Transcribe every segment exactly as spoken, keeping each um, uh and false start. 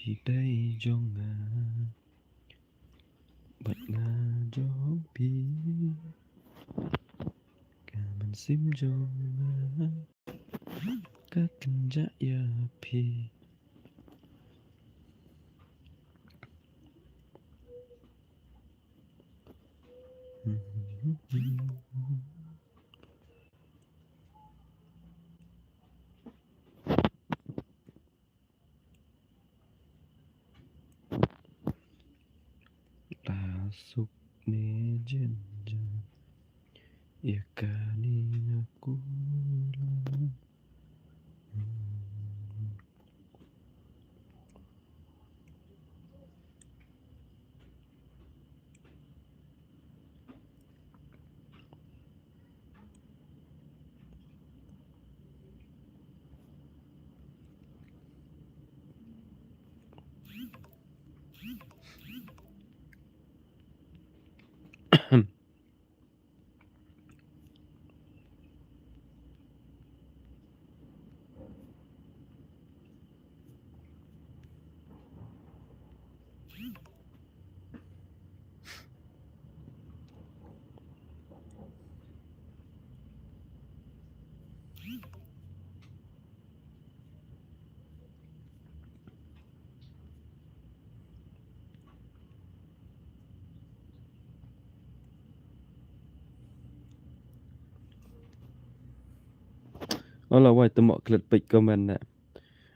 dei jong nga bad nga jong phi. Ka mynsiem jong nga ka kynjah ïa phi. La suk ne jen jen ïa kane nga kulang. Ola wai te mo klet peit comment ne.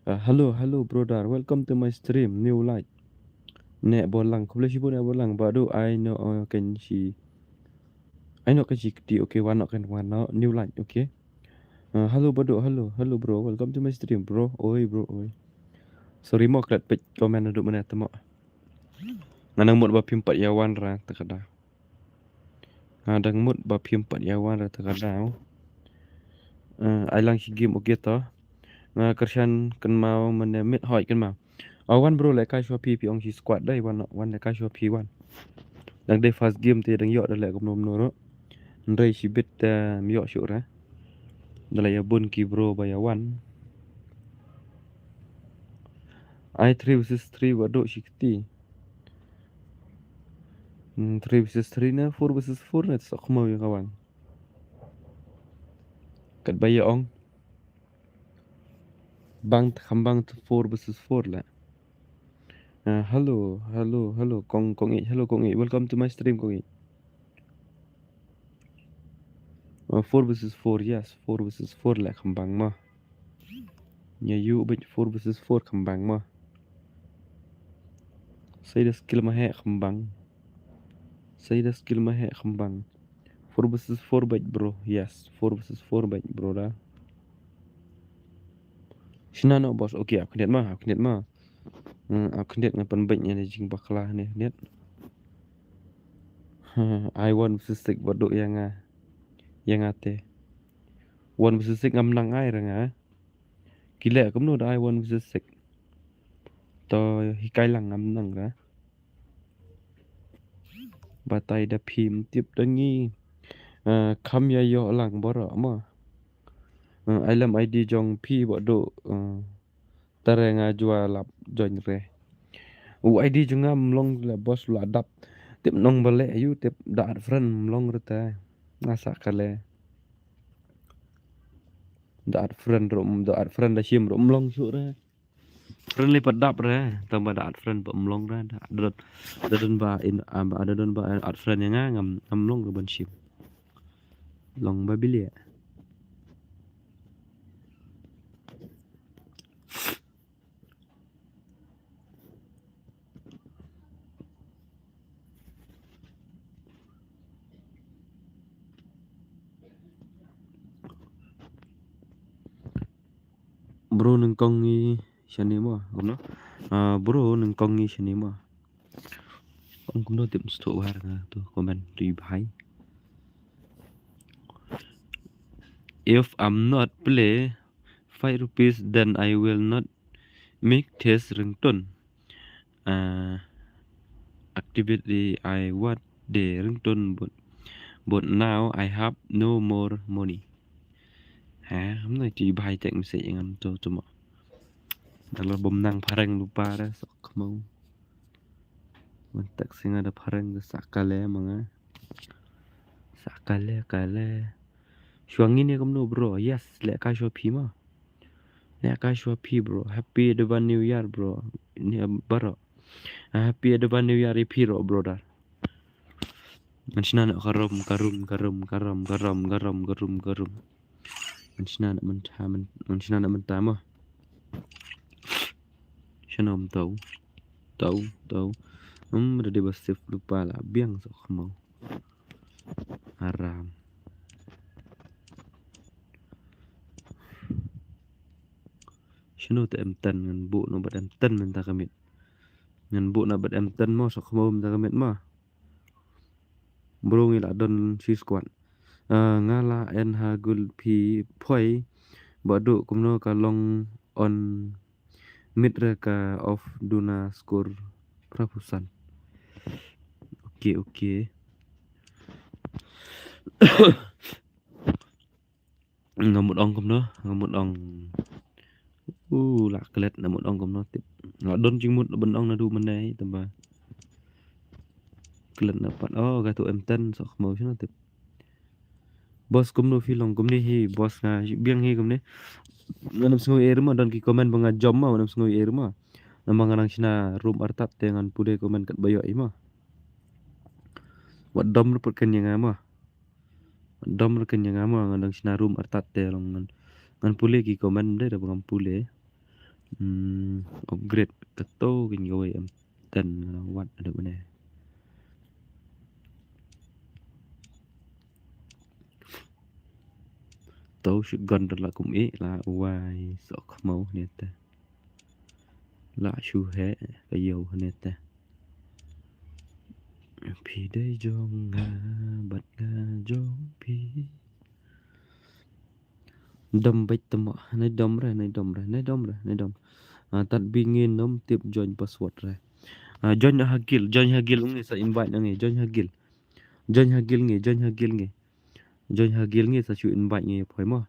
Uh, hello, hello brother, welcome to my stream, new light. Ne bolang, khublei shibun ne bolang, ba du ai no uh, kan shi. Ai no kan shi kti, okay, wan no kan wan no, new light, okay. Uh, hello badu, hello, hello bro, welcome to my stream bro. Oi bro, oi. Sorry mo klet peit comment adu mane te mo. Nga nang mut ba phim pat ïa wan ra te kada. Nga dang mut ba phim pat ïa wan ra te kada. Uh, ai lang shi game okay to. Nga kyrshan kynmaw mane mit hoi kynmaw. Aw wan bro, lehkai shuwa phi, phi ong shi squad dei, wan, wan lehkai shuwa phi wan. Dang dei first game te dang ïoh da leh kumno kumno ruh. Hynrei shibit te ym ïoh shuh re. Da leh ïa bun ki bro ba ïa wan. Ai three versus three ba duh shi kti. Hmm, three versus three ne four versus four ne, te sa khmaw ïa ka wan. Katba ïa ong. Bang te kham bang te four versus four la. Uh, hello, hello, hello, Kong, Kong Ih, hello, Kong Ih, welcome to my stream, Kong Ih. Uh, four versus four, yes, four versus four la kham bang ma. Ïa yu bit four versus four kham bang ma. Sai da skill ma he kham bang. Sai da skill ma he kham bang. Four versus four bait bro. Yes, four versus four bait bro da. Shna no boss. Okay, aku niat ma, aku niat ma. Hmm, aku niat nga pan bait ïa ne jingbakla ne niat. Ai one versus six badu ïa nga. Ïa nga te. One versus six ngam nang ai ra nga. Ki leh kumno da ai one versus six. To hikai lang ngam nang ra. Batai da phim tip da ngi. Uh, kham ïa ïoh lang baroh mo. Uh, ai lem I D jong phi badu, uh, tare nga jua lap join re. U I D jong nga mlong le boss la dap. Tip nong bale yu tip da add friend mlong re te. Nga sa kale. Da add friend ro, da add friend da shim ro mlong shu re. Friend le pat dap re, tang ba da add friend ba mlong re, da da don ba in, ah, ba da don ba add friend ïa nga ngam, ngam mlong re ban shim. Long ba bilia. Bro nyngkong ngi shane mo, kumno? Ah, bro nyngkong ngi shane mo. Ong kumno tip stu war nga tu comment tu i bhai. If I'm not play five rupees, then I will not make this ringtone. Uh, activity I want the ringtone, but, but now I have no more money. Ha, I'm not to buy tech message ngam tu tu mo. Dalam bom nang parang lupa dah sok. khmaw. Ban text ïa nga da phareng da sa kale ma nga. Sa kale kale. Shuwa ngin ïa kumno bro. Yes, leh ka shuwa phi ma. Leh ka shuwa phi bro. Happy Advance New Year bro. Ni bro. Ah, happy Advance New Year ïa phi ro brother. Ngan shna na karum karum karum karum karum karum karum karum. Ngan shna na mynta mynta mo. Shna mynta. Tau tau. Hmm, da dei ba save lypa la biang soh khmaw. Haram. Shano te M ten ngan buh no bad M ten mynta ka miet. Ngan buh no bad M ten mo soh khmaw mynta ka miet mo. Bro ngi la don shi squad. Ah, nga la en ha gul phi phoi. Ba duk kumno ka long on mit re ka off duna skur phra phew san. Okay, okay. Nga mut ong kumno, nga mut ong. Uh, la klet na mut ong kumno tip. La don jingmut ban ong naduh mynne tamba. Klet na pat. Oh, ka tu M ten soh khmaw shano tip. Boss kumno phi long kumne hi, boss nga biang hi kumne. Nga nam sngew ïa ma don ki comment ba nga jom ma, nga nam sngew ïa ma. Namar nga nang shna room artat te ngan pule comment kat ba ïoh i ma. Wat dom report kan ïa nga ma. Dom re kynja nga ma, nga dang shna room artat te long ngan, ngan pule ki comment de da ba ngam pule. Hmm, upgrade kato kin kawei M ten nga wat ada bane. To shotgun da la kum e la wai soh khmaw ne te. La shu he ka yow ne te. Phi dei jong nga bad nga jong phi. Dom beit temo, nai dom re, nai dom re, nai dom re, nai dom. Ah, tad bi ngin ym tip join password re. Ah, join ha guild, join ha guild ngi sa invite ngi, join ha guild. Join ha guild ngi, join ha guild ngi. Join ha guild ngi sa shu invite ngi phoi mo.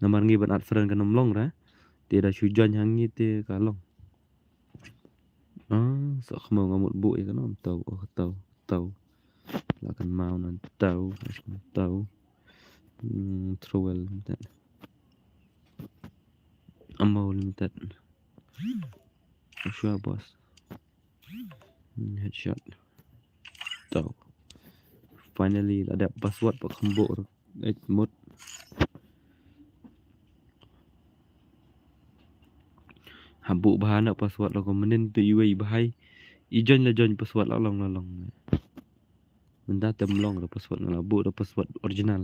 Namar ngi ban add friend kan ym long re. Te da shu join ha ngi te ka long. Ah, soh khmaw nga mut buh ïa kano, tau, oh, tau, tau. La kan mau nan tau, tau. Hmm, Trowel Limited. Amau Limited. Sure, boss. Hmm, headshot. Tau. Finally, la dep password pa kham buh. Eh, mut. Ha buh bha na password la ko mynnin te iwei bha i. I join la join password la long la long. Mynta te ym long da password nga la buh da password original.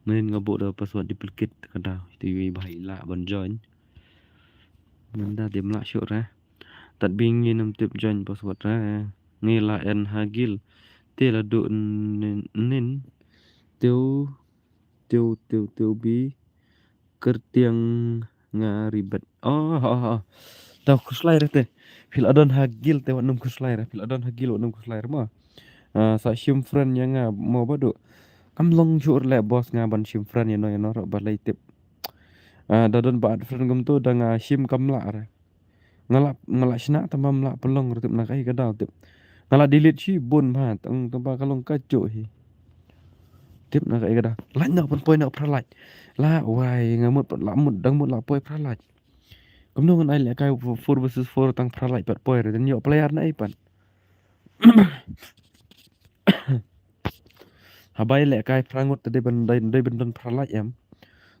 Mynnin nga buh da password duplicate ka da te iwei bha i la ban join. Mynta te ym lah shuh re. Tad bi ngin ym tip join password re. Ngi la en ha guild. Te la duh nin, nin. Tew, tew, tew, tew bi. Kyrtiang nga ribet. Oh, oh, oh. Tau khuslai re te. Phi la don ha guild te wat nym khuslai re. Phi la don ha guild wat nym khuslai re mo. Ah, sa shim friend ïa nga mo ba duh. Kam long shuh re leh boss nga ban shim friend ïa no ïa no re ba lei tip. Ah, da don ba add friend kumto da nga shim kam lah re. Nga la, nga la shna tang ba ym lah pynlong ruh tip na kaei ka daw tip. Nga la delete shibun bha tang, tang ba ka long kajuh hi. Tip na kaei ka daw. Lait na pynpoi na phra lait. La wai nga mut la mut dang mut la poi phra lait. Kumno ngan ai lehkai four versus four tang phra lait pat poi re, dang ïoh player na ei pat. Haba ïalehkai phra ngut te dei ban, dei, dei ban don phra lait em.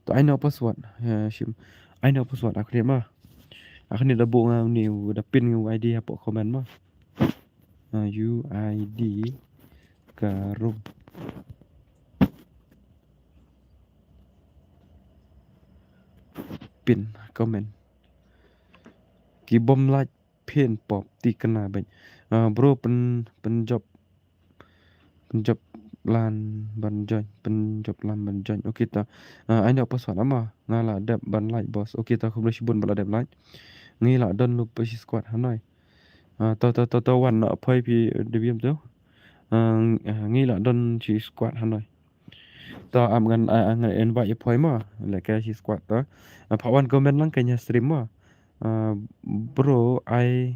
To ai no password. Ha, shim. Ai no password, ah khyndiat ma. Ah khyndiat da buh nga uni, da pin nga U I D hapoh comment ma. Ah, U I D ka room. Pin comment. Ki bym lait phin pop ti kena beit. Ah, bro pyn, pynjop, pynjop lan ban join, pynjop lan ban join. Okay ta. Ah, ai no password ama. Nga la dep ban lait boss. Okay ta, khublei shibun ba la dep lait. Ngi la don lup shi squad hanoi. Ah, to, to, to, to, wan na phoi phi, eh, dei biam to. Ah, ng-, ah, ngi la don shi squad hanoi. To, am ngan, ah, ngan invite ïa phoi mo. Lehkai shi squad to. Ah, pha wan comment lang kane stream mo. Ah, bro, ai,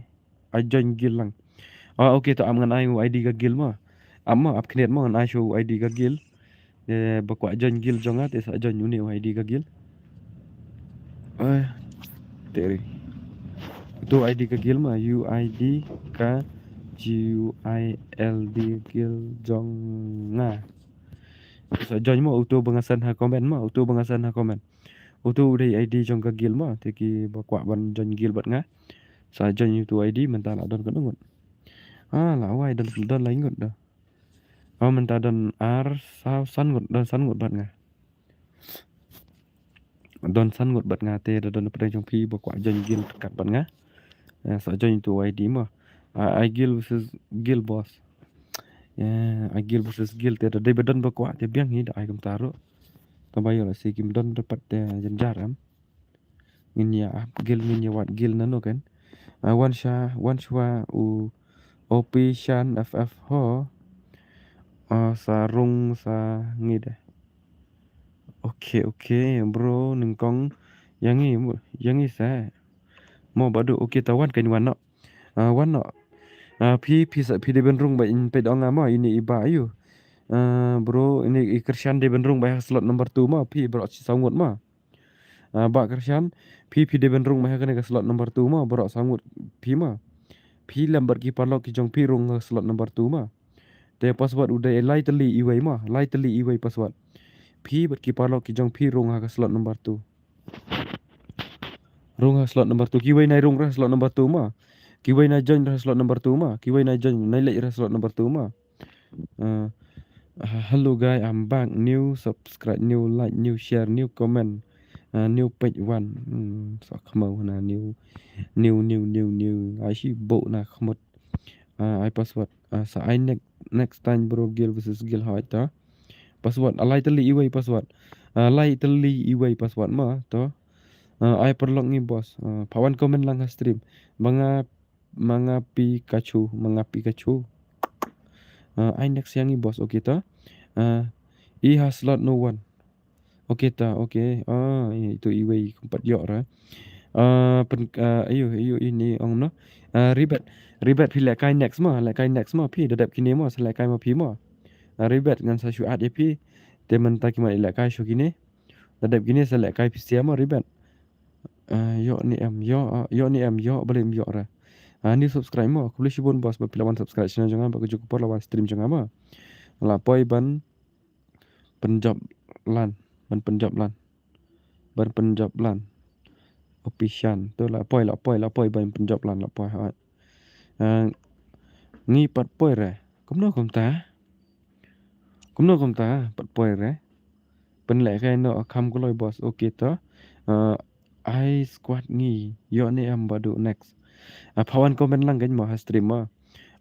ai join guild lang. Ah, okay, to ap ngan ai u I D ka guild mo. Ap mo, ap khyndiat mo, ngan ai shuh u I D ka guild. Eh, ba kwah join guild jong nga te sa join une u I D ka guild. Eh, te ri. Uto u I D ka guild mo, U I D ka G U I L D guild jong nga. Sa join mo, uto ba nga send ha comment mo, uto ba nga send ha comment. Uto u dei I D jong ka guild mo, te ki ba kwah ban join guild bad nga. Sa join uto u I D, mynta la don katno ngut. Ah, la wai don, don lai ngut da. Oh, mynta don ar, saw, san ngut, don san ngut bad nga. Don san ngut bad nga te da don pdeng jong phi ba kwah join guild kat bad nga. Eh, sa join uto u I D mo. Ah, ai guild versus guild boss. Eh, ai guild versus guild te da dei ba don ba kwah te biang hi da ai kumta ruh. Tang ba ïoh lehse kim don da pat te jynjar em. Ngin ïa ap guild, ngin ïa wad guild nano kan. Ah, wan sha, wan shuwa u O P Shan F F ho. Ah, sa rung sa ngi de. Okay, okay, bro, nyngkong ïa ngi, ïa ngi sa. Mo badu, okay, ta wan kan wan noh. Ah, wan noh. Ah, phi, phi sa, phi dei ban rung ba in peit ong nga mo, ini i Bah Ayu. Ah, bro, ini i Krishan dei ban rung ba ha slot number two mo, phi bro shi saw ngut mo. Ah, Bah Krishan, phi, phi dei ban rung ba ha kane ka slot number two mo, bro saw ngut phi mo. Phi lem bad ki paralok ki jong phi rung ha slot number two mo. Te password u dei lai tylli iwei mo, lai tylli iwei password. Phi bad ki paralok ki jong phi rung ha ka slot number two. Rung ha slot number two. Kiwei nai rung ha slot number two mo. Kiwei nai join ha slot number two mo. Kiwei nai join, nai leit ha slot number two mo. Uh, uh, hello guy, I'm back. New subscribe, new like, new share, new comment, uh, new page one. Hmm, sa khmau na new, new, new, new, new. Ai shi bo na khmut. Uh, ai password. Uh, sa ai next, next time bro, guild versus guild hoi ta. Password, a lai tylli iwei password. Uh, lai tylli iwei password mo to. Uh, ai paralok ngi boss. Uh, pha wan comment lang ha stream. Manga, manga Pikachu, manga Pikachu. Uh, ai next ïa ngi boss, okay ta. Uh, i ha slot no one. Okay ta, okay. Ah, itu iwei kumpat ïoh ra. Ah, pen, ah, ayu, ayu ini ong no. Ah, Ribet, Ribet phi lehkai next mo, lehkai next mo phi, da dep kine mo, sa lehkai mo phi mo. Ah, Ribet ngan sa shu add ïa phi. Te mynta ki mat lehkai shu kine. Da dep kine sa lehkai phi sia mo, Ribet. Ah, ïoh ne em, ïoh, ah, ïoh ne em, ïoh, balei em ïoh ra. Ah, new subscribe mo, khublei shibun boss, ba phi la wan subscribe channel jong nga, ba ka juk por la wan stream jong nga mo. La poi ban pynjop lan, ban pynjop lan, ban pynjop lan. O P Shan, to la poi, la poi, la poi, ban pynjop lan, la poi, ha. Ah, ngi pat poi re, kumno kumta? Kumno kumta, pat poi re? Pynlehkai noh kham kloi boss, okay to. Ah, ai squad ngi, ïoh ne em badu next. Ah, pha wan comment lang kan mo ha stream mo.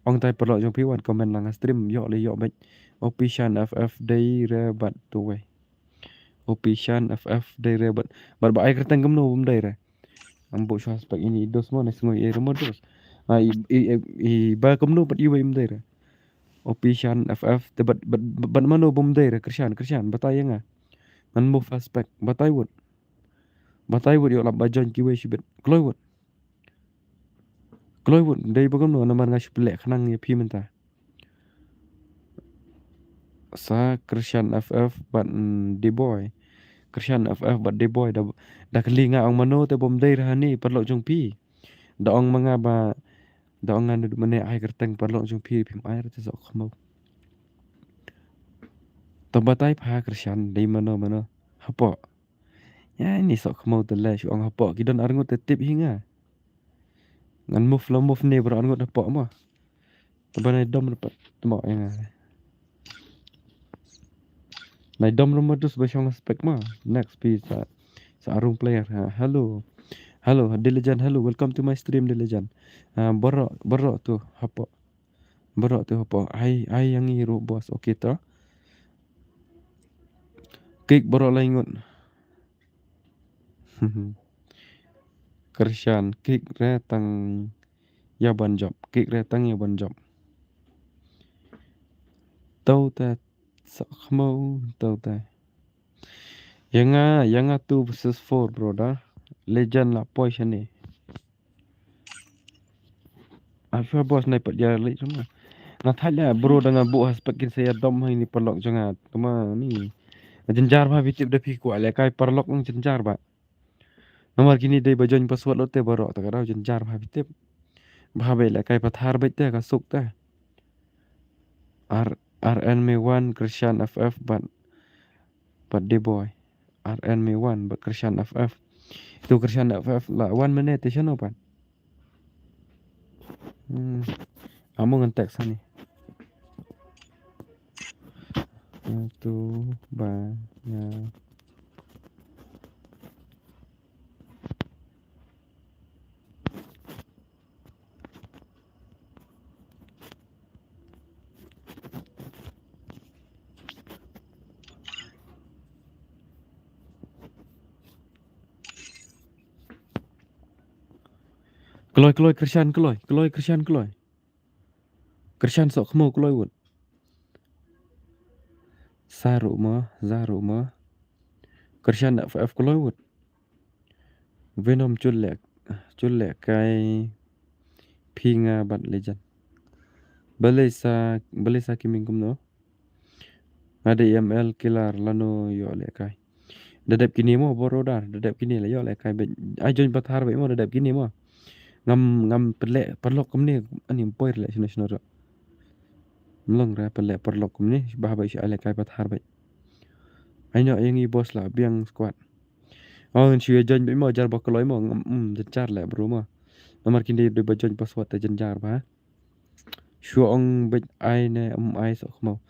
Ong tai paralok jong phi wan comment lang ha stream, ïoh le ïoh bad. O P Shan F F dei re bad tu wei. O P Shan F F dei re bad, bad ba ai kyrteng kumno bym dei re. Am bu shuwa spek ini dos mo ne sngoi e re mo dos. Ah, i, i, i, i ba kumno bad iwei bym dei re. O P Shan F F te bad, bad, bad mano bym dei re, Krishan, Krishan, batai ïa nga. Ngan move ha spek, batai wut. Batai wut ïoh lap ba join kiwei shibit. Kloi wut. Kloi wut, dei ba kumno namar nga shu pynleh khnang ïa phi mynta. Sa Krishan F F bad, mm, D-Boy. Krishan F F bad D-Boy da, da kylli nga ong mano te bym dei re hani paralok jong phi. Da ong ma nga ba, da ong nga nud mane ai kyrteng paralok jong phi phim ai re te sok khmau. To batai pha Krishan dei mano mano. Hapoh. Ïa ini sok khmau te le shu ong hapoh ki don arngut te tip hi nga. Ngan move la move ne bro arngut hapoh mo. Te ba nai dom dapat temo ïa nga. Nai dom rum modus ba shong spek mo. Next pi sa, sa arung player. Ha, hello. Hello, Diligent, hello. Welcome to my stream, Diligent. Ha, bro, bro tu hapoh. Bro tu hapoh. Ai, ai ïa ngi ruh boss. Okay to. Kick bro lai ngut. Krishan, kick re tang ïa ban jop. Kick re tang ïa ban jop. Tau te sok khmau, tau te. Ïa nga, ïa nga two versus four, brother. Legend la poi shane. Apa bos nai pat ïa leit sama. Nga thait la bro da nga buh ha spek kin sa ïa dom ha ini paralok jong nga. Tuma ni. Jynjar ba phi tip da phi kwah lehkai paralok nang jynjar ba. Namar kine dei ba join password lut te baroh ta ka daw jynjar ba phi tip. Ba ba lehkai pathar beit te ka suk te. R RN Mewan, Krishan FF bad bad D boy. RN Mewan bad Krishan FF. Tu Krishan FF la wan mynne te shano pat. Hmm. Amo ngan text hani. Tu ba ya. Kloi, kloi, Krishan, kloi, kloi, Krishan, kloi. Krishan sok khmo kloi wut. Saru ma, zaru ma. Krishan da F F kloi wut. Venom chul leh, chul lehkai phi nga bad legend. Balei sa, balei sa ki ming kumno. Nga dei M L killer lano ïoh lehkai. Da dep kine mo bor order, da dep kine la ïoh lehkai beit. Ai join pathar beit mo da dep kine mo. Ngam, ngam pynleh paralok kumne, ani ym poi leh shano shano ruh. Mlong ra pynleh paralok kumne, bah beit shu ai lehkai pathar beit. Ai noh ïa ngi boss la biang squad. Oh, ngan shu ïa join beit mo jar ba kloi mo, ngam, mm, jynjar leh bro mo. Namar kine dei ba join password te jynjar ba. Shu ong beit ai ne ym ai sok khmo.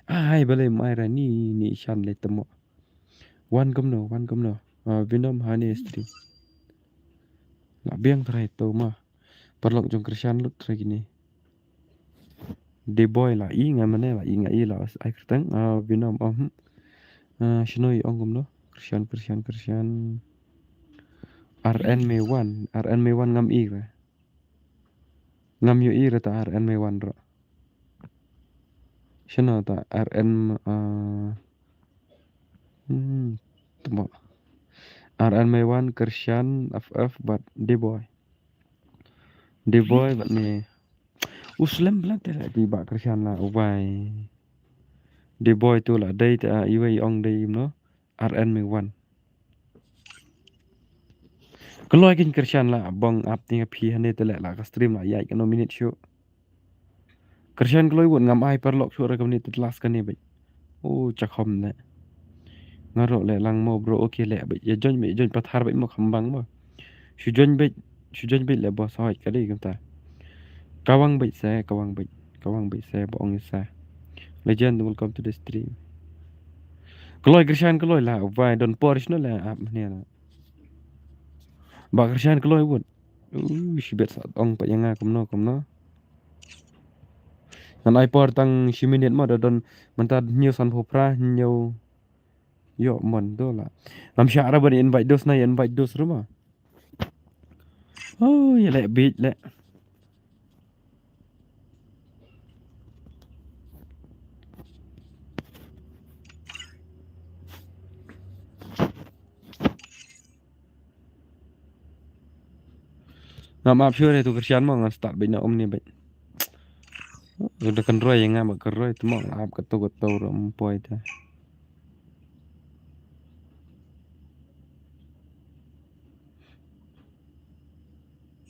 Ai balei ym ai ra ni ni shan leh temo. Wan kumno, wan kumno. Ah, Venom hani stream. La biang trai to ma. Paralok jong Krishan lut trai kine. De boy la i nga mane la i nga i la ai kyrteng. Ah, Venom om. Ah, shano i ong kumno. Krishan, Krishan, Krishan. RN Mewan, RN Mewan ngam i re. Ngam ïohi re ta RN Mewan ruh. Shano ta RN, ah, hmm, temo. RN Mewan, Krishan, FF bad D boy. D boy bad me. U slem bla te la di ba Krishan la u bai. D boy tu la dei ta iwei ong dei no. RN Mewan. Kloi kin Krishan la bong ap tinga phi hane te la ka stream la ïai ka no minute shu. Krishan kloi wut ngam ai paralok shu ra kamni te last kane beit. Oh, chakhom ne. Nga ruh leh lang mo bro, okay leh beit. Ïa join beit, join pathar beit mo kham bang mo. Shu join beit, shu join beit leh boss hoi ka dei kumta. Kawang beit se, kawang beit, kawang beit se ba ong sa. Legend, welcome to the stream. Kloi Krishan kloi la, vai don por shno la ap ne la. Ba Krishan kloi wut. Uh, shibet sa ong pa ïa nga kumno kumno. Ngan ai por tang shi minute mo da don mynta hynñiew sanphew phra hynñiew. Ïoh mon do la. Ngam shah ra ban invite dos na invite dos ruh ma. Oh, ïa leh bit leh. Ngam ap shuh re tu Krishan mo ngan start beit na um ni beit. Udah kan roi nga ba kan roi tu mo ngam ap katu katu ruh ym poi te.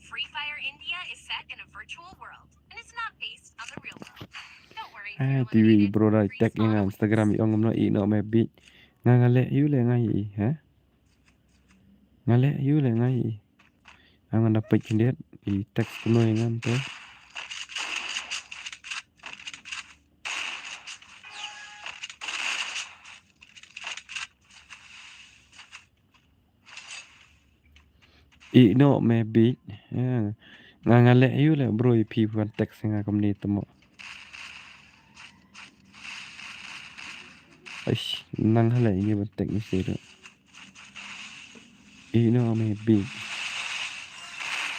Free Fire India is set in a virtual world and it's not based on the real world. Don't worry if you Ah, don't want to T V read it. Bro da Free tag ïa nga Instagram i ong kumno i no me bit. Nga nga leh ïu leh nga i ha. Nga leh ïu leh nga i. Nga ngan da peit khyndiat i text kumno ïa nga te. I no me bit. Nga nga leh ïu leh bro i phi wan text nga kumne te mo. Aish, nang hale ini ban text ni sih tu. I no me bit.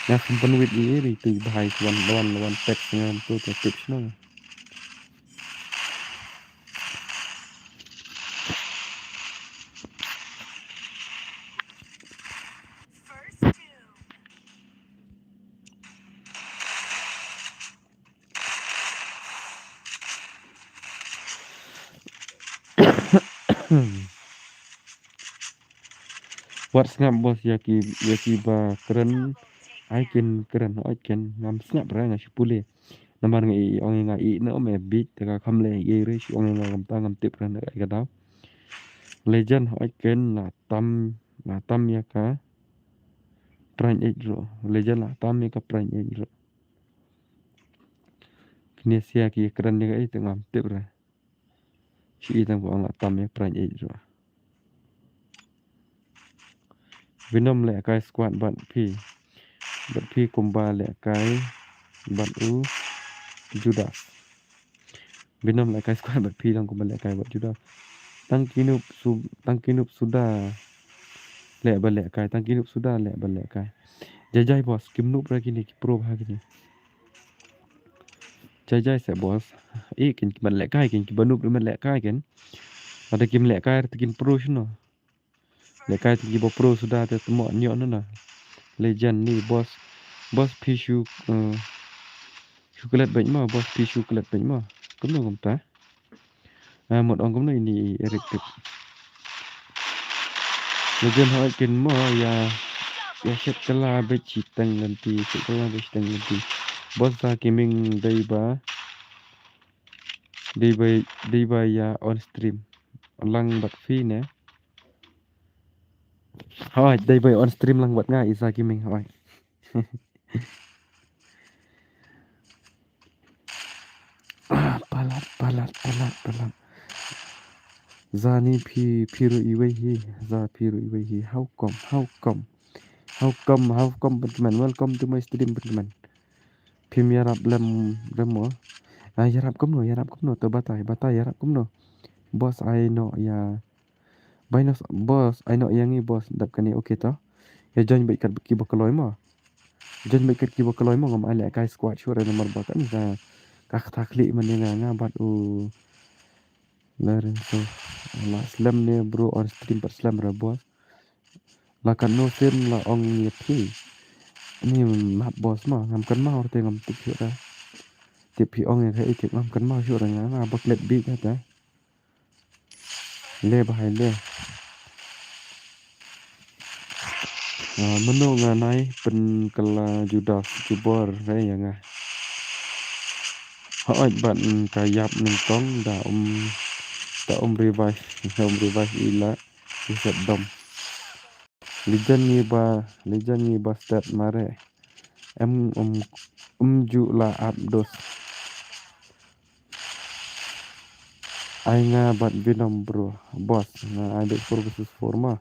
Nga kumpan wit i ri tu bahai wan wan wan text nga tu tu tips no. Wat sngap boss ïa ki, ïa ki ba kren. Ai kin kren, ai kin ngam sngap ra nga shu pule. Namar nga i ong nga i na ome bit te ka kham le i re shu ong nga ngam ta ngam tip ra na ka daw. Legend ai kin la tam, la tam ïa ka. Prank ej ro. Legend la tam ïa ka prank ej ro. Kine sia ki kren ïa ka i te ngam tip ra. Shi i tang ba ong la tam ïa prank ej ro. Binom lehkai squad bad phi. Bad phi kumba lehkai bad u Judas. Binom lehkai squad bad phi long kumba lehkai bad Judas. Tang kinup su, tang kinup suda leh ba lehkai, tang kinup suda leh ba lehkai. Jai jai boss, kim nup ra kini ki pro ha kini. Jai jai se boss. I kin ki ban lehkai kin ki ban nup ri man lehkai kin. Ada kim lehkai ra te kin pro shino. Lehkai te ki ba pro suda te temo nyo no na. Legend ni boss. Boss phi shu, eh, shu klet bek mo, boss phi shu klet bek mo. Kumno kumta. Ah, mut ong kumno ini Eric tip. Legend hoi kin mo ya, ya shet kala bek chiteng nanti, shet kala bek chiteng nanti. Boss da kiming dei ba, dei ba, dei ba ya on stream. Lang bad phi ne. Hoi, dei ba on stream lang bad nga isa kiming hoi. Ah, palat, palat, palat, palat. Zani phi, phi ru iwei hi, za phi ru iwei hi. How come, how come? How come, how come, Pynman? Welcome to my stream, Pynman. Phim yarap lem, lem mo. Ah, yarap kumno, yarap kumno, to batai, batai, yarap kumno. Boss, ai no, ya. Bai no, boss, ai no, yang i boss, dap kani, okay to. Ya join bait kat ki ba kloi mo. Join bait kat ki ba kloi mo, ngam ai lehkai squad sure namar ba kan ka, ka kata klik man nga nga bat u. Lorenzo. La slem ne bro on stream pat slem ra boss. La kan no sen la ong ni phi. Ni map boss ma ngam kan ma orte ngam tip shu ra. Tip phi ong ya ka itik ngam kan ma shu ra nga nga baklet bi ka ta. Le bahai le. Ah, mano nga nai pen kala Judas jubor re ya nga. Hooid bat ka yap nengkong da um da um revive da um revive ila iset dom. Lijan ngi ba lijan ngi ba stet mare. Em um um ju la ap dos. Ai nga bat binom bro boss nga ai bet four versus four ma.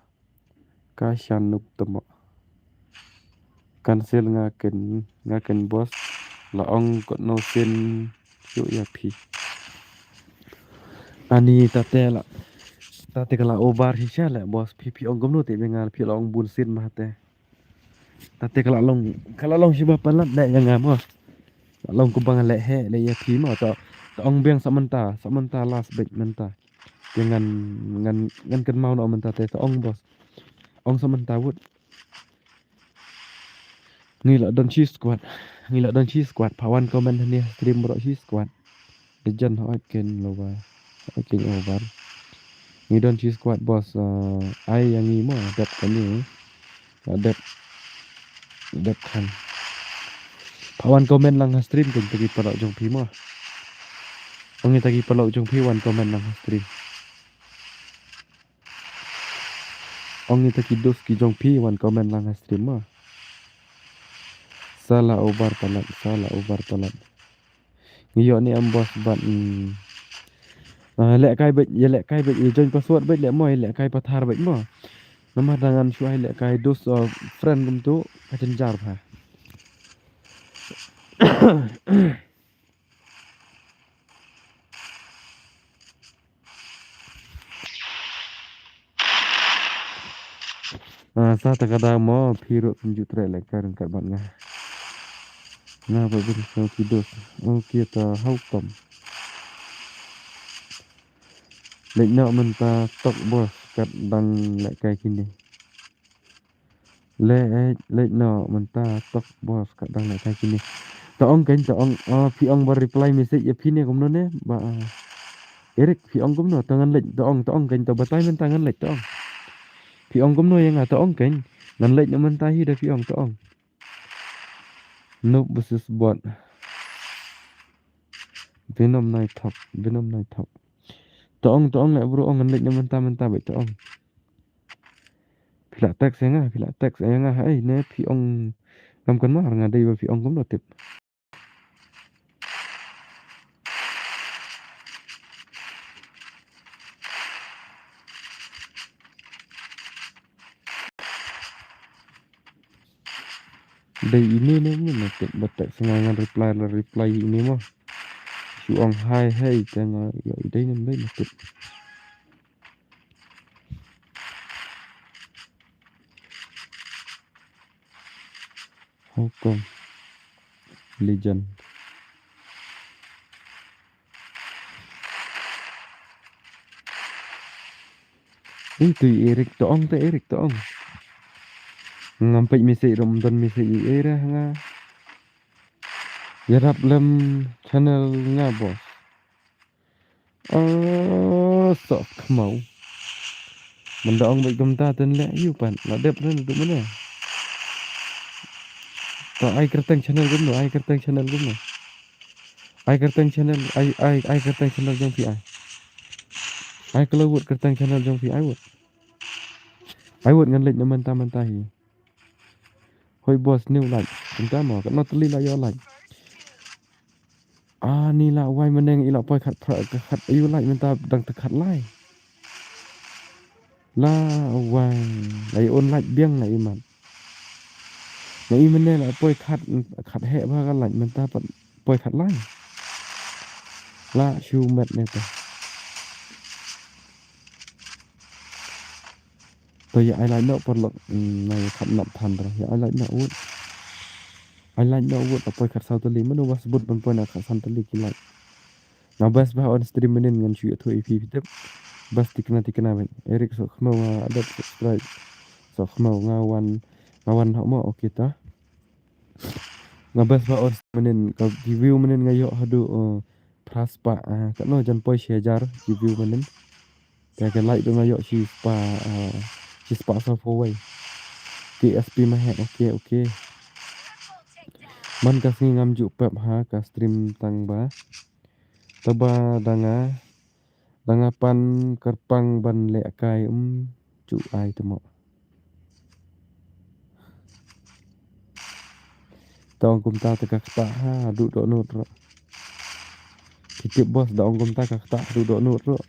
Ka shan nup temo. Cancel nga ken nga ken boss. La ong kot no sin shu ya phi. Ani tate la tate kala obar shisha le boss phi phi ong kumno te bengal phi la ong bun sin ma te. Tate kala long kala long shiba palat le ya nga mo. La long ku bang le he le ya phi mo to. To ong beng sa menta sa menta last bet menta. Te ngan ngan ngan ken mau no menta te to ong boss. Ong sa menta wut. Ngi la don shi squad. Ngi la don shi squad. Pha wan comment hani stream bro shi squad. Ejan hoi ken lo ba. Hoi ken over. Ngi don shi squad boss. Uh, ai yang ngi mo dep kani. La dep dep khan. Pha wan comment lang ha stream ken taki parok jong phi mo. Ong taki parok jong phi wan comment lang ha stream. Ong ita ki dos ki jong phi wan comment lang ha stream ma. Sala obar palat sala obar palat. Ngi yo ni am boss bat. Lek kai bet ya lek kai bet ya join password bet lek mo ya lek kai pathar bet mo. Nama dangan shu ai lek kai dos friend kum tu kacen jar pha. Ah, sa ta kada mo phi ruh pynjut trek lek ka ryngkat bad nga. Nga ba bin sa ki dos. Oh kita how come. Lek nok mynta tok bos kat dang lek kai kini. Lek lek nok mynta tok bos kat dang lek kai kini. Ta ong kan ta ong phi ong ba reply message ya phi ne kumno ne ba. Erik phi ong kumno ta ngan lek ta ong ta ong kan ta batai mynta ngan lek ta ong. Phi ong kumno ïa nga, to ong kein. Ngan leit na mynta hi da phi ong, to ong. Noob versus bot. Venom nai thok, Venom nai thok. To ong, to ong leh bro, ong ngan leit na mynta mynta beit, to ong. Phi lah text ïa nga, phi lah text ïa nga, hai ne phi ong ngam kynmaw, nga dei ba phi ong kumno tip. Dei ine ne, ne, ne, tek, ba text nga ngan reply la reply ine mo. Shu ong hai, hei, te nga, ïa, i dei ne, dei ne, tek. How come? Legend. Ih, tu i Eric, to ong te Eric, to ong. Ngam peit message ruh, ym don message i Eric nga. Ïarap lem channel nga, boss. Ah, sok khmau. Mynda ong beit kumta ten leh ïu pat. La dep ren tu mane. To ai kyrteng channel kumno, ai kyrteng channel kumno. Ai kyrteng channel, ai, ai, ai kyrteng channel jong phi ai. Ai kala wut kyrteng channel jong phi ai wut. Ai wut ngan leit na mynta mynta hi. Hoi boss, new like. Kumta mo, katno tylli la ïoh like. Ah, ni la wai myneng i la poi khat phra, khat ïoh like mynta dang te khat lai. La wai, la ïoh un like biang la i mat. Na i mynne la poi khat, khat heh ba ka like mynta pat poi khat lai. La shu met ne te. To ïa ai like noh paralok, mm, na ïa kham nap than tra. Ïa ai like noh wut. Ai like noh wut, la poi khat saw tylli. Mano ba sbut ban poi na khat san tylli ki like. Nga best bah on stream mynnin ngan shu ïathuh ïa phi phi tip. Best tikna tikna beit. Eric sok khmau nga dep subscribe. Sok khmau nga wan, nga wan hok mo, okay ta. Nga best bah on stream mynnin ka ki view mynnin nga ïoh haduh, uh, phra spah, ah, katno jan poi shi hajar ki view mynnin. Te ka like ruh nga ïoh shi spah, ah, shi spah saw phew wei. K S P ma heh, okay, okay. Man ka sngi ngam ju pep ha ka stream tang ba. Taba da nga, da nga pan kyrpang ban lehkai, um ju ai te mo. Da ong kumta te ka ktah ha, haduh dohnud ruh. Phi tip boss, da ong kumta ka ktah haduh dohnud ruh.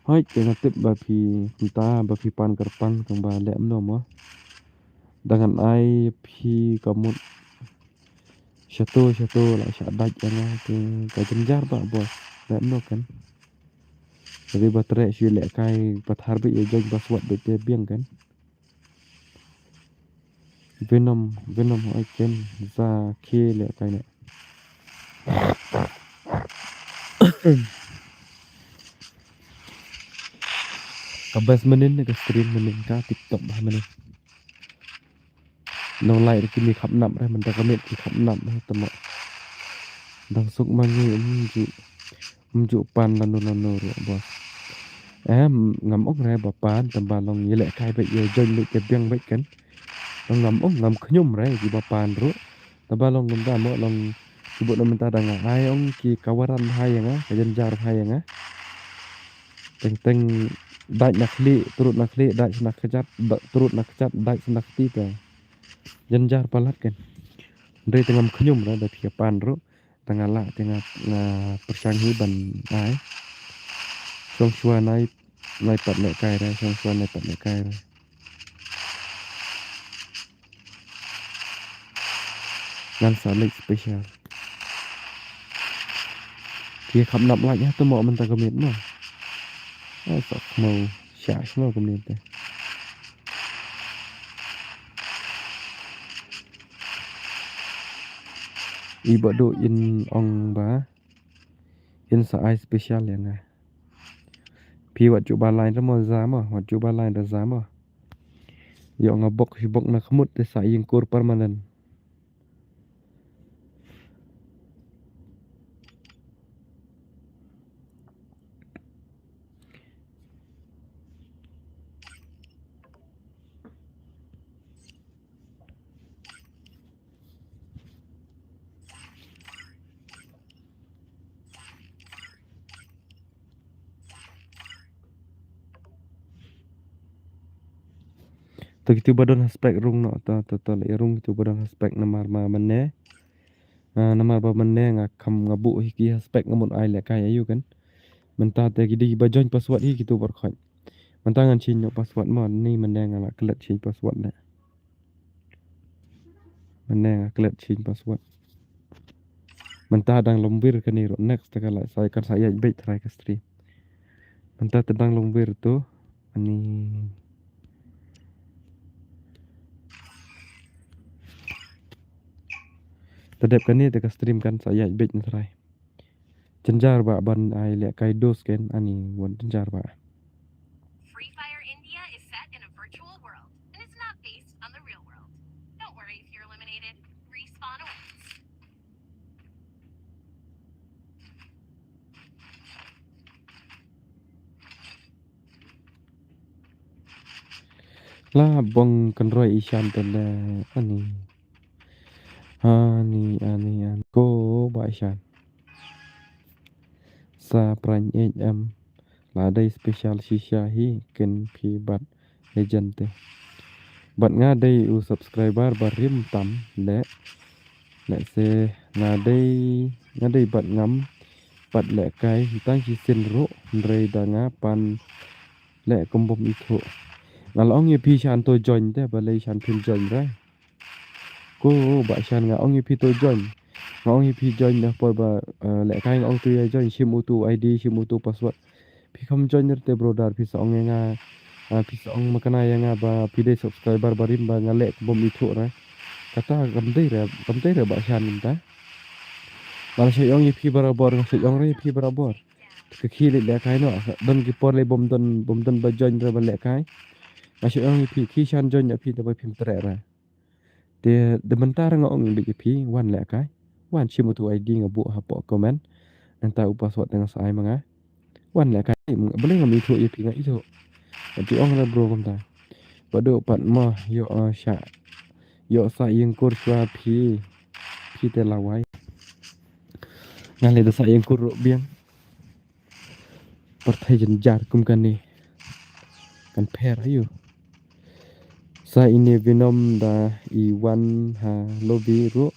Hoi, te nga tip ba phi kumta ba phi pan kyrpang tang ba leh mno mo. Da ngan ai phi ka mut. Shato, shato, la shah dait ïa nga, te ka jynjar bah boss. Leh mno kan. Te ba treh shu lehkai, pathar beit ïa jong ba swat beit te biang kan. Venom, Venom hoi ken, za khie lehkai ne. Ka best mynnin ka stream mynnin ka TikTok bah mynnin. Nong like ruh kine kham nap re, mynta ka miet ki kham nap re, te mo. Dang suk ma ngi um ju, um ju pan lano lano ruh boss. Em, ngam ong re ba pan, tang ba long ïa lehkai beit, ïa join beit, ïa biang beit kan. Long ngam ong, ngam khñium re, ki ba pan ruh. Tang ba long kumta mo, long ki bud na mynta da nga ai ong ki ka waran bha ïa nga, ka jynjar bha ïa nga. Teng teng dait na khlieh, trud na khlieh, dait na kjat, da-, trud na kjat, dait na kti te. Jynjar palat kan. Hynrei te ngam khñium re da phi ïa pan ruh. Te nga lah te nga, nga pyrshang hi ban ai. Shong shuwa nai, nai pat lehkai re, shong shuwa nai pat lehkai re. Ngan sa leit special. Ki kham nap like ha te mo mynta ka miet mo. Ai sa khmau, shah shmau ka miet te. I ba duh in ong ba in sa ai special ïa nga. Phi wat ju ba line te mo za mo, wat ju ba line te za mo. Ïoh nga bok shi bok na khmut te sa ïing kur permanent. To kitu ba don ha spec rung noh, to, to, to, leh rung kitu ba don ha spec namar ma mynne. Ah, namar ba mynne nga kham nga buh hi ki ha spec nga mut ai lehkai aïu kan. Mynta te ki dei ba join password hi kitu baroh khoit. Mynta ngan change noh password mo, ni mynne nga la klet change password ne. Mynne nga klet change password. Mynta dang lum wir kane ruh, next te ka la sa, kan sa ïaid beit trai ka stream. Mynta te dang lum wir tu. Ani. Te dep kane te ka stream kan sa ïaid beit na trai. Jynjar ba ban ai lehkai dos ken ani wan jynjar ba. Free Fire India is set in a virtual world, and it's not based on the real world. Don't worry if you're eliminated. Respawn awaits. La bong kan roi i shan tele ani. Ani, ani, ani. Ko ba i shan. Sa pran em. La dei special shisha hi ken phi bad legend te. Bad nga dei u subscriber ba rim tam le. Le se nga dei, nga dei bad ngam bad lehkai tang shisien ruh hynrei da nga pan le kum bym ithuh. Nga la ong ïa phi shan to join te balei shan phim join re. Ko ba shan nga ong ïa phi to join. Nga ong ïa phi join da por ba, eh, lehkai nga ong to ïa join, shim utu ID, shim utu password. Phi kham join te brother, phi sa ong ïa nga, ah, phi sa ong makna ïa nga ba phi dei subscriber ba rim ba nga leh bym ithuh re. Kata kam dei re, kam dei re ba shan mynta. Nga la shu ong ïa phi barabor, nga shu ong re ïa phi barabor. Ka khie leh lehkai noh, don ki por leh bym don, bym don ba join re ba lehkai. Nga shu ong ïa phi, khie shan join ïa phi te ba phim treh re. Te, te mynta nga ong beit ïa phi, wan lehkai. Wan shim utu ID nga buh hapoh comment. Nangta u password te nga sa ai ma nga. Wan lehkai, balei ngam ithuh ïa phi nga ithuh. Te ong re bro kumta. Badu pat mo, ïoh, uh, sha. Ïoh sa ïing kur shuwa phi. Phi te lawei. Nga leh da sa ïing kur ruh biang. Pyrthei jynjar kum kane. Kan pher aïu. Sa ine Venom da i wan ha lobby ruh.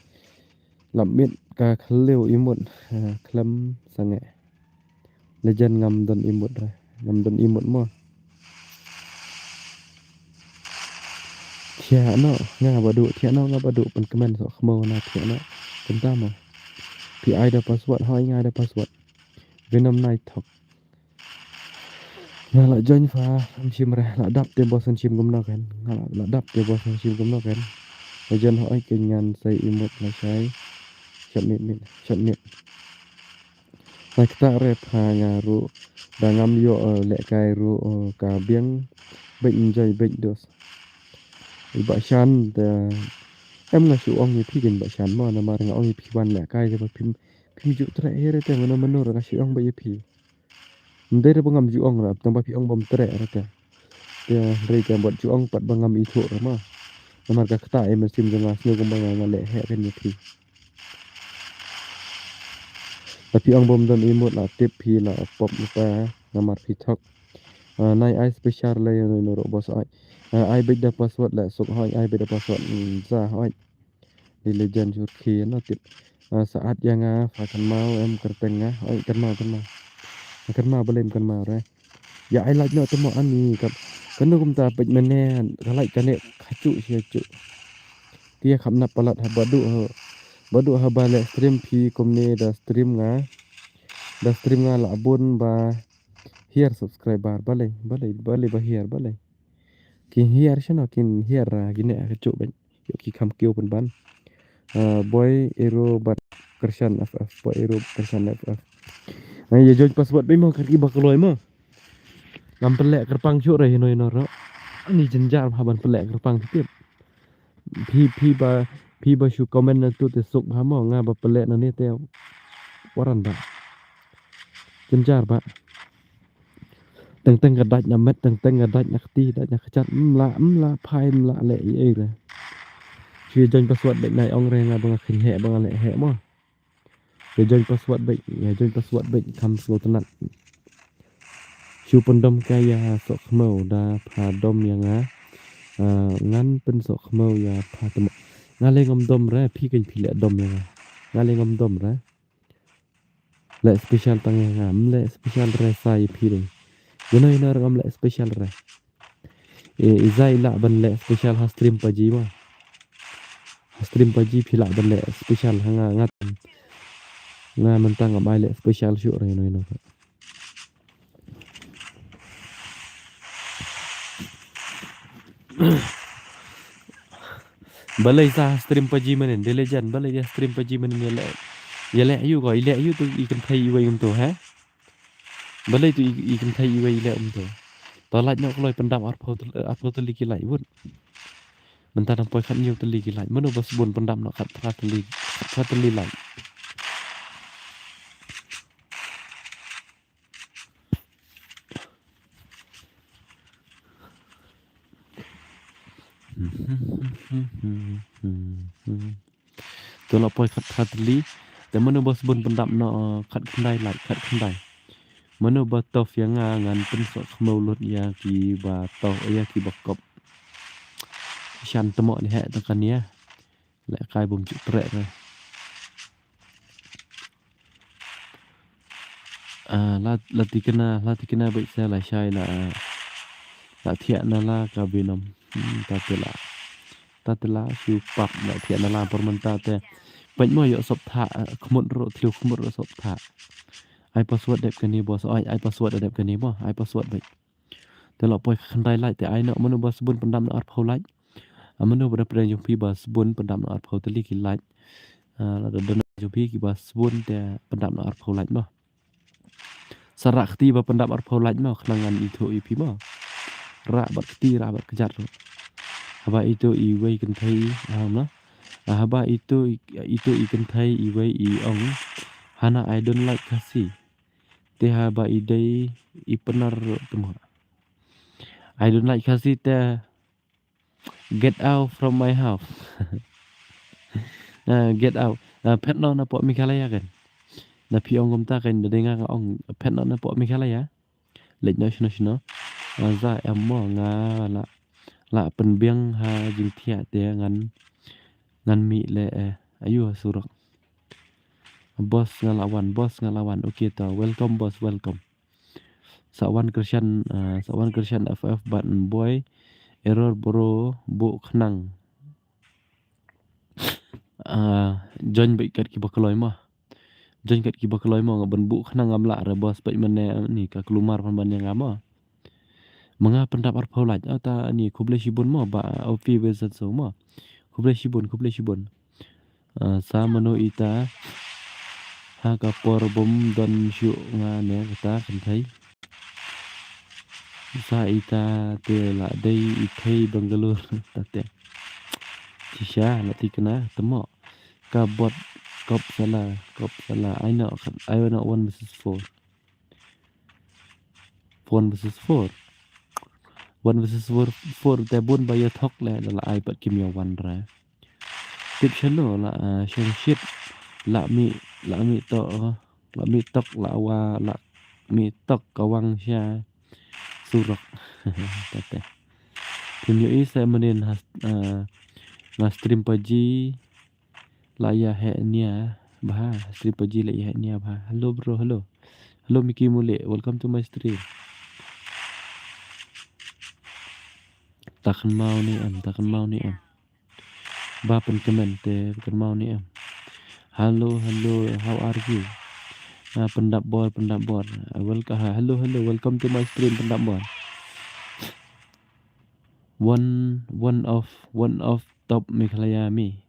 Lap mit ka khlem i mut, ha, khlem sangeh. Legend ngam don i mut re. Ngam don i mut mo. Thiah noh, nga badu, thiah noh, nga badu, pynkmen soh khmo na thiah noh. Kumta mo. Phi ai da password, hoi nga ai da password. Venom nai thok. Nga la join pha, am shim re, la dap te bos an shim kumno ken. Nga la, la dap te bos an shim kumno ken. La join hoi ken ngan sai i mut la sai. Shot mit mit, shot mit. Nga kata re pha nga ruh. Da ngam ïoh, eh, lehkai ruh, eh, ka biang. Beit enjoy, beit dos. I ba shan te. Em nga shu ong ïa phi ken ba shan mo, namar nga ong ïa phi wan lehkai te ba phim, phim ju treh hi re te mano mano re nga shu ong ba ïa phi. Ym dei re ba ngam ju ong re, tang ba phi ong bym treh re te. Te hynrei te bad ju ong pat ba ngam ithuh re mo. Namar ka kata e mynsiem jong nga sngewbha kumba nga, nga leh heh ken ïa phi. Te phi ong bym don i mut la tip phi la pop mata namar phi thok. Ah, nai ai special le no no ro bos ai. Ah, ai beit da password le suk hoi, ai beit da password, mm, za hoi. Di legend sur khi no tip. Ah, saat ïa nga pha kynmaw em kyrteng nga. Oi kynmaw kynmaw. Kynmaw balei kynmaw re. Ïa ai like noh te mo ani kap. Kano kumta peit mynne ka like kane khachu shi chu. Tia kham nap palat ha badu ha. Badu ha ba leh stream phi kumne da stream nga. Da stream nga la bun ba hiar subscriber balei, balei, balei ba hiar balei. Kin hiar shano kin hiar, ah, kine khachu beit. Ïoh ki kham kiew pynban. Ah, Boy Ero bad Kyrshan F F, Boy Ero Kyrshan F F. Ai ïa join password beit mo kyrki ba kloi mo. Ngam pynleh kyrpang shuh re ïa no ïa no ro. Ani jynjar ha ban pynleh kyrpang tip. Phi, phi ba, phi ba shu comment na tu te suk ba mo nga ba pynleh na ni te. Waran ba. Jynjar ba. Teng teng ka dait na met, teng teng ka dait na kti, dait na kjat, mla, mla, phai, mla, leh, i, i, re. Shu join password beit nai ong re nga ba nga khin heh, ba nga leh heh mo. Ïa join password beit, ïa join password beit, kham slow tynat. Shu pyndom ka ïa sok khmo, da pha dom ïa nga. Ah, ngan pynsoh khmew ïa pha tymmen. Nga leh ngam dom re, phi kein phi leh dom ïa nga. Nga leh ngam dom re. Leh special tang ïa nga, ym leh special re sa ïa phi re. Ïa no ïa no re ngam leh special re. E, i za i lah ban leh special ha stream paji ma. Ha stream paji phi lah ban leh special ha nga, nga. Nga mynta ngam ai leh special shuh re ïa no ïa no. Balei sa stream paji mynnin, Delejan, balei ïa stream paji mynnin ïa leh. Ïa leh ïa u ko, ïa leh ïa u tu i kynthei iwei um tu, ha? Balei tu i, i kynthei iwei ïa leh um tu. To like noh kloi pyndap arphew tyl-, arphew tylli ki like wut. Mynta dang poi khathynñiew tylli ki like. Mano ba sbun pyndap noh khatphra tylli, khatphra tylli like. To la poi khatphra tylli. Te mano ba sbun pyndap noh, uh, khatkhyndai like, khatkhyndai. Mano ba tough ïa nga ngan pynsoh khmew lut ïa ki ba tough, ïa ki ba kop. Shan tymmen ne heh tang kane. Leh kai bym ju treh re. Ah, la, la tikna, la tikna beit sa la shai la, la thiah na la ka binom. Hmm, ta te la. Ta te la shu pap la thiah na la por mynta te. Peit mo ïoh sop tha, ah, khmut ruh, thliew khmut ruh sop tha. Ai password dep kane boss, ai, ai password dep kane mo, ai password beit. Te la poi khatkhyndai like te ai noh mano ba sbun pyndap noh arphew like. Ah, mano ba da pdeng jong phi ba sbun pyndap noh arphew tylli ki like. Ah, la da don jong phi ki ba sbun te pyndap noh arphew like mo. Sa rah kti ba pyndap arphew like mo, khnang ngan ithuh ïa phi mo. Rah bad kti, rah bad kjat ruh. Haba ithuh iwei kynthei, ah, mo. Ah, haba ithuh i, ithuh i kynthei iwei i ong. Hana I don't like Khasi. Te haba i dei i Pnar ruh tymmen. I don't like Khasi te get out from my house. Ah, get out. Ah, phet noh na poh Meghalaya kan. Na phi ong kumta kan da dei nga nga ong phet noh na poh Meghalaya. Leit noh shano shano. Ah, za em mo nga la, la pynbiang ha jingthiah te ngan, ngan mih leh, eh, ayu ha surok. Boss nga la wan, boss nga la wan. Okay to, welcome boss, welcome. Sa wan Krishan, ah, sa wan Krishan F F bad boy. Error bro, buh khnang. Ah, join beit kat kiba kloi mo. Join kat kiba kloi mo, nga ban buh khnang ngam lah re boss, peit mynne ni ka kulmar phan ban ïa nga mo. Ma nga pyndap arphew like, ah, ta ni khublei shibun mo, ba, ah, O P Wilson so mo. Khublei shibun, khublei shibun. Ah, sa mano ita ha ka por bym don shuh nga ne kata kynthei. Sa ita te la dei i thei Bangalore ta te. Shisha la tikna tymmen. Ka bot kop sala, kop sala. Ai noh, ai noh one versus four. One versus four. One versus four, four te bun ba ïa thok leh la ai pat kim ïa wan re. Tip shano la, ah, shong shit. La mi, la mi to, ah, la mi tok, la wa, la mi tok ka wang sha surok. Tete. Pynyoh i sa manin has, ah, nga stream paji. La ïa heh nia bha, stream paji la ïa heh nia bha. Hello bro, hello. Hello Mickey Mule, welcome to my stream. Ta kynmaw ne em, ta kynmaw ne em. Ba pyn comment te kynmaw ne em. Hello, hello, how are you? Ah, pyndap bor, pyndap bor. Ah, welcome, ah, hello, hello, welcome to my stream, pyndap bor. One, one of, one of top Meghalaya me.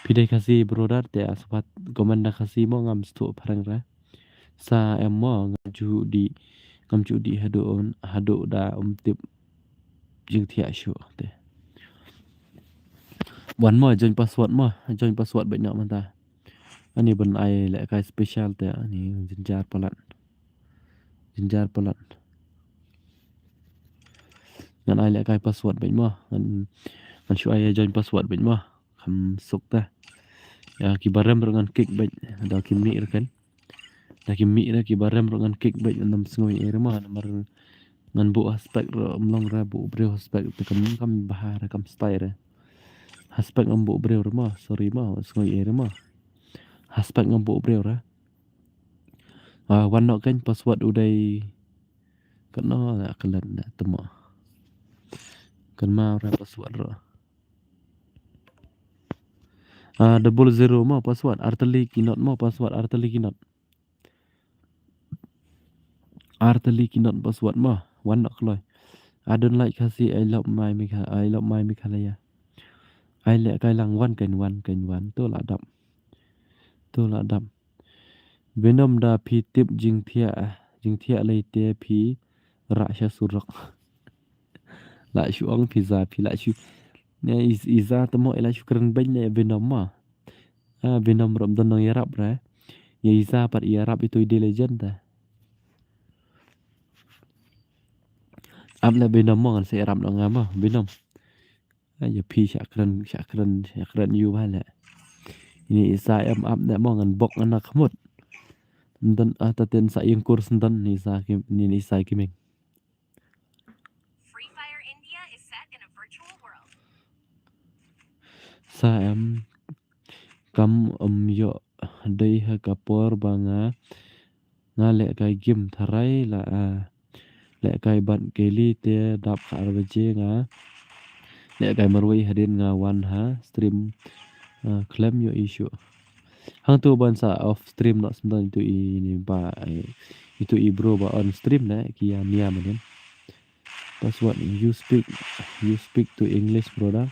Phi dei Khasi brother te aswat comment da Khasi mo ngam sngewthuh phareng re. Sa em mo ngam ju dih, ngam ju dih haduh un, haduh da um tip jingthiah shuh te. Wan mo join password mo, join password bad nyok mynta. Ani ban ai lehkai special te ani jynjar palat. Jynjar palat. Ngan ai lehkai password bad mo. Ngan, ngan shu ai join password bad mo. Kham suk te. Ïa ki barem ruh ngan kick bad. Da ki mih ruh kan. Da ki mih ruh ki barem ruh ngan kick bad ngan ym sngew ei ruh mo namar Ngan buh ha spec ruh, ym long re buh briew ha spec te kam, kam bha re, kam style re. Ha spec ngam buh briew re mo, sorry mo, sngew ei re mo. Ha spec ngam buh briew re. Ah, wan noh kein password u dei. Kano la klet na te mo. Kan ma re password ruh. Ah, double zero mo password, artylli ki not mo password, artylli ki not. Artylli ki not password mo, wan noh kloi. I don't like Khasi, I love my Megha-, I love my Meghalaya. Ai leh kai lang wan kein wan kein wan, to la dap. To la dap. Venom da phi tip jingthiah, jingthiah lei te phi rah sha surok. La shu ong phi za, phi la shu. Ne i-, i za te mo i la shu kren beiñ ne Venom ma. Ah, Venom ruh ym don nongïarap re. Ïa i za pat ïarap itu i dei legend te. Ap leh Venom mo ngan sa ïarap noh nga mo, Venom. Ah, ïa phi sha kren, sha kren, sha kren ïu bha leh. Ini i za em ap ne mo ngan bok ngan na khmut. Ym don, ah, ta ten sa ïeng kurs ym don ni za ki, ni, ni za ki meng. Free Fire India is set in a virtual world. Sa em kam ym ïoh dei ha ka por ba nga, nga leh kai game tharai la, ah, leh kai bad Kelly te dap kha ar baje nga leh kai marwei hadien nga wan ha stream, ah, khlem ïoh issue. Hangto ban sa off stream noh sendon itu i ni ba, eh, itu i bro ba on stream ne ki ïa niam hadien. Password, you speak, you speak to English, brother.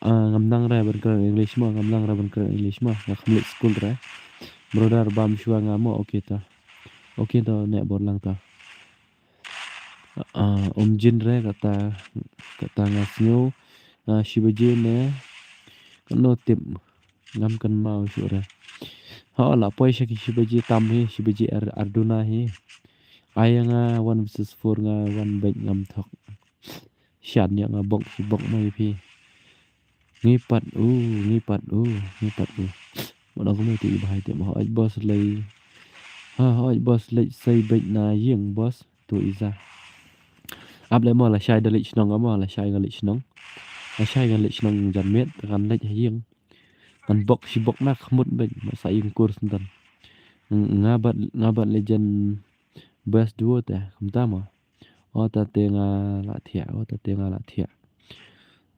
Ah, ngam nang re ban kren English mo, ngam nang re ban kren English mo, nga khmlih skul re. Brother bam shuwa nga mo, okay ta. Okay ta, ne bor lang ta. Ah, um jin re kata, kata nga sngew, ah, shi baje ne, kano tip, ngam kynmaw shuh re. Ha, la poi sha ki shi baje tam hi, shi baje ar-, arduna hi. Ai nga one versus four nga one bek ngam thok. Shan ïa nga bok shi bok mai phi. Ngi pat u, ngi pat u, ngi pat u. Mo dang kumne ti i bahai te mo hoi boss lei. Ha, hoi boss lei sei bek na ïing boss tu i za. Ap leh mo la shai da leit shnong mo la shai nga leit shnong. La shai nga leit shnong jan miet kan leit ha ïing. Kan bok shi bok na khmut bek ma sa ïing kurs ntan. Nga bad, nga bad legend best duo te kumta mo. O ta te nga la thiah, o ta te nga la thiah.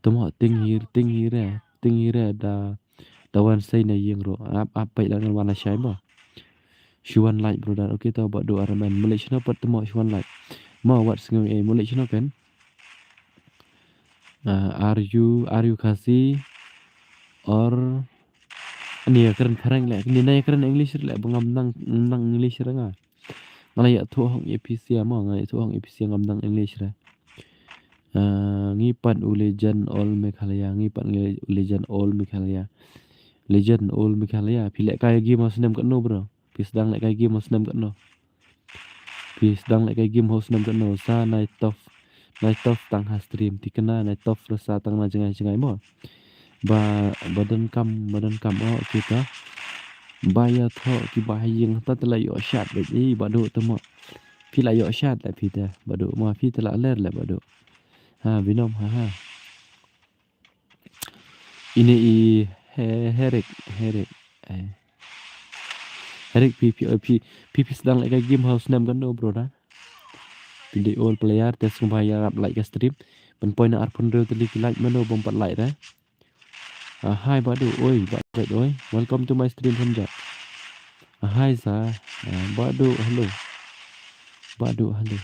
Te mo ting hi, ting hi re, ting hi re da, da wan sei na ïing ruh. Ap, ap peit la ngan wan la shai mo. Shu wan like brother. Okay to ba do aramen. Malik shino pat te mo shu wan like. Mo wat sngew ei malik shino ken. Ah, are you, are you Khasi or ani ïa kren phareng leh, ani na ïa kren English leh ba ngam nang, nang English re nga. Nga la ïathuh hok ïa phi sia mo, nga ïathuh hok ïa phi sia ngam nang English re. Ah, ngi pat u legend all Meghalaya, ngi pat ngi u legend all Meghalaya. Legend all Meghalaya. Phi leh kai game ha snem katno bro? Phi sdang leh kai game ha snem katno? Phi sdang leh kai game ha snem katno? Sa nai tough, nai tough tang ha stream. Thikna nai tough re sa tang na jngai jngai mo. Ba, ba donkam, ba donkam o kita. Ba ïathoh ki ba ha ïing ta te la ïoh shad beit i ba do te mo. Phi la ïoh shad leh phi te ba do mo phi te la ler leh ba do. Ha Venom ha ha. Ini i he, Herik, Herik. Eh. Herik phi phi phi phi phi sdang leh kai game ha snem katno bro da. Phi dei all player te sngewbha ïarap like ka stream. Ban poi na arphew hynriew tylli ki like mano bym pat like re. Ah, hi Badu, oi, Badu, oi. Welcome to my stream, Hamjat. Ah, hi Za. Ah, Badu, hello. Badu, hello.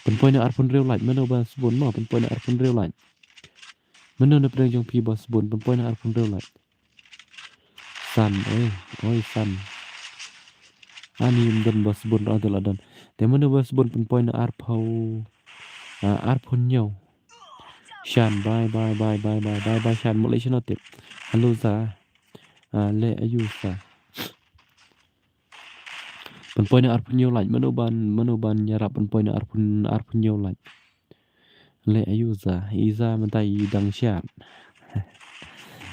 Pynpoi na arphew hynriew like, mano ba sbun mo, pynpoi na arphew hynriew like. Mano na pdeng jong phi ba sbun, pynpoi na arphew hynriew like. San, oi, oi San. Ani ym don ba sbun, ah, la don. Te mano ba sbun, pynpoi na arphew, ah, arphew hynñiew. Shan, bye, bye, bye, bye, bye, bye, bye, Shan, mut leit shano tip. Hello Za. Ah, leh ayu Za. Pynpoi na arphew hynñiew like, mano ban, mano ban ïarap pynpoi na arphew, arphew hynñiew like. Leh ayu Za, i Za mynta i dang shad.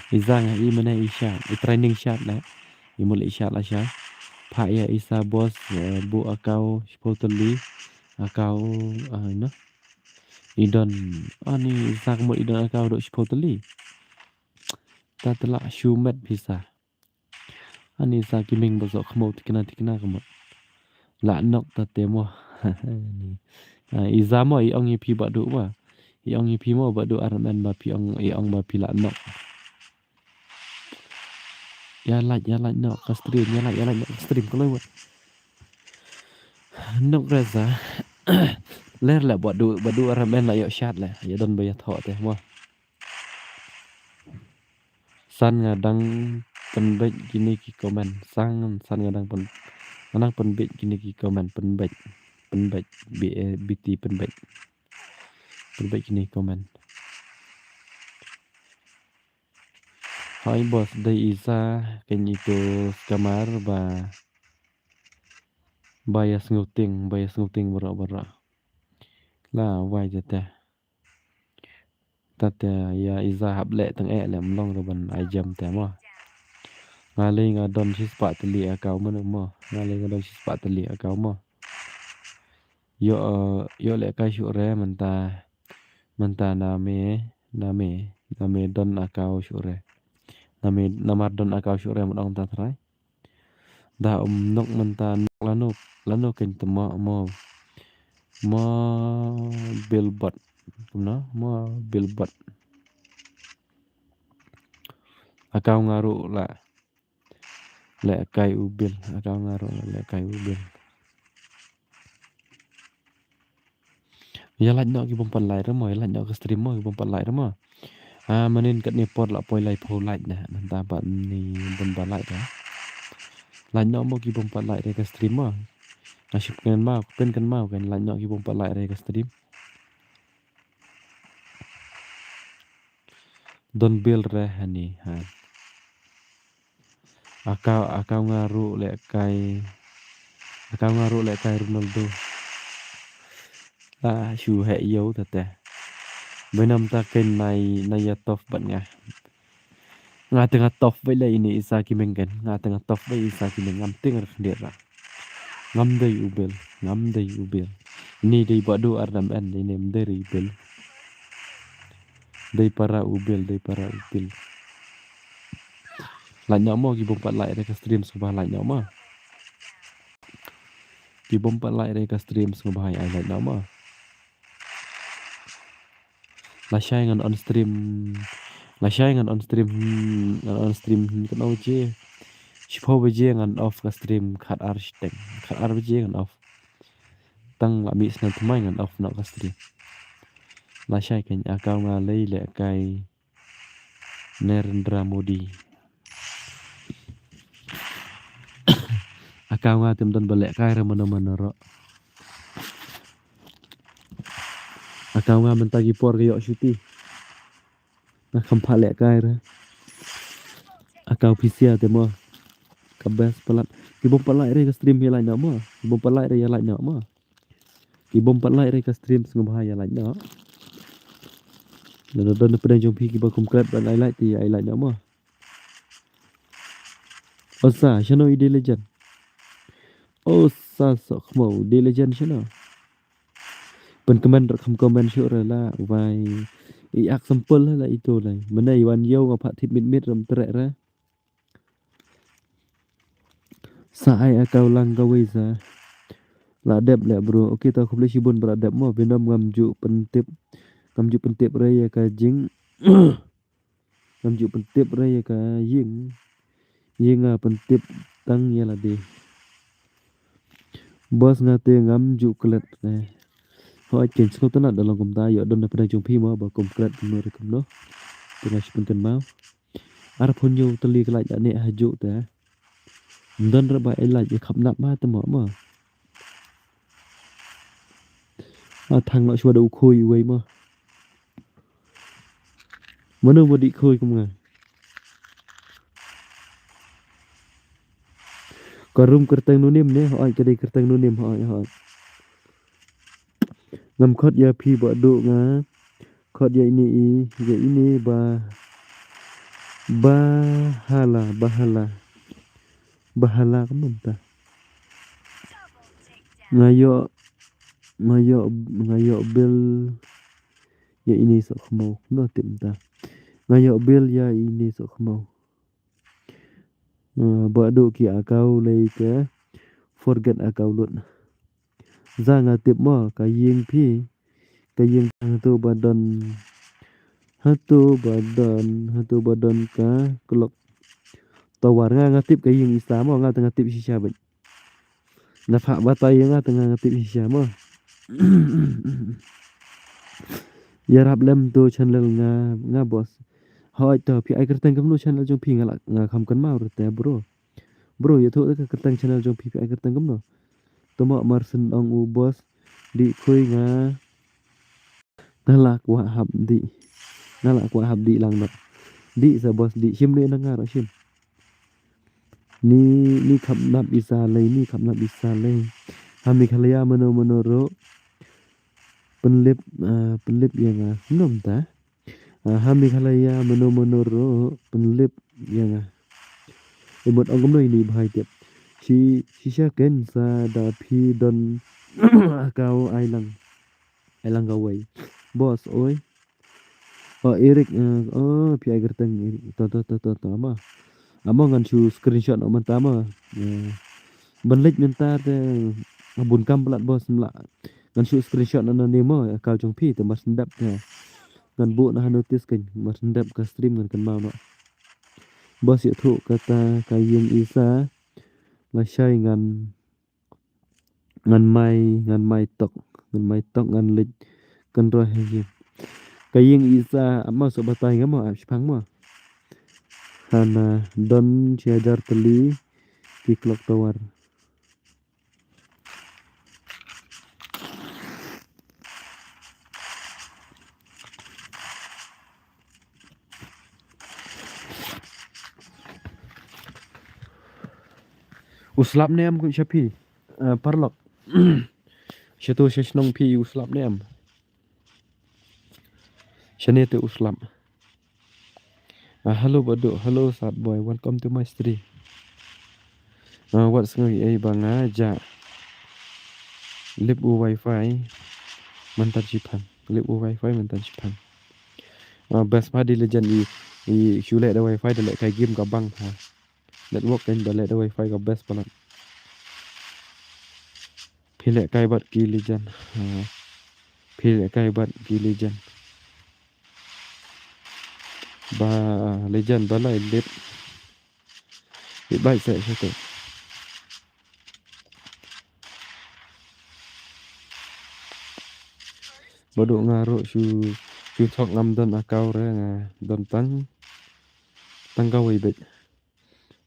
I Za nga i mynne i shad, i training shad leh. I mut leh i shad la shad. Pha ïa i sa boss, eh, buh account shiphew tylli. Account, ah, no. I don, ani sa ka mut i don account dok shiphew tylli. Ta tela shu met pisa. Ani sa ki ming ba sok khmut tikna tikna ka mut. La nok ta te mo. Ani. Ah, i sa mo i ong i phi ba duk ba. I ong i phi mo ba duk ar men ba phi ong i ong ba phi la nok. Ïa like, ïa like noh ka stream, ïa like, ïa like noh ka stream ka loi wat. Nok reza. Ler le badu, badu aram en la ïoh shad le. Ïa don ba ïa thoh te mo. San nga dang pynbeit kine ki comment. San, san nga dang pyn, nga dang pynbeit kine ki comment, pynbeit. Pynbeit, B A B T, pynbeit. Pynbeit kine ki comment. Hai boss, dei isa kein ito scammer ba, ba ïa sngewtieng, ba ïa sngewtieng baroh baroh. La wai jate. Tate ïa isa hap leh tang eh leh mlong ruh ban ai jem te mo. Nga lei nga don shispah tylli account mo, mo. Nga lei nga don shispah tylli account mo. Ïoh, eh, ïoh lehkai shuh re mynta, mynta name, name, name don account shuh re. Name, namar don account shuh re mut ong ta trai. Da um nok mynta nok lano, lano kein te mo, mo, mo billboard. Kumno, mo billboard. Account nga ruh la lehkai u bill, account nga ruh la lehkai u bill. Ïa like noh ki bym pat like re mo, ïa like noh ka stream mo ki bym pat like re mo. Ah, manin katne por la poi laiphew like na, nangta pat ni bym pat like re. Like noh mo ki bym pat like re ka stream mo. Nga shu kynmaw, pyn kynmaw kan like noh ki bym pat like re ka stream. Don bill re hani ha. Account, account nga ruh lehkai. Account nga ruh lehkai Ronaldo. Ah, shu heh ïew tate. Bynam ta kein nai, nai ïa tough bad nga. Nga te nga tough bad lei ini isa ki meng kein. Nga te nga tough bad isa ki meng ngam tieng re khyndiat ra. Ngam dei u bill, ngam dei u bill. Ini dei badu ar dam en, ini ym dei re u bill. Dei para u bill, dei para u bill. Like noh mo ki bym pat like re ka stream sngewbha like noh mo. Ki bym pat like re ka stream sngewbha ai like noh mo. Lashai ngan on stream. Lashai ngan on stream, hmm, ngan on stream, hmm, kano je. Shiphew baje ngan off ka stream khat ar shiteng. Khat ar baje ngan off. Tang la mih snem thymmai ngan off noh ka stream. Lashai kein account nga lei lehkai Narendra Modi. Account nga te ym don ba lehkai re mano mano ruh. Account nga mynta ki por ka ïoh shuti. Nga kham pha lehkai re. Account phi sia te mo. Ka best palat. Ki bym pat like re ka stream ïa like noh mo. Ki bym pat like re ïa like noh mo. Ki bym pat like re ka stream sngewbha ïa like noh. Lada don na pdeng jong phi kiba kum klet ban ai like te ai like noh mo. Osa, shano i dei legend? Osa sok mo, dei legend shano? Pyn comment ruh kham comment shuh re la, wai. I ak sampul la ito lai. Mynne i wan ïew nga pha tip mit mit ram trek re. Sa ai account lang kawei sa. La dep leh bro. Okay, ta khublei shibun ba la dep mo. Bynam ngam ju pyntip. Ngam ju pyntip re ïa ka jing. Ngam ju pyntip re ïa ka jing. Ïa nga pyntip tang ïa lade. Boss nga te ngam ju klet re. Hooid kein sngewtynnat da long kumta ïoh don na pdeng jong phi mo ba kum klet kumno re kumno. Te nga shu pynkynmaw. Arphew hynñiew tylli ka like da ne ha juk te. Ym don re ba ai like ïa khap nap ma te mo mo. A thang noh shuwa da u khoi uwei mo. Mano ba dih khoi kum nga. Ka rum kyrteng nunim ne hooid ka dei kyrteng nunim hooid hooid. Ngam khot ïa phi ba duk nga. Khot ïa ini i, ïa ini ba, ba hala, ba hala. Ba hala ka mum ta. Nga ïoh, nga ïoh, nga ïoh bill ïa ine soh khmaw. No tip mynta. Nga ïoh bill ïa ine soh khmaw. Ah, ba duh ki account lei te forget account lut. Za nga tip mo ka ïing phi. Ka ïing hato ba don. Hato ba don, hato ba don ka clock tower. Nga nga tip ka ïing isa mo, nga te nga tip shisha bad. Na pha batai ïa nga te nga nga tip shisha mo. Ïarap lem to channel nga, nga boss. Hoi to phi ai kyrteng kumno channel jong phi, nga la nga kham kynmaw ruh te bro. Bro, ïathuh ka kyrteng channel jong phi, phi ai kyrteng kumno. To mo Marsin ong u boss, dih khui nga. Nga la kwah hap dih. Nga la kwah hap dih lang noh. Dih sa boss dih, shim ne na nga ruh shim. Ni, ni kham nap isa lei, ni kham nap isa lei. Ha Meghalaya mano mano ruh pynlip, ah, pynlip ïa nga. Nom ta. Ah, ha Meghalaya mano mano ruh pynlip ïa nga. Imut ong kumno ini bhai tip. Shi, shisha ken sa da phi don account ai lang. Ai lang kawei. Boss oi. Oh Eric, eh, oh phi ai kyrteng Eric. To to to to to ma. Amo ngan shu screenshot noh mynta mo. Eh, ban leit mynta te bun kam palat boss mla. Ngan shu screenshot noh ne mo account jong phi te mar sendap te. Ngan buh noh ha notice kein mar sendap ka stream ngan kynmaw noh. Boss ïathuh kata ka ïing isa. Lashai ngan ngan mai, ngan mai tok, ngan mai tok, ngan leit kynroh ha ïing. Ka ïing isa ap mo, shu batai nga mo, ap shipang mo. Hana don shi hajar tylli ki clock tower. U slap ne em kum sha phi, eh, paralok. Sha to sha shnong phi u slap ne em. Shane te u slap. Ah, hello Badu, hello Sad Boy, welcome to my stream. Ah, wat sngew ei ba nga ja lip u wifi mynta shipang, lip u wifi mynta shipang. Ah, best pa di legend i, i shu leh da wifi da leh kai game ka bang ha. Network kan ba leh da wifi ka best palat. Phi leh kai bad ki legend. Ah, phi leh kai bad ki legend. Ba legend ba lai lip. Lip bai se se te. Badu nga ruh shu, shu thok ngam don account re nga don tang, tang kawei beit.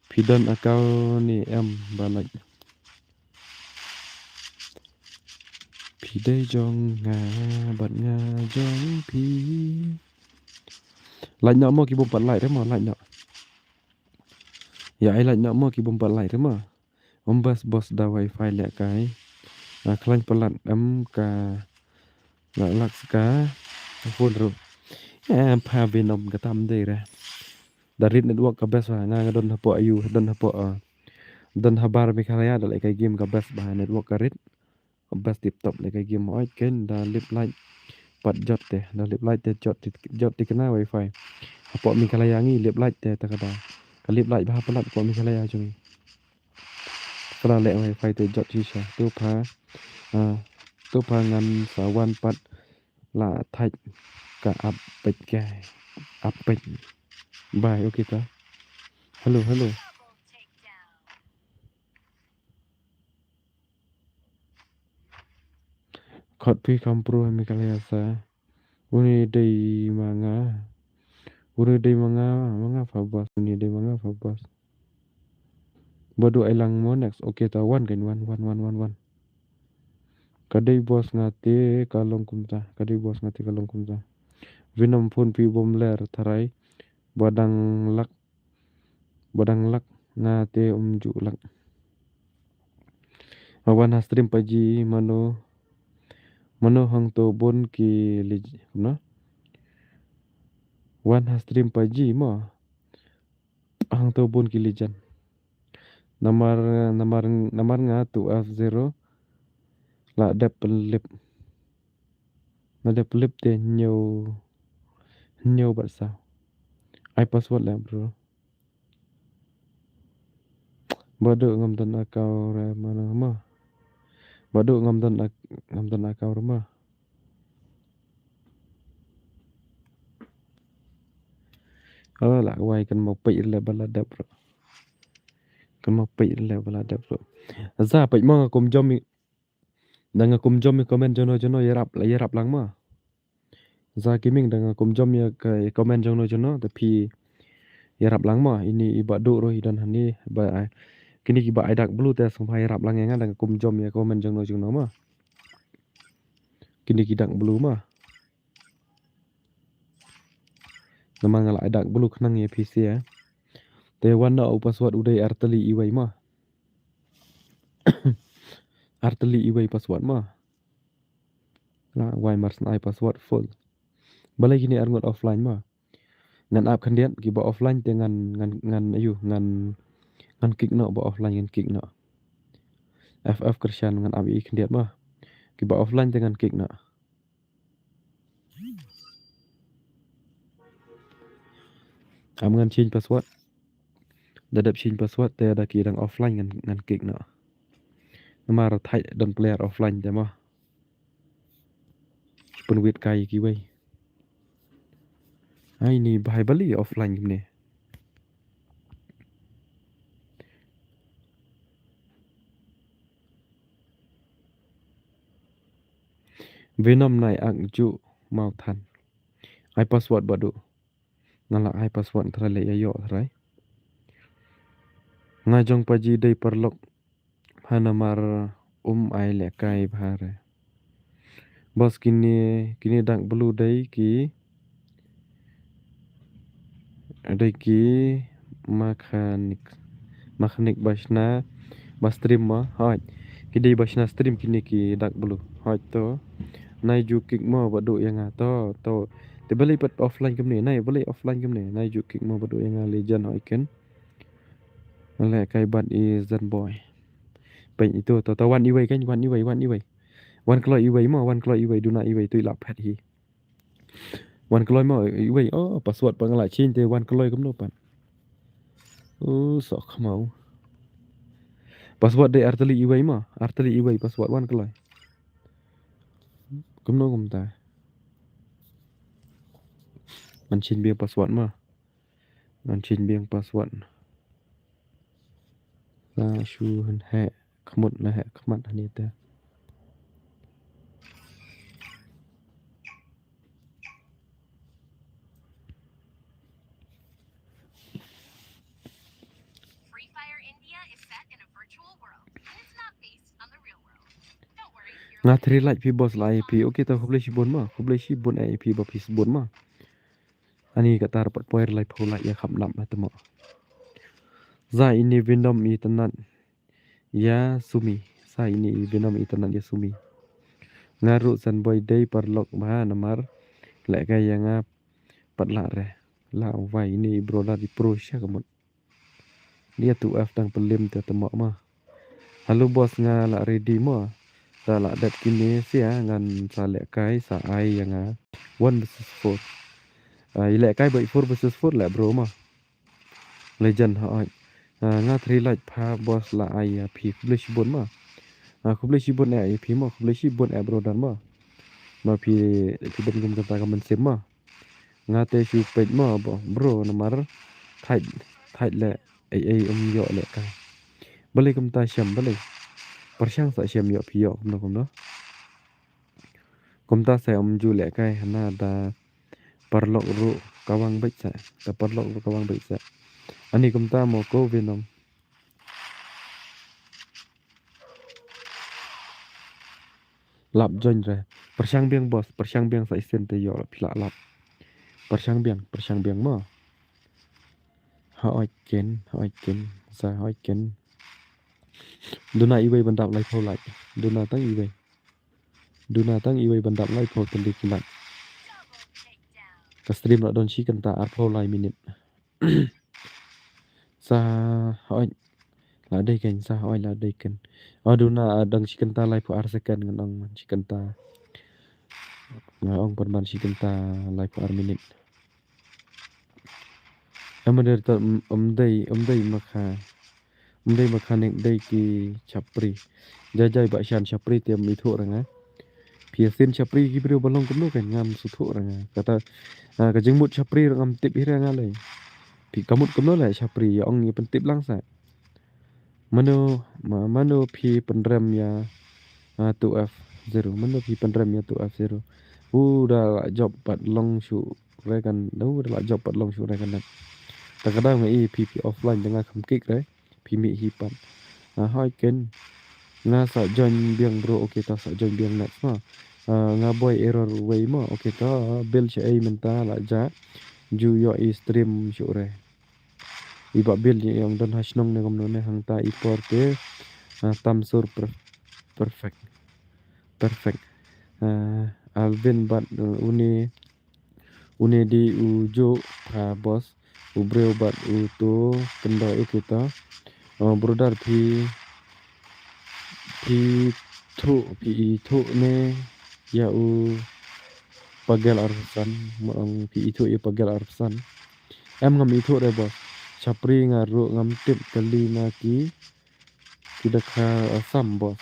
Phi don account ne em ba lait. Phi dei jong nga bad nga jong phi. Lait noh mo ki bym pat lait re mo, lait noh. Ïa ai lait noh mo ki bym pat lait re mo. Ym best boss da wifi leh kai. Nga khlaiñ palat em ka la lak ska phone ruh. Em pha Venom ka tam dei re. Da rit network ka best ba nga nga don hapoh ayu don hapoh, ah, don habar Meghalaya da leh kai game ka best ba network ka rit. Best tip top leh kai game oi ken da lip light pat jot te, da lip light te jot ti, jot ti kena wifi. Hapoh Meghalaya ngi lip light te ta ka da. Ka lip light ba ha palat hapoh Meghalaya jong ngi. Ka da leh wifi te jot shisha. Tu pha, ah, tu pha ngan sa wan pat la thait ka ap peit kai. Ap peit. Bye, okay ta. Hello, hello. Khot phi kham pruh ha Meghalaya sa. Uni dei ma nga. Uni dei ma nga, ma nga fa boss. Uni dei ma nga fa boss. Badu ai lang mo next. Okay ta wan kan wan, wan, wan, wan, wan. Ka dei boss nga te ka long kumta. Ka dei boss nga te ka long kumta. Venom phone phi bym ler tharai. Ba dang lak Ba dang lak nga te um ju lak. Wan ha stream pa ji mano, mano hangto bun ki lij-, kumno? Wan ha stream pa ji mo hangto bun ki lijan. Namar, namar, namar nga tu F zero. La dep pynlip. La dep pynlip te hynñiew, hynñiew bad saw. Ai password leh bro. Badu ngam don account re ma na ma. Badu ngam don ak-, ngam don account re ma. Oh, la wai kan mo peit le ba la dep bro. Kan mo peit le ba la dep bro. Za peit mo nga kum jom i. Da nga kum jom i comment jono jono ïarap, ïarap lang ma. Za ki ming da nga kum jom ïa ka comment jong no jong no, te phi ïarap lang ma, ini i Bah Duh ruh i don hani, ba ai. Kini ki ba ai dark blue te sngewbha ïarap lang ïa nga da nga kum jom ïa comment jong no jong no ma. Kini ki dark blue ma. Namar nga la ai dark blue khnang ïa phi sha. Te wan na u password u dei ar tylli iwei ma. Ar tylli iwei password ma. La wai mar syn ai password full. Balei kine ar ngut offline ma. Ngan ap khyndiat kiba offline te ngan, ngan, ngan ayu, ngan, ngan kick noh ba offline ngan kick noh. F F kyrshan ngan ap i khyndiat ma. Kiba offline te ngan kick noh. Am ngan change password. Da dep change password te da ki dang offline ngan, ngan kick noh. Namar thait don player offline te ma. Pynwit kai kiwei. Ai ni bhai bali offline kumne. Venom nai ak ju mau than. Ai password badu. Nga la ai password trai le ïa ïoh trai. Nga jong pa ji dei paralok. Bha namar um ai lehkai bha re. Boss kine, kine dark blue dei ki, dei ki mechanic, mechanic ba shna ba stream ma, hoi. Ki dei ba shna stream kine ki dark blue. Hoi to. Nai ju kick mo ba duh ïa nga to, to. Te balei pat offline kumne, nai balei offline kumne, nai ju kick mo ba duh ïa nga legend hoi ken. Lehkai bad i Zen boy. Peit ito, to, to, wan iwei kan, wan iwei, wan iwei. Wan kloi iwei mo, wan kloi iwei, duna iwei, tu i lap phet hi. Wan kloi mo, iwei, oh, password pa nga la change te, wan kloi kumno pat. Oh, sok khmau. Password dei ar tylli iwei mo, ar tylli iwei password, wan kloi. Kumno kumta. Ngan change biang password mo. Ngan change biang password. Sa shu heh khmut na heh khmat hani te. Free Fire India is set in a virtual world, and it's not based on the real world. Don't worry, your Nga three like phi boss la ai phi. Okay, to khublei shibun ma. Khublei shibun ai phi ba phi sbun ma. Ani kata pat poi lai pho lai ïa kham lap ha tamo. Sa ini Venom i tnat ïa Sumi. Sa ini Venom i tnat ïa Sumi. Nga ruh Zen boy dei paralok bha namar lehkai ïa nga pat la re. La wai ini i bro la di pro sha kamut. Dia tu F dang pelim te temo ma. Hello boss, nga la ready mo. Sa la dep kine sia ngan sa lehkai sa ai ïa nga. One versus four. Ah, i lehkai ba i four versus four leh bro ma. Legend ha oi. Ah, nga three like pha boss la ai ïa phi khublei shibun ma. Ah, khublei shibun eh ïa phi ma, khublei shibun eh bro dan ma. Ma phi, phi dang gum kata ka mynsiem ma. Nga te shu peit mo bo, bro, namar thait, thait le ei ei um ïoh lehkai. Balei kumta shem, balei? Pyrshang sa shem ïoh phi ïoh kumno kumno. Kumta sa um ju lehkai hana da paralok ruh ka wang beit sa, da paralok ruh ka wang beit sa. Ani kumta mo ko Venom. Lap join re. Pyrshang biang boss, pyrshang biang sa isen te ïoh phi lah lap. Pyrshang biang, pyrshang biang mo. Ha oi ken, ha oi ken, sa ha oi ken. Duna iwei ban dap lai phew like. Duna tang iwei. Duna tang iwei ban dap lai phew tylli ki like. Ka stream la don shi kynta ar phew lai minit. Sa, oi. La dei kein sa, oi la dei kein. Oh, duna, ah, dang shi kynta laiphew ar second ngan ong man shi kynta. Nga ong pynban shi kynta laiphew ar minit. Em, moderator, um, um dei, um dei maka-, um dei mechanic, dei ki shapri. Jai jai ba shan shapri te um ithuh ra nga. Phi ïa sien shapri ki briew ba long kumno kein ngam sngewthuh ra nga. Kata, ah, ka jingmut shapri ruh ngam tip hi ra nga lei. Phi ka mut kumno lei shapri, ïa ong ïa pyntip lang sa. Mano, ma-, mano phi pynrem ïa, ah, two F zero. Mano phi pynrem ïa two F zero. U da la jop pat long shuh re kan, u da la jop pat long shuh re kan. Ta ka daw nga i phi phi offline da nga kham kik re. Phi mih hi pat. Ah, hoi kein. Nga sa join biang bro, okay ta sa join biang next ma. Ah, nga boi error wei ma, okay ta bill sha ei mynta la ja. Ju ïoh i stream shuh re. I ba bill i ong don ha shnong ne kumno ne hangta i por te. Ah, tam sur per-, perfect. Perfect. Ah, Alvin bad, uh, une, une di u jo, ah, boss. U briew bad u to, pyndoi u kita. Oh, brother phi, phi thuh, phi i thuh ne, ïa u Pagel Arfsan, mo ong phi i thuh ïa Pagel Arfsan. Em ngam i thuh re boss. Shapri nga ruh ngam tip kali na ki, ki da kha Assam boss.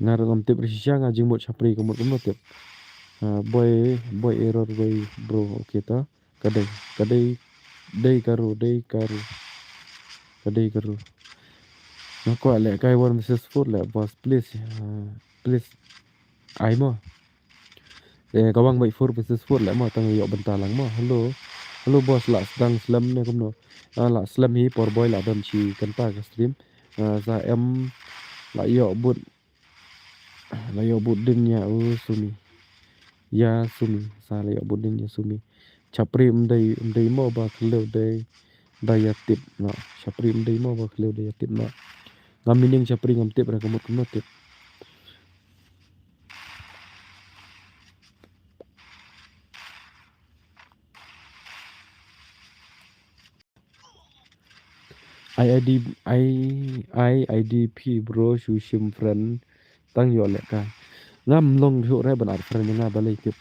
Nga ruh ngam tip re shisha nga jingmut shapri ka mut kumno tip. Ah, boi, boi error wei bro, okay ta. Ka dei, ka dei, dei ka ru, dei ka ru. Ka dei ka ru. Nga kwah leh kai one versus four leh boss, please, ah, please. Ai mo. Eh, ka wang bai four versus four leh mo, tang ïoh bynta lang mo. Hello. Hello boss, la sdang slem ne kumno. Ah, la slem hi por boi la don shi kynta ka stream. Ah, sa em la ïoh bud, la ïoh bud din ïa u Sumi. Ïa Sumi, sa la ïoh bud din ïa Sumi. Shapri ym dei, ym dei mo ba khlem dei, dei ïa tip no. Shapri ym dei mo ba khlem dei ïa tip no. Ngam meaning shapri ngam tip ra ka mut kumno tip. I I D, I, I I D P bro, shu shim friend. Tang ïoh leh ka. Ngam long shu re ban add friend nga balei tip.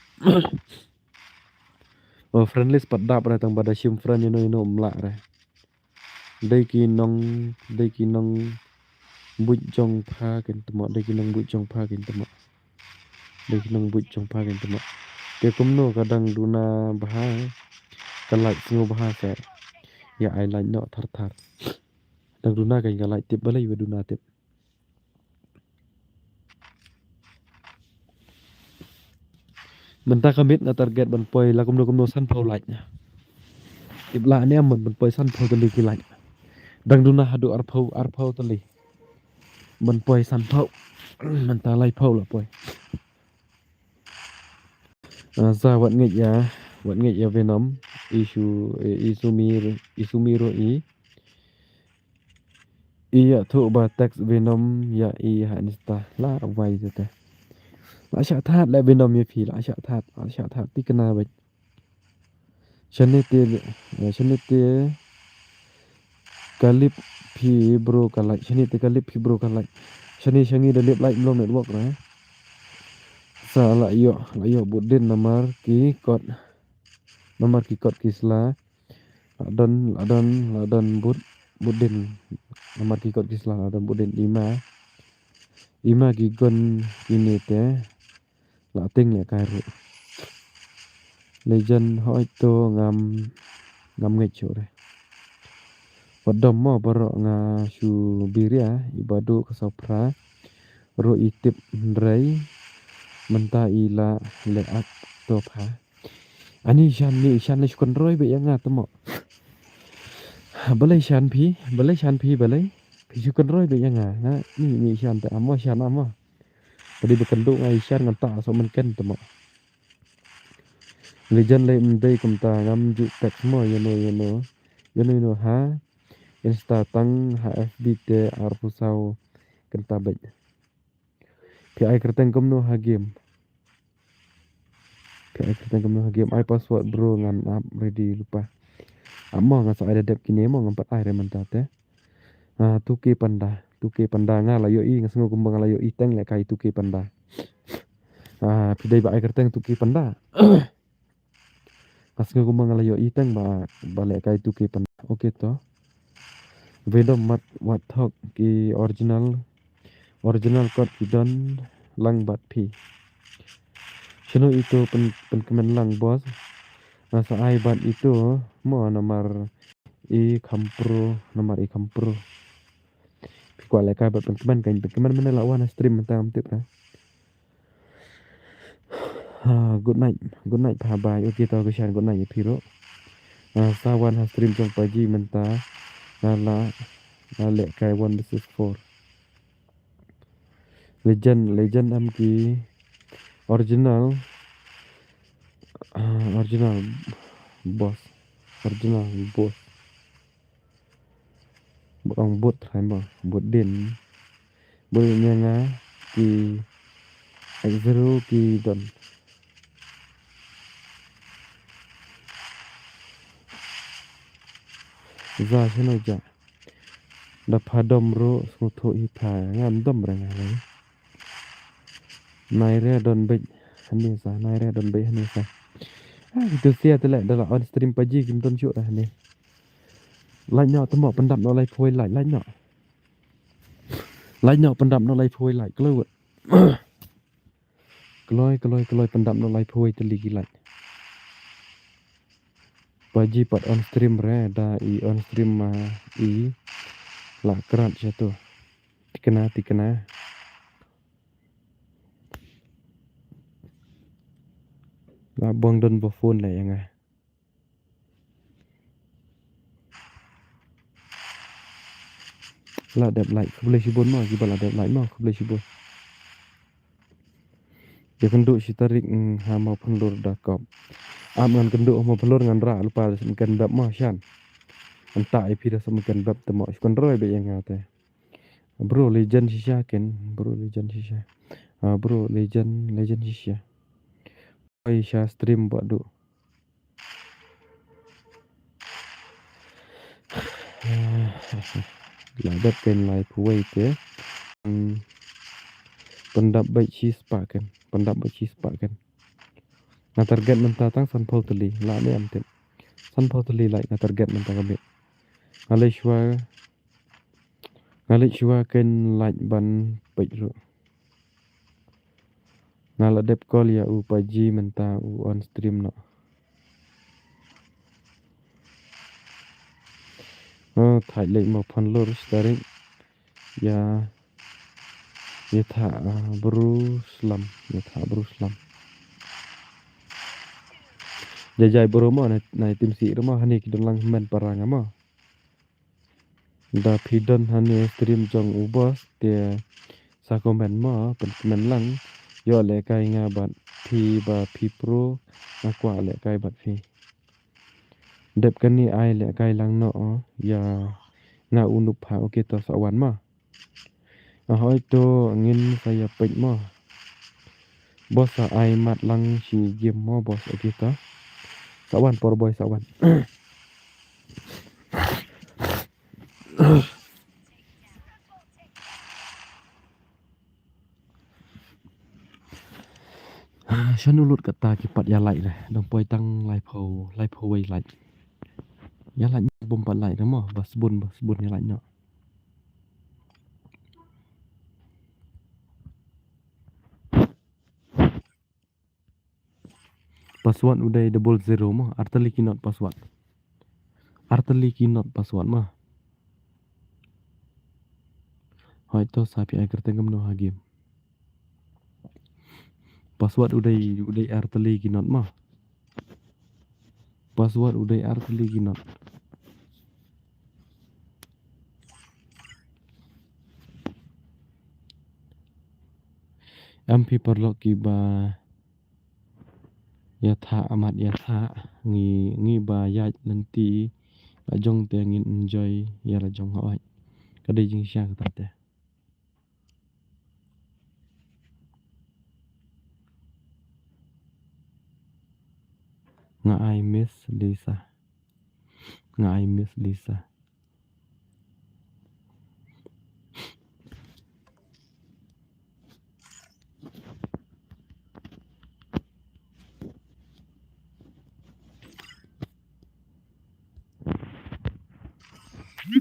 Oh, friend list pat dap re tang ba da shim friend ïa no ïa no ym lah re. Dei ki nong, dei ki nong buit jong pha kin tmo, dei ki nong buit jong pha kin tmo. Dei ki nong buit jong pha kin tmo. Te kumno ka dang duna bha, ka light sngewbha se. Ïa ai light noh thar thar. Dang duna ka ïa ka light tip balei wa duna tip. Mynta ka miet nga target ban poi la kumno kumno sanphew like. Tip la ne am ban poi sanphew tylli ki like. Dang duna haduh arphew, arphew tylli. Ban poi sanphew. Mynta laiphew la poi. Ah, sa wat ngeit ïa, wat ngeit ïa Venom. Isu, eh, Isumi, Isumi ruh i. I ïathuh ba text Venom ïa i ha Insta. La wai te. La shah that la Venom ïa phi, la shah that, la shah that ti kena beit. Shane te, eh, shane te ka lip phi bro ka like. Shane te ka lip phi bro ka like. Shane shangi da lip like mlong network ra. Sa la ïoh, la ïoh bud din namar ki kot. Namar ki kot ki sla. La don, la don, la don bud, bud din. Namar ki kot ki sla, la don bud din ima. Ima ki gon kine te. La ting leh kai ruh. Legend hoi to ngam, ngam ngeit shuh re. Wat dom mo baroh nga shu biria, i Badu ka Sopra. Ruh i tip hynrei. Mynta i la leh ak to pha. Ani shan ni shan ni shu kynroi beit ïa nga tmo. Balei shan phi, balei shan phi, balei. Phi shu kynroi beit ïa nga, na, ni ni shan te amo shan amo. Padi ba kynduh nga i shan ngan ta so mynken tmo. Legend lei ym dei kumta ngam ju text mo ïa no ïa no. Ïa no ïa no ha. Insta tang ha F B te arphew saw kynta beit. Phi ai kyrteng kumno ha game. Phi ai kyrteng kumno ha game. Ai password bro ngan ap ready lypa. Ap mo nga sa ai da dep kine mo ngam pat ai re mynta te. Ah, two K panda, two K panda nga la ïohi, nga sngew kumba nga la ïohi teng lehkai two K panda. Ah, phi dei ba ai kyrteng two K panda. Nga sngew kumba nga la ïohi teng ba, ba lehkai two K panda. Okay to. Vedom mat wat thok ki original, original kot ki don lang bad phi. Shano ito pyn, pynkmen lang boss. Nga sa ai bad ito mo namar i kham pro, namar i kham pro. Phi kwah lehkai bad pynkmen kan pynkmen, mynne la wan ha stream mynta ngam tip na. Ah, good night, good night pha bye. Okay to, ka shan good night ïa phi ruh. Ah, sa wan ha stream jong Paji mynta. Nga la, nga lehkai one versus four. Legend, legend em ki original. Ah, original boss. Original boss. Bad ong bud trai mo, bud din. Bud din ïa nga ki X zero ki don. Za shano ja. Da pha dom ruh sngewthuh hi pha, ngam dom re nga lei. Nai re don beit hane sa, nai re don beit hane sa. Ah, itu sia te leh da la on stream Paji kim don shuh da hane. Like noh te mo pyndap noh lai phuwei like, like noh. Like noh pyndap noh lai phuwei like. Kloi wut. Kloi, kloi, kloi pyndap noh lai phuwei tylli ki like. Paji pat on stream re da i on stream ma i la krat sha tu. Tikna, tikna. La bong don ba phone la ïa nga. La dep like, khublei shibun mo, kiba la dep like mo, khublei shibun. Ïa kynduh shi tarik, mm, ha Mawphanlur da kop. Ap ngan kynduh ha Mawphanlur ngan rah lypa da sep mken bep mo shan. Ngan tah ïa phi da sep mken bep te mo, shu kynroi beit ïa nga te. Bro legend shisha ken, bro legend shisha. Ah, bro legend, legend shisha. Oi sha stream ba duh. La dep ken lai phuwei te. Hmm. Pyndap beit shispah ken, pyndap beit shispah ken. Nga target mynta tang sanphew tylli, la ne em tip. Sanphew tylli like nga target mynta ka miet. Nga leit shuwa, nga leit shuwa ken like ban peit ruh. Nga la dep call ïa u Paji mynta u on stream noh. Oh, thait leit Mawphanlur shi tarik. Ïa, ïa tha, ah, bru slam, ïa tha bru slam. Jai jai bru mo na, na tim si re mo, hani ki don lang men para nga mo. Da phi don hane stream jong u boss te sa comment mo, pynkmen lang. Ïoh lehkai nga bad phi ba phi pro, nga kwah lehkai bad phi. Dep kane ai lehkai lang noh ïa nga u Nup ha, okay to sa wan mo. Ah, hoi to ngin sa ïa peit mo. Boss sa ai mat lang shi game mo boss, okay to. Sa wan por boy sa wan. Shano lut kata ki pat ïa like re. Dang poi tang laiphew, laiphew wei like. Ïa like bym pat like re mo, ba sbun, ba sbun ïa like noh. Password u dei double zero mo, artylli ki not password. Artylli ki not password mo. Hoi to sa phi ai kyrteng kumno ha game. Password u dei, u dei artylli ki not mo. Password u dei artylli ki not. Em phi paralok kiba ïa tha amat ïa tha ngi, ngi ba ïaid lynti la jong te ngin enjoy ïa la jong hoi. Ka dei jingshisha kata te. Nga ai miss Lisa. Nga ai miss Lisa. Oh,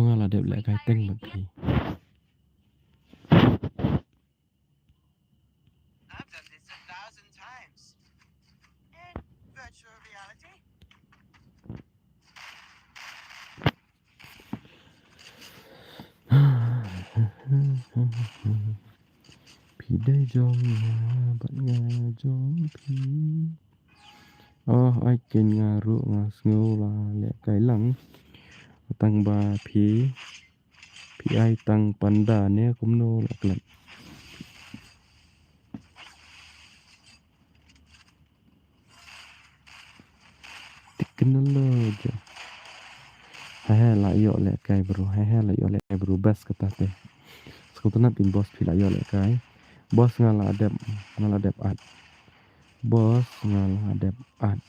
nga la dep lehkai teng bad phi. I've done this a thousand times. In virtual reality? Phi dei jong nga bad nga jong phi. Oh, ai ken nga ruh nga sngew la lehkai lang. Tang ba phi, phi ai tang panda ne kumno la klet. Teknologi. He he la ïoh lehkai bro. He he la ïoh lehkai bro. Best kata te. Sngewtynnat ïa boss phi la ïoh lehkai. Boss nga la dep, nga la dep at. Boss nga la dep at.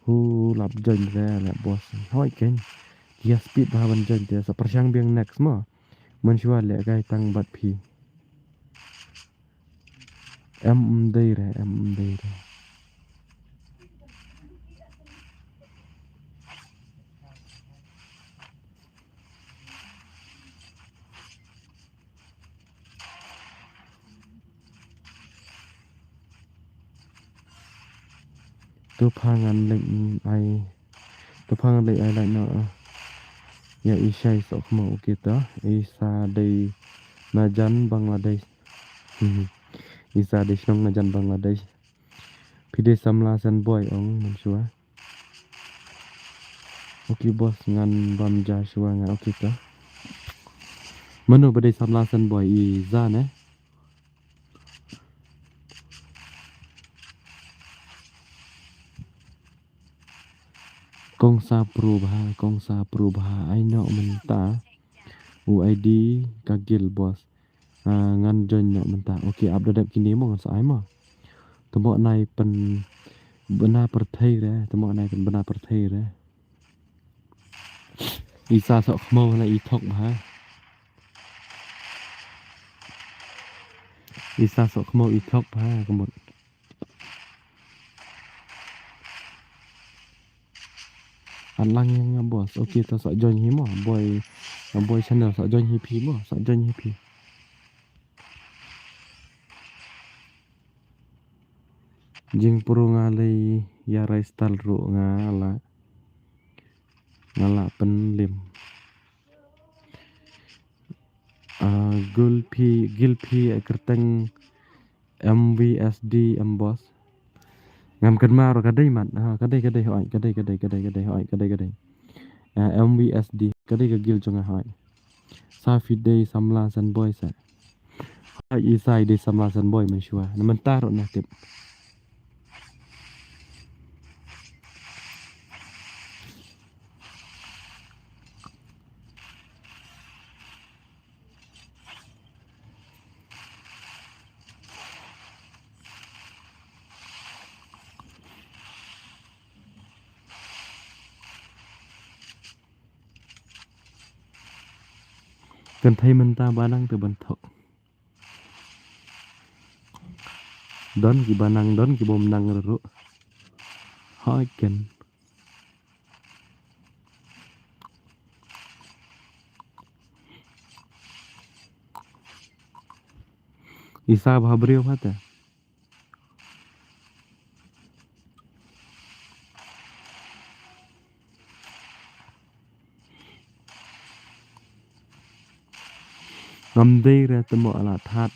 Hu lap join re leh boss. Hoi ken. Ïa speed bha ban join te sa pyrshang biang next mo. Mynshuwa lehkai tang bad phi. Em, ym dei re, em, ym dei re. To pha ngan leit ai. To pha ngan leit ai lait noh. Ïa i shai sohkhmaw, okay to. I sa dei na jan Bangladesh. I sa dei shnong na jan Bangladesh. Phi dei samla Senboi ong mynshuwa. Okay boss, ngan bam ja shuwa nga, okay to. Mano ba dei samla Senboi, i Za ne? Kong Sa Pro bha, Kong Sa Pro bha, ai noh mynta. U I D ka guild boss. Ah, ngan join noh mynta. Okay, ap da dep kine mo ngan sa ai mo. Te mo nai pyn bna pyrthei re, te mo nai pyn bna pyrthei re. Isa sohkhmaw la i thok bha. Isa sohkhmaw i thok bha, ka mut. An lang ïa nga boss. Okay, to sa join hi mo. Boy, boy channel sa join hi phi mo. Sa join hi phi. Jingpro nga lei ïa rai style ruh nga la. Nga la pynlim. Ah, gul phi, gil phi, eh, kyrteng M V S D M boss. Ngam kynmaw ruh ka dei mat. Ah, ka dei, ka dei hoi, ka dei, ka dei, ka dei, ka dei hoi, ka dei, ka dei. Ah, M V S D, ka dei ka guild jong nga hoi. Sa phi dei samla Senboi sa. Hoi, i sa i dei samla Senboi mynshuwa. Na mynta ruh na tip. Kynthei mynta ba nang te ban thok. Don ki ba nang, don ki bym nang ruh. Hoi ken. Isa bha briew bha te. Ngam dei re te mo ala that.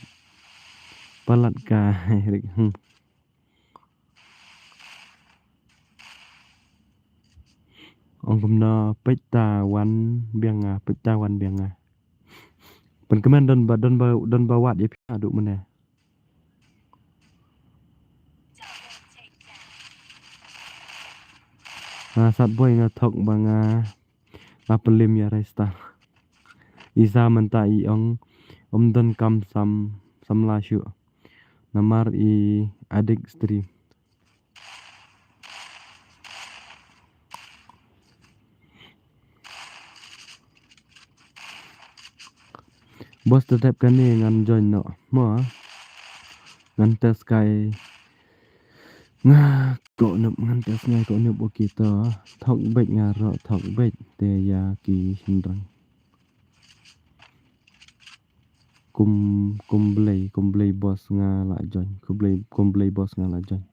Palat ka rik, hmm. Ong kumno peit ta wan biang nga, peit ta wan biang nga. Pynkmen don ba, don ba, don ba wad ïa phi haduh mynne. Nga sat boi nga thok ba nga la pynlim ïa Raistar. Isa mynta i ong ym don kam sam, samla shuh. Namar i adik stream. Boss, te dep kane ngan join noh mo. Ngan test kai. Nga ko nup ngan test ngai ko nup, okay to. Thok bek nga ro thok bek te ya ki hynrang. Kum, kum blei, kum blei boss nga la join. Kum blei, kum blei boss nga la join.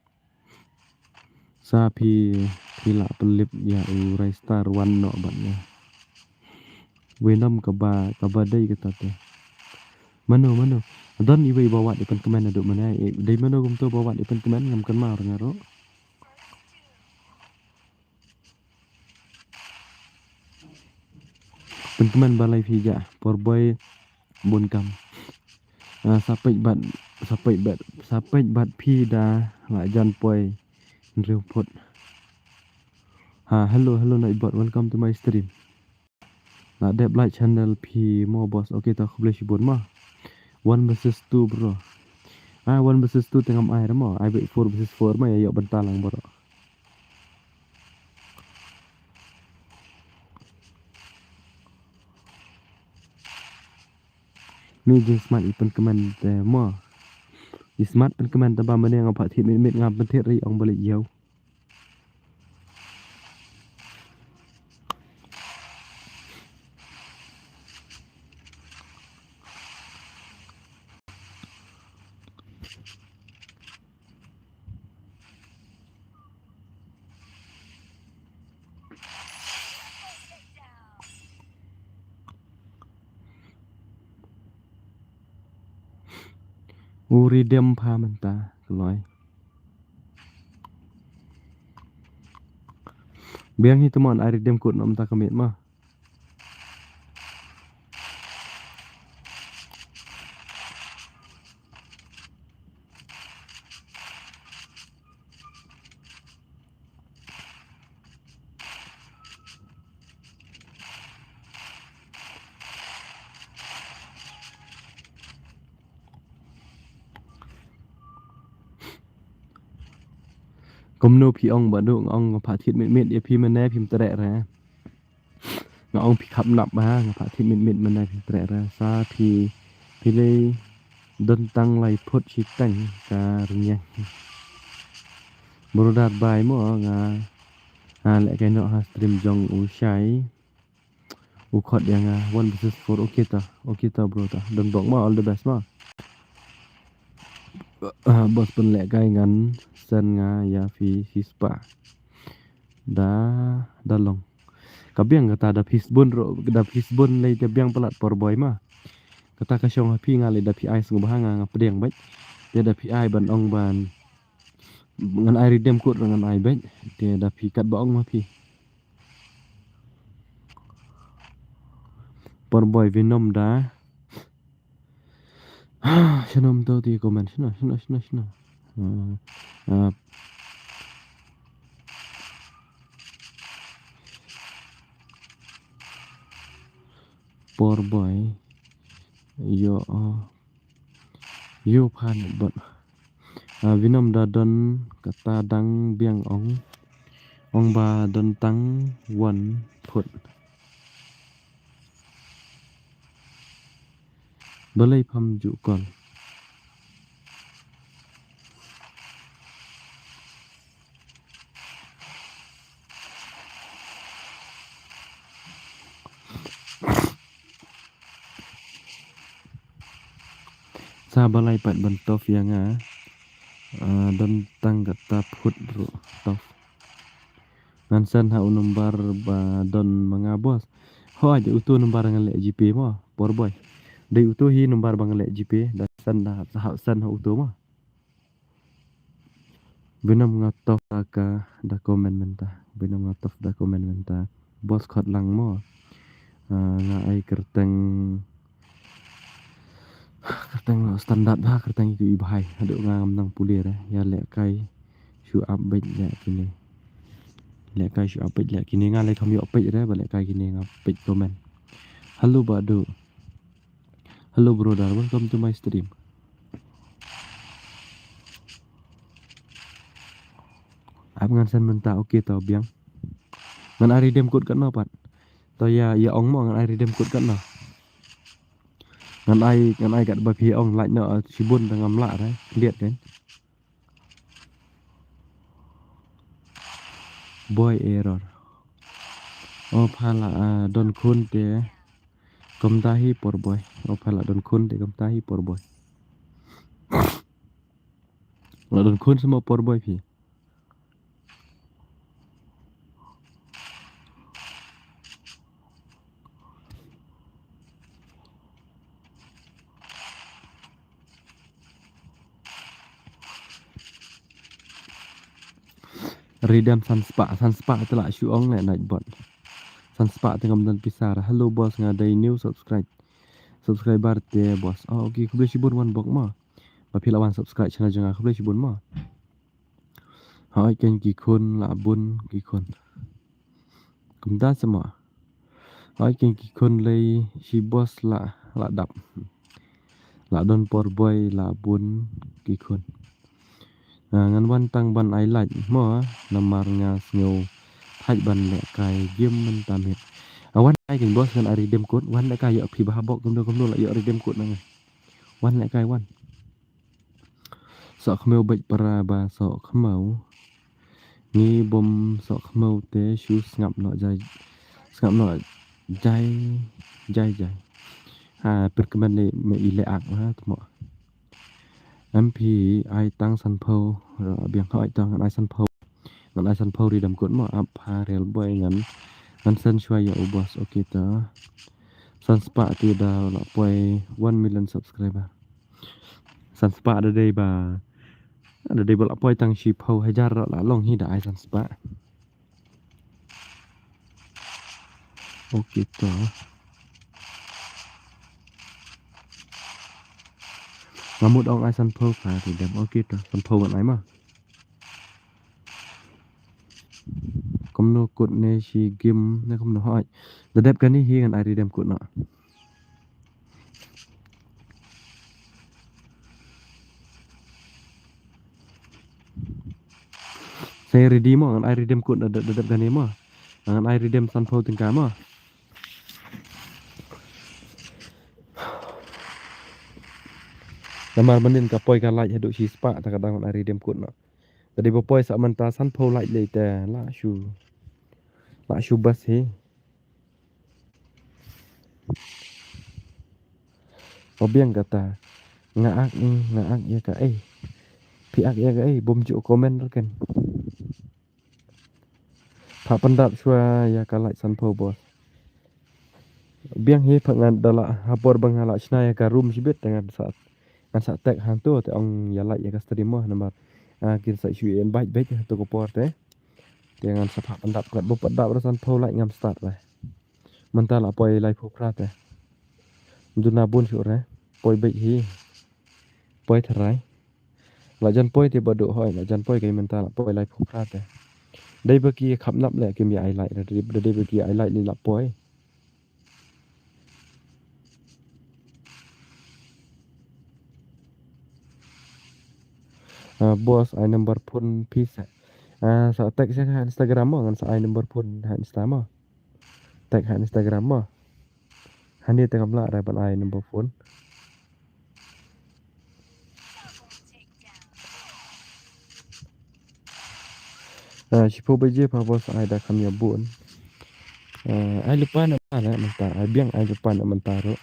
Sa phi, phi la pynlip ya u Raystar wan noh bad nga. Venom kaba, kaba dei kata te. Mano, mano. Don iwei ba wad i pynkmen naduh mane. Dei mano kumto ba wad i pynkmen ngam kynmaw rnga ro. Pynkmen balei phi ja, por boy bun kam. Ah, sa peit bad, sa peit bad, sa peit bad phi da la jan poi hynriew phut. Ha, hello, hello Nightbot, welcome to my stream. La dep like channel phi mo boss, okay to khublei shibun ma. One versus two bro. Ah, one versus two te ngam ai re mo, ai beit four versus four ma, ïa ïoh bynta lang bro. Ni jingsmat i pynkmen te mo. I smat pynkmen te ba mane nga pha thied mit mit nga pynthied ri ong balik ïew. U redeem pha mynta kloi. Biang hi te mon ai redeem code noh mynta ka miet ma. Kumno phi ong Bah Duh, nga ong nga pha thied mit mit ïa phi mynne phim treh re. Nga ong phi khap nap ba nga pha thied mit mit mynne phim treh re. Sa phi, phi lei don tang lai phut shiteng ka rynïeng. Brother bai mo nga, nga leh kai noh ha stream jong u Shai. U khot ïa nga one versus four, okay ta, okay ta bro ta. Don bok ma, all the best ma. Ah, boss pynleh kai ngan send nga ïa phi shispah. Da, da long. Ka biang kata da phi sbun ro, da phi sbun lei da biang palat por boy ma. Kata ka shong ha phi nga lei da phi ai sngewbha nga nga pdiang beit. Te da phi ai ban ong ban. Ngan ai redeem code ngan ai beit. Te da phi kat ba ong ma phi. Por boy Venom da. Shano mynta te comment, shano, shano, shano, shano. Ah, ah. Por boy. Ïoh, ah. Ïoh phan bot. Ah, Venom da don kata dang biang ong. Ong ba don tang one phut. Balei pham ju call. Sa balei pat ban tough ïa nga. Ah, don tang kata phut ruh tough. Ngan send ha u number ba don ma nga boss. Hooid, uto number ngan leh GPay mo, por boy. Dei uto hi number ba ngan leh GPay, da send da ha, send ha uto mo. Venom nga tough da ka da comment mynta. Venom nga tough da comment mynta. Boss khot lang mo. Ah, nga ai kyrteng, kyrteng standard ba, kyrteng ïa ki bhai. Haduh nga ngam nang pule re. Ïa leh kai shu update leh kine. Leh kai shu update leh kine, nga leh kham ïoh update re ba leh kai kine nga update comment. Hello Bah Duh. Hello brother, welcome to my stream. Ap ngan send mynta, okay to biang. Ngan ai redeem code katno pat. To ïa, ïa ong mo ngan ai redeem code katno. Ngan ai, ngan ai katba phi ong, like noh, ah, shibun te ngam lah re, khyndiat kan. Boy error. O pha la, ah, don khun te kumta hi por boy. O pha la don khun te kumta hi por boy. La don khun sa mo por boy phi. Ridem san spah, san spah te lah shu ong leh Nightbot. San spah te ngam don pisa. Hello boss, nga dei new subscribe. Subscriber te boss. Oh, okay, khublei shibun wan bok mo. Ba phi la wan subscribe channel jong nga, khublei shibun mo. Hoi ken ki khun la bun ki khun. Kumta sa mo. Hoi ken ki khun lei shi boss la, la dap. La don por boy la bun ki khun. Ah, ngan wan tang ban ai like mo, namar nga sngew thait ban leh kai game mynta miet. Ah, wan ai ken boss ngan ai redeem code, wan leh kai ïoh phi ba ha bok kumno kumno la ïoh redeem code na nga. Wan leh kai wan. Soh khmew beit para ba soh khmew. Ngi bym soh khmew te shu sngap noh jai. Sngap noh jai, jai, jai. Ha, pyrkmen le me i le ak ha, tmo. Em phi ai tang sanphew, biang hoi tang ngan ai sanphew. Ngan ai sanphew redeem code mo, ap ha real boy ngan, ngan send shuwa ïa u boss, okay ta. San spah te da la poi one million subscriber. San spah da dei ba, da dei ba la poi tang shiphew hajar la long hi da ai san spah. Okay to. Nga mut ong ai sanphew ka redeem. Okay to, sanphew ngan ai ma. Kumno code ne shi game ne kumno hoi. Da dep kane hi ngan ai redeem code noh. Sa ready mo, ngan ai redeem code da, da, da dep kane mo. Ngan ai redeem sanphew tyngka mo. Namar mynnin ka poi ka light haduh shi spah ta ka dang ngan ai redeem code noh. Tadi ba poi sa mynta sanphew light lei te la shu. La shu bas hi. Ba biang kata. Nga ak, nga ak ïa kaei. Phi ak ïa kaei, bym ju comment ruh ken. Pha pyndap shuwa ïa ka light sanphew boss. Biang hi pha ngan da la ha por ba nga la shna ïa ka room shibit te ngan sa, ngan sa tag hangto te ong ïa light ïa ka stream mo namar. Ah, kin sa shu invite beit hangto ka por te. Te ngan sa pha pyndap kat ba pyndap ruh sanphew light ngam start re. Mynta la poi laiphew phra te. Duna bun shuh re. Poi beit hi. Poi tharai. La jan poi te ba duh hoi, la jan poi kai mynta la poi laiphew phra te. Dei ba ki khap nap le kim ïa ai light, dei, dei ba ki ai light le la poi. Ah, boss, ai number phone phi sa. Ah, sa text ha Instagram mo, ngan sa ai number phone ha Insta mo. Text ha Instagram mo. Hangne te ngam lah re ban ai number phone. Ah, shiphew baje pha boss ai da kham ïa bun. Ah, ai lypa na mynta, ai biang ai lypa na mynta ruh.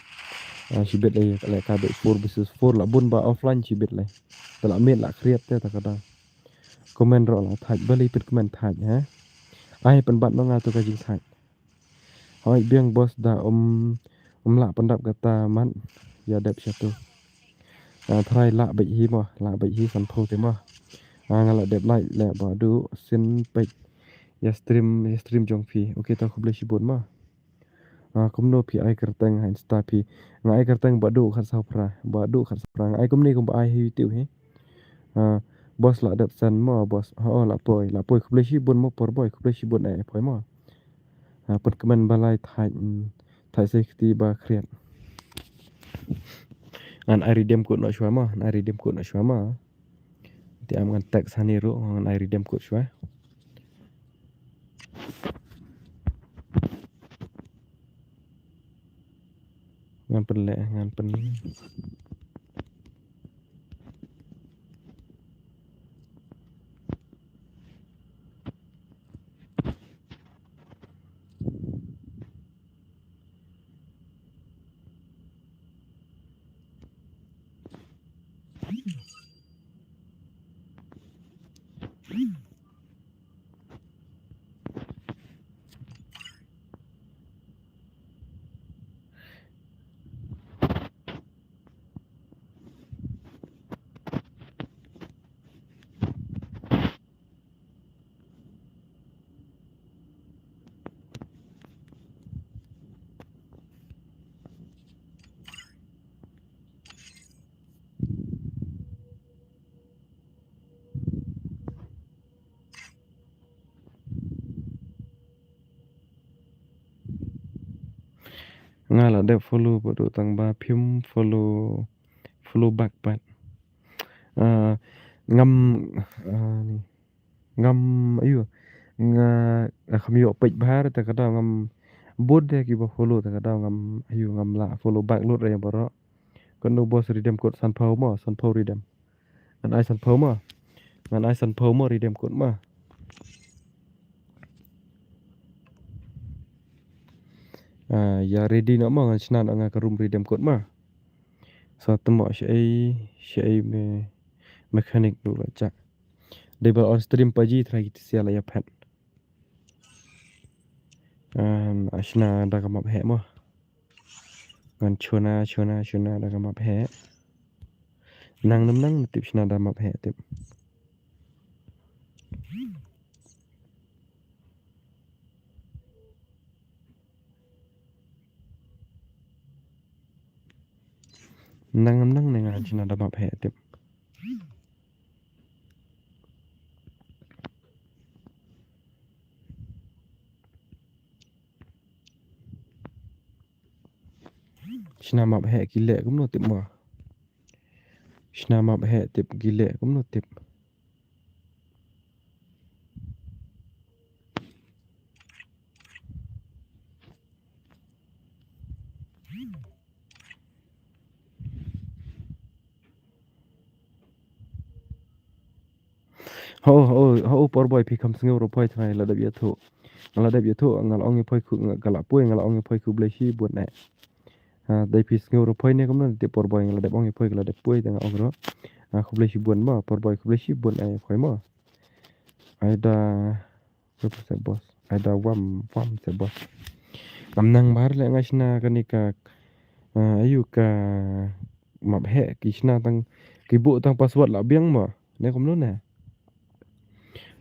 Ah, shibit lei ka lei ka dei four versus four la bun ba offline shibit lei. Te la miet la khriat te ta ka dang. Comment ruh la thait, balei phin comment thait ha. Ai pynbat ma nga to ka jingthait. Hoi biang boss da um, um lah pyndap kata mat. Ïa dep shatu. Ah, tharai lah beit hi mo, lah beit hi sanphew te mo. Ah, nga lah dep light le ba duh sin peit. Ïa stream, ïa stream jong phi. Okay ta khublei shibun mo. Ah, kumno phi ai kyrteng ha Insta phi. Nga ai kyrteng ba duh khat saw phra, ba duh khat saw phra. Nga ai kumne kumba ai ha YouTube hi. Ah, boss lah dep send mo boss. Ha, oh, lah poi, lah poi khublei shibun mo por boy, khublei shibun eh poi mo. Ah, pynkhmih ba lai thait, mm, thait safety ba khriat. Ngan ai redeem code noh shuwa mo, ngan ai redeem code noh shuwa mo. Te am ngan text hani ruh ngan ai redeem code shuwa. Ngan pynleh, ngan pyn. Nga la dep follow bad u tang ba phim follow, follow back pat. Ah, ngam, ah, ni. Ngam, ayu. Nga, ah, kham ïoh peit bha te ka daw ngam bud de ki ba follow te ka daw ngam, ayu, ngam la follow back lut re baroh. Kano boss redeem code sanphew mo, sanphew redeem. Ngan ai sanphew mo. Ngan ai sanphew mo redeem code mo. Ah, ïa ready noh mo ngan shna noh nga ka room redeem code mo. Sa temo shaei, shaei me, mechanic ruh la jah. Dei ba on stream pa ji trai ki tisia la ïa phet. An, a shna da ka map heh mo. Ngan shuna, shuna, shuna da ka map heh. Nang nam nang tip shna da map heh tip. Nang nam nang ne ngan shna da map heh tip. Shna map heh ki leh kumno tip mo. Shna map heh tip ki leh kumno tip. Ho, ho, ho, por boi phi kham sngew ro poi trai la dep ïathuh. Nga la dep ïathuh, nga la ong ïa poi khu, nga ka la poi, nga la ong ïa poi khublei shibun eh. Ha, dei phi sngew ro poi ne kumno te por boi nga la dep ong ïa poi ka la dep poi te nga ong ro. Ha, khublei shibun mo, por boi khublei shibun eh poi mo. Ai da, Super se boss. Ai da wam, wam se boss. Ngam nang bar le nga shna kane ka, ah, ayu ka map heh ki shna tang ki buh tang password la biang mo. Ne kumno ne?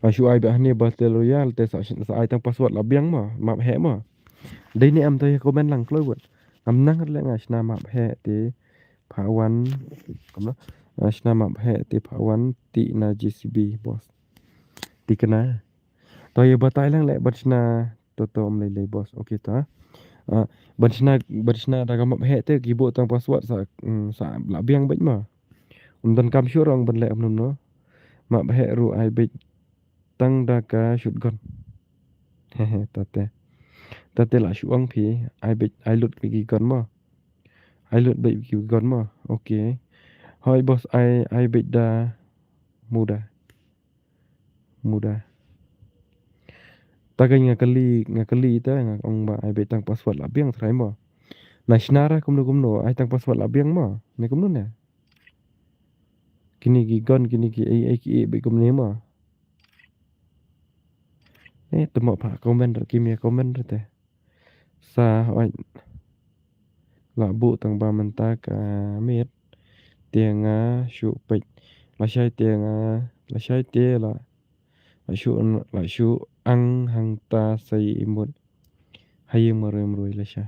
Ah, shu ai ba hane Battle Royale te sa, sa ai tang password la biang mo. Map heh mo. Dei ne em to ïa comment lang kloi wut. Ngam nang le nga shna map heh te pha wan. Kumno? Ah, shna map heh te pha wan ti na J C B boss. Ti kena. To ïa batai lang leh ban shna to to ym lei lei boss. Okay to. Ah, ban shna, ban shna da ka map heh te ki buh tang password sa, mm, sa la biang beit ma. Ym don kam shuh rong ban leh kumno no. Map heh ruh ai beit tang da ka shotgun. Hehe, tate. Tate la shu ong phi ai beit ai lut ki gun ma. Ai lut beit ki gun ma. Okay. Hoi boss ai, ai beit da muda. Muda. Ta ka nga kali, nga kali ta nga ong ba ai beit tang password la biang trai mo. Na shna ra kumno kumno ai tang password la biang mo. Ne kumno ne? Kini ki gun, kini ki ai, ai ki ai beit kumne mo. Ne temo pha comment ra, ki mia comment ra te. Sa oi. La buh tang ba mynta ka miet. Te nga shu peit. Lashai te nga, lashai te la. La shu, la shu ang hangta sei imut. Haïing marwei marwei lashai.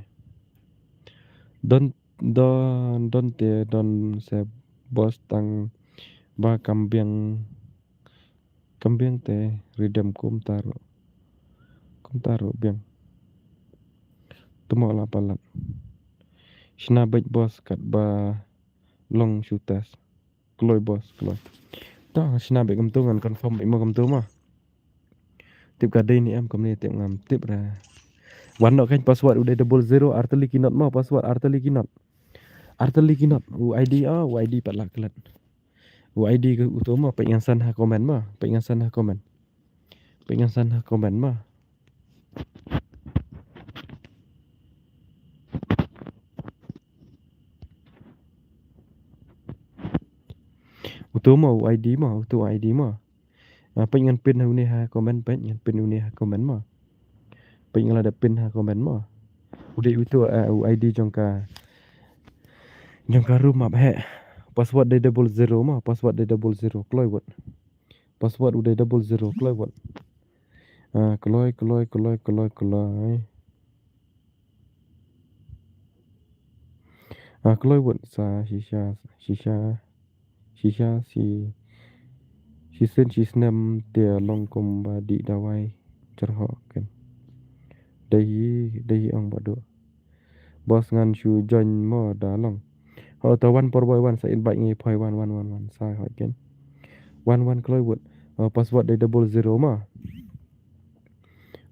Don, don, don te, don se boss tang ba kam biang. Kam biang te redeem kumta ruh. Kumta ruh biang. Temo la palat. Shna beit boss katba long shu test. Kloi boss, kloi. To shna beit kumto ngan confirm beit mo kumto ma. Tip ka dei ne em kumne tip ngam tip ra. Wan noh kan password u dei double zero artylli ki not ma, password artylli ki not. Artylli ki not, u I D, ah, u I D pat la klet. U I D ka uto mo, pynïasan ha comment mo, pynïasan ha comment. Pynïasan ha comment mo. Uto mo, u I D mo, uto u I D mo. Ah, pynïasan pin ha une ha comment, pynïasan pin une ha comment mo. Pynïasan la da pin ha comment mo. U dei uto, ah, u I D jong ka, jong ka room map he. Password dei double zero mo, password dei double zero, kloi wut. Password u dei double zero, kloi wut. Ah, kloi, kloi, kloi, kloi, kloi. Ah, kloi wut sa shisha, shisha, shisha si, shisien shisnem te long kumba dih dawai jyrhoh ken. Dei hi, dei hi ong ba duh. Boss ngan shu join mo da long. Ho to wan por boi wan sa invite ngi poi wan, wan, wan, wan sa hoi ken. Wan, wan kloi wut. Oh, password dei double zero mo.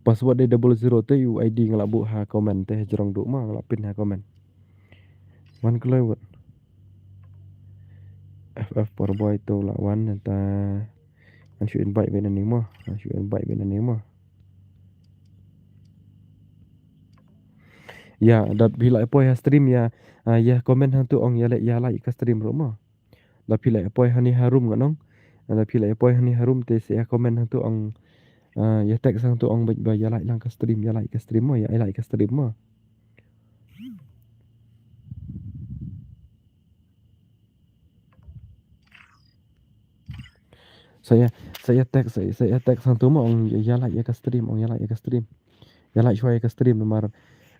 Password dei double zero te u I D nga la buh ha comment te hajrong duh mo nga la pin ha comment. Wan kloi wut. F F por boi to la wan ta. Ngan shu invite beit nangne mo. Ngan shu invite beit nangne mo. Ïa, da phi la poi ha stream ïa, ah, ïa comment hangto ong ïa leh ïa like ka stream ruh mo. Da phi la poi hani ha room ngan ong. Da phi la poi hani ha room te sa ïa comment hangto ong, ah, ïa text hangto ong ba, ba ïa like lang ka stream, ïa like ka stream mo, ïa like ka stream mo. Sa ïa, sa ïa text, sa ïa, sa ïa text hangto mo ong ïa, ïa like ïa ka stream, ong ïa like ïa ka stream. Ïa like shuwa ïa ka stream namar,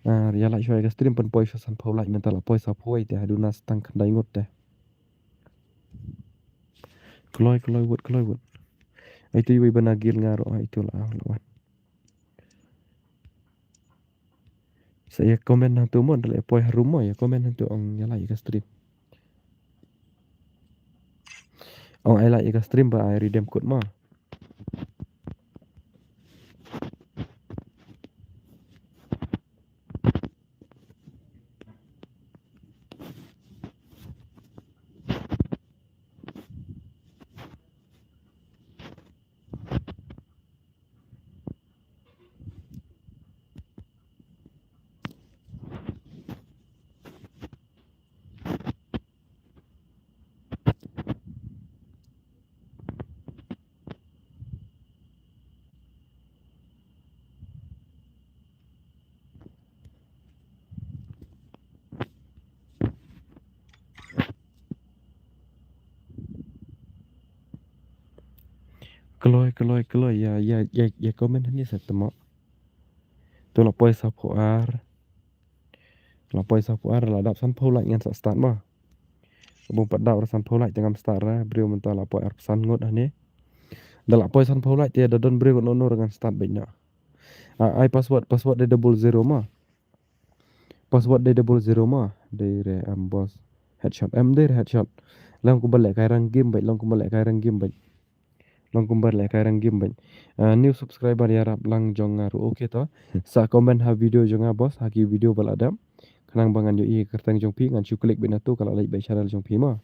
ah, ïa like shuwa ïa ka stream pynpoi shuwa sanphew like mynta la poi sawphew wei te haduh na tang khyndai ngut te. Kloi, kloi wut, kloi wut. Ai tu iwei ba na guild nga ruh, ai tu la, la wan. Sa ïa comment hangto mo, da la poi ha room mo, ïa comment hangto ong ïa like ïa ka stream. Ong ai like ïa ka stream ba ai redeem code mo. Kloi, kloi, kloi, ïa, ïa, ïa, ïa comment hangne sa te mo. To la poi sawphew ar. La poi sawphew ar, la dap sanphew like ngan sa start mo. Bun pat dap ruh sanphew like te ngam start ruh, briew mynta la poi arphew san ngut hangne. Da la poi sanphew like te da don briew noh noh ruh ngan start beit noh. Ah, ai password, password dei double zero mo. Password dei double zero mo. Dei re em boss. Headshot. Em dei re headshot. Long kumba lehkai rank game beit, long kumba lehkai rank game beit. Long kumba lehkai rank game beit. Ah, new subscriber ïarap lang jong nga ruh. Okay to. Sa comment ha video jong nga boss, ha ki video ba la dep. Khnang ba ngan ïohi kyrteng jong phi, ngan shu click beit na to, ka la leit beit channel jong phi mo.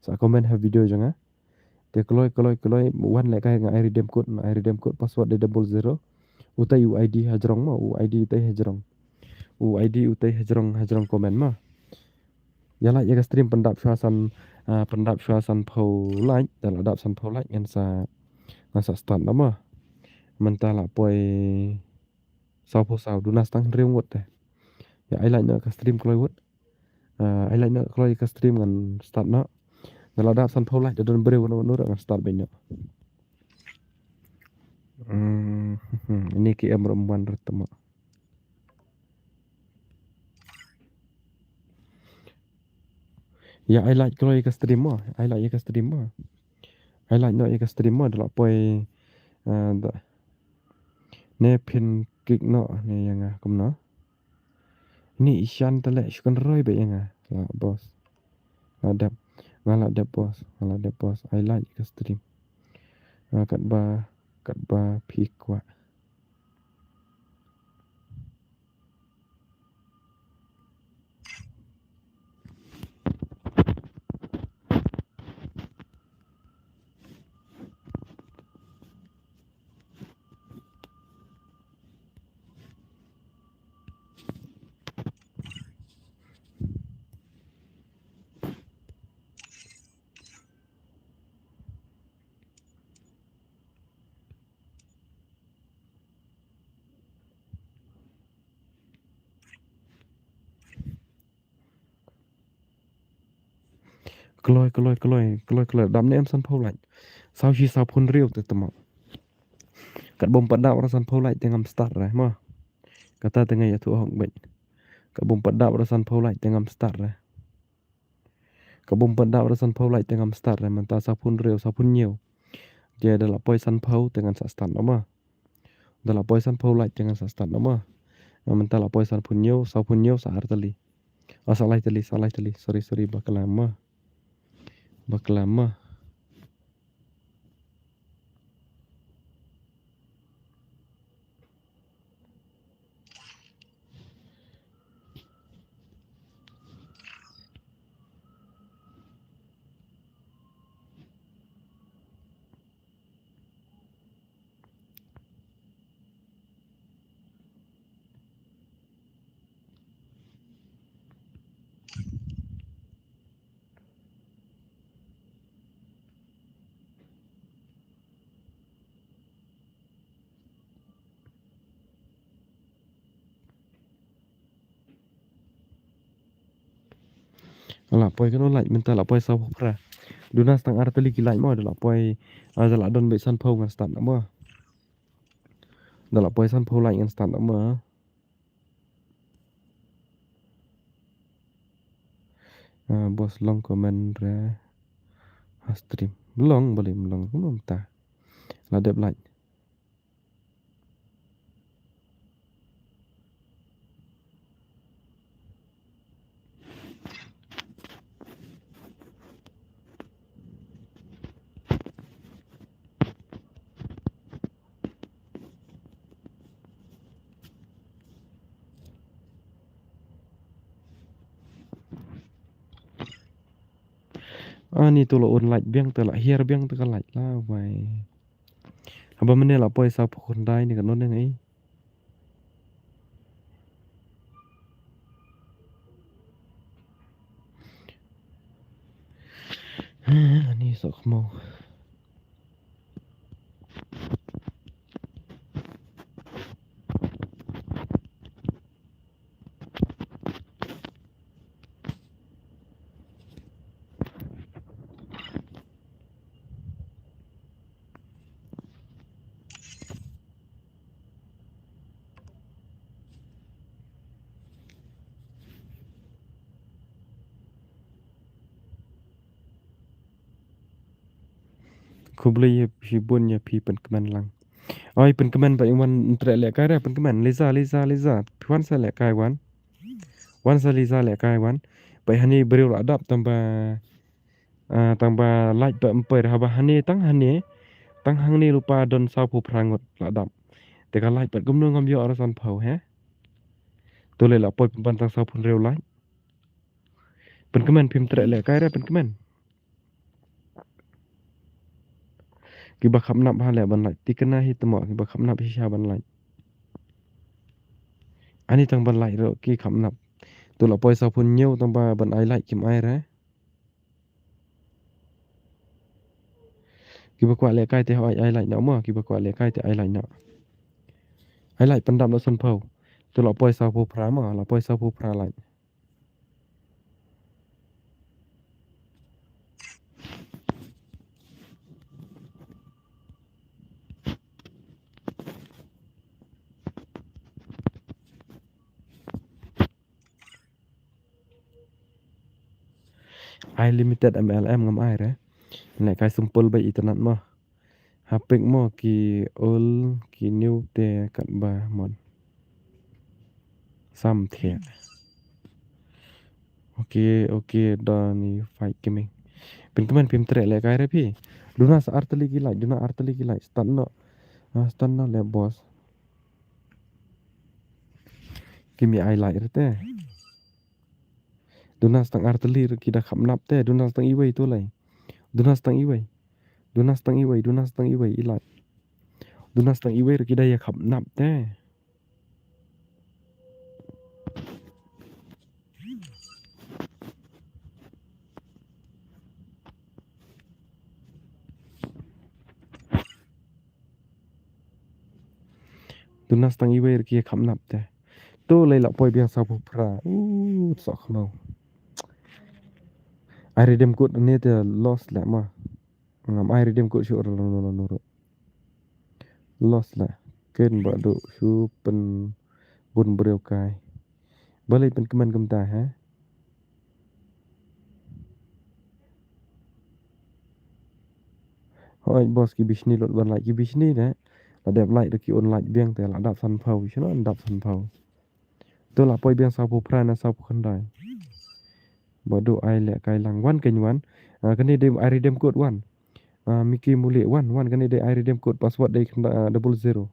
Sa comment ha video jong nga. Te kloi, kloi, kloi, wan lehkai nga ai redeem code, nga ai redeem code, password dei double zero. Utai u I D hajrong mo, u I D utai hajrong. U I D utai hajrong, hajrong comment mo. Ïa like ïa ka stream pyndap shuwa san, ah, pyndap shuwa sanphew like, da la dap sanphew like ngan sa, ngan sa start da mo. Mynta la poi sawphew saw, duna tang hynriew ngut te. Ïa ai like noh ka stream kloi wut. Ah, ai like noh kloi ka stream ngan start noh. Da la dap sanphew like da don briew noh noh ngan start beit noh. Hmm, ini ki em rum wan rut mo. Ïa ai like kloi ka stream mo, ai like ïa ka stream mo. Ai like noh ïa ka stream mo, da la poi, ah, da. Ne phin kick noh ne ïa nga kumno. Ni ishan tale shu kan roi beit ïa nga. La boss. La dep. Nga la dep boss. Nga la dep boss. Ai like ïa ka stream. Ah, katba, katba phi kwah. Kloi, kloi, kloi, kloi, kloi. Dap ne em sanphew like. Saw shi saw phew hynriew te tymmen. Kat bym pat dap ruh sanphew like te ngam start re, mo. Kata te nga ïathuh hok beit. Kat bym pat dap ruh sanphew like te ngam start re. Kat bym pat dap ruh sanphew like te ngam start re. Mynta saw phew hynriew, saw phew hynñiew. Te da la poi sanphew te ngan sa start noh mo. Da la poi sanphew like te ngan sa start noh mo. Mynta la poi saw phew hynñiew, saw phew hynñiew sa ar tylli. Oh, sa lai tylli, sa lai tylli. Sorry, sorry, bakla mo. Bakla mo. La poi kano like mynta la poi saw phew phra. Duna sa tang ar tylli ki like mo da la poi, ah, da la don beit sanphew ngan start noh mo. Da la poi sanphew like ngan start noh mo. Ah, boss long comment re ha stream. Long, balei ym long kumno mynta. La dep like. Ani to la un like biang te la hiar biang te ka like la wai. Haba mynne la poi saw phew khyndai ne kano ne ngi. Ani soh khmaw. Khublei ïa phi bun ïa phi pynkmen lang. Oi pynkmen ba wan treh lehkai re pynkmen. Liza, Liza, Liza. Phi wan sa lehkai wan. Wan sa Liza lehkai wan. Ba hangne briew la dap tang ba, ah, tang ba like ba ym poi re haba hangne tang hangne. Tang hangne lypa don saw phew phra ngut la dap. Te ka like ba kumno ngam ïoh ruh sanphew he. To lei la poi pynban tang saw phew hynriew like. Pynkmen phim treh lehkai re pynkmen. Kiba kham nap ha leh ban like. Tikna hi tmo kiba kham nap hi sha ban like. Ani tang ban like ruh ki kham nap. To la poi saw phew hynñiew tang ba ban ai like kim ai re. Kiba kwah lehkai te hooid ai like noh mo, kiba kwah lehkai te ai like noh. Ai like pyndap noh sanphew. To la poi saw phew phra mo, la poi saw phew phra like. Ai limited M L M ngam ai re. Lehkai simple ba itynnad mo. Ha pik mo ki old ki new te katba mon. Sam thiah. Ok, ok, Donny Fight Gaming. Pynkmen phim treh lehkai re phi. Duna sa ar tylli ki like, duna ar tylli ki like. Start noh. Ah, start noh leh boss. Ki mi ai like re te. Duna sa tang ar tylli re ki da kham nap te, duna sa tang iwei to lei. Duna sa tang iwei. Duna sa tang iwei, duna sa tang iwei i like. Duna sa tang iwei re ki da ïa kham nap te. Duna sa tang iwei re ki ïa kham nap te. To lei la poi biang saw phew phra. U, soh khmaw. Ai redeem code ne te loss la ma. Ngam ai redeem code shuh ruh, ruh, ruh, ruh. Loss la. Ken ba duk shu pynbun briew kai. Balei pynkmen kumta ha? Hooid boss, ki bishni lut ban lait, ki bishni ne. La dep lait ruh ki un lait biang te la dap sanphew, shano dap sanphew. To la poi biang sawphew phra na sawphew khyndai. Ba duk ai leh kai lang, wan kein wan. Ah, kane dei ai redeem code wan. Ah, Mickey Mule wan, wan kane dei ai redeem code, password dei khyndai, ah, double zero.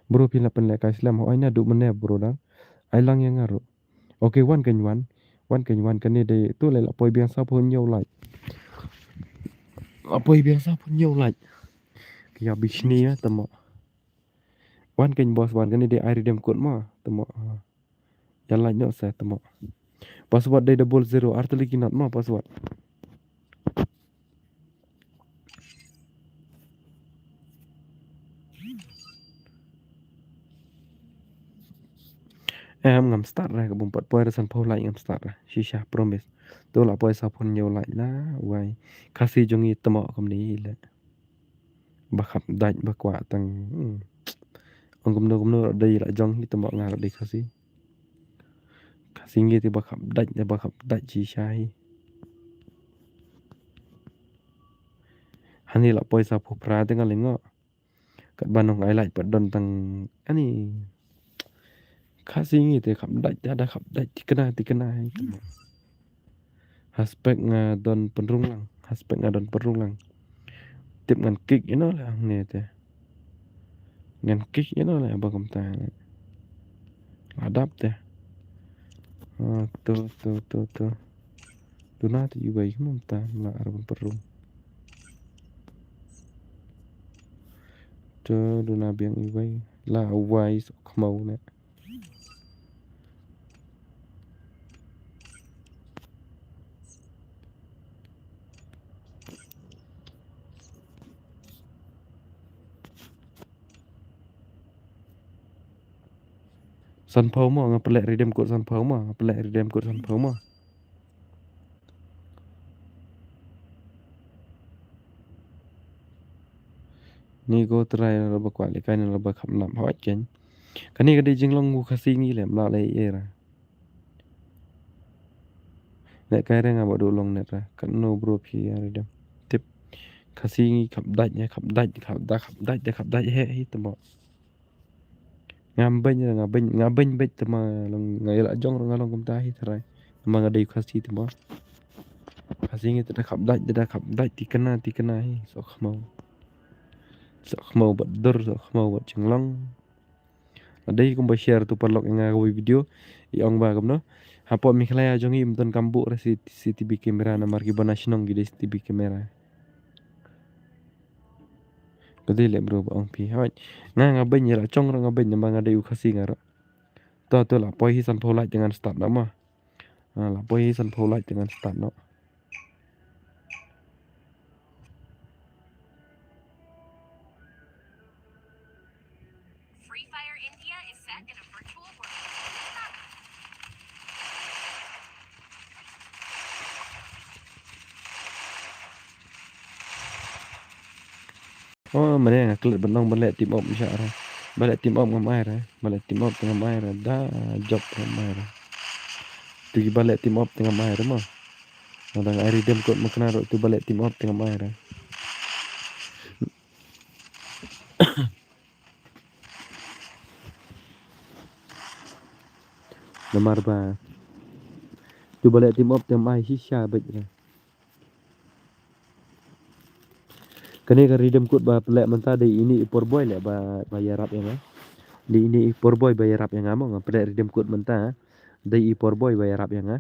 Bro phi la pynleh kai slem, hooid naduh mynne bro da. Ai lang ïa nga ruh. Okay, wan kein wan. Wan kein wan, kane dei to leh, la poi biang sawphew hynñiew lait. La poi biang sawphew hynñiew lait. Ki ïa bishni ïa te mo. Wan kein boss wan, kane dei ai redeem code mo te mo. Ah. Ïa lait noh sa te mo. Password dei double zero, ar tylli ki not mo password. Em, ngam start re, ka bym pat poi re sanphew lait ngam start re. Shisha, promise. To la poi sawphew hynñiew lait la wai. Khasi jong ngi te mo kumne le. Ba khapdait ba kwah tang. Hmm. Ong kumno kumno ruh dei la jong hi te mo, nga ruh dei Khasi. Khasi ngi te ba khapdait, te ba khapdait shisha hi. Hani la poi sawphew phra te nga lyngngoh. Katba nong ai lait pat don tang ani. Khasi ngi te khapdait, da khapdait tikna tikna hi. Haspek nga don pynrung lang, haspek nga don pynrung lang. Tip ngan kick ïa no le hangne te. Ngan kick ïa no le ba kumta. La dap te. Ah, to to to to. Duna te iwei kumta la ar ban pynrung. To duna biang iwei. La wai sok khmau ne. Sanphew mo, nga pynleh redeem code sanphew mo, nga pynleh redeem code sanphew mo. Ni ko trai na ba kwah leh kai na ba kham nam hoi ken. Kani ka dei jinglong u Khasi ngi le mla le era. Leh kai re nga ba du long net ra. Kan no bro phi ya redeem. Tip. Khasi ngi khapdait ya, khapdait, khapdait, khapdait ya, khapdait he hi tamo. Nga beiñ ra, nga beiñ, nga beiñ beit tama long, nga ïa la jong ra nga long kumta hi tharai. Tama nga dei Khasi tama. Khasi ngi te da khapdait, te da khapdait tikna, tikna hi. Sok khmau. Sok khmau bad dur, sok khmau bad jinglong. Dei kumba share tu paralok ïa nga kawei video. I ong ba kumno. Hapoh Meghalaya jong ngi ym don kam buh re C T, C T V camera namar kiba na shnong ki dei C T V camera. Ka dei leh bro ba ong phi. Hoi. Nga nga beiñ ïa la chong ra nga beiñ namar nga dei u Khasi nga ra. To to la poi hi sanphew lait te ngan start noh ma. Ah, la poi hi sanphew lait te ngan start noh. Free Fire India is set in a virtual world. Oh, mane nga klet ban long ban leh team up sha ra. Ba leh team up ngam ai ra. Ba leh team up te ngam ai ra. Da job te ngam ai ra. Tu ki ba leh team up te ngam ai ra ma. Nga dang ai redeem code ma kena ruh tu ba leh team up te ngam ai ra. Namar ba tu ba leh team up te ngam ai shisha beit ra. Kane ka redeem code ba pynleh mynta dei ini i por boy leh ba, ba ïarap ïa nga. Dei ini i por boy ba ïarap ïa nga mo, nga pynleh redeem code mynta. Dei i por boy ba ïarap ïa nga.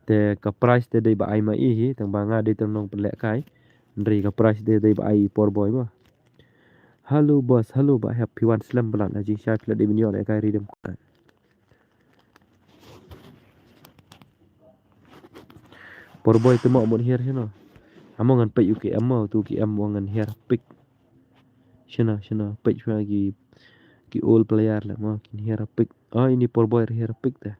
Te ka price te dei ba ai ma i hi, tang ba nga dei tang nong pynleh kai. Hynrei ka price te dei ba ai i por boy mo. Hello boss, hello ba hep, phi wan slem palat, na jingshai phi la dei ban ïoh leh kai redeem code. Por boy te mo mut hiar shano. Amo ngan peit u ki em mo, tu ki em mo ngan hiar pick. Shano, shano, peit shwa ki, ki old player le mo, kin hiar pick. Oh, ini por boy hiar pick te.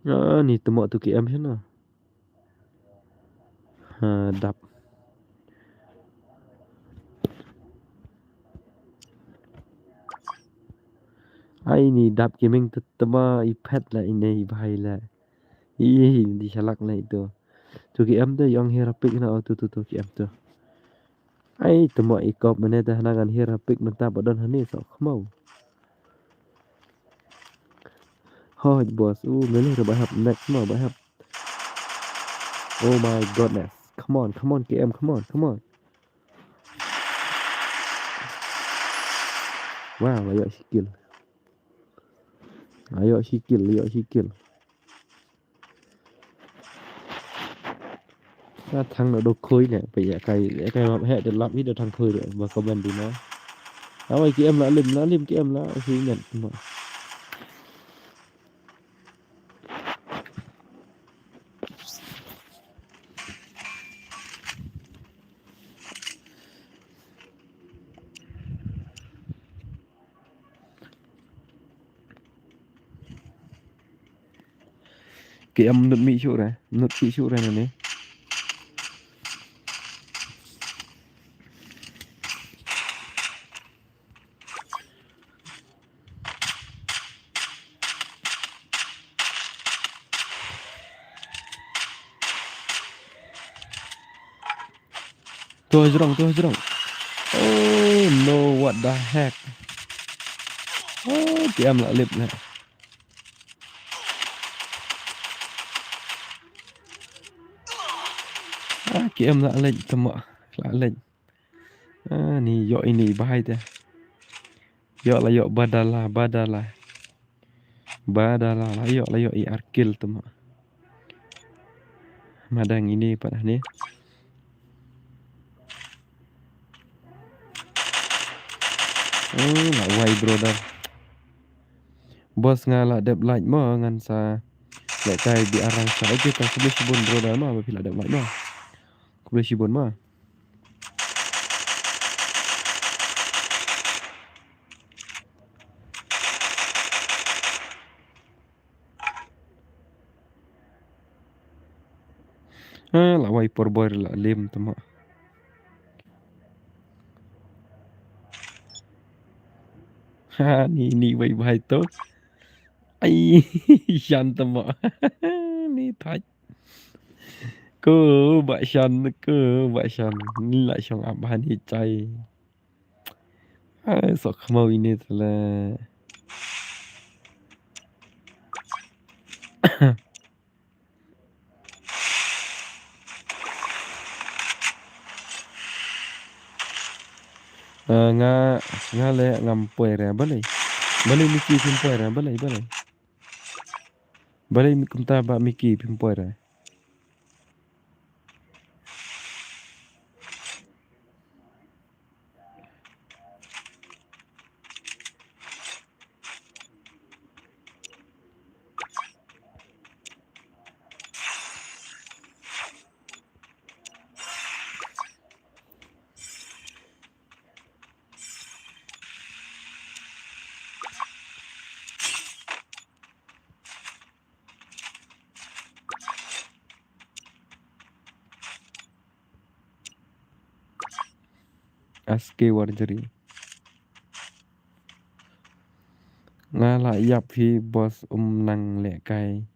Ah, ni tymok tu ki em shano. Ha, dap. Ai ni dap ki ming te tymok i phet la i nei i bhai la. I di shalak la itu. Tu ki em te yong hira pik na o tu tu tu ki em tu. Ai tymok i kop mane te hana ngan hira pik mynta ba don hani sok khmau. Hoj boss u mele re ba hap next mo ba hap. Oh my goodness. Come on, come on, K M, come on, come on. Wow, la ïoh shi kill. La ïoh shi kill, la ïoh shi kill. Nga thang na do khoi ne, pe ya kai, ya kai map he de lap hi de thang khoi de, ba comment di na. Awai K M la lim, la lim K M la, shi nyan mo. Ki em nut mi shu re, nut mi shu re nane. Tu hajrong, tu hajrong. Oh no, what the heck? Oh, K M la lip na. Ah, K M la lip tymok, la lip. Ah, ni ïoh ini bahai te. Ïoh la ïoh badala, badala. Badala la ïoh, la ïoh i ar kill tymok. Madang ini pat ni. Oh, la wai brother. Boss nga la dep like mo ngan sa. Lehkai bi arang sa. Okay, ta khublei shibun brother mo ba phi la dep like mo. Khublei shibun mo. Ah, la wai por bor la lem tymok. Ha, ni, ni wai bai to. Ai, shan tymok. Ni thach. Ko ba shan, ko ba shan. Ni la shong ap ba ni chai. Ai, sok khmau ini tele. Eh, nga, nga le ngam poi re, balei? Balei Miki phim poi re, balei, balei? Balei mi kumta ba Miki phim poi re? Aske warjri. Nga la ïap hi boss um nang lehkai.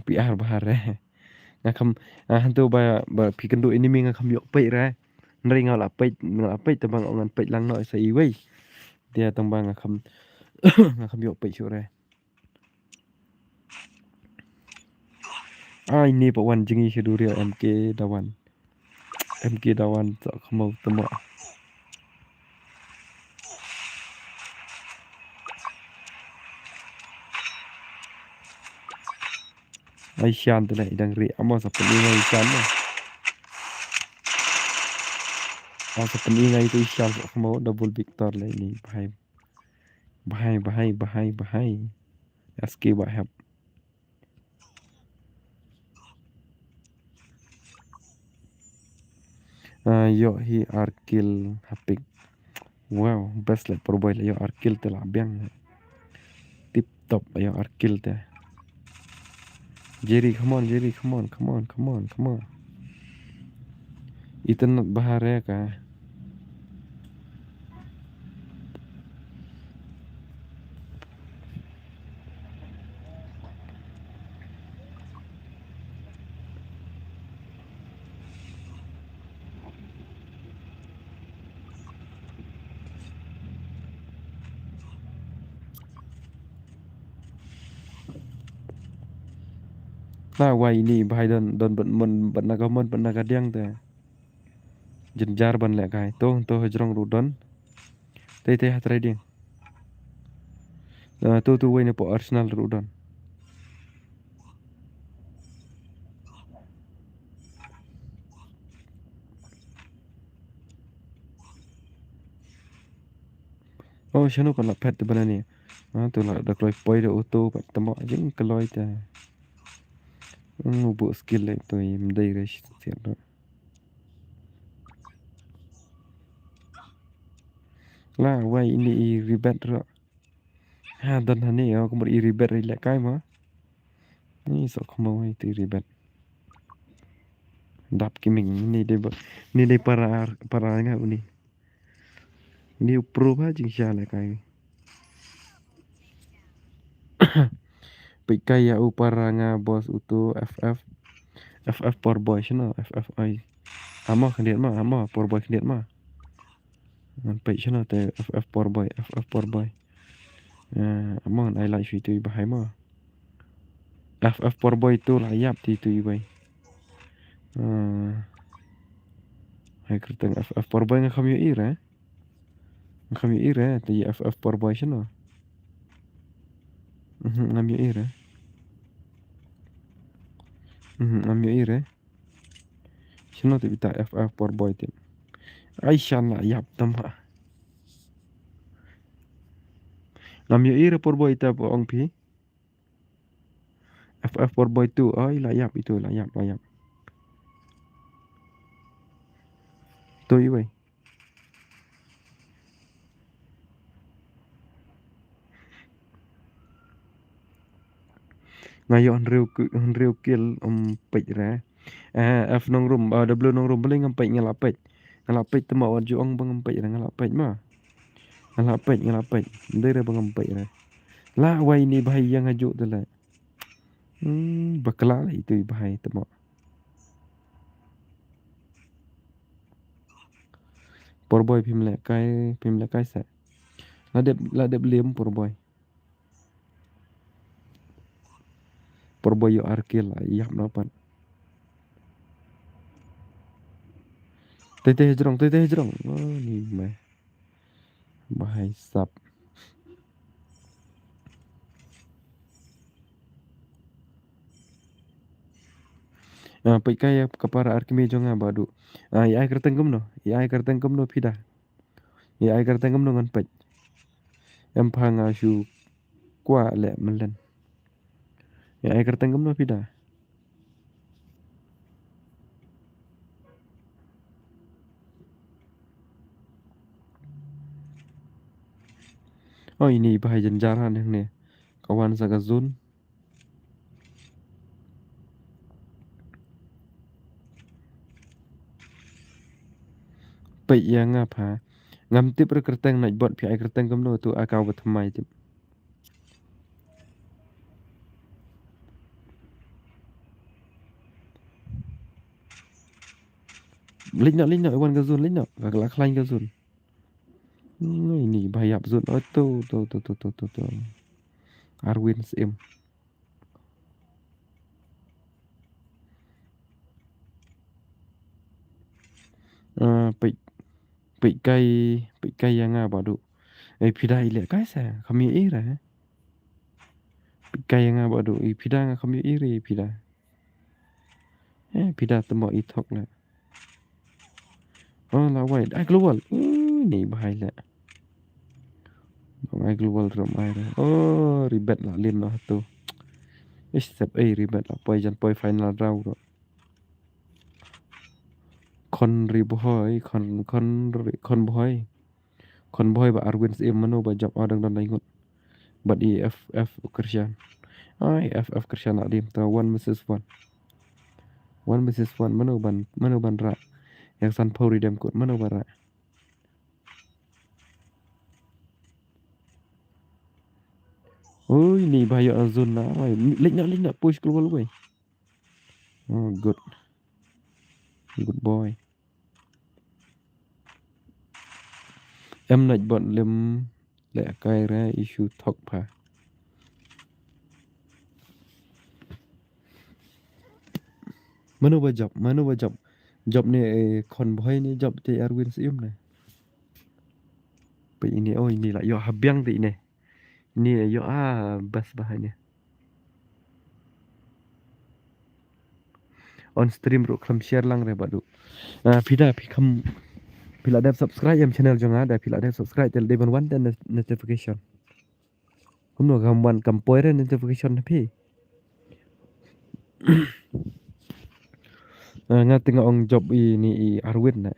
Pi ar bahar re. Nga kham, ah, hantu ba, ba pi kendu ini mi nga kham yok peit re. Nri nga la peit, nga la peit tang ba nga ngan peit lang no sa iwei. Dia tang ba nga kham, nga kham yok peit shu re. Ai ni pa wan jngi sha duriaw M K Dawan. M K Dawan sa khmau tymok. Ai shan te le dang ri amo sa peni ngai shan na. Amo sa peni ngai tu shan sa khmau double victor le ni bhai. Bhai, bhai, bhai, bhai. Aski ba hap. Ah, ïoh hi ar kill hapik. Wow, best le por boi le ïoh ar kill te la biang. Tip top ïoh ar kill te. Jerry, come on, Jerry, come on, come on, come on, come on. Itan nat bahar ya ka. Na wai ini bahai don, don ban mon, ban naga mon, ban naga diang te. Jynjar ban leh kai. To, to hajrong ruh don. Te, te ha trading. Na, to, to wai ne po Arsenal ruh don. Oh, shano kan la pet te bana ni. Ah, tu la da kloi poi da auto pat tamo jing kloi te. Hmm, bu skill le tu im dei re siat ro. La wai ini i ribet ro. Ha don hani yo kumur i ribet ri le kai ma. Ni so kumur wai tu i ribet. Dap kiming ni dei ba, ni dei para, para nga uni. Ni u pro ba jing sha le kai. Peit kai ya u para nga boss utu F F. F F poor boy shano F F ai. Amo khyndiat ma, amo poor boy khyndiat ma. Ngan peit shano te F F poor boy, F F poor boy. Eh, amo ngan ai like shu itu i bahai ma. F F poor boy tu la yap ti tu i bai. Eh, hai kyrteng F F poor boy nga kham ïohi re. Nga kham ïohi re, te ïa F F poor boy shano. Mhm, ngam ïohi re. Mhm, ngam ïohi re. Shano te bita F F poor boy te. Ai shan la yap tam ha. Ngam ïohi re poor boy te ba ong phi. F F poor boy tu, ai la yap itu, la yap, la yap. Tu i wei. Nga ïoh hynriew ki-, hynriew kill um peit re. Eh, F Nongrum, ah, W Nongrum, balei ngam peit, nga la peit. Nga la peit te ma wat ju ong ba ngam peit re, nga la peit ma. Nga la peit, nga la peit. Ndei re ba ngam peit re. La wai ni bahai ïa nga ju te le. Hmm, bakla la itu i bahai te ma. Poor boy phim leh kai, phim leh kai sa. La dep, la dep lem poor boy. Poor boy ïoh ar kill la ïap na pat. Tei tei hajrong, tei tei hajrong. Oh, ni mai. Bahai sap. Ah, peit kai ïa ka para arkimi jong nga Badu. Ah, ïa ai kyrteng kumno? Ïa ai kyrteng kumno phi da? Ïa ai kyrteng kumno ngan peit. Em pha nga shu kwah leh melen. Ïa ai kyrteng kumno phi da? Oh, ini bahai jynjar hangne. Ka wan sa ka zone. Peit ïa nga pha. Ngam tip re kyrteng Nightbot phi ai kyrteng kumno tu aka ba thymmai tip. Leit noh, leit noh, wan ka zone, leit noh. Ka la khlaiñ ka zone. Hmm, ini ba ïap zone. Oh, tu, tu, tu. Arwin Syiem. Ah, peit, peit kai, peit kai ïa nga Badu. Eh, phi da i leh kai sa, kham ïohi re. Peit kai ïa nga Badu, i phi da nga kham ïohi re, i phi da. Eh, phi da te mo i thok leh. Oh, la wai, ai global. Uh, ni bahai leh. Bang ai global rom ai re. Oh, ribet la lim la tu. Ish, sep ei ribet la poi jan poi final round ro. Khon ri bohoi, khon, khon ri, khon bohoi. Khon bohoi ba Arwin Syiem mano ba jop adang dan laingut. Bad i F F Christian. Ai, F F Krishan Adim, ta one versus one. One versus one, mano ban, mano ban rah. Ïa ka sanphew redeem code, mano ban rah. Oi, ni ba ïoh zone na, oi, leit na, leit na, push keluar wei. Oh, good. Good boy. Em nait bot lem leh kai re issue thok pha. Mano ba jop, mano ba jop. Jop ne, eh, Khon Bhoi ne jop te Arwin Syiem ne. Pe ini, oh, ini la ïoh ha biang te ini. Ini ïoh, ah, bas bah ini. On stream ruh khlem share lang re badu. Ah, phi da, phi kham, phi la dep subscribe ïa ka channel jong nga, da phi la dep subscribe te la dei ban wan te not-, notification. Kumno kam wan, kam poi re notification na phi. Ah, nga te nga ong jop ini i Arwin ne.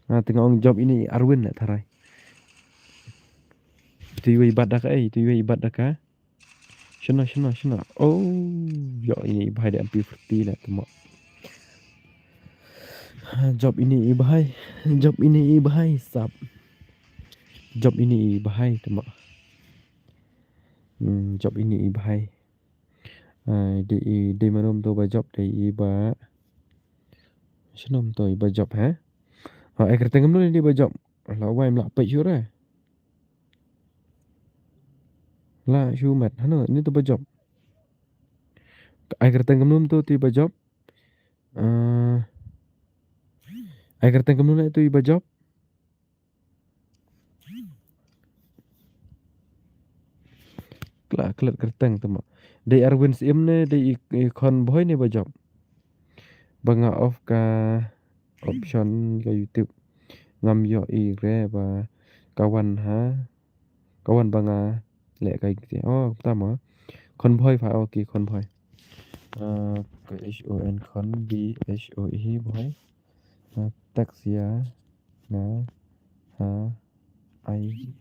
Nga te nga ong jop ini i Arwin ne tharai. Tu iwei bat da ka, eh, tu iwei bat da ka. Shano, shano, shano. Oh, ïoh ini i Bhai da M P forty ne, te mo. Jop ini i Bhai, jop ini i Bhai, sap. Jop ini i Bhai, te mo. Hmm, jop ini i Bhai. Ai, dei i, dei mano to ba jop, dei i ba. Shano to i ba jop, ha? Ha, ai kyrteng mano dei ba jop. La wai mla peit shu re. La shu mat, hano, ini to ba jop. Ai kyrteng mano to ti ba jop. Ah, ai kyrteng mano to i ba jop. Kla, klet kyrteng te mo. Dei Arwin Syiem ne, dei i, i Khon Bhoi ne ba jop. Ba nga off ka option ka YouTube. Ngam ïoh i re ba ka wan ha. Ka wan ba nga leh ka i kti. Oh, ta mo. Khon Bhoi pha, okay, Khon Bhoi. Ah, ka H O N Khon, B H O E Bhoi. Ah, text ïa nga ha ai.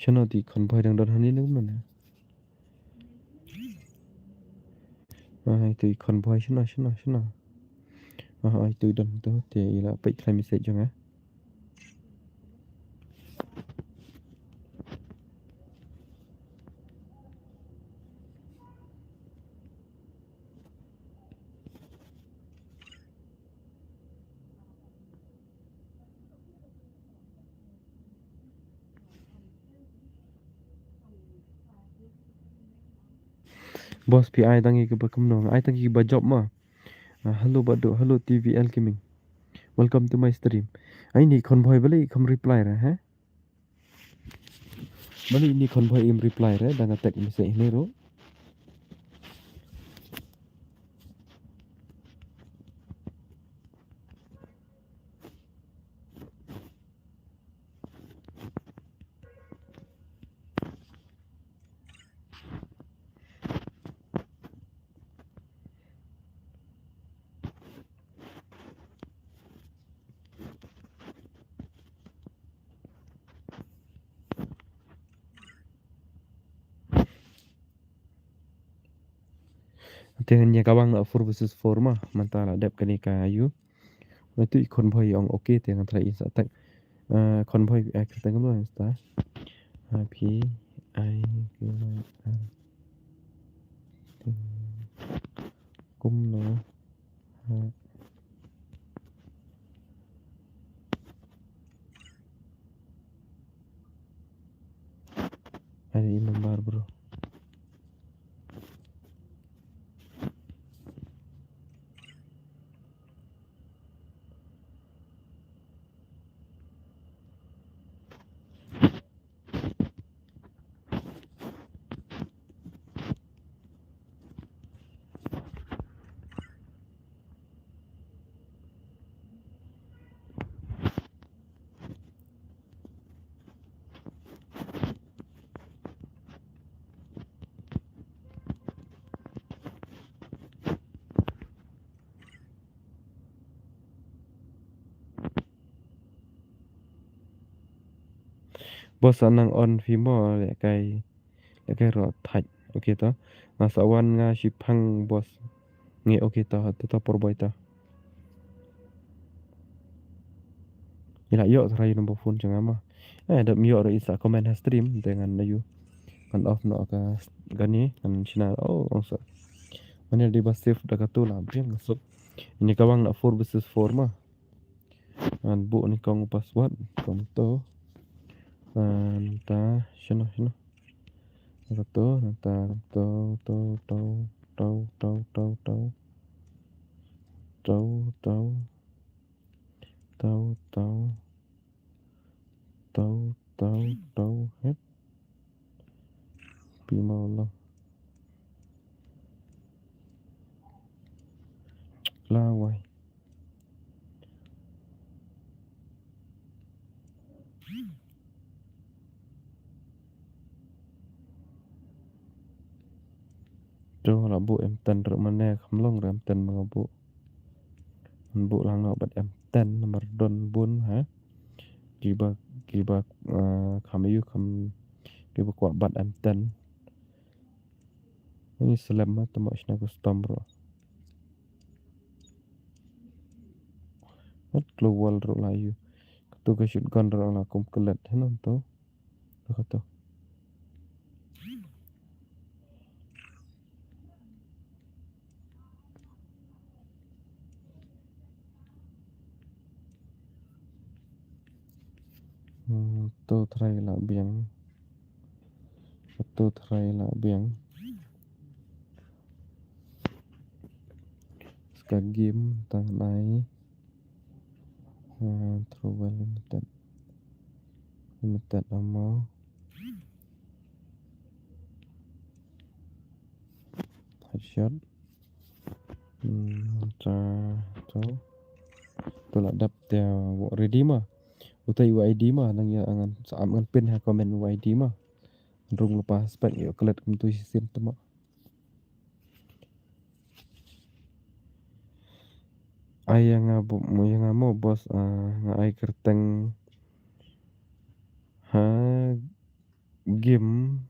Shano ti Khon Bhoi dang don hani ne kumno ne? Ai, tu i Khon Bhoi shano, shano, shano. Ah, ai, tu i don tu, te i la peit khlem message jong nga. Boss, phi ai tang ïa kiba kumno, ai tang ïa kiba jop ma. Ah, hello Badu, hello T V L Gaming. Welcome to my stream. Ai ni Khon Bhoi balei kam reply ra, ha? Balei ni Khon Bhoi im reply ra, dang nga text message ne ruh. Te ngan ïa ka bang la four versus four ma, mynta la dep kane ka yu. Ngai tu i Khon Bhoi ong okay te ngan try in sa tak. Ah, Khon Bhoi, ah, kata ngam lo insta. Ah, P I K I R. Kumno ha. Ada i member bro. Boss sa nang on phi mo, lehkai, lehkai ruh thait. Okay to. Nga sa wan nga shipang boss. Ngi okay to, to, to por boi to. Ila ïoh trai number phone jong nga ma. Eh, dap ïoh ruh isa comment ha stream, te ngan ayu. Ngan off noh ka, kane, ngan shna, oh, ong sa. Mane di ba save da katu la, biang suk. Ini kawang na four versus four ma. Ngan buh ni kong password, kong to. Ngan ta, shano, shano. Ngan to, ngan ta, to, to, to, to, to, to, to. To, to. To, to. To, to, to, het. Pi mau lo. La wai. To la buh em ten ruh mane kham long ruh em ten ma nga buh. Ngan buh lang noh bad em ten namar don bun ha. Kiba, kiba, eh, kham ïoh kham, kiba kwah bad em ten. Ini slem ma, tama shna custom ruh. Hat global ruh la ïoh. Katu ka shotgun ruh la kum klet, hynam to. Katu. Hmm, to try la biang. To try la biang. Ska game tang nai. Ah, Travel Limited. Limited ammo. Headshot. Hmm, ta, to. To la dap te ready ma. Utai U I D ma, nang ïa ngan sa ap ngan pin ha comment U I D ma. Rung lepas spek ïa klet kum tu shisien te ma. Ai ïa nga bo-, mo ïa nga mo boss, ah, nga ai kyrteng ha game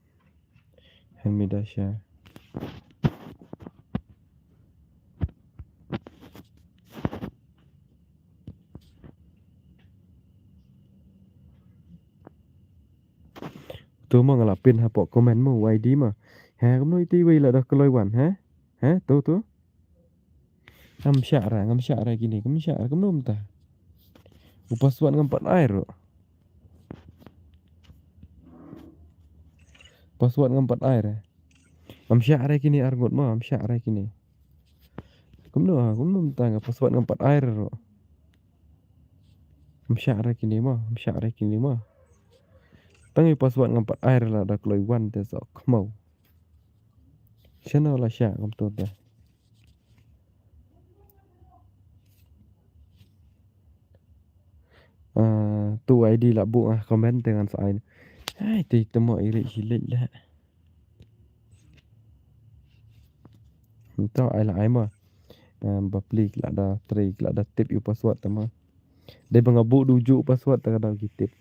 Helmi Dasha. Tu mo nga la pin hapoh comment mo Y D mo. Ha, kumno iti wei la dah kloi wan, ha? Ha, tu, tu. Ngam shah ra, ngam shah ra kine, ngam shah ra, kumno mynta. U password ngam pat ai ruh. Password ngam pat ai ra. Ngam shah ra kine arngut mo, ngam shah ra kine. Kumno, kumno mynta nga password ngam pat ai ra ruh. Ngam shah ra kine mo, ngam shah ra kine mo. Tang i password ngam pat ai ra la dah kloi wan te sok khmau. Shano la shah ngam tu te. Ah, tu I D la buh nga comment te ngan sa ai. Ai, te te mo iri hilik lah. Tau ai la ai mo. Em, bapli ki la da trei ki la da tip ïa u password te mo. Dei ba nga buh duh juh u password te ka dau ki tip.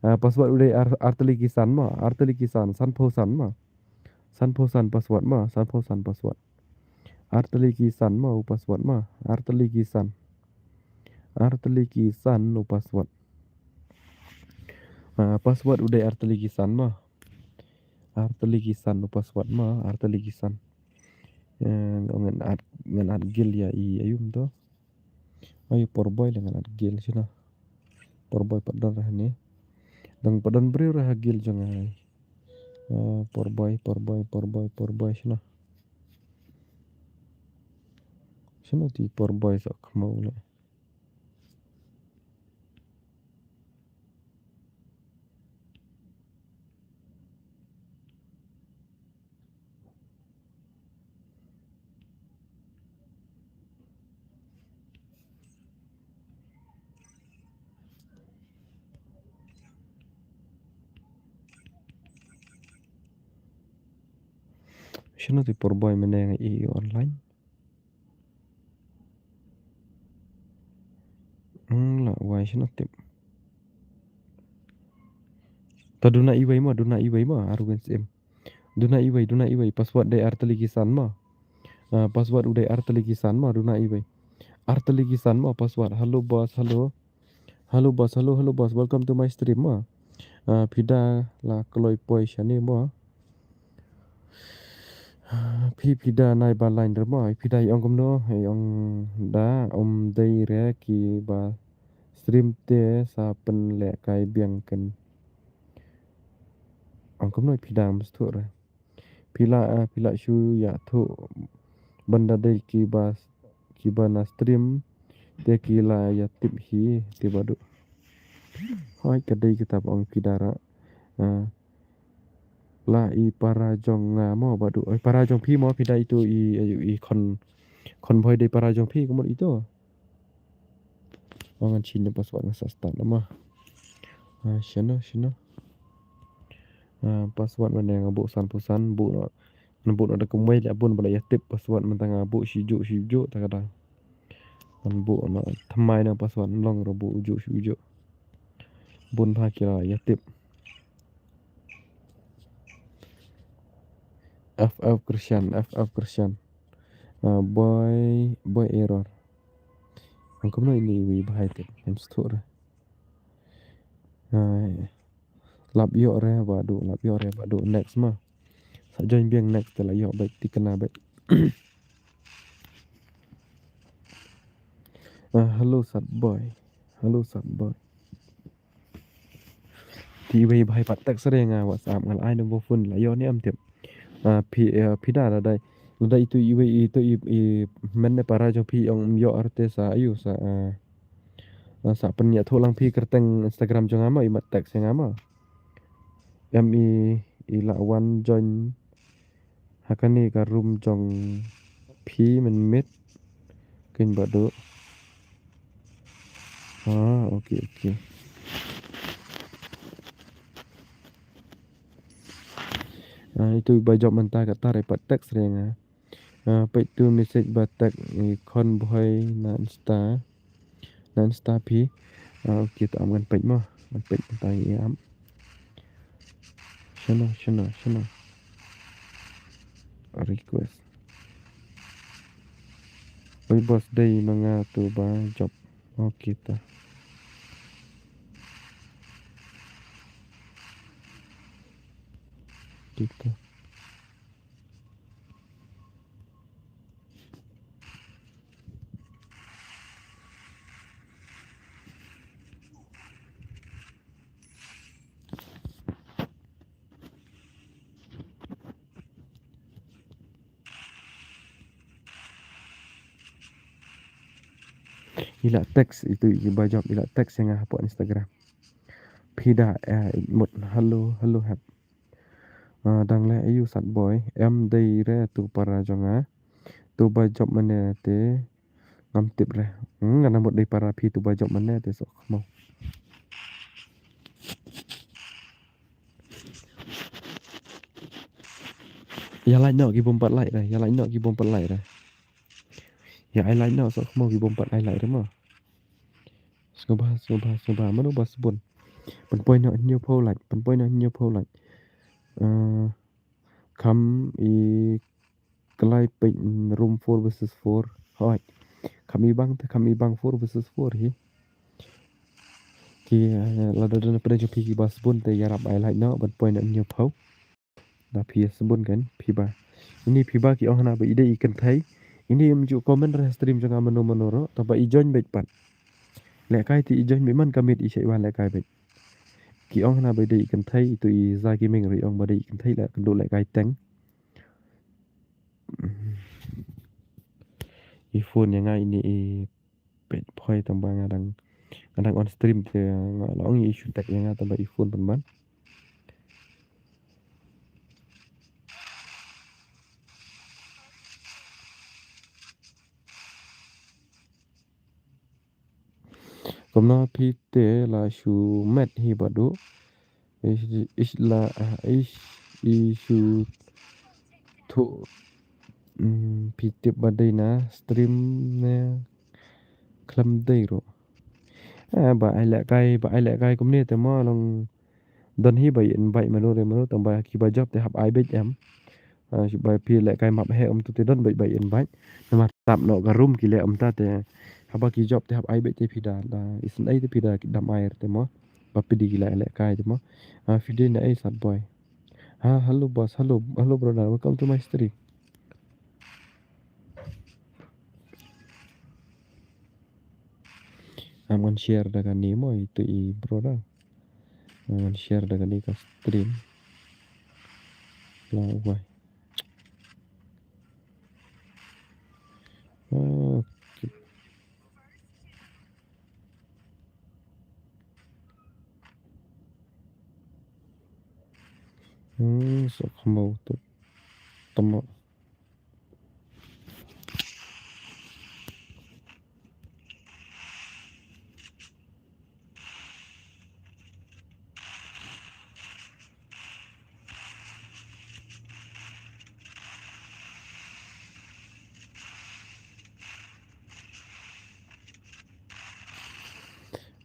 Ah, password u dei ar-, artylli ki san mo, artylli ki san, sanphew san mo. Sanphew san password mo, sanphew san password. Artylli ki san mo u password mo, artylli ki san. Artylli ki san u password. Ah, password u dei artylli ki san mo. Artylli ki san u password mo, artylli ki san. Eh, ngan add, ngan add guild ïa i aïu mo to. Ai, por boy la ngan add guild shano. Por boy pat don ra hangne. Dang pat don briew ra ha guild jong nga. Ah, por boy, por boy, por boy, por boy shano. Shano ti por boy sok khmau le. Shano ti por boy mynne nga i online. Hmm, la wai shano tip. Ta duna iwei mo, duna iwei mo, Arwin Sim. Duna iwei, duna iwei, password dei artylli ki san mo. Ah, password u dei artylli ki san mo, duna iwei. Artylli ki san mo, password. Hello boss, hello. Hello boss, hello, hello boss. Welcome to my stream mo. Ah, phi da la kloi poi shane mo. Ah, phi, phi da nai ba line re mo. Phi da i ong kumno, i ong da, um dei re ki ba stream te sa pynlehkai biang ken. Ong kumno phi da mesthuh re. Phi la, ah, phi la shu ïathuh ban da dei ki ba, ki ba na stream te ki la ïatip hi te Bah Duh. Hoi ka dei kita ba ong phi da ra. Ah, la i para jong nga mo Bah Duh. Oi para jong phi mo phi da itu i, i, i khon, khon bhoi dei para jong phi kumno itu. Ong ngan change password nga sa start nama. Ah, shano, shano. Ah, password mane nga buh san phew san, buh noh. Ngan buh noh da kumwei leh bun ba la ïatip password mynta nga buh shi juk, shi juk ta ka dang. Ngan buh noh thymmai noh password long ruh buh juk, shi juk. Bun bha ki la ïatip. F F Christian, F F Christian. Ah, boy, boy error. Ang kumno ini iwi bahai tip. Em stur. Ah, lap ïoh re Bah Duh, lap ïoh re Bah Duh. Next ma. Sa join biang next te la ïoh bad ti kena bad. Ah, hello sat boy. Hello sat boy. Ti iwei bahai pat text re nga WhatsApp nga la ai number phone la ïoh ne em tip. Ah, phi, eh, phi da la dei. La dei itu iwei itu i, i men ne para jong phi ong em ïoh arte sa ayu sa, ah, ah, sa pynïathuh lang phi kyrteng Instagram jong nga ma i mat text ïa nga ma. Em i, i la wan join ha kane ka room jong phi mynmiet. Kin Bah Duh. Ah, okay, okay. Ah, itu ba job mynta kata re pat text re nga. Ah, peit tu message ba text i khon bhoi na Insta. Na Insta phi. Ah, okay, ta am ngan peit mo. Ngan peit mynta i am. Shano, shano, shano. Request. Oi boss dei ma nga tu ba job. Okay ta. Kita. I la text itu i ba job i la text ïa nga hapoh Instagram. Phi da, eh, mut hello, hello hep. Ah, dang leh ayu sat boy, em dei re tu para jong nga. Tu ba job mane te ngam tip re. Hmm, nga na mut dei para phi tu ba job mane te sok mo. Ïa like noh ki bym pat like re, ïa like noh ki bym pat like re. Ïa ai like noh sok mo ki bym pat ai like re mo. Sngewbha, sngewbha, sngewbha. Mano ba sbun. Pynpoi noh hynñiew phew like, pynpoi noh hynñiew phew like. Eh, kham i klai peit room four versus four. Hoi. Kham i bang te kham i bang four versus four hi. Ki, eh, lada don pynpoi jong phi ki ba sbun te ïarap ai like noh, pynpoi noh hynñiew phew. Da phi ïa sbun kan, phi ba. Ini phi ba ki ong hana ba i dei i kynthei. Ini em ju comment re stream jong nga mano mano ro, ta ba i join beit pat. Lehkai ti i join beit man ka miet i shait wan lehkai beit. Ki ong hana ba i dei i kynthei, itu i za ki meng ro i ong ba dei i kynthei la kynduh lehkai teng. I phone ïa nga ini i peit phoi tang ba nga dang, nga dang on stream te nga la ong i shu text ïa nga tang ba i phone pynban. Kumno phi te la shu met hi Bah Duh. Ish, ish la, ah, ish, i shu thuh, mm, phi tip ba dei na stream ne khlem dei ruh. Ah, ba ai lehkai, ba ai lehkai kumne te mo long Don hi ba invite mano re mano tang ba ki ba jop te hap ai beit em. Ah, shu ba phi leh kai map he um tu te don beit ba invite. Namar tap noh ka room ki leh um ta te. Haba ki jop te hap ai beit te phi da la isn't ai te phi da ki dam ai te mo. Ba phi di ki leh leh kai te mo. Ah, phi di na ai sat boy. Ha, hello boss, hello, hello brother, welcome to my stream. Am ngan share da kane mo itu i brother. Am ngan share da kane ka stream. La wai. Okay. Hmm, so khmau tu. Tama.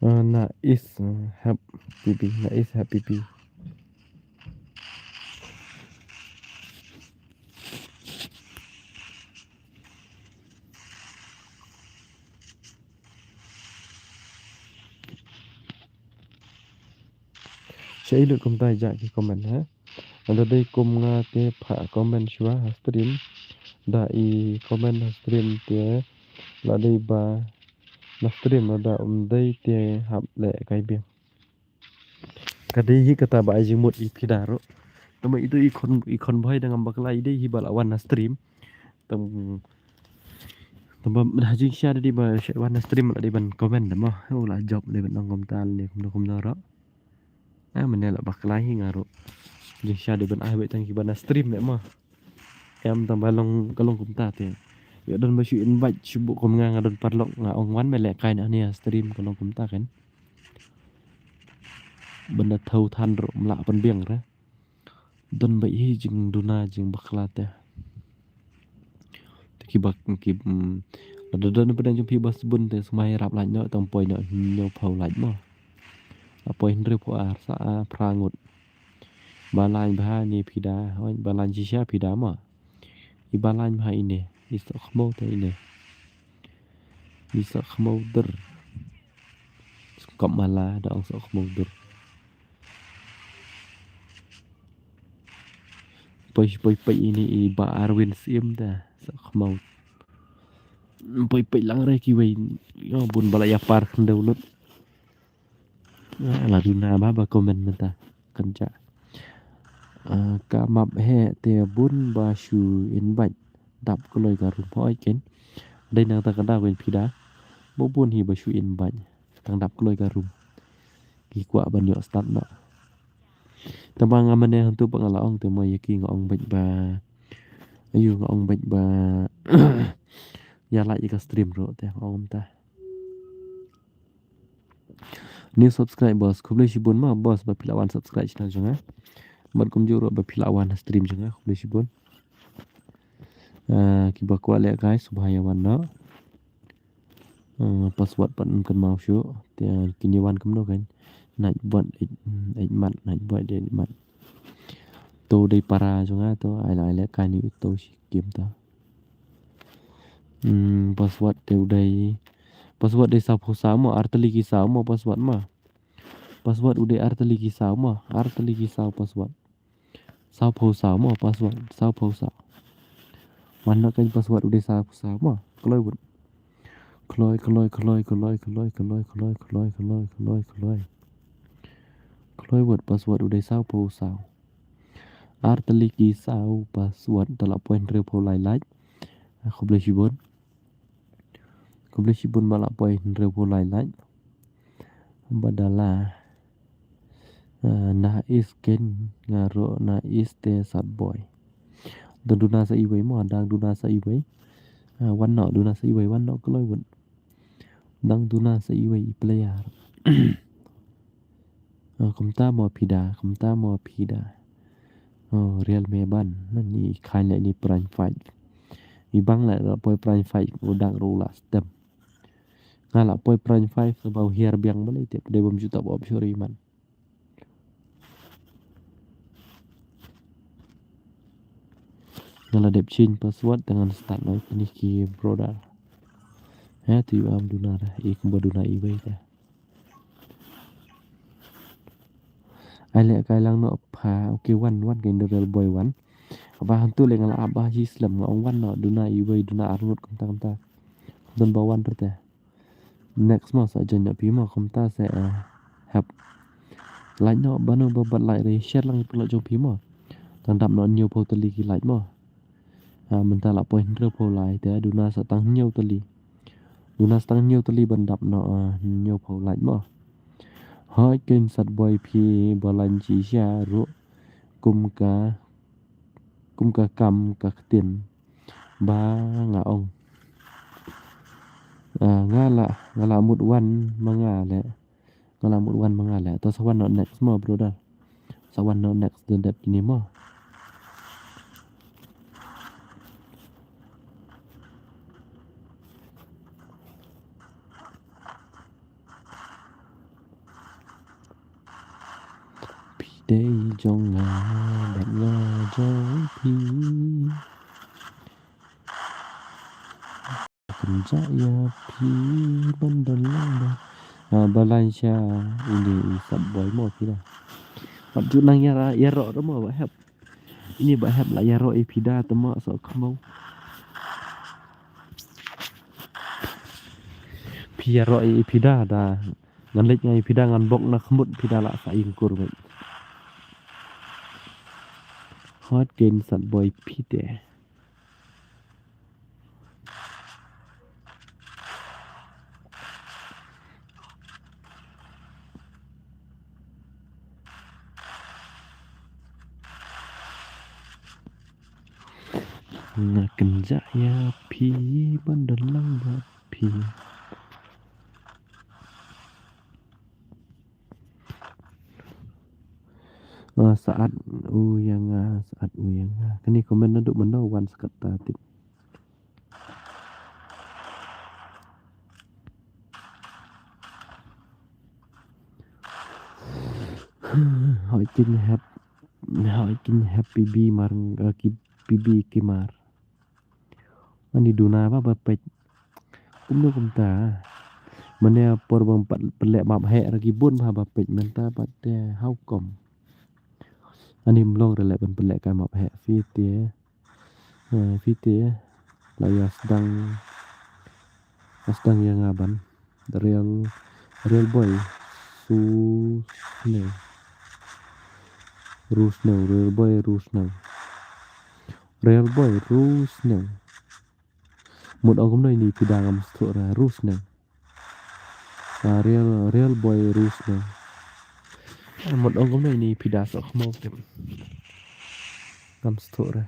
Ah, na is, ah, hap pipi, na is hap pipi. Sha i lut kumta ïa ki comment ha. Lada dei kum nga te phah comment shuwa ha stream. Da i comment ha stream te lada dei ba na stream lada um dei te hap leh kai biang. Ka dei hi kata ba ai jingmut i phi da ruh. Tama itu i khon i khon bhai da ngam bakla i dei hi ba la wan na stream. Tam tam ba ha jingshisha dei ba sha wan na stream la dei ban comment da mo. Oh la jop dei ban ong kumta ne kumno kumno ruh. Ah, mane la bakla hi nga ruh. Jingshisha dei ban ai beit tang ki ba na stream ne mo. Em tang ba long ka long kumta te. Ïa don ba shu invite shu buh kum nga nga don paralok nga ong wan me leh kai na ne stream ka long kumta kan. Bynda thaw than ruh mla pynbiang re. Don ba i jingduna jingbakla te. Te ki bak ki, mm, lada don ba dang jong phi ba sbun te smai rap lait noh tang poi noh hynñiew phew lait mo. La poi hynriew phew ar sa a phra ngut. Ba lain bha ne phi da, hoi ba lain shisha phi da mo. I ba lain bha ine, i soh khmau te ine. I soh khmau dur. Sngkop mala da ong soh khmau dur. Poi poi poi ine i ba Arwin Siem da soh khmau. Poi poi lang re kiwei. Yo bun ba la ïa par khyndew lut. Ah, la duna ba ba comment mynta. Kan ja. Ah, ka map he te bun ba shu invite dap kloi ka room hoi ken. Dei nang ta ka da wen phi da. Mo bun hi ba shu invite tang dap kloi ka room. Ki kwah ban ïoh start noh. Tang ba nga mane hantu ba nga la ong te mo ïa ki nga ong beit ba. Ayu nga ong beit ba. Ïa like ïa ka stream ruh te nga ong mynta. New subscribe boss, khublei shibun ma boss ba phi la wan subscribe channel jong nga. Bad kumjuh ruh ba phi la wan stream jong nga, khublei shibun. Ah, kiba kwah leh guys, sngewbha ïa wan noh. Ah, password pat ym kynmaw shuh. Te kine wan kumno kan. Nightbot eight, eight mat, Nightbot eight mat. To dei para jong nga to, ai la ai leh kane to shi kim to. Hmm, password te u dei. Password dei saw phew saw mo, ar tylli ki saw mo password ma. Password u dei ar tylli ki saw mo, ar tylli ki saw password. Saw phew saw mo password, saw phew saw. Wan na kan password u dei saw phew saw mo. Kloi wut. Kloi, kloi, kloi, kloi. Kloi wut password u dei saw phew saw. Ar tylli ki saw password te la poi hynriew phew lai lait. Ah, khublei shibun. Khublei shibun ba la poi hynriew phew lai lait. Ba da la. Ah, na is ken nga ruh na is te sat boy. Dang duna sa iwei mo, dang duna sa iwei. Ah, wan noh duna sa iwei, wan noh kloi wut. Dang duna sa iwei i player. Oh, kumta mo phi da, kumta mo phi da. Oh, real me ban, na ni khain le ni prime fight. I bang le la poi prime fight, u dak ru la stem. Nga la poi prime fight, sa bau hiar biang balei te, pdei bam juta bop shuri man. Nga la dep change password te ngan start noh ïa kine ki brother. He, te ïa am duna re, i kumba duna iwei te. Ai leh kai lang noh pha, okay, wan, wan ka Indorel boy wan. Ba hantu leh nga la ap ba shi slem nga ong wan noh, duna iwei, duna arngut kumta kumta. Don ba wan re te. Next mo sa join noh phi mo kumta sa, eh, hep. Like noh ba no ba bat like re share lang ïa phi la jong phi mo. Tang dap noh hynñiew phew tylli ki like mo. Ah, mynta la poi hynriew phew lai te duna sa tang hynñiew tylli. Duna sa tang hynñiew tylli ban dap noh, ah, hynñiew phew like mo. Hooid kein Sat Boy phi ba lain shisha ruh kum ka, kum ka kam ka ktien ba nga ong. Ah, nga la, nga la mut wan ma nga leh. Nga la mut wan ma nga leh. To sa wan noh next mo brother. Sa wan noh next, don dep kine mo. Phi dei jong nga bad nga jong phi. Kynjah ïa phi ban don lang ba. Ah, ba lain sha ine i Sat Boy mo phi da. Wat ju nang ïa, ïaroh ruh mo ba hep. Ine ba hep la ïaroh ïa phi da te mo sa khmau. Phi ïaroh ïa phi da da. Ngan leit nga ïa phi da ngan bok na khmut phi da la sa ïing kur bad. Hot kein Sat Boy phi te. Nga kynjah ïa phi ban don lang bad phi. Ah, Saat u ïa nga, Saat u ïa nga. Kane comment naduh mynno wan sa kata tip. Hoi kin hep, hoi kin hep P B mar, eh, ki P B ki mar. Ani duna ba ba peit. Kumno kumta. Mane por bang pat pynleh map heh ra ki bun ba ba peit mynta pat te how come. Ani mlong re leh ban pynleh ka map heh phi te. Eh, phi te. La ïa sdang. La sdang ïa nga ban. The real, real boy. Su snew. Ru snew, real boy, ru snew. Real boy, ru snew. Mut ong kumno ine phi da ngam sdang ra, ru snew. Ah, real, real boy, ru snew. Ah, mut ong kumno ine phi da sa khmau tip. Ngam sdang ra.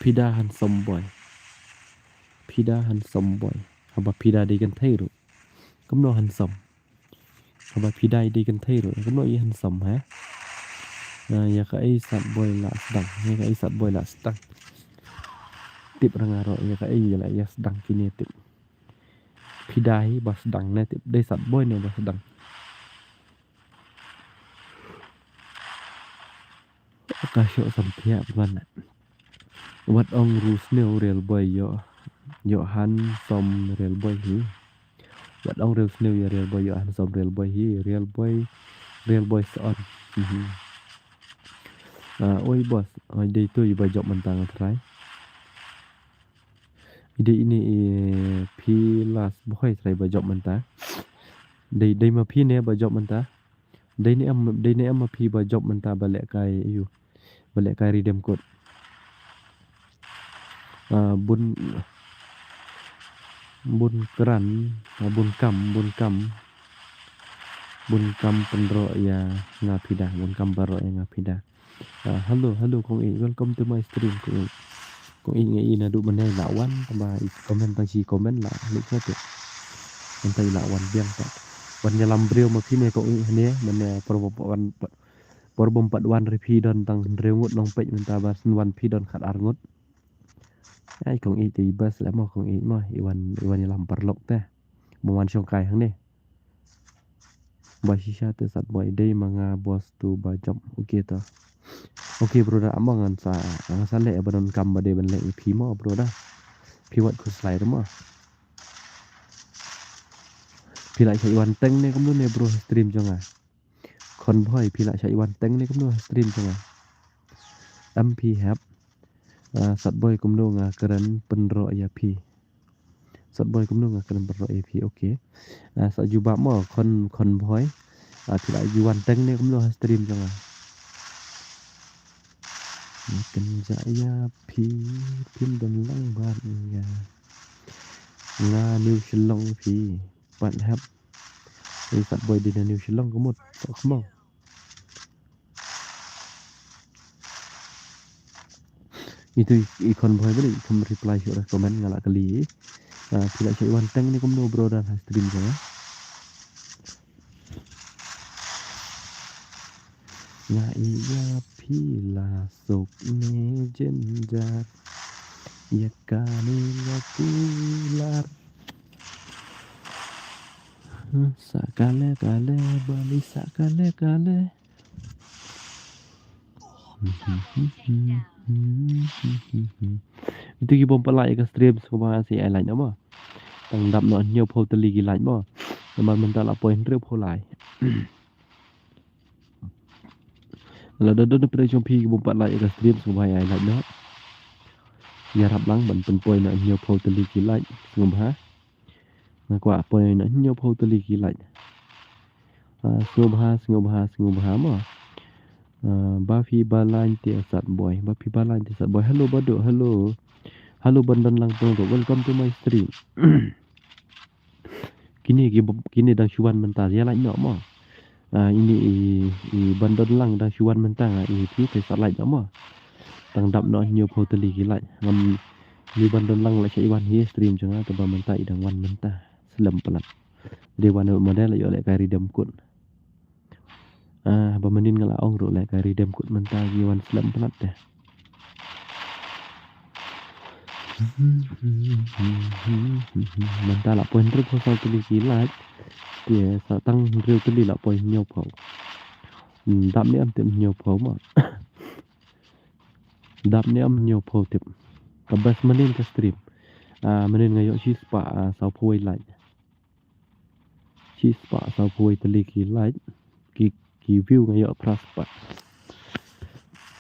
Phi da handsome boy. Phi da handsome boy. Haba phi da dei kynthei ruh. Kumno handsome. Haba phi da dei kynthei ruh. Kumno i handsome ha. Ah, ïa kaei Sat Boy la sdang. Ïa kaei Sat Boy la sdang. Tip ra nga ruh ïa kaei la ïa sdang kine tip. Phi da hi ba sdang ne tip dei Sat Boy ne ba sdang. Ka shoh samthiah pynban. Wat ong ru snew real boy ïoh, ïoh handsome real boy hi. Wat ong ru snew ïa real boy ïoh handsome real boy hi. Real boy, real boy sa on. Mhm. Ah, oi boss, oi dei tu i ba jop mynta nga trai. Dei ine i phi last boy trai ba jop mynta. Dei, dei ma phi ne ba jop mynta. Dei ne em, dei ne em ma phi ba jop mynta ba lehkai ïu. Ba lehkai redeem code. Ah, bun, bun kran, ah, bun kam, bun kam. Bun kam pynroh ïa nga phi da, bun kam baroh ïa nga phi da. Ah, hello, hello kong i, welcome to my stream kong i. Kong ïeit nga ïeit naduh mynne la wan, tang ba i comment tang shi comment la leit sha te. Mynta i la wan biang ta. Wan ïalam briew ma phi ne kong ïeit ne mynne por bym pat wan, por bym pat wan re phi don tang hynriew ngut long peit mynta ba shen wan phi don khat ar ngut. Ai kong ïeit te i best la mo kong ïeit mo i wan i wan ïalam paralok te. Mo wan shong kai hangne. Ba shisha te sat boy dei ma nga boss tu ba jop. Okay to. Okay brother amo ngan sa ngan sa leh ba don kam ba dei ban leh i phi mo brother. Phi wat khuslai mo. Phi la shah i wan teng ne kumno ne bro stream jong nga. Khon boy phi la shah i wan teng ne kumno stream jong nga. Am phi hep. Ah, sat boy kumno nga kren pynro ïa phi. Sat boy kumno nga kren pynro ïa phi okay. Ah, sa jubab mo khon khon boy. Ah, phi la ju wan teng ne kumno ha stream jong nga. Nga kynjah ïa phi phim don lang bad nga. Nga New Shillong phi. Pat hap. Ei sat boy dei na New Shillong ka mut. Sok khmong. Itu i khon boy beli kum reply shuh da comment nga la kali. Ah, phi la shah i wan teng ne kumno bro dan ha stream jong nga. Nga ïa phi la suk ne jynjar. Ïa kane la kular. Sa kale kale bali sa kale kale. Itu ki bym pat like ïa ka stream sngewbha sa ai like noh mo. Tang dap noh hynñiew phew tylli ki like mo. Namar mynta la poi hynriew phew like. Lada don na pdeng jong phi ki bym pat like ïa ka stream sngewbha ai like noh. Ïarap lang ban pynpoi noh hynñiew phew tylli ki like sngewbha. Nga kwah poi na hynñiew phew tylli ki like. Ah, sngewbha sngewbha sngewbha mo. Ah, ba phi ba line te sat boy ba phi ba line te sat boy hello badu hello. Hello ban don lang pynro welcome to my stream. Kine ki kine dang shu wan mynta ïa like noh mo. Ah, ini i i ban don lang dang shu wan mynta nga i phi te sat like noh mo. Tang dap noh hynñiew phew tylli ki like ngam. Ni ban don lang la shah i wan hi stream jong nga te ba mynta i dang wan mynta. Slem palat. Dei wan model ïoh leh kai ri dem kut. Ah, ba manin nga la ong ruh leh kai ri dem kut mynta ngi wan slem palat te. Mynta la poi hynriew phew saw tylli ki like. Te sa tang hynriew tylli la poi hynñiew phew. Dap ne am tip hynñiew phew ma. Dap ne am hynñiew phew tip. Ka best manin ka stream. Ah, manin nga ïoh shi spah ah, saw phew wei like. Shi spah saw phew wei tylli ki like ki ki view nga ïoh phra spah.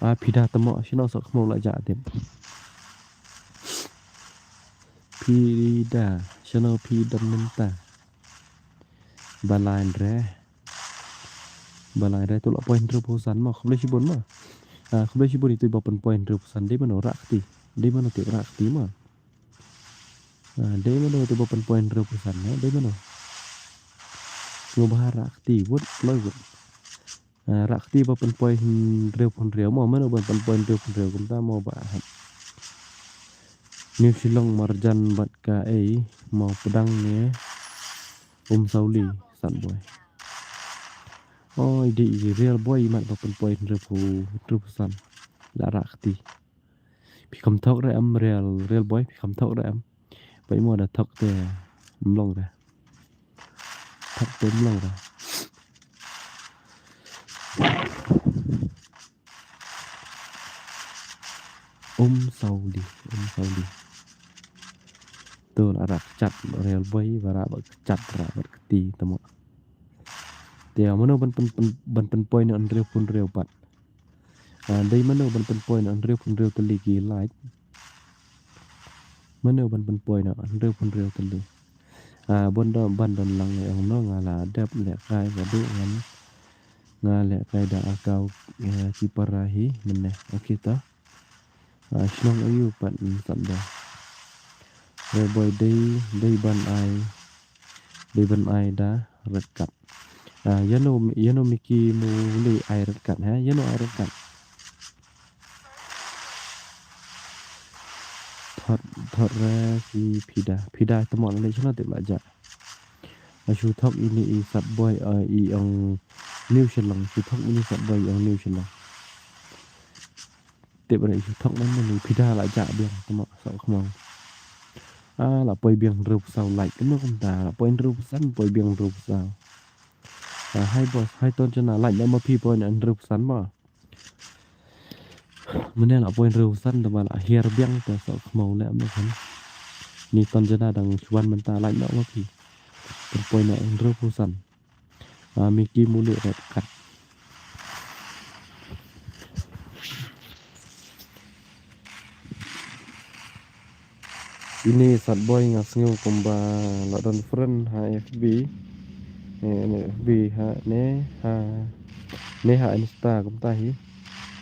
Ah, phi da tamo shano sok khmo la ja tip. Phi da shano phi don mynta. Ba line re. Ba line re tu la poi hynriew phew san mo khublei shibun mo. Ah, khublei shibun itu ba pynpoi hynriew phew san dei mano rak ti. Dei mano ti rak ti mo. Ah, dei mano tu ba pynpoi hynriew phew san eh, dei mano. Sngewbha rak ti wut kloi wut. Ah, rak ti ba pynpoi hynriew phew hynriew mo mano ba pynpoi hynriew phew hynriew kumta mo ba hap. New Shillong marjan bad ka ei mo pdang ne um sauli san boy. Oi dei real boy mat ba pynpoi hynriew phew hynriew phew san. La rak ti. Phi kham thok re em real real boy phi kham thok re em. Bai mo da thok te mlong re. Thok te mlong re. Um sauli um sauli. Tu la rak chat real boy ba rak ba chat rak ba kti tamo. Te mano ban pyn ban pynpoi ne hynriew phew hynriew pat. Ah, dei mano ban pynpoi na hynriew phew hynriew tylli ki like. Mano ban pynpoi na hynriew phew hynriew tylli. Ah, ban don ban don lang ïa ong no nga la dep leh kai ka du ngan. Nga leh kai da akau ki para hi mynne. Okay ta. Ah, shnong ayu pat sat da. Re boy dei dei ban ai. Dei ban ai da red card. Ah, ïano ïano miki mu li ai red card ha, ïano ai red card. Thot, thot re ki phi da. Phi da te mo la leh shano te la ja. A shu thok ini i Sat Boy, eh, i ong New Shillong. Shu thok ini Sat Boy i ong New Shillong. Tip re shu thok nan ni phi da la ja biang te mo sok khmang. Ah, la poi biang hynriewphew saw like. Kumno kumta, la poi hynriewphew san, poi biang hynriewphew saw. Ah, hai boss, hai ton jana like na ma phi poi na hynriewphew san ma. Mynne la poi hynriewphew san te ba la hiar biang te sok khmang le ma kan. Ni ton jana dang chuan mynta like na ma phi. Te poi na hynriewphew san. Ah, Mickey Mule red card. Ini Sat Boy nga sngew kumba la don friend ha F B. Eh, ne F B ha, ne ha, ne ha Insta kumta hi.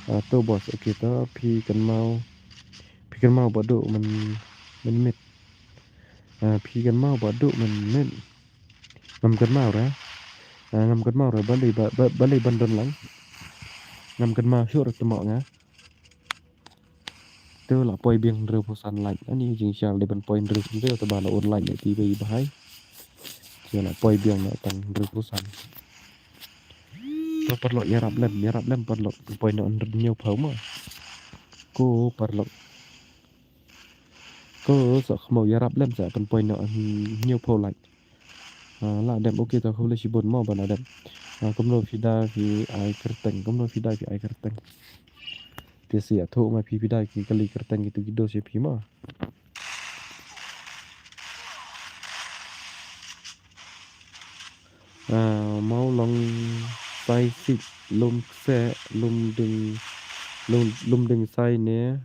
Ah, to boss, okay to, phi kynmaw, phi kynmaw ba duk men, men mit. Ah, phi kynmaw ba duk men mit. Ngam kynmaw re. Ah, ngam kynmaw re, balei ba, ba, balei ban don lang. Ngam kynmaw shuh re te mo nga. Te la poi biang hynriewphew san like. Ani jingshar dei ban poi hynriewphew hynriew te ba la un like ne ti ba i ba hai. Te la poi biang na tang hynriewphew san. To paralok ïarap lem, ïarap lem paralok. Poi na hynriewphew mo. Ko paralok. Ko sok khmang ïarap lem sa pynpoi na hynriewphew like. Ah, la dep, okay to khublei shibun mo ba la dep. Ah, kumno phi da phi ai kyrteng, kumno phi da phi ai kyrteng. Te sa ïathuh ma phi phi da ki kali kyrteng kitu ki dos ïa phi mo. Ah, Mawlong Sai Sik, Lum Kse, Lum Ding, Lum, Lum Ding Sai ne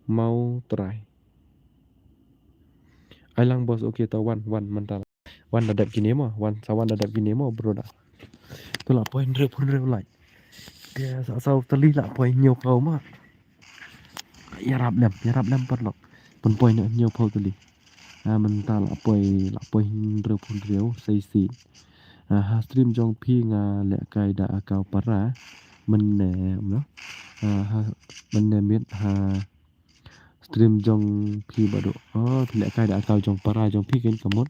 Mawtrai. Ai lang boss, okay to wan, wan mynta. Wan da dep kine mo, wan sa wan da dep kine mo, bro da. To la poi hynriewphew hynriew like. Te sa saw tylli la poi hynñiewphew mo. Ïarap lem, ïarap lem paralok. Pynpoi na hynñiewphew tylli. Ah, mynta la poi, la poi hynriewphew hynriew, sa shisien. Ah, ha stream jong phi nga lehkai da account para. Mynne, no? Ah, ha, mynne miet ha stream jong phi ba duk. Oh, phi lehkai da account jong para jong phi kein ka mut.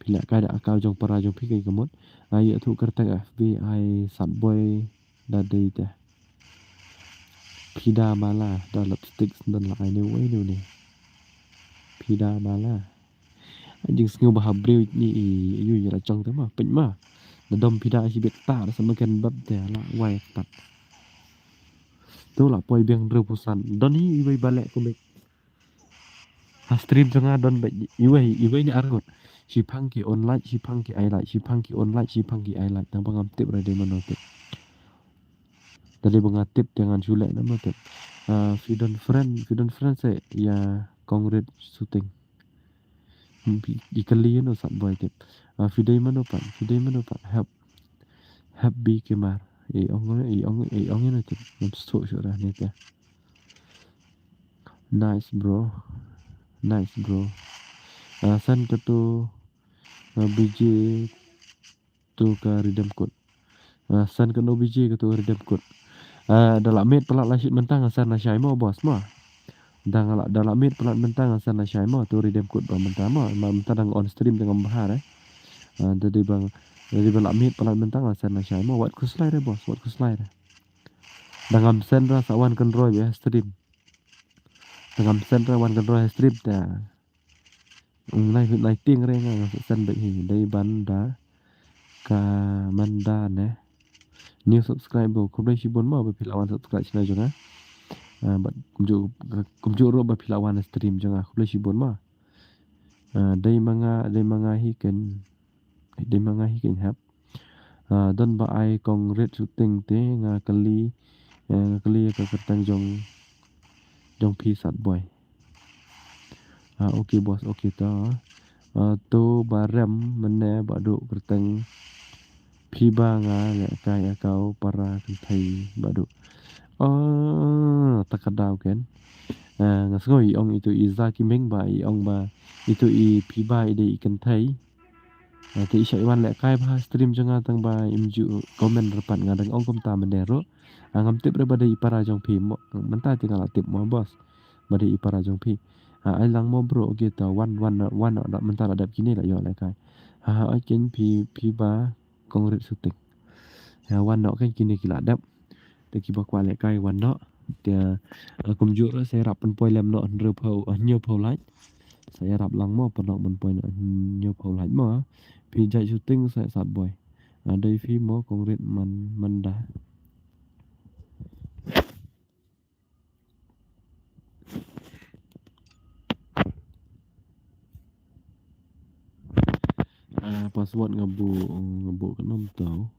Phi lehkai da account jong para jong phi kein ka mut. Ai ïathuh kyrteng F B ai Sat Boy da dei te. Phi da mala da lipstick sendon la ai ne wei ne ne. Phi da mala. Jingsngew ba ha briew ni i yu ïa la jong te ma pynma. Da dom phi da shi bit ta da sa ma ken bab te la wai pat. To la poi biang hynriewphew san. Don hi iwei ba leh kumne. Ha stream jong nga don ba iwei, iwei ne arngut. Shiphang ki un like, shiphang ki ai like, shiphang ki un like, shiphang ki ai like. Tang ba ngam tip re dei mano tip. Tadi ba nga tip te ngan shu leh na ma tip. Ah, phi don friend, phi don friend sa ïa Kong Rit Shooting. Hmm, phi, i kali ïa no Sat Boy tip. Ah, phi dei mano pat, phi dei mano pat. Hep, hep bi kemar. I ong, i ong, i ong ïa no tip. Ngam suk shuh ra ne te. Nice bro. Nice bro. Ah, send kato, ah, B J to ka Redeem Code. Ah, send kano B J kato Redeem Code. Ah, da la miet palat la shit mynta nga send na shai mo boss mo. Da nga la, da la miet palat mynta nga send na shai mo to Redeem Code ba mynta mo. Ma mynta dang on stream dang bha re. Ah, da dei bang, da dei ba la miet palat mynta nga send na shai mo. Wat khuslai re boss, wat khuslai re. Da ngam send ra sa wan kynroi ba stream. Da ngam send ra wan kynroi stream ta. Nai nai ting re nga send beit hi dei ban da ka man da ne. New subscriber khublei shibun ma ba phi la wan subscribe channel jong nga. Ah, bad kumjuh kumjuh ruh ba phi la wan stream jong nga khublei shibun ma. Ah, dei ma nga dei ma nga hi ken dei ma nga hi ken hap. Ah, don ba ai Kong Rit Shooting te nga kali, eh, nga kali ka kyrteng jong, jong phi Sat Boy. Ah, okay boss, okay to. Ah, to ba rem mynne ba duk kyrteng phi ba nga lehkai account para kynthei ba duk. Oh, ta ka daw ken. Ah, nga sngew i ong itu i Zaki Meng ba i ong ba itu i phi ba i dei i kynthei. Ah, te i shah i wan lehkai ba ha stream jong nga tang ba im ju comment re pat nga dang ong kumta mynne ruh. Ah, ngam tip re ba dei i para jong phi mo, mynta te nga la tip mo boss. Ba dei i para jong phi. Ha, ai lang mo bro, okay, ta wan, wan, wan, wan, mynta la dep kine la ïoh lehkai. Ha, ha, ai ken phi, phi ba kong rit shooting. Ha, wan noh ken kine ki la dep. Te ki ba kwah lehkai wan noh. Te, eh, kumjuh ruh sa ïarap pynpoi lem noh hynriew phew, eh, hynñiew phew like. Sa ïarap lang mo pynlong pynpoi noh hynñiew phew like mo. Phi jait shooting sa sat boi. Ah, dei phi mo kong rit man, man da. Ah, password nga buh, nga buh ka nom tau.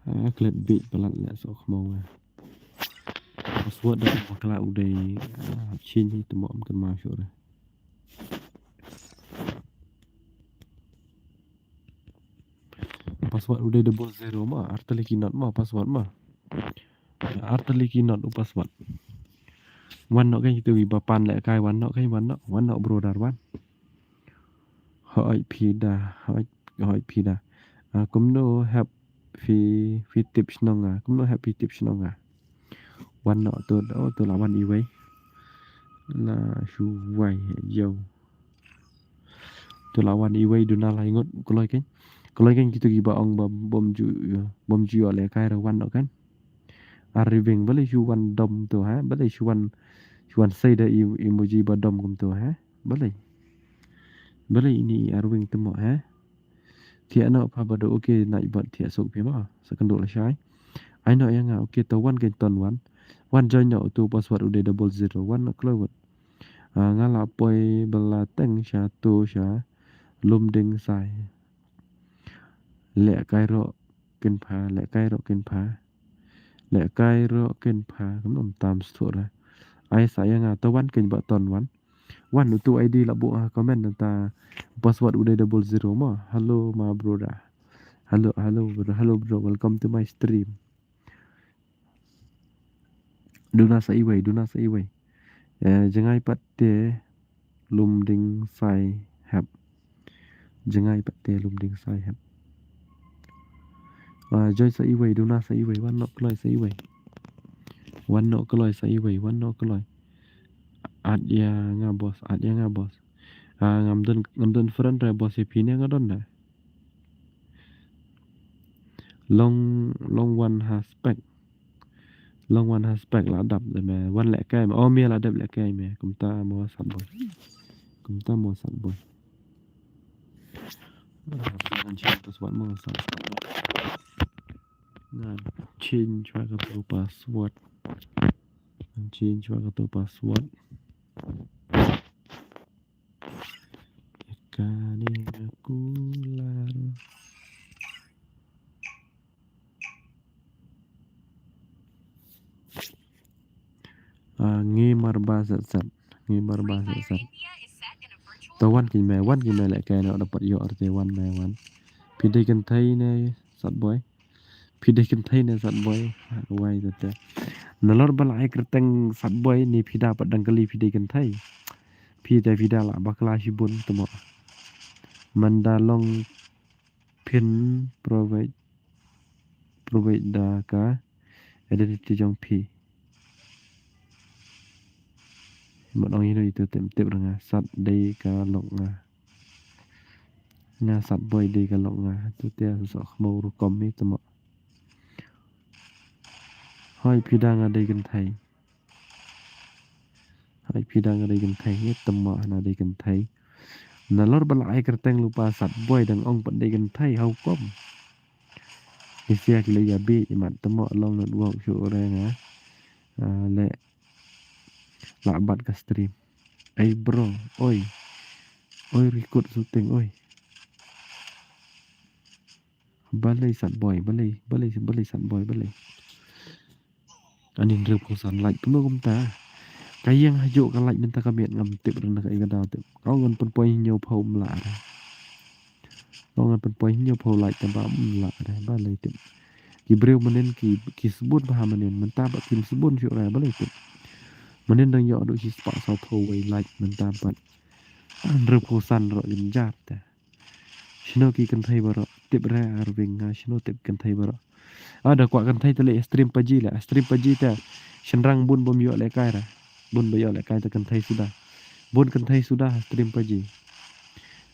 Ah, klet bit palat leh soh khmong ah. Password da bakla u dei, ah, change hi temo am kan ma sure. Password u dei double zero ma, artylli ki not ma, password ma. Artylli ki not u password. Wan noh kan kitu ki ba pan lehkai, wan noh kan, wan noh, wan noh brother wan. Hoi phi da, hoi, hoi phi da. Ah, kumno hep phi, phi tip shnong ah, kumno hep phi tip shnong ah. Wan noh tu, oh, tu la wan iwei. La shu wai, yo. Tu la wan iwei duna lai ngut, kloi kan. Kloi kan kitu ki ba ong bym, bym ju, bym ju ïoh lehkai ruh wan noh kan. Arwing balei shu wan dom tu ha, balei shu wan, shu wan sei da i, emoji ba dom kumtu ha. Balei. Balei ini arwing temo ha. Thiah noh pha ba dei okay, nai bad thiah suk phi ma. Sa kynduh lashai. Ai noh ïa nga, okay, to wan kan ton wan. Wan join noh tu password u dei double zero, wan noh kloi wat. Ah, nga la poi ba la teng sha tu sha Lumdingsai. Lehkai ruh kin pha, lehkai ruh kin pha. Lehkai ruh kin pha, kumno tam stur. Ai sa ïa nga to wan kin ba ton wan. Wan utu I D la buh ha comment nangta password u dei double zero ma. Hello my brother. Hello, hello, bro. Hello, bro. Welcome to my stream. Duna sa iwei, duna sa iwei. Eh, jngai pat te Lumdingsai hep. Jngai pat te Lumdingsai hep. Ah, join sa iwei, duna sa iwei, wan noh kloi sa iwei. Wan noh kloi sa iwei, wan noh kloi. Add ïa nga boss, add ïa nga boss. Ah, ngam don, ngam don friend re boss, ïa phi ne nga don da. Long, long wan ha spec. Long wan ha spec la dap de me. Wan lehkai me. Oh, me la dep lehkai me. Kumta mo sat boi. Kumta mo sat boi. Ah, ngan change password mo sat. Ngan change wa ka tu password. Ngan change wa ka tu password. Kane aku lar. Ah, ngi mar ba sat sat. Ngi mar ba sat sat. To wan ki me, wan ki me lehkai noh dapat ïoh arte wan me wan. Phi dei kynthei ne sat boi. Phi dei kynthei ne sat boi, wai tete. Nalor ba la ai kyrteng sat boi ne phi da pat dang kali phi dei kynthei. Phi te phi da la bakla shibun temo. Manda long phin provide, provide da ka identity jong phi. Mut ong ïa no ïa tu tip tip ra nga sat dei ka lok nga. Nga sat boi dei ka lok nga. Tu te sa khmo rukom ni temo. Hoi phi da nga dei kynthei. Hoi phi da nga dei kynthei. Ïa temo na dei kynthei. Nalor ba la ai kyrteng lypa sat boi dang ong pat dei kynthei ha u kom. Isia ki le ïa bi imat temo long network shu re nga. Ah, le la bat ka stream. Ai bro, oi. Oi, record shooting, oi. Balei sat boi, balei, balei, balei sat boi, balei. Ani hynriew phew san like, kumno kumta. Ka ïeng hajuh ka like mynta ka miet ngam tip re na ka i ka daw tip. Ka ong ngan pynpoi hynñiew phew ym lah re. Ka ong ngan pynpoi hynñiew phew like tang ba ym lah re, balei tip. Ki briew mynnin ki, ki sbun bha mynnin, mynta ba kim sbun shuh re, balei tip. Mynnin dang ïoh haduh shispah saw phew wei like mynta pat. Hynriew phew san ruh jynjar te. Shano ki kynthei baroh, tip re arwing nga, shano tip kynthei baroh. Ah, da kwah kynthei te leh stream paji leh, stream paji te. Shynrang bun bym ïoh lehkai re. bun ba ïoh lehkai ta kynthei suda. Bun kynthei suda ha stream pa ji.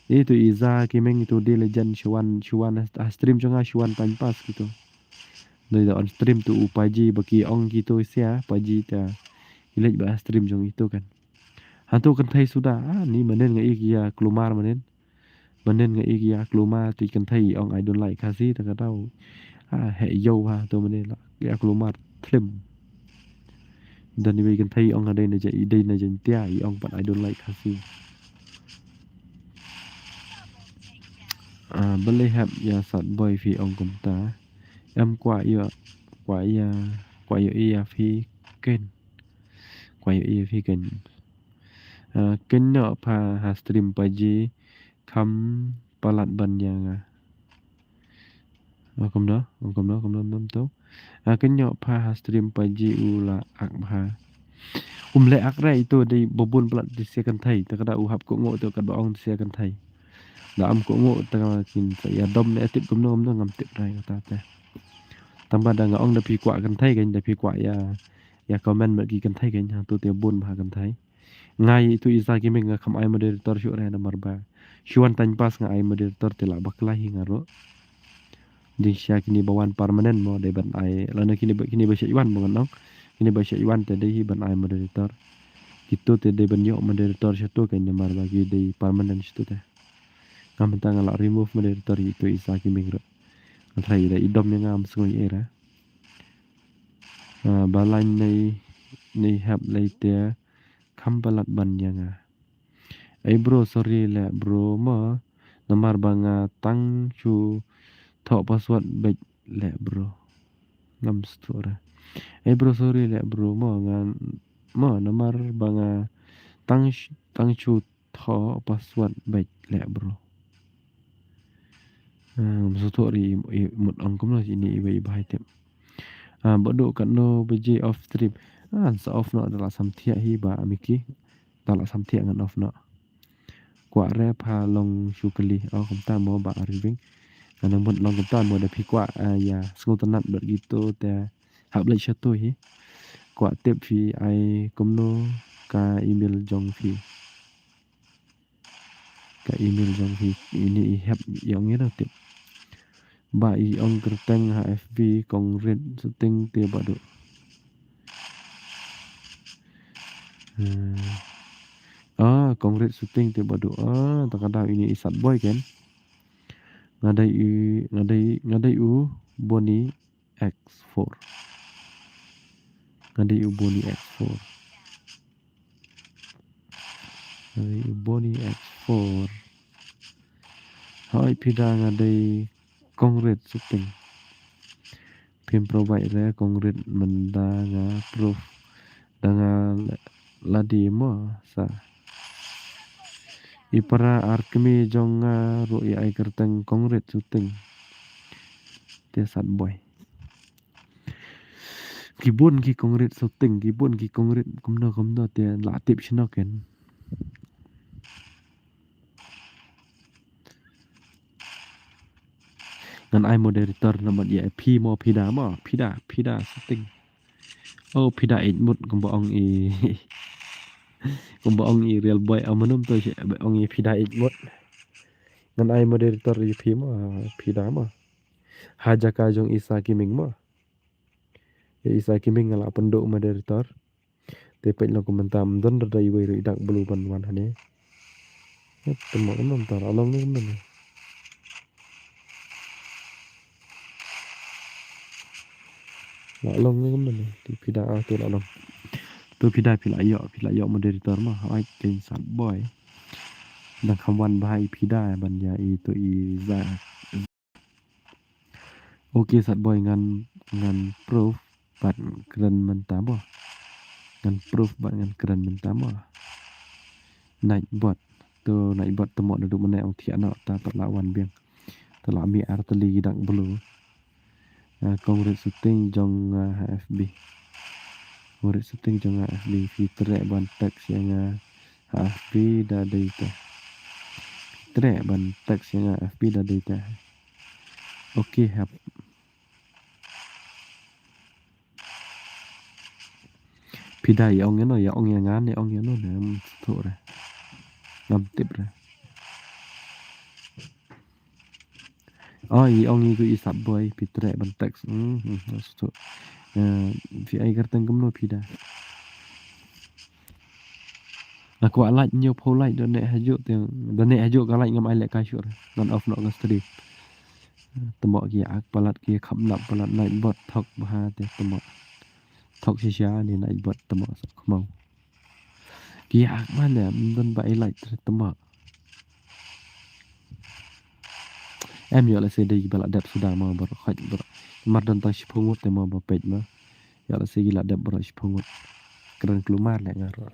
Ito i Za Gaming, ito Dei Legend, shu wan, shu wan ha stream jong nga, shu wan time pass kito. Dei da on stream to u pa ji ba ki ong kito sia, pa ji ta i leit ba ha stream jong ito kan. Hato kynthei suda, ah, ni manen nga i ki ïa kulmar manen. Manen nga i ki ïa kulmar ti kynthei ong I don't like Khasi ta ka dau. Ah, he yo ha to manen la ïa kulmar thlem. Dan i wei kynthei ong ha dei na ja i dei na Jaintia i ong pat I don't like Khasi. Ah, balei hap ïa Sat Boy phi ong kumta. Em kwah ïa, kwah ïa, kwah ïa ïa phi ken. Kwah ïa ïa phi ken. Ah, ken noh pha ha stream pa ji kham palat ban ïa nga. Ah, kumno, kumno, kumno, kumno to. Ah, ken noh pha ha stream pa ji u la ak bha. Um leh ak re ito dei ba bun palat ti sia kynthei, ta ka da u hap kohnguh to kat ba ong ti sia kynthei. Da am kohnguh ta ka kin sa ïa dom ne tip kumno kumno ngam tip re kata te. Tang ba da nga ong da phi kwah kynthei kan da phi kwah ïa, ïa comment bad ki kynthei kan ha to te bun bha kynthei. Nga ito i Za Gaming nga kham ai moderator shuh re namar ba shu wan time pass nga ai moderator te la bakla hi nga ruh. Jingshisha kine ba wan permanent mo dei ban ai lane kine ba, kine ba shait wan ba ngan ong. Kine ba shait wan te dei hi ban ai moderator. Kito te dei ban ïoh moderator shato kan namar ba ki dei permanent shato te. Nga mynta nga la remove moderator ito i Za Gaming ruh. Nga tharai da i dom ïa nga ym sngew ïa era. Ah, ba lain nei, nei hap lei te kham palat ban ïa nga. Ei bro, sorry leh bro mo, namar ba nga tang shu thoh password beit leh bro. Ngam sngewthuh re. Ei bro, sorry leh bro mo, nga mo namar ba nga tang sh-, tang shu thoh password beit leh bro. Ah, ngam sngewthuh re i, i mut ong kumno ine iwei i bha i tip. Ah, Bah Duh katno baje off stream. Ah, sa off noh da la sam thiah hi Bah Miki. Da la sam thiah ngan off noh. Kwah re pha long shu kylli. Oh, kumta mo Bah Arvin. Ngan nang mut long kumta mo da phi kwah, ah, ïa sngewtynnat bad kito te hap leit shato hi. Kwah tip phi ai kumno ka email jong phi. Ka email jong phi ine i hap ïa ong ïa da tip. Ba i ong kyrteng ha F B Kongrit Shooting te Bah Duh. Hmm. Ah, Kongrit Shooting te Bah Duh. Ah, ta ka dau ine i Sat Boy kan. Nga dei i, nga dei, nga dei u Boni X four. Nga dei u Boni X four. Nga dei u Boni X four. Hoi phi da nga dei Kongrit Shooting. Phim provide re Kongrit mynta nga proof da nga la, la dei mo sa. I para ar kmie jong nga ruh i ai kyrteng Kongrit Shooting. Te Sat Boy. Ki bun ki Kongrit Shooting, ki bun ki Kongrit kumno kumno te la tip shano ken. Ngan ai moderator namar ïa phi mo phi da mo, phi da, phi da Shooting. Oh, phi da eit mut kumba ong i, kumba ong i real boy amanum to ong i phi da eit mut. Ngan ai moderator ïa phi mo, phi da mo. Ha jaka jong Isa Kiming mo. Ïa Isa Kiming nga la pynduh moderator. Te peit long kumta ym don da iwei ruh i dak blue ban wan hangne. Te mo kumno mynta la long ne kumno ne. La long ne kumno ne. Te phi da ah te la long. To phi da phi la ïoh, phi la ïoh moderator ma. Ai ken Sat Boy. Dang kham wan bha i phi da ban ïa i to i za. Ok Sat Boy ngan, ngan proof bad kren mynta mo. Ngan proof bad ngan kren mynta mo. Nightbot. To Nightbot to mo naduh mynne ong thiah noh ta pat la wan biang. To la mih artylli ki dak blue. Ah, Kongrit Shooting jong nga ha F B. Kongrit Shooting jong nga ha F B. Phi treh ban text ïa nga ha F B da dei te. Phi treh ban text ïa nga ha F B da dei te. Ok hap. Phi Phi da i ong ïa no, i ong ïa nga ne ong ïa no ne, ngam sngewthuh re. Ngam tip re. Oh, i ong i gu i sap boy, phi treh ban text. Hmm, hmm, ngam sngewthuh. Eh, phi ai kyrteng kumno phi da. Nga kwah like, hynñiew phew like, da neh hajuh te, da neh hajuh ka like ngam ai lehkai shuh re. Ngan off noh ka stream. Tymok ki ak palat ki kham nap palat Nightbot thok bha te tymok. Thok shisha ne Nightbot tymok sa khmau. Ki ak man ne, ym don ba ai like te tymok. Em ïoh lehse dei ba la dep suda mo baroh khoit baroh. Mar don tang shiphew ngut te mo ba peit mo. Ïoh lehse ki la dep baroh shiphew ngut. Kren kulmar leh nga ruh.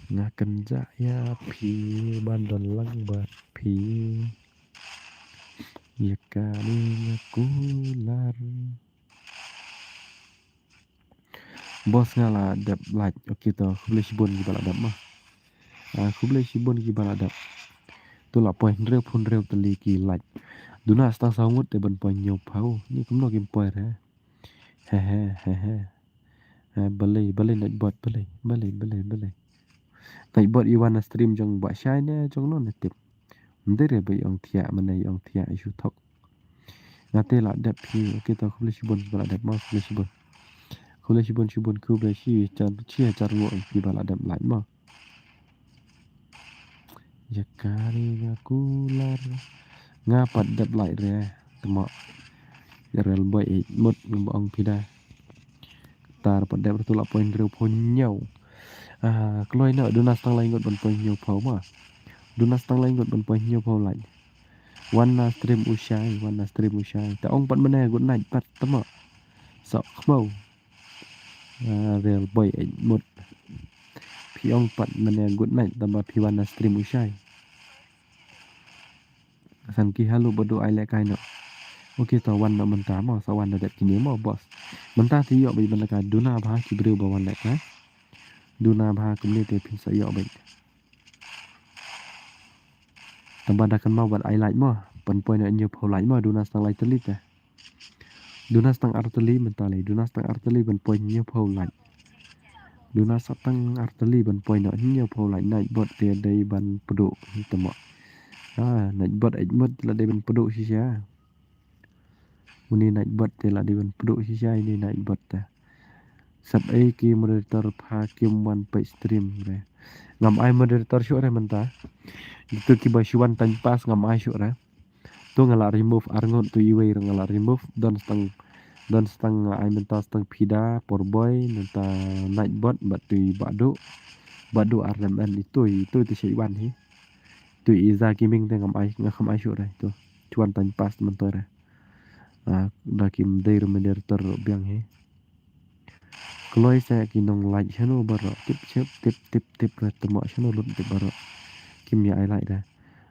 Nga kynjah ïa phi ban don lang bad phi. Ïa kane nga kular. Boss nga la dep like. Okay to, khublei shibun kiba la dep mo. Ah, khublei shibun kiba la dep. To la poi hynriew phew hynriew tylli ki like. Duna sa tang saw ngut te ban poi hynñiew phew. Ni kumno kim poi re. He he he he. Eh, balei, balei Nightbot, balei, balei, balei, balei. Nightbot i wan na stream jong Bah Shai ne jong no ne tip. Ym dei re ba i ong thiah, mane i ong thiah i shu thok. Nga te la dep phi, okay to khublei shibun ba la dep mo, khublei shibun. Khublei shibun shibun, khublei shi, jar, shi hajar nguh phi ba la dep like mo. Ïa kane nga kular. Nga pat dep like re, tymok. Ïa Real Boy eh mut ngam ong phi da. Tar pat dep re, to la poi hynriew phew hynñiew. Ah, kloi noh, duna sa tang lai ngut ban poi hynñiew phew mo. Duna sa tang lai ngut ban poi hynñiew phew like. Wan na stream u Shai, wan na stream u Shai. Te ong pat mane good night pat tymok. Sok khmau. Ah, Real Boy eh mut. Phi ong pat mane good night tang ba phi wan na stream u Shai. San ki halu ba duh ai lehkai noh. Okay to wan noh mynta mo, sa wan da dep kine mo boss. Mynta te ïoh beit ban lehkai, duna bha ki briew ba wan lehkai. Duna bha kumne te phin sa ïoh beit. Tang ba da kynmaw ban ai like mo, ban poi noh hynñiew phew like mo, duna sa tang lai tylli te. Duna sa tang ar tylli mynta lei, duna sa tang ar tylli ban poi hynñiew phew like. Duna sa tang ar tylli ban poi noh hynñiew phew like, Nightbot te dei ban pduh hi tymok. Ah, Nightbot eh mut la dei ban pduh shisha. Uni Nightbot te la dei ban pduh shisha uni Nightbot te. Sap ei ki moderator pha kim wan peit stream re. Ngam ai moderator shuh re mynta. Itu kiba shu wan time pass ngam ai shuh re. Tu nga la remove ar ngut, tu iwei ruh nga la remove. Don stang, don stang nga ai mynta stang Pida, Porboy, mynta Nightbot, bad tu i Badu. Badu ar lem en itu, itu tu shu wan hi. Tu i Za Gaming te ngam ai, nga kham ai shuh re tu. Shu wan time pass mynta re. Ah, da kim dei ruh moderator ruh biang hi. Kloi sa ki nong like shano baroh. Tip tip tip tip tip re tymok shano lut tip baroh. Kim ïa ai like re.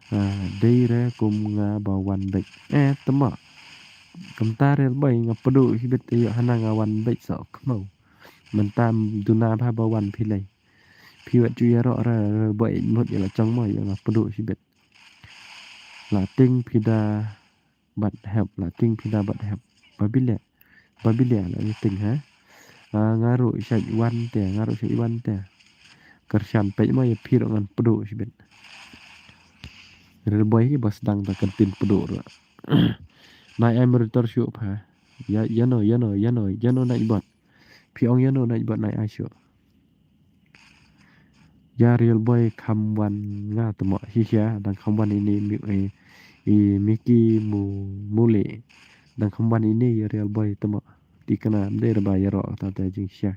Ah, dei re kum nga ba wan beit. Eh, tymok. Kumta re boy nga pduh shibit te ïoh hana nga wan beit sa khmau. Mynta duna bha ba wan phi lei. Phi wat ju ïaroh re, re boy mut ïa la chong mo ïa nga pduh shibit. La ting Pida bad hep, la ting Pida bad hep. Ba bile, ba bile la ting ha. Ah, nga ruh shait wan te, nga ruh shait wan te. Kyrshan peit mo ïa phi ruh ngan pduh shibit. Re boy ki ba sdang ta kan tin pduh ruh. Nai ai moderator shuh pha. Ïa, ïa no, ïa no, ïa no, ïa no Nightbot. Phi ong ïa no Nightbot nai ai shuh. Ïa Real Boy kham wan nga tymok shisha, dang kham wan ine mi, eh, i Mickey mu, Mule. Dang kham wan ine ïa Real Boy tymok. Ti kana ym dei re ba ïaroh ta te jingshisha.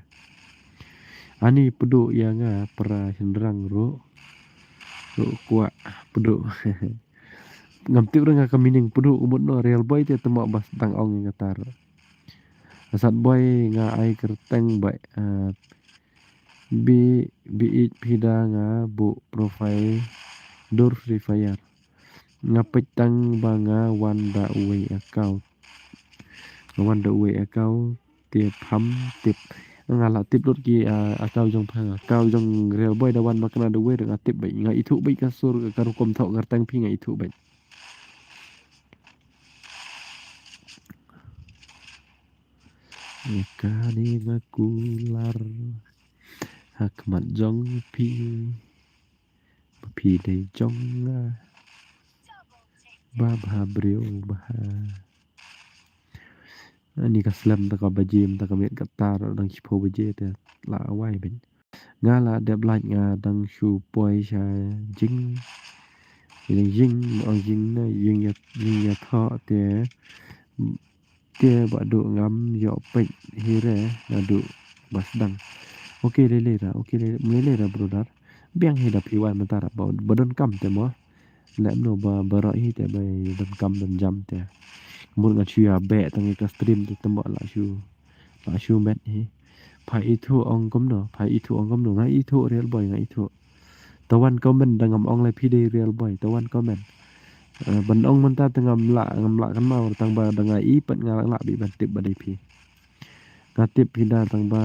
Ani pduh ïa nga para shynrang ruh. Ruh kwah pduh. Ngam tip re nga ka meaning pduh u mut no, Real Boy te tymok ba sdang ong ïa kata ruh. Sat boy nga ai kyrteng ba, eh, bi, bi ïeit Pida nga buh profile dur Free Fire. Nga peit tang ba nga wan da uwei account. Nga wan da uwei account te pham tip. Nga la tip lut ki, ah, account jong pha, account jong Real Boy da wan ma kane da uwei nga tip beit. Nga ithuh beit ka sur ka rukom thoh kyrteng phi nga ithuh beit. Ïa kane nga kular ha khmat jong phi, ba phi dei jong nga, ba bha briew bha. Ani ka slem ta ka baje, ta ka miet ka tar dang shiphew baje te la wai ben. Nga la dep lait nga dang shu poi sha jing. Jing jing ong jing na jing ya jing ya tho te. Te ba du ngam yo pek hire na du ba sdang. Okay le le ra, okay le le ra brother. Biang hi da phi wan mynta ra ba ba don kam te mo. Lem no ba ba ro hi te ba don kam don jam te. Mut nga shu ya be tang ka stream te te mo la shu. Ba shu met hi. Pha ithu ong kumno, pha ithu ong kumno, nga ithu real boy nga ithu. Tawan comment da ngam ong lai phi dei real boy, tawan comment. Eh, ban ong mynta te ngam lah, ngam lah kan mau tang ba da nga i pat nga lah bi ban tip ba dei phi. Nga tip phi da tang ba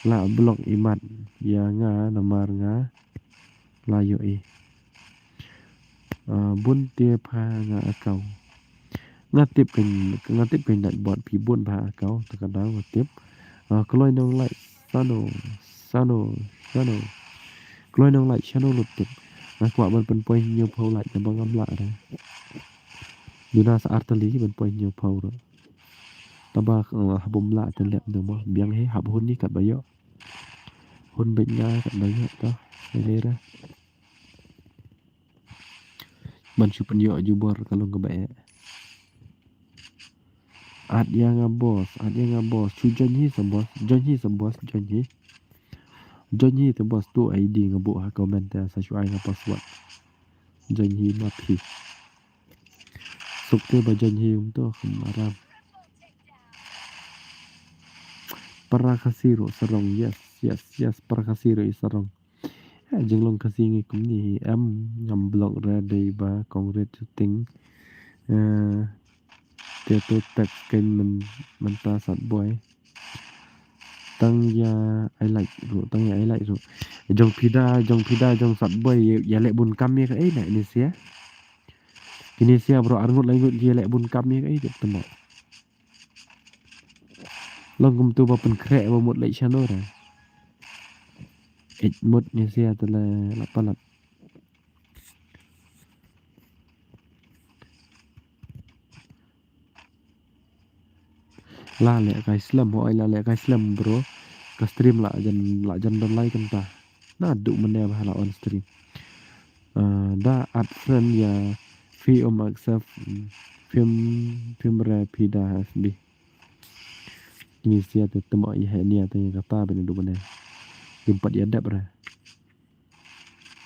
lah block imat ïa nga namar nga la yo i. Ah, bun te pha nga akau. Nga tip kan nga tip kan dat bot phi bun pha akau ta ka dau nga tip. Ah, kloi nong lai sano sano sano. Kloi nong lai sano lut tip. Nga kwah ban pynpoi hynñiew phew lai ta ba ngam lah re. Duna sa artali ban poi hynñiew phew re. Ta ba ah, ha bum lah te lep nong mo biang he hap hun ni kat ba yo. Hun beit nga kat ba yo ta. Ele re. Ban shu pynïoh jubor ka long kaba eh. At ïa nga boss, at ïa nga boss. Shu join hi sa boss, join hi sa boss, join hi. Join hi sa boss tu I D nga buh ha comment te sa shu ai nga password. Join hi ma phi. Suk te ba join hi um to kham aram. Para Khasi ruh sarong, yes, yes, yes, para Khasi ruh i sarong. Eh, jinglong Khasi ngi kumni hi em ngam block re dei ba kong ret shooting. Eh, te to text kein men mynta sat boy. Tang ïa I like ruh, tang ïa I like ruh. Jong phi da, jong phi da, jong sat boy ïa leh bun kam ïa ka ei na ini sia. Kini sia bro arngut lai ngut ïa leh bun kam ïa ka ei jep temo. Long kum tu ba pynkhreh ba mut leh shano re. Ej mut ni sia te la la palat. La leh kai slem, hoi la leh kai slem bro. Ka stream la jan la jan don lai kynta. Na du mane ba la on stream. Ah, da add friend ïa phi um accept, mm, phim phim re phi da F B. Ni sia te temo ïa he nia te kata bene du bene. Jumpat ïa dep re.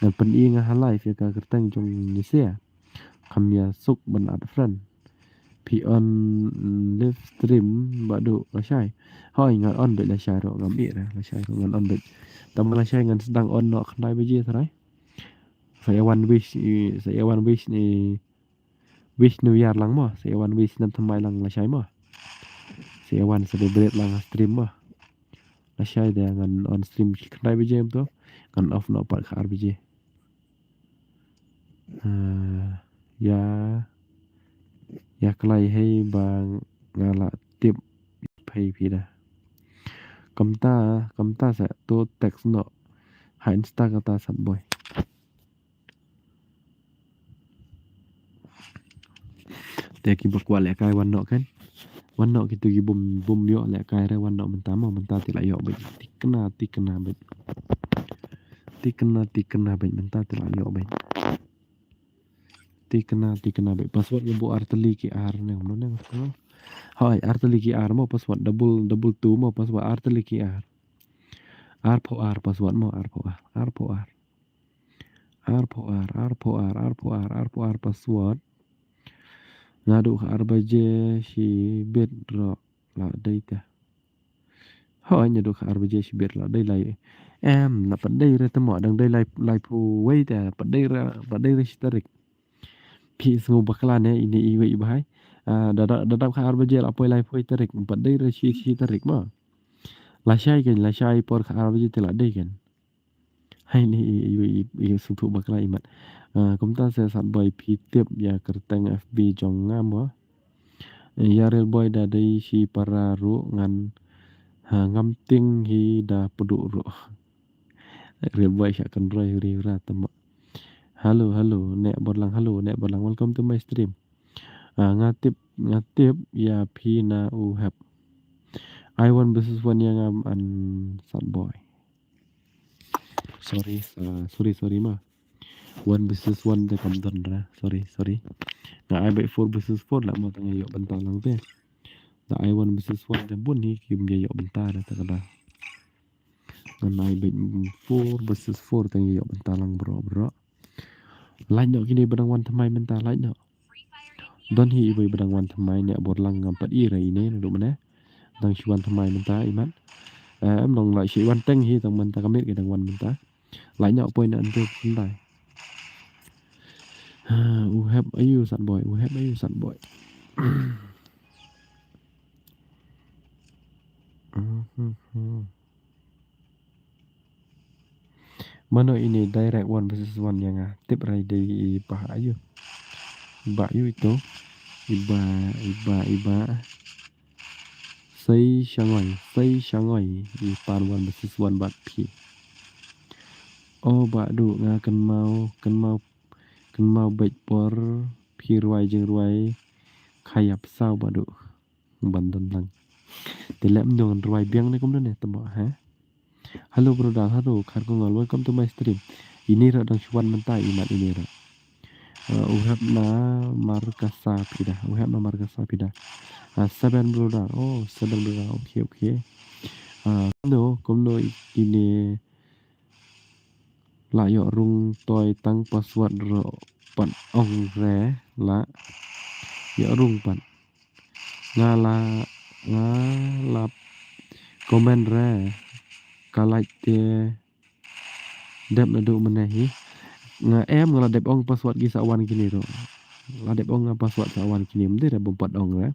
Ngan pyn-i nga ha live ïa ka kyrteng jong ni sia. Kham ïa suk ban add friend. Phi on, mm, live stream ba du lashai. Hoi ngan on beit lashai ro ngam i re lashai ro ngan on beit. Tama lashai ngan sdang on no khyndai baje trai. Sa ïa wan wish, i, sa ïa wan wish ni wish New Year lang mo, sa ïa wan wish snem thymmai lang lashai mo. Sa ïa wan celebrate lang stream mo. Lashai de ngan on stream khyndai baje em to, ngan off no pat kha ar baje. Ah, ïa, ïa klai hei ba nga la tip phei phi da. Kumta, kumta sa to text no. Ha Insta kata sat boy. Te ki ba kwah lehkai wan noh kan. Wan noh kitu ki bym, bym ïoh lehkai re wan noh mynta mo, mynta te la ïoh beit. Tikna, tikna beit. Tikna, tikna beit mynta te la ïoh beit. Tikna, tikna beit. Password nga buh ar tylli ki ar ne, kumno ne. Hoi, ar tylli ki ar mo password, double, double two mo password, ar tylli ki ar. Arphew ar password mo, arphew ar, arphew ar. Arphew ar, arphew ar, arphew ar, arphew ar password. Naduh kha ar baje shibit ruh la dei te. Hooid, naduh kha ar baje shibit la dei lai. Em, la pat dei re te mo, dang dei lai, laiphew wei te, pat dei re, pat dei re shi tarik. Phi sngew bakla ne, ine iwei i bhai. Ah, da, da, da dap kha ar baje la poi laiphew wei tarik, pat dei re shi, shi tarik mo. Lashai kan, lashai por kha ar baje te la dei kan. Hai ni i, i, i, i sngewthuh bakla i mat. Ah, kumta sa sat boi phi tip ïa kyrteng F B jong nga mo. Ïa Real Boy da dei shi para ruh ngan, ha, ngam tieng hi da pduh ruh. Real Boy sha kan roi huri hura tama. Hello, hello, ne Borlang, hello, ne Borlang, welcome to my stream. Ah, nga tip, nga tip ïa phi na u Hep. I one versus one ïa nga an Sat Boy. Sorry, uh, sorry, sorry ma. One versus one te kam don ra. Sorry, sorry. Nga ai beit four versus four lah mo, tang ïa ïoh bynta lang te. Da ai one versus one te bun hi kim ïa ïoh bynta da ta ka da. Ngan ai beit four versus four tang ïa ïoh bynta lang bro, bro. Lait noh kine ba dang wan thymmai mynta, lait noh. Don hi iwei ba dang wan thymmai ne Borlang, ngam pat i re ine naduh mynne. Dang shu wan thymmai mynta imat. Eh, em nong lait shi wan teng hi tang mynta ka miet ki dang wan mynta. Lait noh poi na ntu khyndai. Ha, u Hep aïu Sat Boy, u Hep aïu Sat Boy. Mano ine direct one versus one ïa nga? Tip rai dei i Bah aïu. Bah aïu ito. I Bah, i Bah, i Bah. Sei Shangoi, Sei Shangoi. I pan one versus one bad phi. O Bah Duh, nga kynmaw, kynmaw, kynmaw beit por phi rwai jingrwai. Khaya psaw Bah Duh. Ban don lang. Te lem dong rwai biang ne kumno ne tamo, ha? Hello brother, hello Kharkongol, welcome to my stream. Ine ra dang shu wan mynta imat ine ra. Uh, u Hep na Markasa phi da, u Hep na Markasa phi da. Uh, seven brother, oh seven brother, okay, okay. Uh, kumno, kumno ine la ïoh rung toi tang password ro pat ong re la ïoh rung pat. Nga la, nga la comment re ka lait te dep naduh mynne hi. Nga em nga la dep ong password ki sa wan kine ruh. La dep ong nga password sa wan kine mynta re bym pat ong re.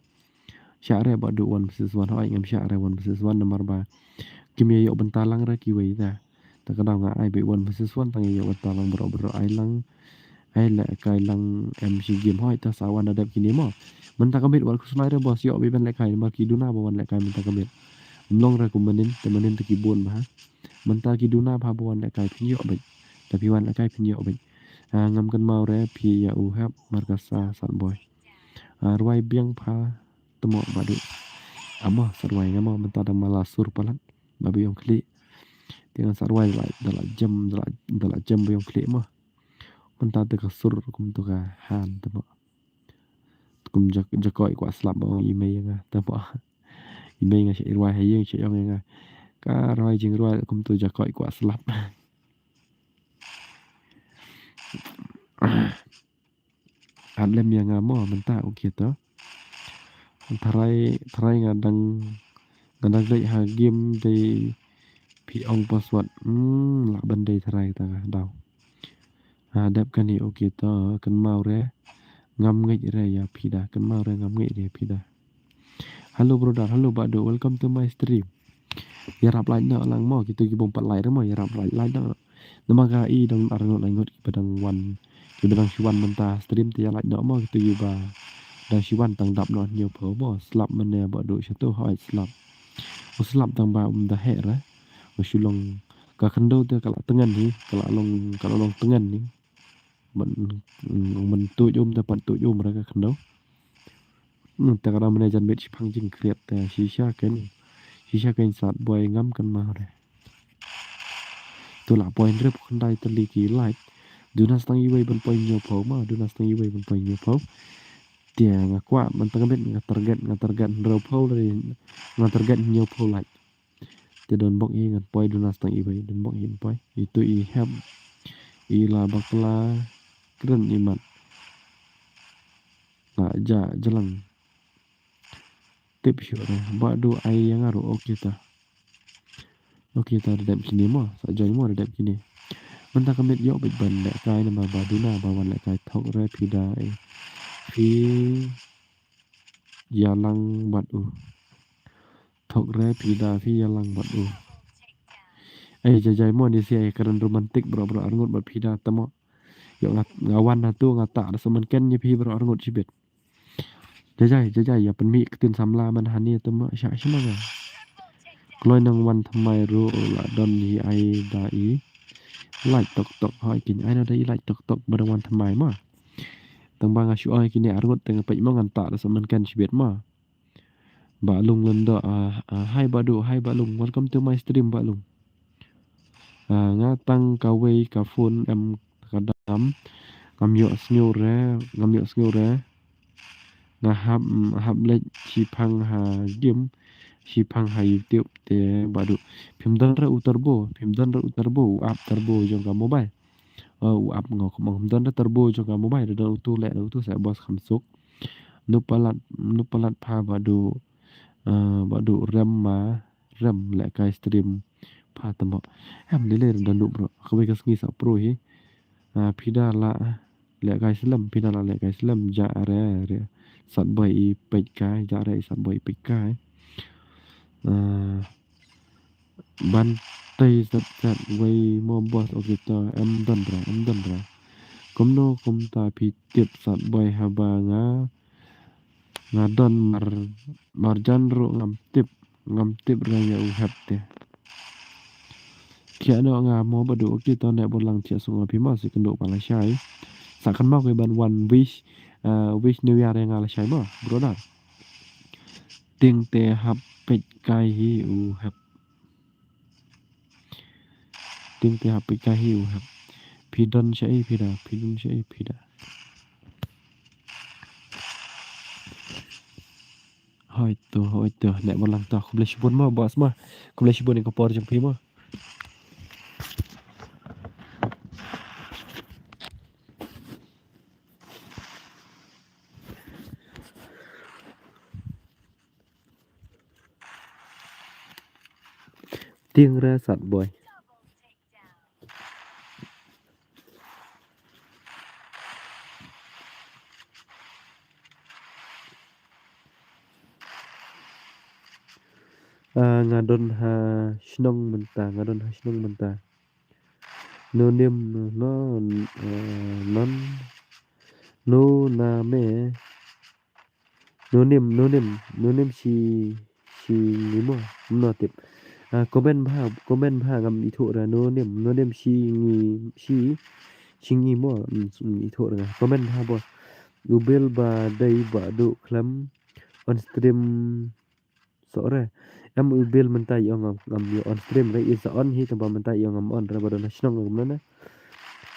Shah re Bah Duh one versus one, hoi ngam shah re one versus one namar ba kim ïa ïoh bynta lang re kiwei ta. Ta ka daw nga ai beit one versus one tang ïa ïoh bynta lang bro bro ai lang. Ai lehkai lang em shi game hoi ta sa wan da dep kine mo. Mynta ka miet wat khuslai re boss ïoh beit ban lehkai namar ki duna ba wan lehkai mynta ka miet. Ym long re kum mynnin te mynnin te ki bun bha. Mynta ki duna bha ba wan lehkai phin ïoh beit. Te phi wan lehkai phin ïoh beit. Ah, ngam kynmaw re phi ïa u Hep Markasa Sat Boy. Ah, rwai biang pha tamo Bah Duh. Amo sa rwai nga mo mynta dang ma la sur palat. Ba ba ïong khlieh. Te ngan sa rwai da la, da la jem, da la, da la jem ba ïong khlieh mo. Mynta te ka sur kum tu ka han tamo. Kum jak, jakoi kwah slap ba ong i mei ïa nga tamo. I mei nga sha i rwai ha ïing sha ïong ïa nga. Ka rwai jingrwai kum tu jakoi kwah slap. At lem ïa nga mo mynta, okay to. Tharai, tharai nga dang, nga dang leit ha game dei phi ong password. Hmm, lah ban dei tharai ta ka daw. Ha, dep kane, okay to, kynmaw re ngam ngeit re ïa phi da, kynmaw re ngam ngeit re phi da. Hello brother, hello Bah Duh, welcome to my stream. Ïarap like noh lang mo, kito ki bym pat like re mo, ïarap like, like noh. Namar ka i dang ar ngut lai ngut kiba dang wan, kiba dang shu wan mynta stream te ïa like noh mo, kito kiba dang shu wan tang dap noh hynñiew phew mo, slap mynne Bah Duh shatu hoi slap. U slap tang ba um da heh re. U shu long ka khyndew te ka la tngen hi, ka la long, ka la long tngen hi. Ban, mm, ban tuid um te pat tuid um re ka khyndew. Hmm, te ka dang mynne jan miet shiphang jingkhriat te shisha ken, shisha ken Sat Boy ngam kynmaw re. Tu la poi hynriewphew khyndai tylli ki like. Duna stang iwei ban poi hynñiewphew ma, duna stang iwei ban poi hynñiewphew. Te nga kwah ban tang miet nga target, nga target hynriewphew lei, nga target hynñiewphew like. Te don bok i ngan poi duna stang iwei, don bok i ngan poi. Itu i Hep. I la bakla kren i mat. La ja jalang. Tip shuh re. Bah Duh ai ïa nga ruh, okay ta. Okay ta, da dep kine mo, sa join mo da dep kine. Mynta ka miet ïoh beit ban lehkai namar ba duna ba wan lehkai thok re phi da, eh. Phi ïalang bad u. Thok re phi da phi ïalang bad u. Ei, jai jai mo ni si ai kren romantic bro bro arngut bad phi da tamo. Ïoh nga, nga wan na tu nga ta da sa man ken ni phi bro arngut shibit. Jajai, jajai, ïa pynmih ktien samla man hangne te ma sha sha ma nga. Kloi nang wan thymmai ruh la don hi ai da i. Like tok tok hoi kin ai na da i like tok tok ba dang wan thymmai ma. Tang ba nga shu ai kine arngut tang peit ma ngan ta da sa man kan shibit ma. Ba Lung Lendo, ah, ah, hi Badu, hi Ba Lung. Welcome to my stream, Ba Lung. Ah, nga tang kawei ka phone em ka dam. Ngam ïoh sngew re, ngam ïoh sngew re. Nga hap, mm, hap leit shiphang ha game, shiphang ha YouTube te Badu. Phim don re u turbo, phim don re u turbo, u app turbo jong ka mobile. Oh, u app nga kum ong don re turbo jong ka mobile, don utu leh, don utu sa boss kham suk. Nu palat, nu palat pha Badu, eh, Badu rem ma, rem leh kai stream pha tamo. Em lele da nu bro, kawei ka sngi sa pro hi. Ah, phi da la leh kai slem, phi da la leh kai slem, ja re, re. Sat boy i peit kai, ja re i sat boy i peit kai. Ah, ban tei sat sat wei mo boss, okay to, em don re, em don re. Kumno kumta phi tip sat boy haba nga, nga don mar, marjan ruh ngam tip, ngam tip re ïa u hep te. Khia noh nga mo Badu, okay to ne bor lang chia sung phi ma si kynduh pa lashai. Sa kan ma kwe ban wan wish, uh, wish new year ïa nga lashai ma, brother. Ting te hap peit kai hi u hep. Ting te hap peit kai hi u hep. Phi don sha i phi da, phi don sha i phi da. Hoi to, hoi to, ne bor lang to. Khublei shibun mo, boss mo. Khublei shibun ïa ka por jong phi mo. Ting re sat boy. Ah, nga don ha shnong mynta, nga don ha shnong mynta. No nim, no, eh, non, no na me, no nim, no nim, no nim shi, shi ngi mo, no tip. Ah, comment bha, comment bha ngam ithuh ra, no nim, no nim shi ngi, shi, shi ngi mo, mm, mm, ithuh ra. Comment bha boss. U Bill ba dei ba du khlem on stream. So re. Em u Bill mynta ïong ngam, ngam ïoh on stream re, i sa on hi tang ba mynta ïong ngam on re ba don ha shnong ngam ne.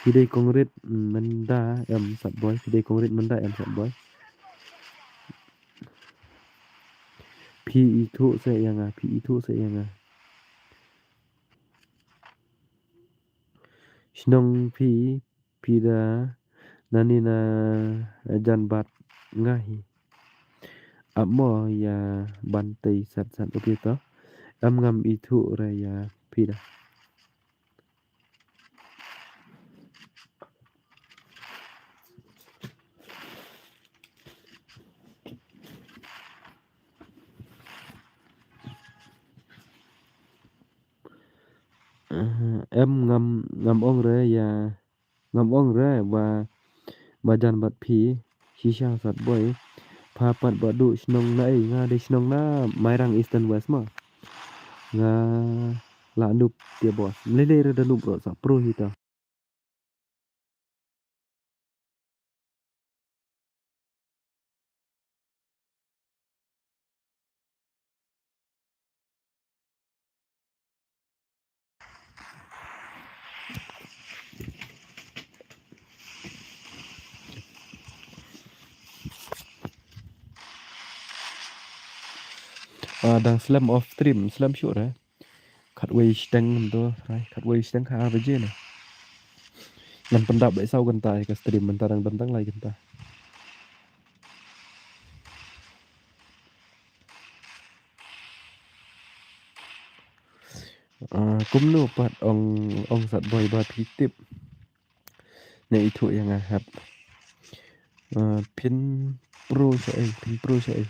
Phi dei kong Rit mynta em sat boy, phi dei kong Rit mynta em sat boy. Phi ithuh se ïa nga, phi ithuh se ïa nga. Shnong phi phi da nani na jan bat nga hi. Ap mo ïa ban tei sat sat u phi to. Em ngam ithuh ra ïa phi da. Eh, em ngam, ngam ong re ïa, ngam ong re ba, ba jan bat phi shisha sat boy. Pha pat ba du shnong na ei, nga dei shnong na Mairang Eastern West mo. Nga la nup te boss. Lele re da nup ro sa pro hi ta. Ah, dang slem off stream, slem shuh re. Khatwei shiteng mynta, rai, khatwei shiteng kha ar baje ne. Ngan pyndap bad saw kynta ka stream mynta dang don tang lai kynta. Ah, kumno pat ong, ong sat boy ba phi tip. Ne ithuh ïa nga hap. Ah, phin pro sha ei, phin pro sha ei.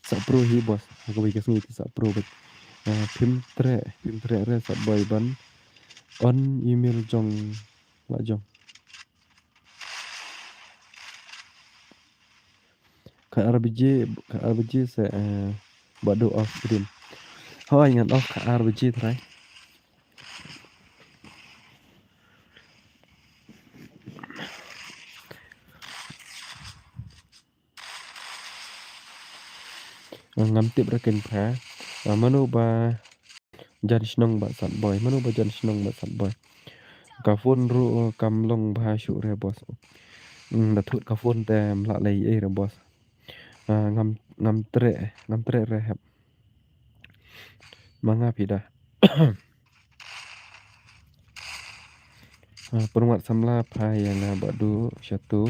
Sa pro hi boss. Ha kawei ka sngi sa pro bad. Ah, phim treh, phim treh re sat boy ban on email jong la jong. Ka R B G, ka R B G se, eh, ba du off stream. Hoi, ngan off ka R B G trai. Ngam tip ra kin pha. Ah, mano ba jan shnong ba sat boy. Mano ba jan shnong ba sat boy. Ka phone ru, uh, kam long ba shu re boss. Hmm, da thut ka phone te mla lei ei re boss. Ah, ngam, ngam tre, ngam tre re hep. Ma nga phi da. Ah, pynwad samla pha ïa nga ba du shatu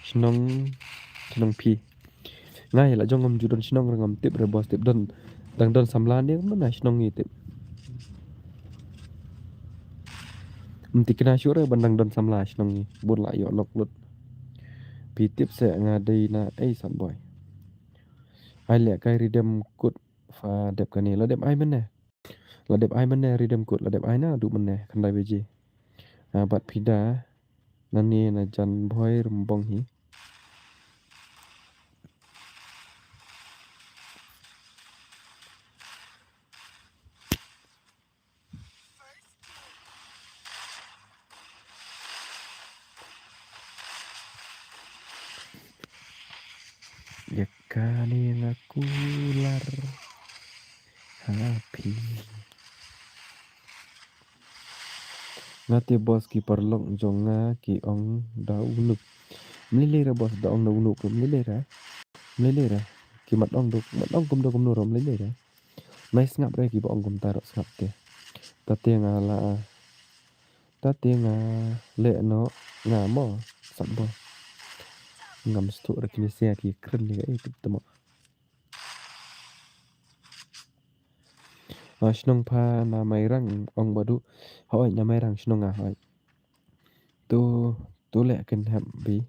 shnong, shnong phi. Nga ïa la jong ngam ju don shnong re ngam tip re boss tip don. Dang don samla ne ngam na shnong ngi tip. Mti kena shu re ban dang don samla shnong ngi. Bun la ïoh lok lut. Phi tip se nga dei na ei sat boy. Ai leh kai ridem kut pha dep kane. La dep ai mynne. La dep ai mynne ridem kut. La dep ai na du mynne khandai baje. Ah, bad phi da nane na jan bhoi rymbong hi. Ïa kane nga kular ha phi. Nga te boss ki paralok jong nga ki ong da u Nuk. Mlei lei ra boss da ong da u Nuk mlei lei ra. Mlei lei ra. Ki mat ong duk, mat ong kumno kumno ra mlei lei ra. Nai sngap re ki ba ong kumta ruh sngap te. Ta te nga la, ta te nga leh noh nga mo sat boy. Ngam sngewthuh re kine sia ki kren ne ka ei tip te mo. Ah, shnong pha na Mairang ong ba du. Hoi na Mairang shnong nga hoi. Tu, tu leh kin hap bi.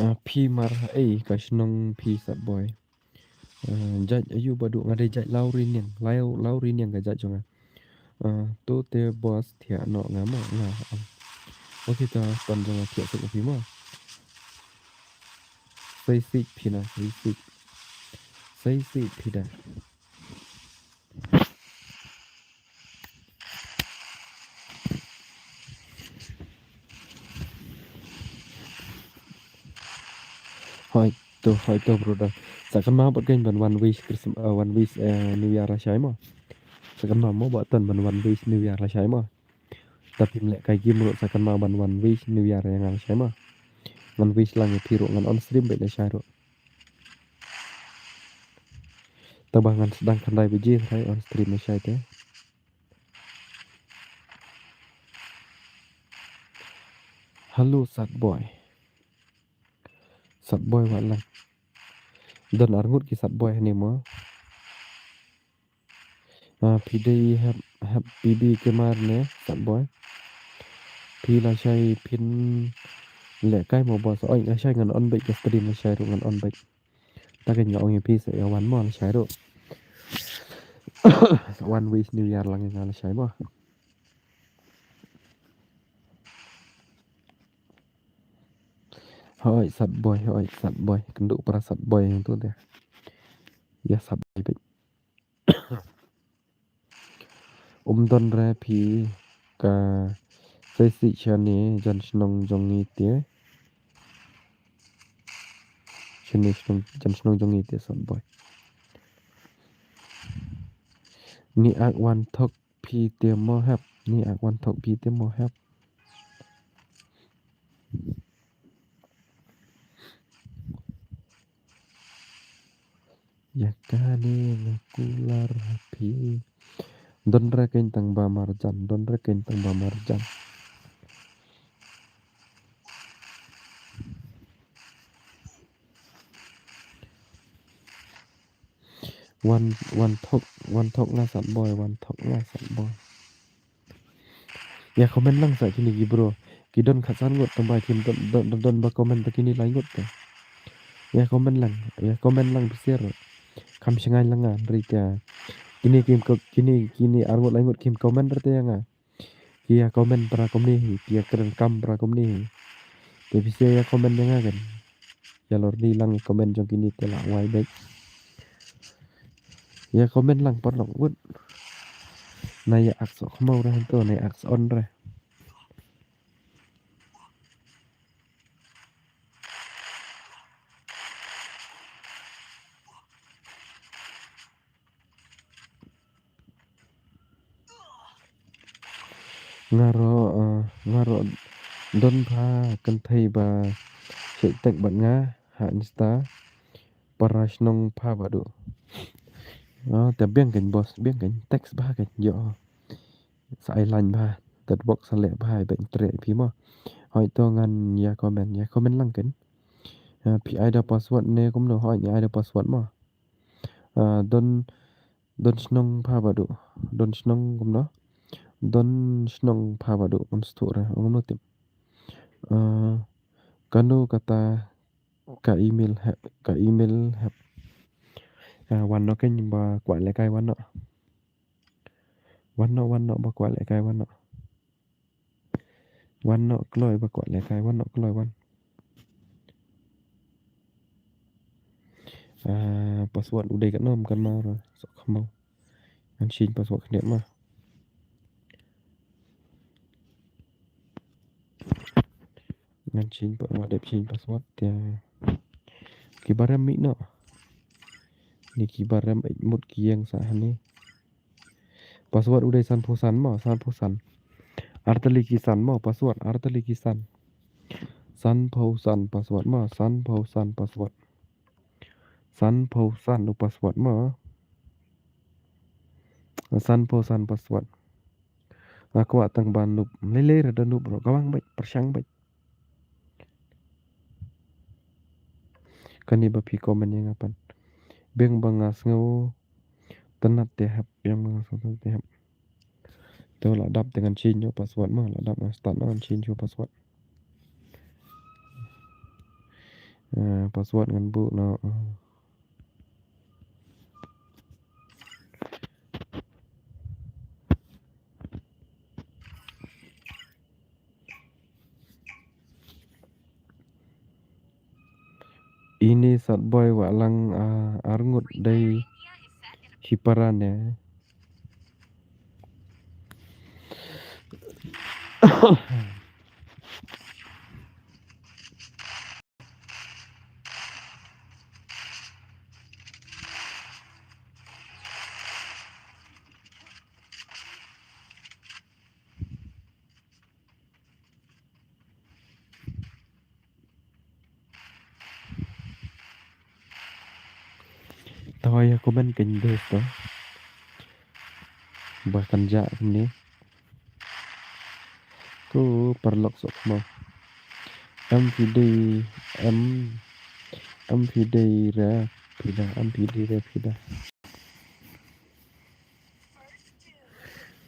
Ah, phi mar ei ka shnong phi sat boy. Ah, jait ayu ba du nga dei jait Lauriniang, Lau, Lauriniang ka jait jong nga. Ah, tu te boss thiah noh nga mo nga. Okay ta pan jong nga thiah suk phi mo. Sei sik phi na, sei sik. Sei sik phi da. Hoi to, hoi to brother. Sa kan ma bad kan ban wan wish Christmas, uh, wan wish, uh, New Year lashai mo. Sa kan ma mo bad tan ban wan wish New Year lashai mo. Tapi mlek kai game ruh sa kan ma ban wan wish New Year ïa nga lashai mo. Ngan wish lang ïa phi ruh ngan on stream bad lashai ruh. Taba ngan sdang khandai baje trai on stream lashai te. Hello sat boy. Sat boy wat lang. Don arngut ki sat boy hane mo. Ah, phi dei hep, hep P B Kemar ne sat boy. Phi lashai phin leh kai mo boss. Oi lashai ngan on bad ka stream lashai ruh ngan on bad. Ta kan nga ong ïa phi sa ïa wan mo lashai ruh. Sa wan wish New Year lang ïa nga lashai mo. Hoi sat boy, hoi sat boy. Kynduh para sat boy ïa tu te. Ïa sat boy bad. Um don re phi ka sei sik shane jan shnong jong ngi te. Shane shnong jan shnong jong ngi te sat boy. Ni ak wan thok phi te mo hep. Ni ak wan thok phi te mo hep. Ïa kane nga kular ha phi. Don re kein tang ba marjan, don re kein tang ba marjan. Wan, wan thok, wan thok nga sat boy, wan thok nga sat boy. Ïa comment lang sa kine ki bro. Ki don khatsan ngut tang ba kim don, don, don, don ba comment tang kine lai ngut te. Ïa comment lang, ïa comment lang phi share. Kham shngaiñ lang nga, hynrei te kine kim ko-, kine, kine ar ngut lai ngut kim comment re te ïa nga. Ki ïa comment para kumne hi, ki ïa kren kam para kumne hi. Te phi share ïa comment ïa nga kan. Ïa lor ni lang comment jong kine te la wai beit. Ïa comment lang paralok wut. Na ïa ak soh khmaw re hangto, na ïa ak soh on re. Nga ruh, eh, nga ruh don pha kynthei ba shait tek bad nga ha Insta, para shnong pha ba duh. Oh, te biang kein boss, biang kein, text bha kein, ïoh. Sa ai line bha, tat bok sa leh bha, bad treh phi mo. Hoi to ngan ïa comment, ïa comment lang kein. Eh, phi ai da password ne kumno, hoi ngi ai da password mo. Ah, don, don shnong pha ba duh. Don shnong kumno. Don shnong pha ba duh, ngam sngewthuh re, ngam tip. Ah, kano kata ka email hep, ka email hep. Ah, wan noh kein ba kwah lehkai wan noh. Wan noh, wan noh ba kwah lehkai wan noh. Wan noh kloi ba kwah lehkai, wan noh kloi wan. Ah, password u dei katno, kan mar soh khmaw. Ngan change password khyndiat ma. Ngan change pa-, wat dep change password te. Ki ba rem mih noh. Ni ki ba rem mut ki ïeng sa hangne. Password u dei sanphew san mo, sanphew san. Artylli ki san mo, password, artylli ki san. Sanphew san password mo, sanphew san password. Sanphew san u password mo. Sanphew san password. Nga kwah tang ba noob, lei lei re da noob ruh, ka wang beit, pyrshang beit. Kane ba phi comment ïa nga pat. Biang ba nga sngew tynnat te hep, biang ba nga sngew tynnat te hep. Te la dap te ngan change ïa u password mo, la dap ngan start mo ngan change ïa u password. Eh, password ngan buh noh. Ini Satboi Wahlang, ah, arngut dei shi para ne. Te ïa comment kein bes to. Ba kan jah kumne. Ko paralok soh khmaw. Em phi dei, em, em phi dei re phi da, em phi dei re phi da.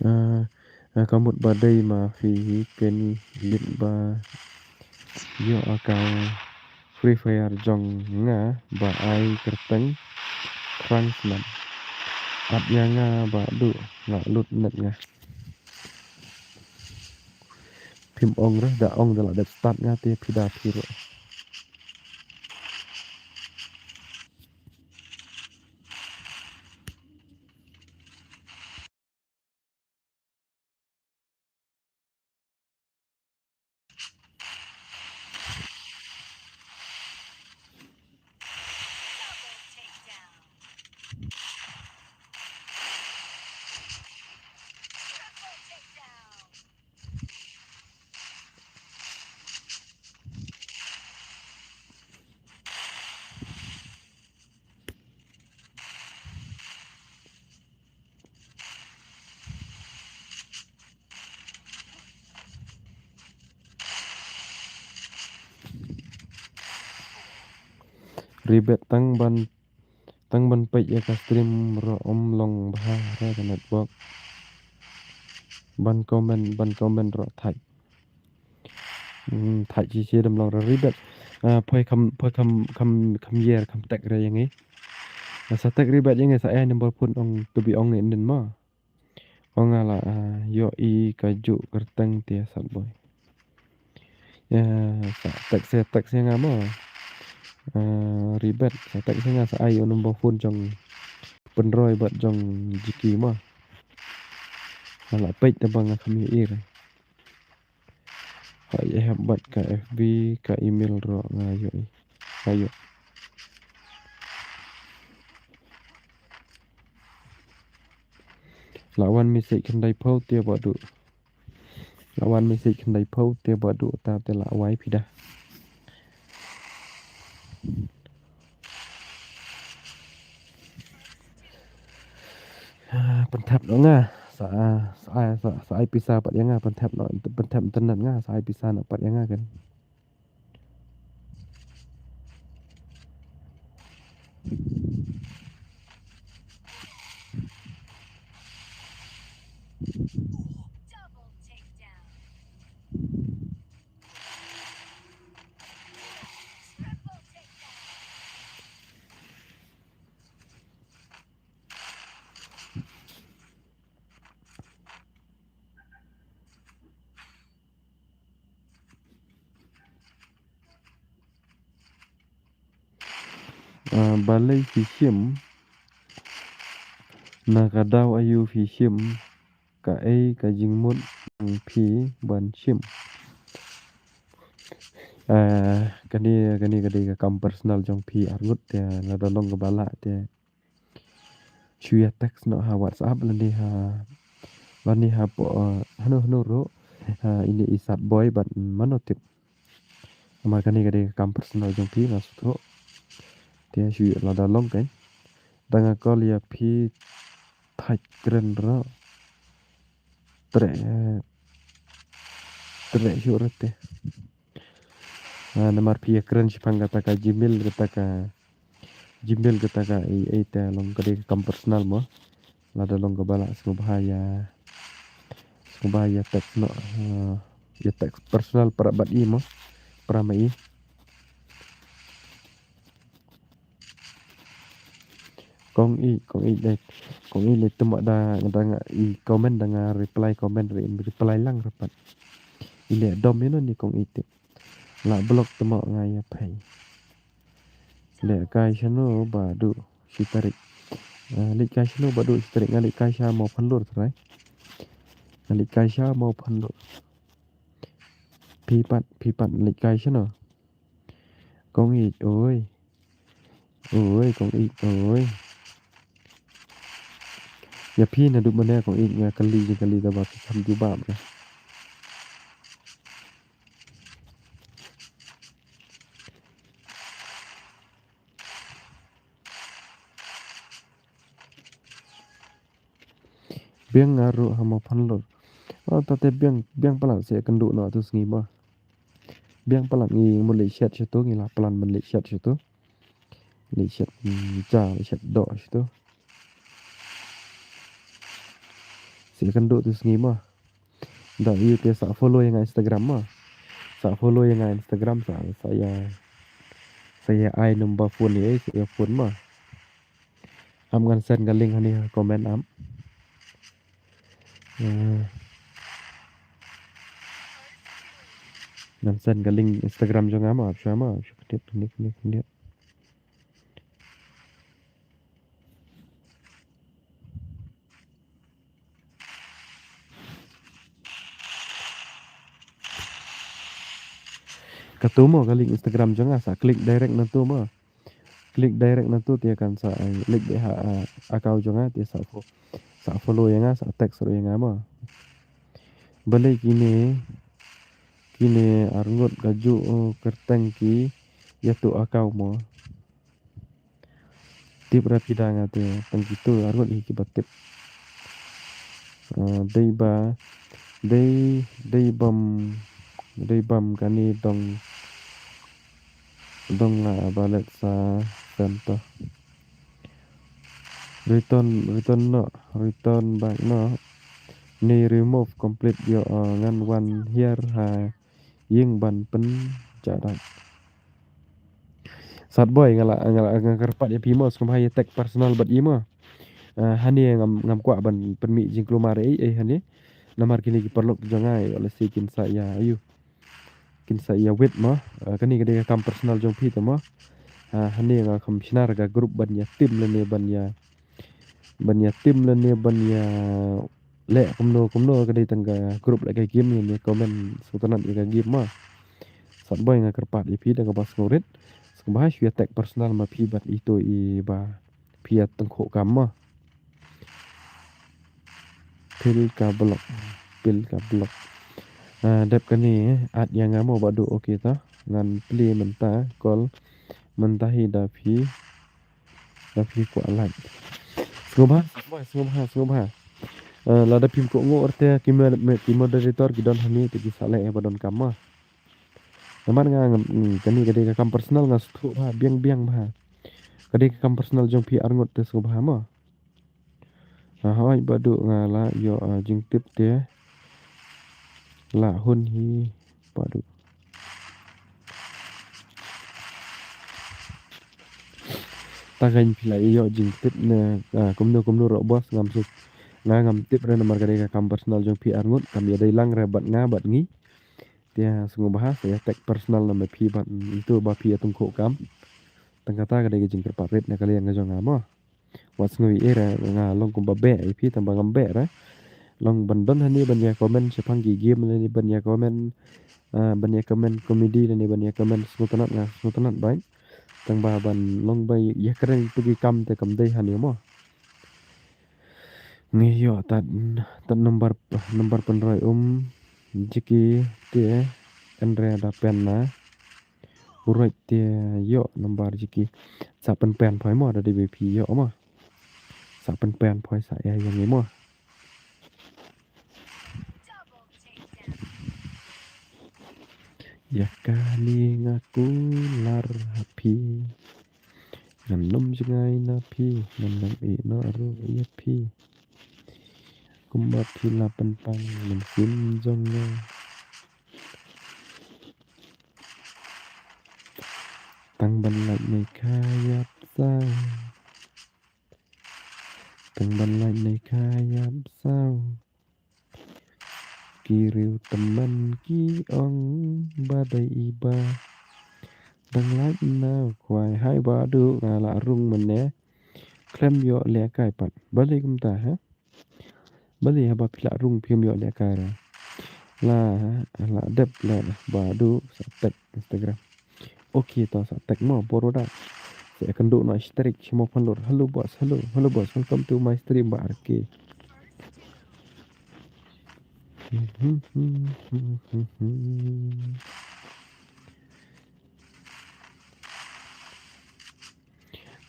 Ah, ah, ka mut ba dei ma phi hi kein lit ba ïoh account Free Fire jong nga ba ai kyrteng Frank Sman. Ap ïa nga ba duh nga lut net nga. Phim ong re, da ong da la dep start nga te phi da phi ruh. Ribet tang ban, tang ban peit ïa ka stream ruh ym long bha re ka network. Ban comment, ban comment ruh thait. Hmm, thait shi shi dam long ra ri bet. Ah, poi kham, poi kham, kham, kham yer, kham tek re ïa ngi. Ah, sa tek ri bet ïa ngi, sa ai number phone ong, to be ong in mo. Ong nga la, ah, ïohi kajuh kyrteng te Satboi. Ïa, sa tek se, tek se nga mo. Ah, ri bet, sa tek se nga sa ai ïa number phone jong Pynroi bad jong Jiki mo. Nga la peit te ba nga kham ïohi re. Ha ïa hap bad ka F B, ka email ruh nga ïohi. Nga ïoh. La wan message khyndai phew te ba duh. La wan message khyndai phew te ba duh ta te la wai phi da. Ah, pynthep noh nga. Sa, sa, sa, sa ai pisa pat ïa nga, pynthep noh, pynthep internet nga, sa ai pisa noh pat ïa nga kan. Ah, balei phi shim? Na ka daw aïu phi shim? Kaei ka jingmut jong phi ban shim? Ah, kane, kane ka dei ka kam personal jong phi arngut te, lada long kaba lah te shu ïa text noh ha WhatsApp lane ha, lane ha po, eh, hano hano ruh, ha, ine i Satboi bad mano tip. Namar kane ka dei ka kam personal jong phi, nga sngewthuh. Te shu ïa lada long kan. Da nga call ïa phi thait kren ruh. Treh, eh, treh shuh ruh te. Ah, namar phi ïa kren shaphang kata ka Gmail, kata ka Gmail, kata ka ei, ei te long ka dei ka kam personal mo. Lada long kaba lah sngewbha ïa, sngewbha ïa text noh, ah, ïa text personal para bad i mo. Para ma i. Kong i, kong i dei. Kong i le te mo da, da nga i comment da nga reply comment re, reply lang re pat. I le dom ïa no ni kong i te. La block te mo nga ïa phai. Leit kai shano ba duh shi tarik. Ah, leit kai shano ba duh shi tarik, nga leit kai sha Mawphanlur trai. Nga leit kai sha Mawphanlur. Phi pat, phi pat leit kai shano? Kong i, oi. Oi, kong i, oi. Ïa phi naduh mynne kong i nga kylli jingkylli da ba phi kham jubab re. Biang nga ruh ha Mawphanlur. Oh, tate biang, biang palat sa ïakynduh noh tu sngi mo. Biang palat ngi mut leit shet sha tu, ngi la plan ban leit shet sha tu. Leit shet, mm, ja, leit shet doh sha tu. Sa ïakynduh tu sngi mo. Da ïa te sa follow ïa nga Instagram mo. Sa follow ïa nga Instagram sa, sa ïa, sa ïa ai number phone ïa, sa ïa phone mo. Am ngan send ka link hangne ha comment am. Eh, ngan send ka link Instagram jong nga mo, ap shuwa mo, ap shuwa kyndiat, kyndiat, kyndiat, kyndiat. Katu mo ka link Instagram jong nga, sa click direct na tu mo. Click direct na tu te kan sa, eh, link dei ha, eh, account jong nga te sa fo-, sa follow ïa nga, sa text ruh ïa nga mo. Balei kine, kine arngut kajuh, oh, kyrteng ki ïa tu account mo. Tip ra phi da nga te tang kitu arngut hi kiba tip. Ah, dei ba, dei, dei bam, dei bam kane dong, dong la ba let sa center. Return, return noh, return back noh. Ni remove complete ïoh, ah, ngan wan hiar ha ïing ban pynjah dait. Sat boy, nga la, nga la, nga kyrpad ïa phi mo, sngewbha ïa tag personal bad i mo. Ah, hangne ngam, ngam kwah ban pynmih jingkulmar ei ei hangne. Namar kine ki paralok jong nga, ïoh lehse kin sa ïa, ayu, kin sa ïa wit mo. Ah, kane ka dei ka kam personal jong phi te mo. Ah, hangne nga kham shna ka group ban ïa team lane ban ïa, ban ïa team lane ban ïa leh kumno kumno, ka dei tang ka group leh ka game, ïa comment sngewtynnat ïa ka game mo. Sat boy, nga kyrpad ïa phi da kaba sngewrit. Sngewbha shu ïa tag personal ma phi bad ito i ba phi ïa tyngkhuh kam mo. Pil ka block, pil ka block. Ah, dep kane, add ïa nga mo Bah Duh, okay ta. Ngan plie mynta, call mynta hi da phi, da phi kwah like. Sngewbha, sngewbha, sngewbha, sngewbha. Ah, lada phim kohnguh te ki mo-, ki moderator ki don hangne te ki sa leh ïa ba donkam mo. Namar nga ngam, hmm, kane ka dei ka kam personal, nga sngewthuh bha, biang biang bha. Ka dei ka kam personal jong phi arngut te, sngewbha mo. Ha, hooid Bah Duh, nga la ïoh, ah, jingtip te. La hun hi Bah Duh. Tang keiñ phi la ïoh jingtip ne, ah, kumno kumno ruh boss, ngam suk, nga ngam tip re namar ka dei ka kam personal jong phi arngut, kam ïadei lang re bad nga bad ngi. Te sngewbha sa ïa tag personal na ma phi bad, mm, ito ba phi ïa tyngkhuh kam. Tang kata ka dei ka jingkyrpad rit na ka liang ka jong nga mo. Wat sngew ïa re, nga long kumba beh ïa phi, tang ba ngam beh re. Long ban don hangne ban ïa comment shaphang ki game lane ban ïa comment, ah, ban ïa comment comedy lane ban ïa comment sngewtynnat, nga sngewtynnat bha. Tang ba ban long ba ïa kren ïa ki kam te kam dei hangne mo. Ngi ïoh tad, tad number, number pynroi um jiki te ynre da pen na. Uroit te ïoh number jiki. Sa pynpen phoi mo, da dei ba phi ïoh mo. Sa pynpen phoi sa ïa ïa ngi mo. Ïa kane nga kular ha phi. Ngan ym jngai na phi, ngan ym ïeh noh ruh ïa phi. Kumba phi la pynpang mynsiem jong nga. Tang ban lait nei kha ïap saw. Tang ban lait nei kha ïap saw. Ki riew tymmen ki ong ba dei i Bah. Dang lait na khwai, hai Bah Duh, nga la rung mynne. Khlem ïoh lehkai pat. Balei kumta ha? Balei haba phi la rung phim ïoh lehkai re? La, la dep la Bah Duh, sa tag Instagram. Okay, to sa tag mo, bor da. Sa ïakynduh noh strike sha Mo Phanlur. Hello boss, hello, hello boss, welcome to my stream, Bah R K.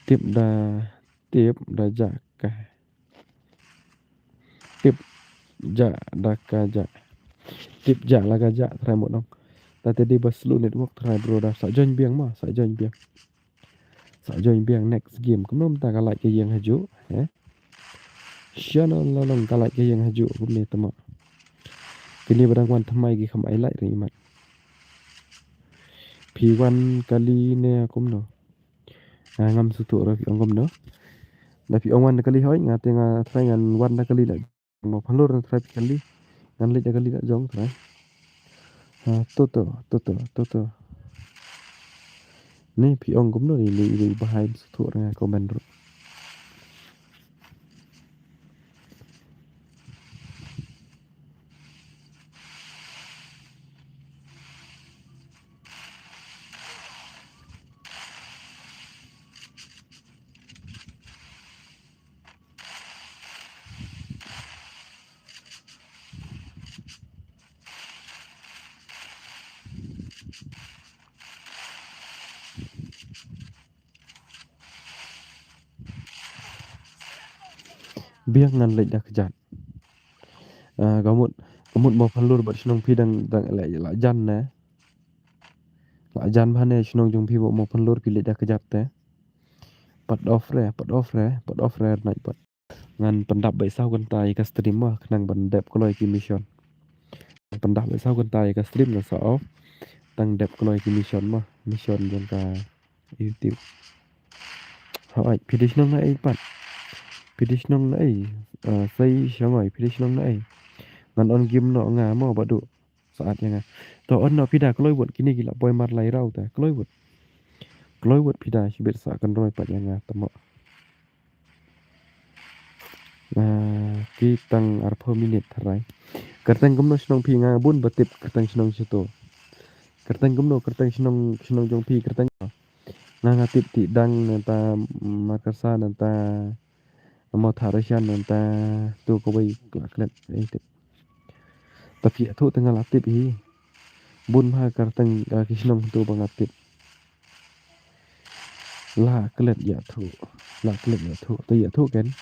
Tip da, tip da jaka. Tip ja da ka ja. Tip ja la ka ja, trai mo dong. Ta te dei ba slow network, trai bro da. Sa join biang ma, sa join biang. Sa join biang next game. Kumno mynta ka light ka ïeng hajuh, eh? Shano la long ka light ka ïeng hajuh kumne tama. Kine ba dang wan thymmai ki kham ai light ri mat. Phi wan kali ne kumno? Ah, ngam sngewthuh ruh phi ong kumno. Da phi ong wan da kali hoi, nga te nga trai ngan wan da kali la. Mo Phanlur na trai phi kali. Ngan leit da kali la jong trai. Ha, to to, to to, to to. Ni phi ong kumno ni, ni, ni bahai sngewthuh ruh nga comment ruh. Biang ngan leit da kjat. Ah, ka mut, ka mut Mo Phanlur bad shnong phi dang, dang la, la jan ne. La jan bha ne shnong jong phi bad Mo Phanlur phi leit da kjat te. Pat off re, pat off re, pat off re night pat. Ngan pyndap beit saw kynta ïa ka stream mo, khnang ban dep kloi ki mission. Ngan pyndap beit saw kynta ïa ka stream ngan sa off. tang dep kloi ki mission mo, mission jong ka YouTube. Hooid, phi dei shnong na ei pat? Phi dei shnong na ei? Ah, sei shangoi, phi dei shnong na ei? Ngan on game noh nga mo, ba duh. Sa at ïa nga. To on noh phi da, kloi wut, kine ki la poi mar lai rau ta. Kloi wut. Kloi wut phi da, shibit sa kan roi pat ïa nga, tamo. Ah, ki tang arphew minit tharai. Kyrteng kumno shnong phi, nga bun ba tip kyrteng shnong shito. Kyrteng kumno, kyrteng shnong, shnong jong phi, kyrteng. Nga nga tip Tidang nangta Markasa nangta Mawthadraishan nangta tu kawei la klet. Eh, tip. Tapi ïathuh te nga la tip hi. Bun bha kyrteng, ah, ki shnong tu ba nga tip. La klet ïathuh. La klet ïathuh. Te ïathuh ken.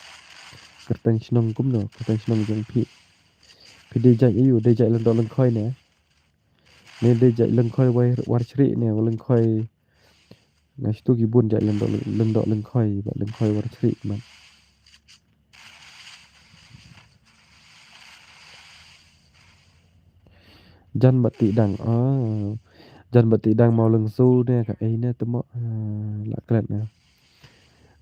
Kyrteng shnong kumno, kyrteng shnong jong phi. Phi dei jait aiu, dei jait Lyngdoh Lyngkhoi ne? Ne dei jait Lyngkhoi War, Warshri ne, Lyngkhoi. Nga shu tu ki bun jait Lyngdoh, Lyngdoh Lyngkhoi, ba Lyngkhoi Warshri man. Jan bad Tidang. Ah. Jan bad Tidang Mawlyngsu ne ka ei ne tamo. Ah, la klet ne.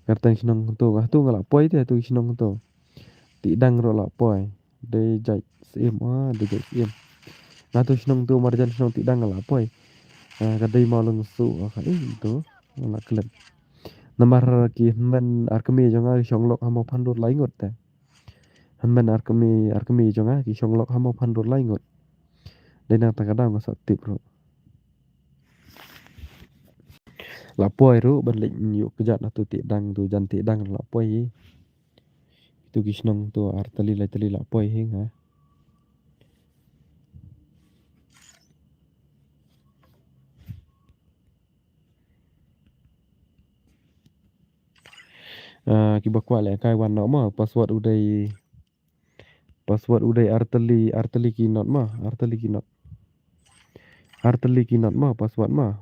Kyrteng shnong tu, nga tu nga la poi te tu shnong tu. Tidang ruh la poi. Dei jait Syiem, ah, dei jait Syiem. Nga tu shnong tu marjan shnong Tidang nga la poi. Ah, ka dei Mawlyngsu, ah, ka ei tu. Nga la klet. Namar ki hynmen ar kmie jong nga ki shong lok ha Mawphanrud lai ngut te. Hynmen ar kmie, ar kmie jong nga ki shong lok ha Mawphanrud lai ngut. Dei nangta ka daw nga sa tip ruh. La poi ruh ban leit ïuh kjat na tu Tidang tu, jan Tidang la poi hi. Tu ki shnong tu ar tylli lai tylli la poi hi nga. Ah, kiba kwah lehkai wan noh mo, password u dei, password u dei ar tylli, ar tylli ki not mo, ar tylli ki not. Ar tylli ki not mo, password mo.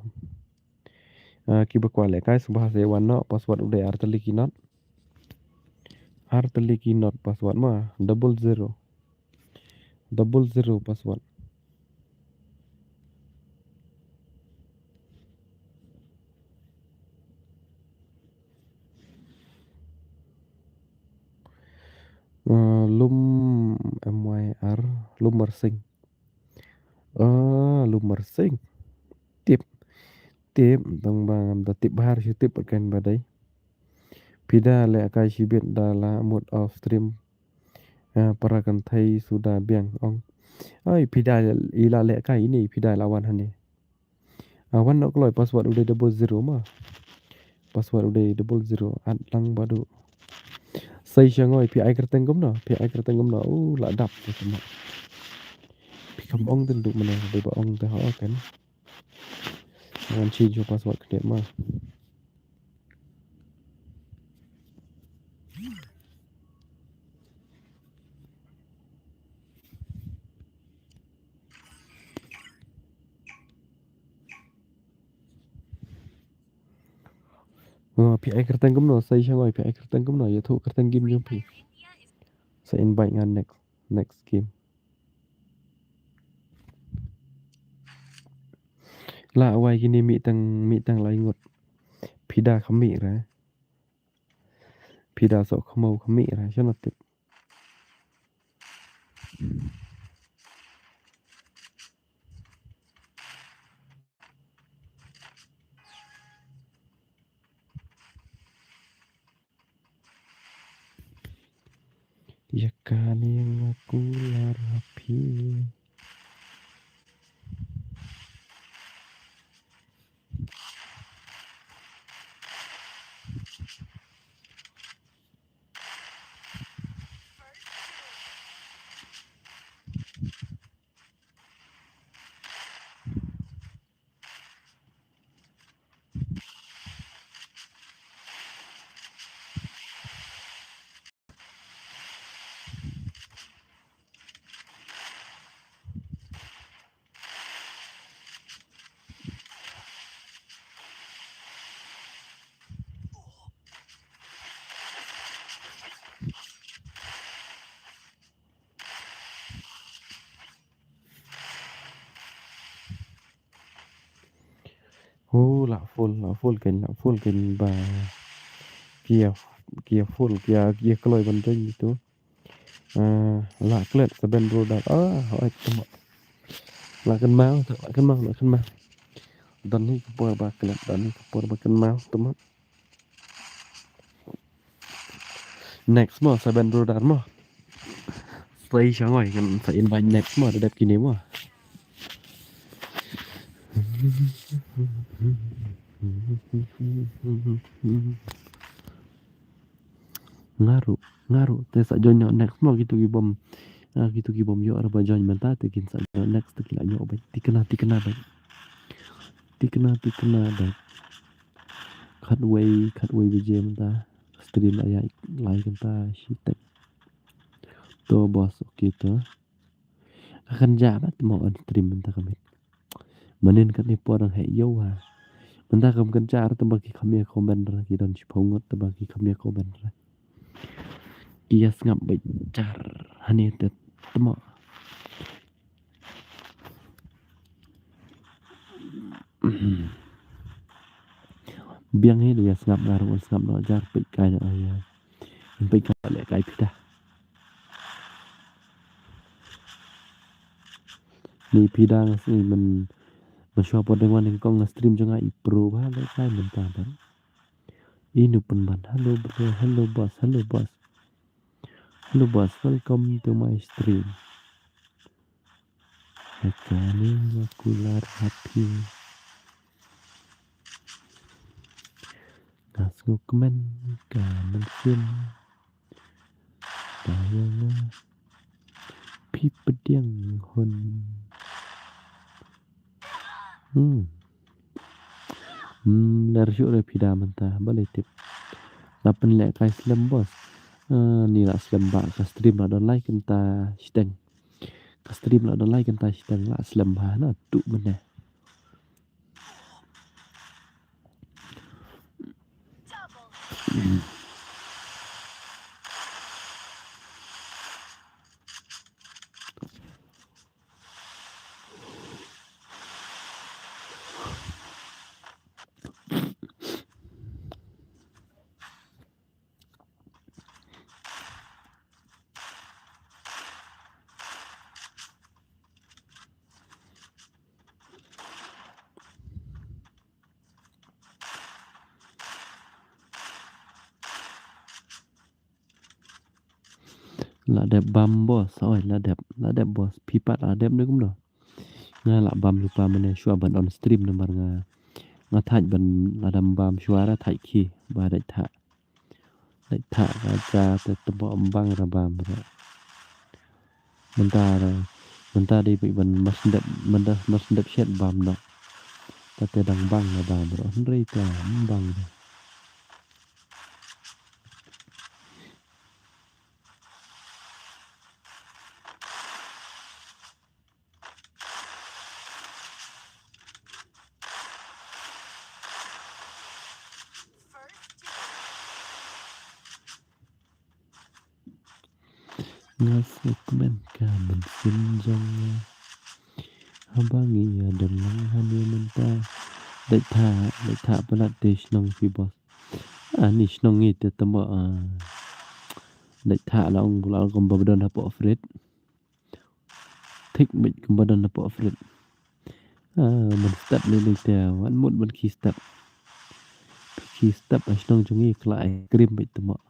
Ah, kiba kwah lehkai sngewbha sa wan noh, password u dei ar tylli ki not. Ar tylli ki not password mo, double zero. Double zero password. Ah, Lum, M Y R, Lum Marsing. Ah, Lum Marsing. Tip. Tip, tang ba ngam da tip bha, shu tip kan ba dei. Phi da lehkai shibit da la mut off stream. Ah, para kynthei suda biang ong. Ai, phi da i la lehkai ine, phi da la wan hangne. Ah, wan noh kloi, password u dei double zero mo. Password u dei double zero, at lang ba duh. Sei shangoi, phi ai kyrteng kumno, phi ai kyrteng kumno. Uh, la dap te tamo. Phi kam ong te duh mane, dei ba ong te ho kan. Wan change password khyndiat mo. Oh, phi ai kyrteng kumno, sa ïa shangoi phi ai kyrteng kumno, ïathuh kyrteng game jong phi. Sa invite nga next, next game. La wai kine mih tang, mih tang lai ngut. Phi da khmih ra. Phi da soh khmih khmih ra, shano tip. Ïa kane nga kular ha phi. La full, la full kein, la full kein ba. Ki ïa, ki ïa full, ki ïa, ki ïa kloi ban join tu. Ah, la klet seven brother. Ah, oi, tama. La kynmaw, la kynmaw, la kynmaw. Don hi ka por ba klet, don hi ka por ba kynmaw, tama. Next mo, seven brother mo. Sa i shangoi, ngan sa invite next mo, da dep kine mo. Nga ruh, nga ruh, te sa join noh next mo, kitu ki bym, ah, kitu ki bym ïoh arba join mynta, te kin sa join noh next, te ki la ïoh beit. Tikna, tikna beit. Tikna, tikna beit. Khatwei, khatwei baje mynta. Stream la ïaid lai kynta shiteng. To boss, okay to. Ka kynjah bad mo on stream mynta ka miet. Manin katne por dang heh ïew ha. Mynta kam kynjah te ba ki kham ïa comment ra, ki don shiphew ngut te ba ki kham ïa comment ra. Ki ïa sngap beit jar hane te tmo. Biang hi da ïa sngap nga ruh sngap noh jar peit kai noh ïa. Peit kai leh kai phi da. Ni phi da nga sngew man, man shuwa por dang wan nyngkong nga stream jong nga i pro ba leh kai mynta ba. Inu pynban. Hello bro, hello boss, hello boss. Hello boss, welcome to my stream. Hakane nga kular ha phi. Nga sngewkmen ka mynsiem. Ka ïa nga phi pdiang hun. Hmm. Hmm, ler shuh re phi da mynta, balei tip. La pynleh kai slem boss. Ah, ni la slem ba ka stream la don lai kynta shiteng. Ka stream la don lai kynta shiteng la slem ba na tu mynne. La dep bam boss, oi la dep, la dep boss, phi pat la dep ne kumno? Nga la bam lypa mynne shuwa ban on stream namar nga, nga thait ban la dep bam shuwa ra thait ki ba dait thah. Dait thah ka ja te tymboh ym bang ra bam ra. Mynta ra, mynta dei peit ban mas ndep, mynta mas ndep shet bam noh. Ka te dang bang ra bam ra. Hynrei ka ym bang ra. Nga sngewkmen ka mynsiem jong nga. Haba ngi ïa don lang hangne mynta. Dait thah, dait thah palat te shnong phi boss. Ani shnong ngi te tymboh, ah. Dait thah la ong, la ong kumba ba don hapoh fridge. Thik beit kumba don hapoh fridge. Ah, ban step lei lei te wan mut ban khie step. Khie step ha shnong jong ngi khlaiñ krim beit tymboh.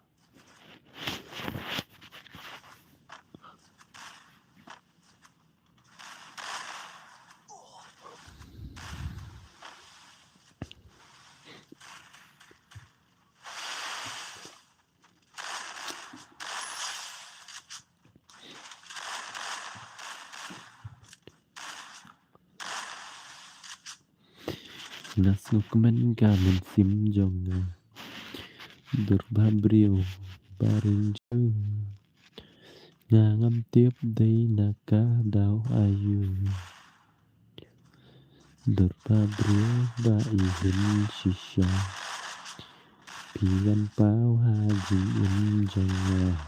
Nga sngewkmen ka mynsiem jong nga. Dur ba briew ba ring jong nga ngam tip dei na ka daw aïu. Dur ba briew ba i hin shisha. Phi ngan paw ha jingim jong nga.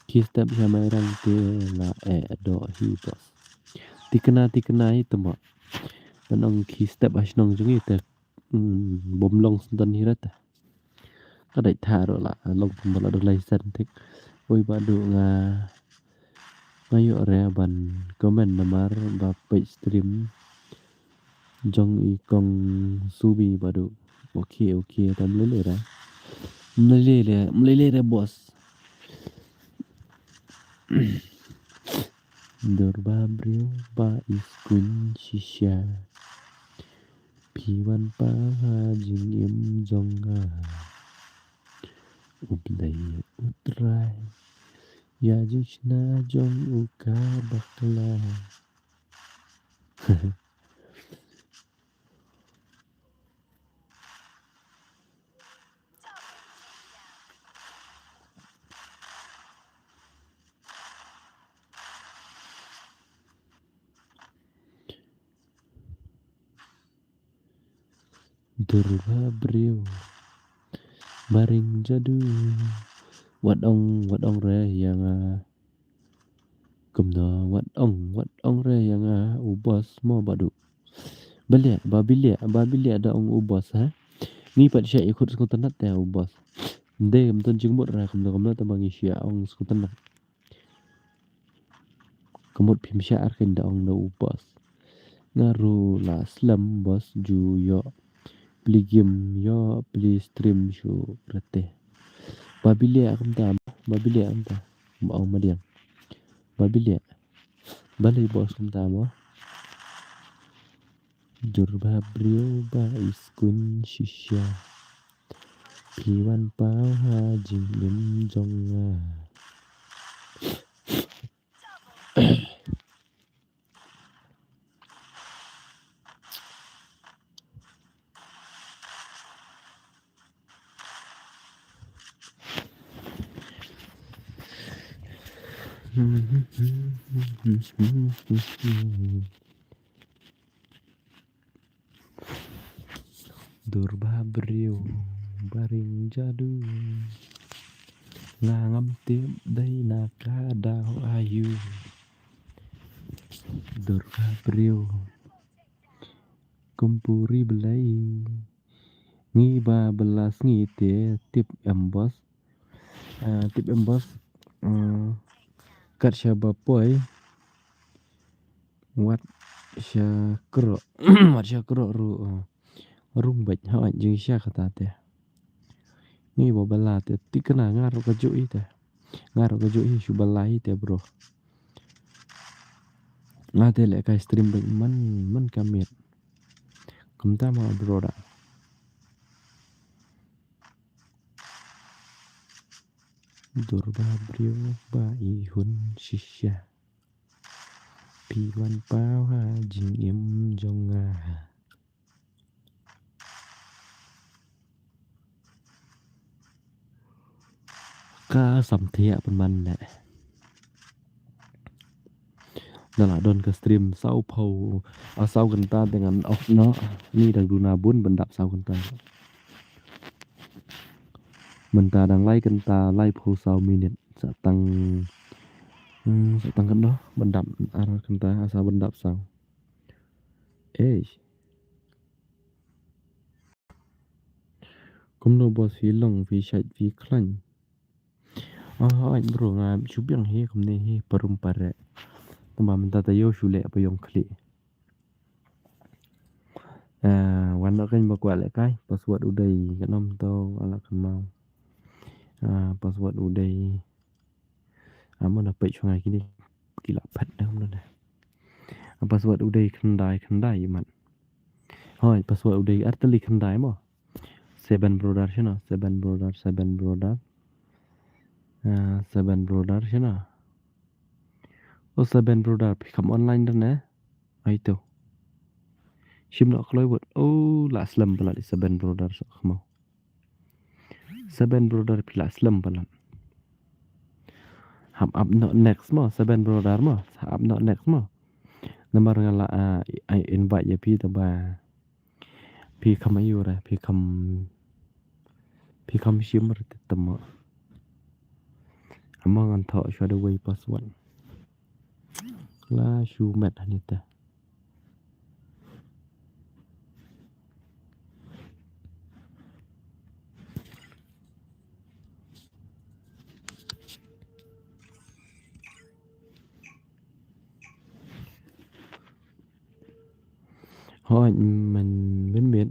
Khie step sha Mairang te la eh doh hi boss. Tikna tikna hi tymboh. Ban ong khie step ha shnong jong ngi te Hmm, bym long sngewton hi rata. Ka dei tha ruh la long kumba la dang lai sen tik. Oi Bah Duh, nga, nga ïoh re ban comment namar ba peit stream jong i kong Subi Bah Duh. Okay, okay, tam lele re. Mlele re, mlele re boss. Dur ba briew ba i skun shisha. Phi wan paw ha jingim jong nga. U Blei u Trai, ïa jingshna jong u ka bakla. Dur ba briew ba ring jadu. Wat ong, wat ong re ïa nga. Kumno, wat ong, wat ong re ïa nga u boss mo Bah Duh. Ba lieh, ba bieh lieh, ba bieh lieh da ong u boss ha. Ngi pat sha i khut sngewtynnat te u boss. Nde kumto jingmut re kumno kumno te ba ngi sha ong sngewtynnat. Ka mut phim shah ar kein da ong da u boss. Nga ruh la slem boss ju ïoh plie game ïoh plie stream shuh rete. Ba bieh lieh kumta, ba bieh lieh kumta. Ba ong madiang. Ba bieh lieh. Balei boss kumta mo? Dur ba briew ba i skun shisha. Phi wan paw ha jingim jong nga. Dur ba briew ba ring jadu. Nga ngam tip dei na ka daw aïu. Dur ba briew kum puri Blei. Ngi ba bylla sngi te tip em boss. Ah, tip em boss. Ah, kat sha ba poi. Wat sha kro. Wat sha kro ruh, ah. Rung beit ha jing sha kata te. Ngi ba bylla te tikna nga ruh ka juh i te. Nga ruh ka juh i shu bylla i te bro. Nga te leh kai stream beit man, man ka miet. Kumta ma bro da. Dur ba briew ba i hun shisha. Phi wan paw ha jingim jong nga. Ka samthiah pynban leh. Da la don ka stream saw phew, ah, saw kynta te ngan off noh. Ni dang duna bun ban dap saw kynta. Mynta dang lai kynta lai phew saw minit. Sa tang, hmm, sa tang kyndoh ban dap ar kynta, ah, sa ban dap saw. Eish. Kumno boss phi long phi shait phi khlaiñ. Ah, ai bro nga shu biang hi kumne hi parum pare. Tangba mynta ta ïoh shu leh pa ïong khlieh. Ah, wan noh keiñ ba kwah leh kai password u dei ka nom to ala kan mau. Ah, password u dei. Amo na peit shwa ngai kine ki la phet na kumno na. Password u dei khyndai khyndai i mat. Hoi, password u dei artylli khyndai mo. Seven brother shano, seven brother, seven brother. Ah, seven brother shano. O seven brother phi kham online dane. Ai to. Shim noh kloi bot. O la slem palat i seven brother sa khmo. Seven brother phi la slem palat. Hap ap noh next mo, seven brother mo. Hap ap noh next mo. Namar nga la, ah, ai invite ïa phi taba. Phi kham ayu re, phi kham, phi kham shim re te tama. Amo ngan thoh shwa da wei password. La shu met hanita. Hooid, men, men miet,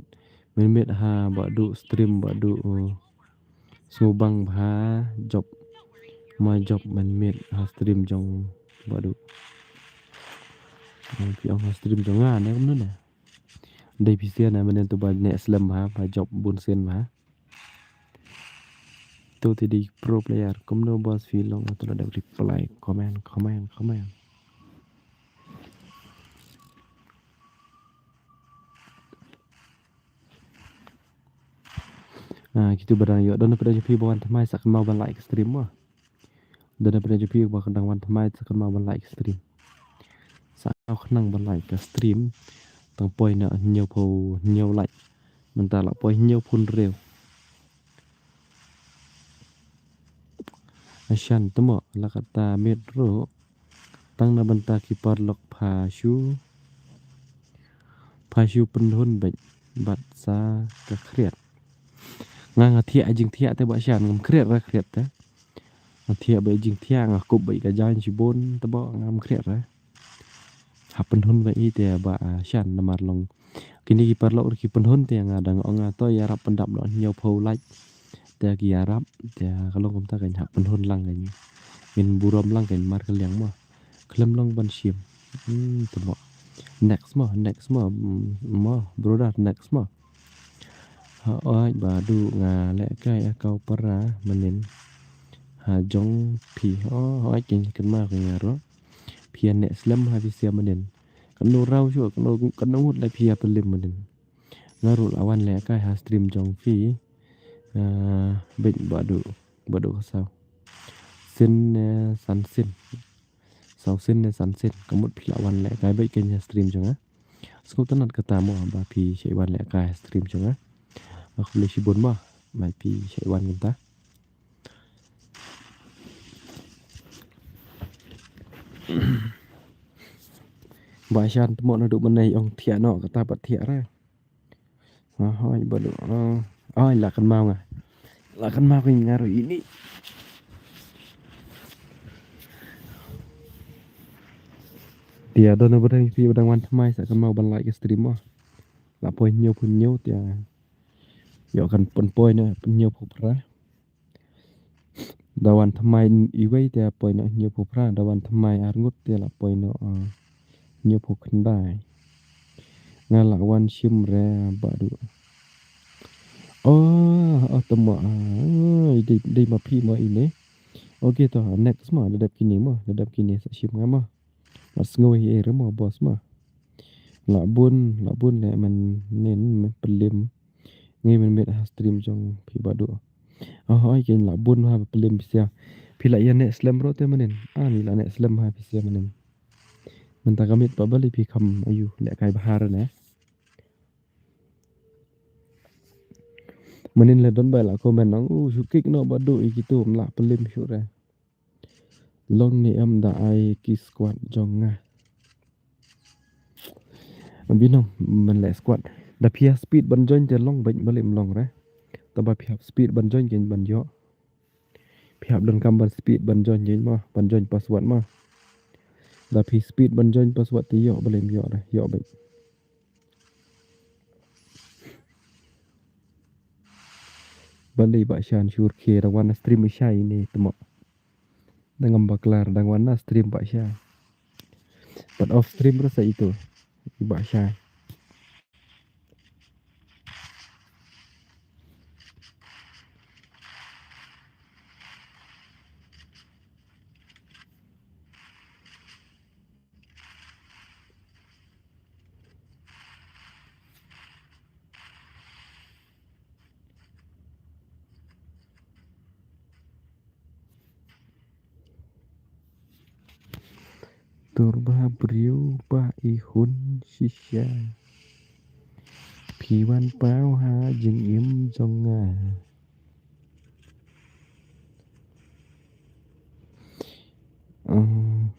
men miet ha Bah Duh stream Bah Duh, uh, sngewbang bha Job. Ma Job men miet ha stream jong Bah Duh. Uh, phi ong ha stream jong nga ne kumno ne? Dei phi sien ne, men to ba ne slem bha, ba Job bun sien bha. To te dei pro player, kumno boss phi long to la dep reply comment, comment, comment. Ah, kitu ba dang ïoh, don na pdeng jong phi ba wan thymmai sa kynmaw ban like stream mo. Don na pdeng jong phi ba dang wan thymmai sa kynmaw ban like stream. Sa kynmaw khnang ban like ka stream. Tang poi na hynñiewphew hynñiew like. Mynta la poi hynñiewphew hynriew. Ashan tmo la kata miet ruh. Tang na bynta ki paralok pha shu, pha shu pynhun beit bad sa ka khriat. Nga nga thiah jingthiah te ba shan ngam khriat ra khriat te. Nga thiah beit jingthiah, nga kup beit ka jaiñ shibun te ba ngam khriat ra. Hap pynhun beit i te ba, ah, shan namar long kine ki paralok ruh ki pynhun te nga dang ong nga to ïarap pyndap noh hynñiewphew like. Te ki ïarap, te ka long kumta kan hap pynhun lang kan. Ngin burom lang kan mar ka liang mo. Khlem long ban shim. Hmm, te mo. Next mo, next mo. Hmm, mo, brother, next mo. Hooid, Bah Duh nga lehkai ïa ka para mynnin. Ha jong phi. Oh, hooid, kin kynmaw ka nga ruh. Phi ïa ne slem ha phi sia mynnin. Kano raw shuh, kano, kano ngut la phi ïa pynlem mynnin. Nga ruh la wan lehkai ha stream jong phi. Ah, beit Bah Duh, Bah Duh ka saw. Sien, eh, san sien. Saw sien ne san sien. Ka mut phi la wan lehkai beit kane ha stream jong nga. Sngewtynnat kata mo ba phi shait wan lehkai ha stream jong nga. Nga khublei shibun mo ba phi shait wan kata. Ba shan tmo naduh mynne ong thiah noh kata pat thiah ra. Ah, hooid, Bah Duh. Ah, hooid, la kynmaw nga. La kynmaw nga ruh ine. Te don na ba dang phi ba dang wan thymmai sa kynmaw ban like ka stream mo. La poi hynñiewphew hynñiew te ïoh kan pynpoi na hynñiewphew phra. Da wan thymmai iwei te poi na hynñiewphew phra, da wan thymmai ar ngut te la poi na, ah, hynñiewphew khyndai. Nga la wan shim re Bah Duh. Oh, oh, tama, ah, dei, dei ma phi ma ine. Okay to, next ma, da dep kine ma, da dep kine sa shim nga ma. Mat sngew ei ei re mo boss ma. La bun, la bun le mynnin pynlem. Ngi mynmiet ha stream jong phi Bah Duh. Oh, hooid, kin la bun ha pynlem phi sia. Phi la ïa ne slem ruh te mynnin. Ah, ni la ne slem ha phi sia mynnin. Mynta ka miet pa balei phi kham ayu lehkai bha re ne. Mynnin le don ba la comment nang, uh, shu kik noh Bah Duh ïa kitu ym lah pynlem shuh re. Long ne em da ai ki squad jong nga. Binong man le squad. Da phi hap speed ban join te long beit, balei ym long re. Taba phi hap speed ban join kin ban ïoh. Phi hap donkam ban speed ban join kin mo, ban join password mo. Da phi speed ban join password te ïoh, balei ym ïoh re, ïoh beit. Balei Bah Shan shu rkhie, dang wan na stream i shai ne tmo. Dang ngam bakla, dang wan na stream Bah Shan. Pat off stream ruh sa itu i Bah Shan. Tur ba briew ba i hun shisha. Phi wan paw ha jingim jong nga. Um,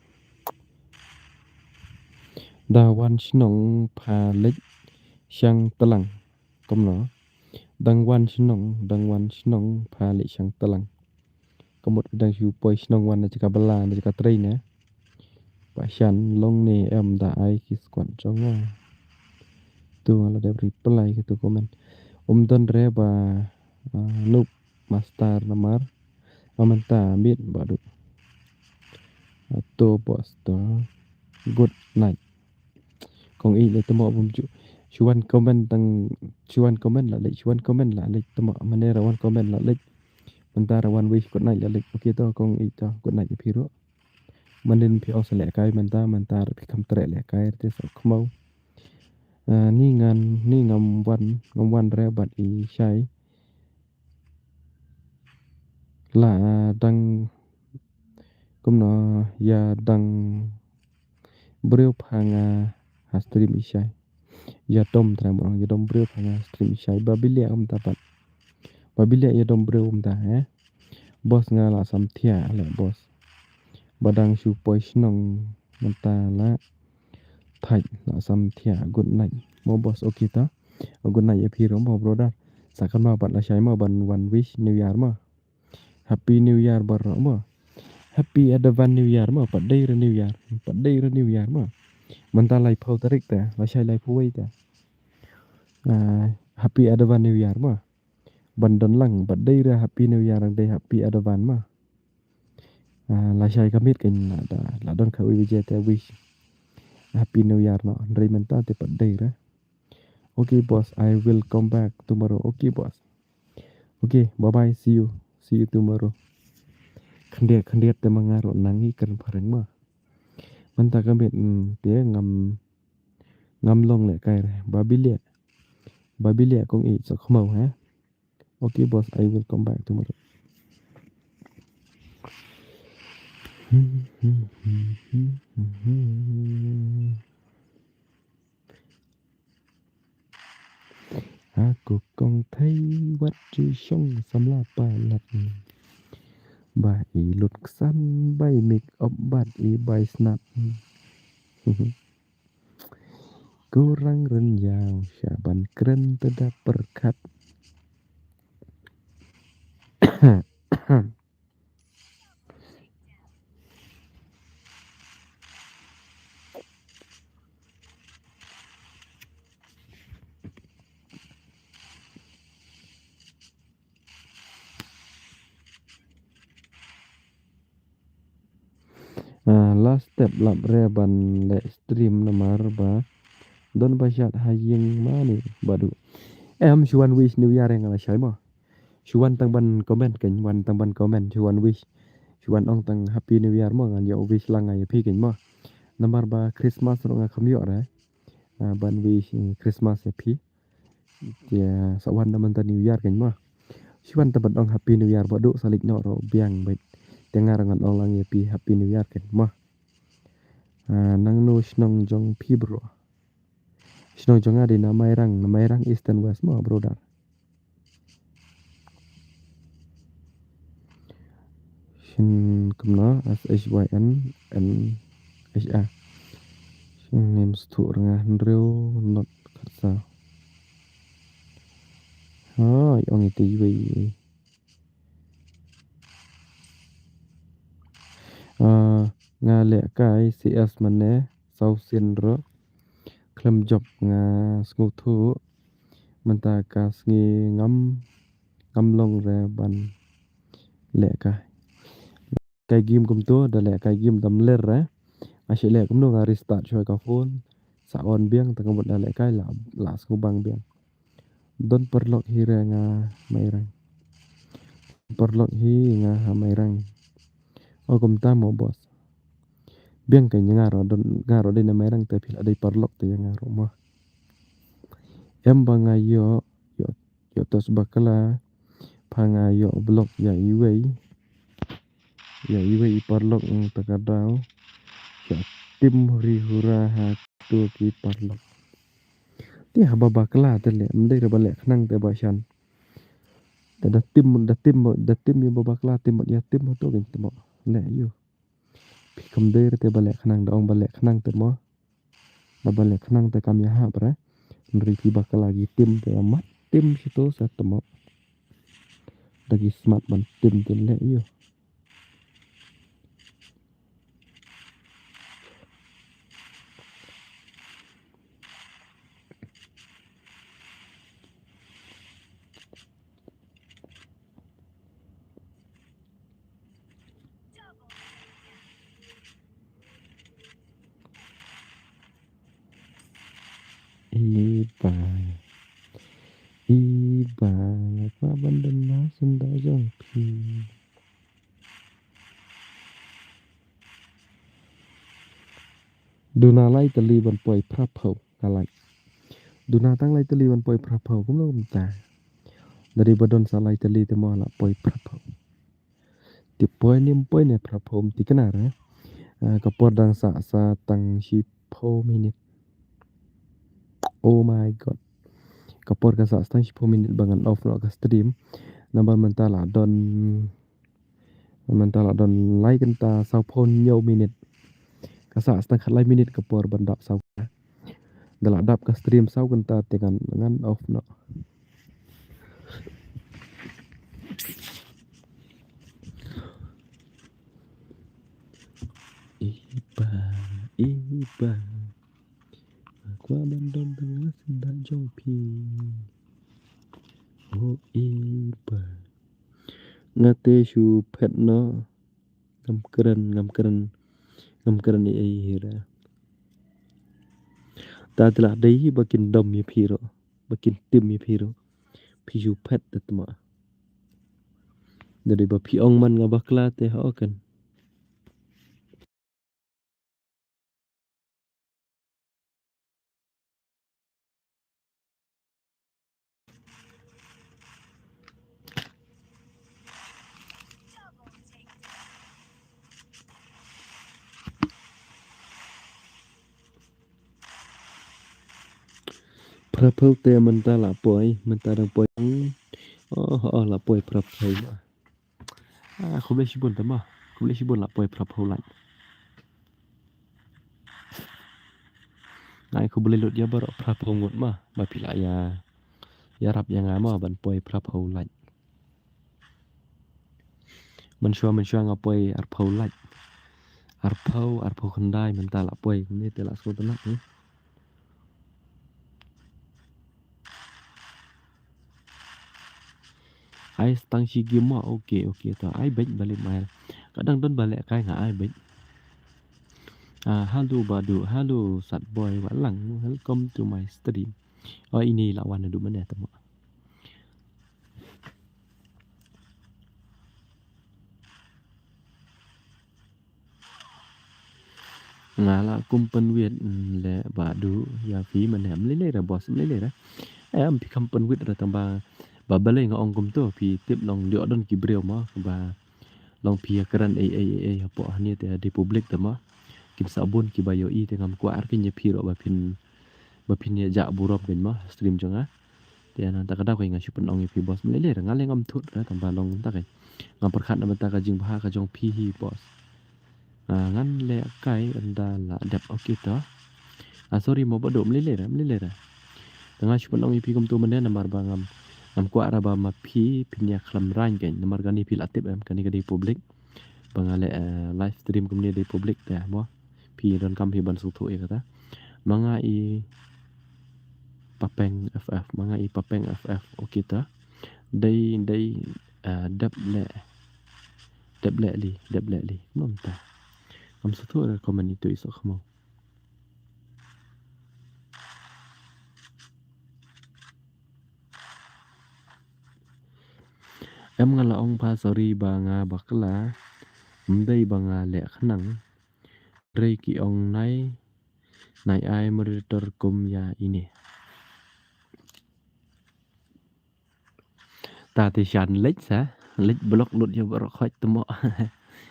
da wan shnong pha leit shang tlang. Kumno? Dang wan shnong, dang wan shnong pha leit shang tlang. Ka mut dang shu poi shnong wan na jaka bala, na jaka trei ne. Bah Shan long ne em da ai ki squad jong nga. To nga la dep reply kito comment. Um don re ba, ah, Noob Master namar ba mynta miet ba duh. Ah, to boss to. Good night. Kong ïeit leh tymok bym ju. Shu wan comment tang, shu wan comment la leit, shu wan comment la leit tymok. Mane ra wan comment la leit. Mynta ra wan wish good night la leit. Okay to kong ïeit to. Good night ïa phi ruh. Mynnin phi ong sa lehkai mynta, mynta phi kham treh lehkai te sa khmau. Ah, ni ngan, ni ngam wan, ngam wan re bad i Shai. La dang kumno ïa dang briew pha nga ha stream i Shai. Ïa dom trai mo ïa dom briew pha nga ha stream i Shai. Ba bilia um ta pat. Ba bilia ïa dom briew um ta, eh. Boss nga la sam thia le boss. Ba dang shu poi shnong mynta la thait la sam thia good night. Mo boss okay ta. Good night ïa phi ruh mo brother. Sa kan ma pat la Shai mo ban wan wish New Year mo. Happy New Year baroh mo. Happy Advance New Year mo. Pat dei re New Year. Pat dei re New Year mo. Mynta laiphew tarik ta. La Shai laiphew wei ta. Ah, Happy Advance New Year mo. Ban don lang. Pat dei re Happy New Year dei Happy Advance mo. Ah, la Shai ka miet kan la da. La don ka wi bije te wish. Happy New Year no. Hynrei mynta te pat dei re. Okay boss, I will come back tomorrow. Okay boss. Okay, bye bye, see you. See you tomorrow. Khyndiat khyndiat te ma nga ruh nang i kren phareng ma. Mynta ka miet, mm, te ngam, ngam long lehkai re. Ba bilia. Ba bilia kong ïeit sa khmau ha. Okay boss, I will come back tomorrow. Ha ko kong thei wat ju shong samla palat. Ba i lut ksan bai make up bad i bai snap. Kurang rynïaw sha ban kren te da pyrkhat. Ah, last step lap re ban leh stream namar ba don ba shad ha ïing mane ba duh. Em shu wan wish New Year ïa nga la Shai mo. Shu wan tang ban comment kan, wan tang ban comment, shu wan wish. Shu wan ong tang Happy New Year mo, ngan ïoh wish lang nga ïa phi kan mo. Namar ba Christmas ruh nga kham ïoh re. Ah, ban wish, mm, Christmas ïa phi. Te sa wan da mynta New Year kan mo. Shu wan tang ban ong Happy New Year ba duh sa leit noh ruh biang bad. Te nga ruh ngan ong lang ïa phi Happy New Year kan mo. Ah, nangno shnong jong phi bro? Shnong jong nga dei na Mairang, na Mairang Eastern West mo brother. Shin kumno, S H Y N N H A. Shin nim stu rnga hynriew not khatsa. Oh, ong ite iwei. Ah, nga lehkai C S mane saw sien ruh. Khlem jop nga sngewthuh. Mynta ka sngi ngam, ngam long re ban lehkai. Kai game kumto, da lehkai game dam ler re. Nga shu leh kumno nga restart shuwa ka phone. Sa on biang, tang ka mut da lehkai la, la sngewbang biang. Don paralok hi re nga Mairang. Paralok hi nga ha Mairang. O kumta mo boss. Biang ka ïa nga ruh don nga ruh dei na Mairang te phi la dei paralok te ïa nga ruh mo. Em ba nga ïoh, ïoh, ïoh tos bakla. Pha nga ïoh block ïa iwei. Ïa iwei i paralok ong ta ka daw. Ïa tim huri hura ha tu ki paralok. Te haba bakla te leh, ym dei re ba leh khnang te ba shan. Te da tim, da tim, da tim ïa ba bakla tim ïa tim ha tu kin tim leh ïa. Phi kam dei re te ba leh khnang, da ong ba leh khnang te mo. Da ba leh khnang te kam ïahap re. Hynrei phi bakla ki tim te ïa mat tim shi to sa te mo. Da ki smat ban tim te leh ïa. Iba. Iba, nga kwah ban don na senda jong phi. Duna lai tylli ban poi phraphew, nga lai. Duna tang lai tylli ban poi phraphew, kumno kumta. Dei ba don sa lai tylli te mo la poi phraphew. Te poi ne em poi ne phraphew, em thikna re. Ah, ka por dang sah sa tang shiphew minit. Oh my God. Ka por ka sah sa tang shiphew minit ba ngan off noh ka stream. Namar mynta la don, mynta la don lai kynta sawphew hynñiew minit. Ka sah sa tang khatlai minit ka por ban dap saw. Da la dap ka stream saw kynta te ngan, ngan off noh. Iba, iba. Nga kwah ban don tang na senda jong phi. Oh, iba. Nga te shu phet noh. Ngam kren, ngam kren. Ngam kren ei ei hi re. Ta te la dei hi ba kin dom ïa phi ruh. Ba kin tim ïa phi ruh. Phi shu phet te tma. Dei ba phi ong man nga bakla te ho kan. Phraphew te mynta la poi, mynta dang poi. Oh, oh, la poi phraphew. Ah, khublei shibun te mo. Khublei shibun la poi phraphew lait. Ngai khublei lut ïa baroh phraphew ngut mo. Ba phi la ïa, ïarap ïa nga mo ban poi phraphew lait. Mynshuwa, mynshuwa nga poi arphew lait. Arphew, arphew khyndai mynta la poi. Kumne te la sngewtynnat, hmm. Ai stang shi game mo. Okay, okay, to ai beit ba leh mai. Ka dang don ba leh kai nga ai beit. Ah, hello Badu, hello Satboy Watlang, welcome to my stream. Oh, ine la wan haduh mynne te mo. Nga la kum pynwit, mm, leh Badu ïa phi mynne. Ym lei lei re boss, ym lei lei re. Eh, ym phi kham pynwit re tang ba, ba balei nga ong kumto, phi tip long ïoh don ki briew mo ba long phi ïa kren ei ei ei ei hapoh hangne te ha dei public te mo. Kin sa bun kiba ïohi te ngam kwah ar kin ïa phi ruh ba phin, ba phin ïa jah burom kin mo stream jong nga. Te nangta ka daw ka nga shu pynong ïa phi boss. Ym lei lei re, nga leh ngam thut re tang ba long nangta ka. Ngam pyrkhat na bynta ka jingbha ka jong phi hi boss. Ah, ngan leh kai ynda la dep, okay to. Ah, sorry mo Badu, ym lei lei re, ym lei lei re. Te nga shu pynong ïa phi kumto mynne namar ba ngam, ngam kwah re ba ma phi phin ïa khlem rang kein namar kane phi la tip em, kane ka dei public. Ba nga leh, eh, live stream kumne dei public te mo. Phi donkam phi ban sngewthuh ïa kata. Ma nga i Papeng F F, ma nga i Papeng F F, okay to. Dei, dei, eh, dep leh. Dep leh li, dep leh li. Mynta. Ngam sngewthuh re comment itu i Sohkhmaw. Em nga la ong pha sorry ba nga bakla. Ym dei ba nga leh khnang. Hynrei ki ong nai, nai ai moderator kum ïa ine. Ta te shan leit sa, leit block lut ïa baroh khoit te mo.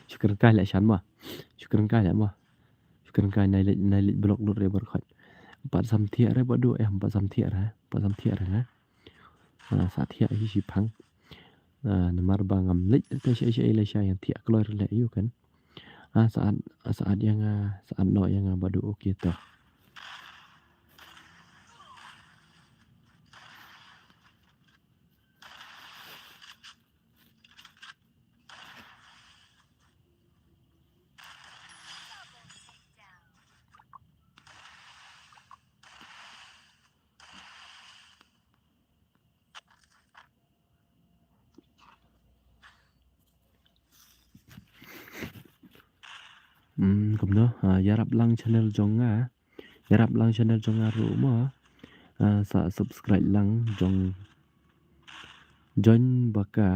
Shu kren kai leh shan mo. Shu kren kai leh mo. Shu kren kai nai leit, nai leit block lut ïa baroh khoit. Pat sam thiah re Badu, eh, pat sam thiah re, pat sam thiah re nga. Ah, sa thiah hi shiphang. Ah, namar ba ngam leit te sha sha ila sha ïa thiah kloi re leh ïa u kan. Ah, sa at, sa at ïa nga, sa at noh ïa nga Badu, okay to. Hmm, kumno, ah, ïarap lang channel jong nga. Ïarap lang channel jong nga ruh mo. Ah, sa subscribe lang jong, join ba ka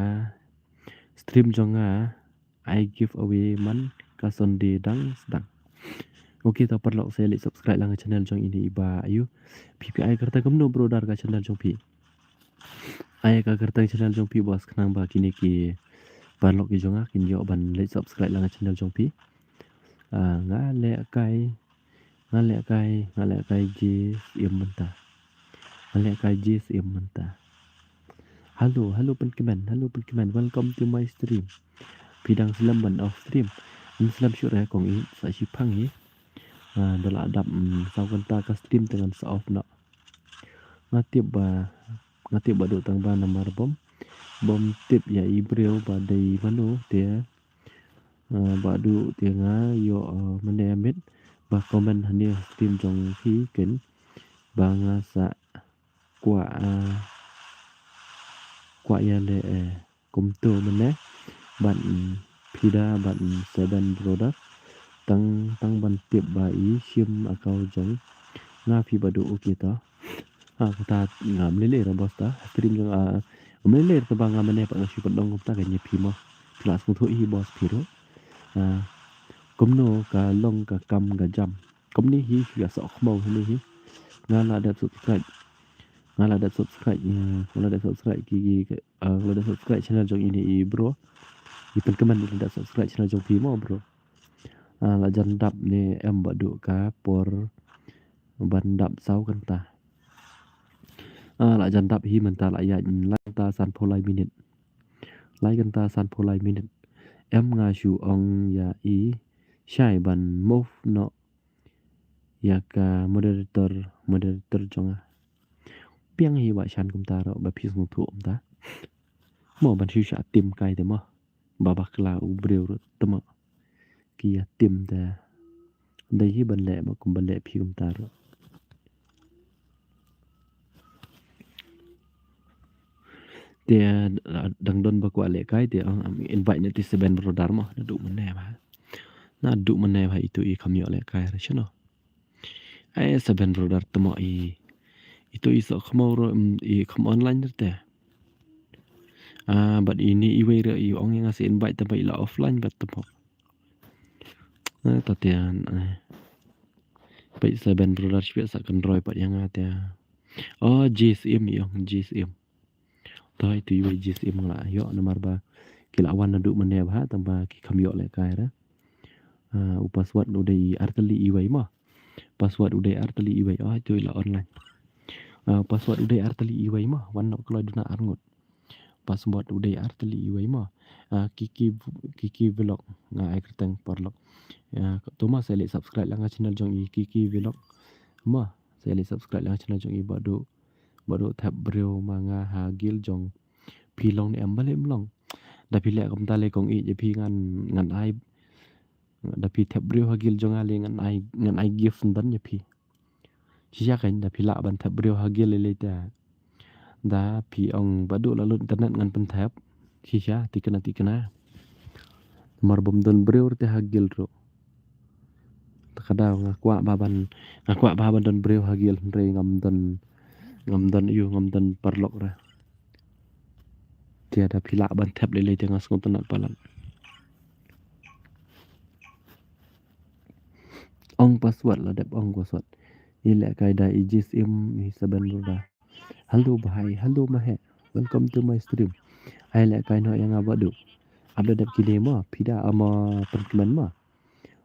stream jong nga, I give away man ka Sunday dang sdang. Okay, to paralok, sa leh subscribe lang ka channel jong ine i Bah Ayu. Phi phi ai kyrteng kumno brother ka channel jong phi? Ai ka kyrteng channel jong phi bos, khnang ba kine ki paralok ki jong nga kin ïoh ban leh subscribe lang ka channel jong phi. Ah, nga leh kai, nga leh kai, nga leh kai J S M mynta. Nga leh kai J S M mynta. Hello, hello pynkmen, hello pynkmen. Welcome to my stream. Phi dang slem ban off stream? Ym slem shuh re kong i, sa shiphang hi. Ah, da la dap, mm, saw kynta ka stream te ngan sa off noh. Nga tip ba, nga tip ba duh tang ba namar bym, bym tip ïa i briew ba dei mano te. Ah, ba duh te nga ïoh, ah, mane amit ba comment hangne stream jong phi ken ba nga sa kwah, ah, kwah ïa leh, eh, kumto mane bad, mm, phi da bad, mm, seven brother. Tang, tang ban tip ba i shim account jong nga phi ba duh, okay to. Ha, kata ngam lei lei ra bos ta. Stream jong, ah, ngam lei lei ra ta ba nga mane pat nga shu pat dong kumta ka ïa phi mo. Phi la sngewthuh hi bos phi ruh. Ah, kumno ka long ka kam ka jam. Kumne hi, hi ka soh khmaw hi ne hi. Nga la dep subscribe. Nga la dep subscribe, eh, nga la dep subscribe ki, ki, eh, nga la dep subscribe channel jong ine i bro. I pynkmen la dep subscribe channel jong phi mo bro. Ah, la jan dap ne em ba duh ka por ban dap saw kynta. Ah, la jan dap hi mynta la ïaid lai kynta sanphew lai minit. Lai kynta sanphew lai minit. Em nga shu ong ïa i shai ban move noh ïa ka moderator, moderator jong nga. Biang hi ba shan kumta ruh ba phi sngewthuh kumta. Mo ban shu shah tim kai te mo. Ba bakla u briew ruh te mo. Ki ïa tim te. Dei hi ban leh mo kum ban leh phi kumta ruh. Te, ah, dang don ba kwah leh kai te, ah, invite ne te seven brother mo, naduh mynne ba. Naduh mynne ba itu i kham ïoh leh kai re shano. Ai seven brother te mo i, itu i soh khmaw ruh, mm, i kham online re te. Ah, bad ine iwei ruh i ong ïa nga sa invite te ba i la offline bad te mo. Eh, ta te, eh. Peit seven brother shipia sa kynroi pat ïa nga te. Oh, J S M i ong, J S M. To itu iwei J S M nga la ïoh namar ba ki la wan naduh mynne ba tang ba ki kham ïoh leh kai re. Ah, u password u dei artylli iwei mo. Password u dei artylli iwei. Oh, itu i la online. Ah, password u dei artylli iwei mo. Wan noh kloi duna arngut. Password u dei artylli iwei mo. Ah, Kiki, Kiki Vlog. Nga ai kyrteng paralok. Ah, to mo sa leh subscribe lang ka channel jong i Kiki Vlog. Mo, sa leh subscribe lang ka channel jong i ba duh, ba duh thep briew ma nga ha guild jong phi long ne em balei ym long. Da phi leh kumta lei kong i ïa phi ngan, ngan ai. Da phi thep briew ha guild jong nga lei ngan ai, ngan ai gift ym don ïa phi. Shisha kan da phi lah ban thep briew ha guild lei lei te. Da phi ong ba duh la lut internet ngan pynthep. Shisha tikna tikna. Namar bym don briew te ha guild ruh. Te ka daw nga kwah ba ban, nga kwah ba ban don briew ha guild hynrei ngam don, ngam don ïu, ngam don paralok re. Te da phi lah ban thep lei lei te nga sngewtynnat palat. Ong password la dep ong password. I leh kai da i J S M i seven brother. Hello bhai, hello mahe. Welcome to my stream. Ai leh kai noh ïa nga ba duh. Ap da dep kine mo, phi da amo pynkmen mo.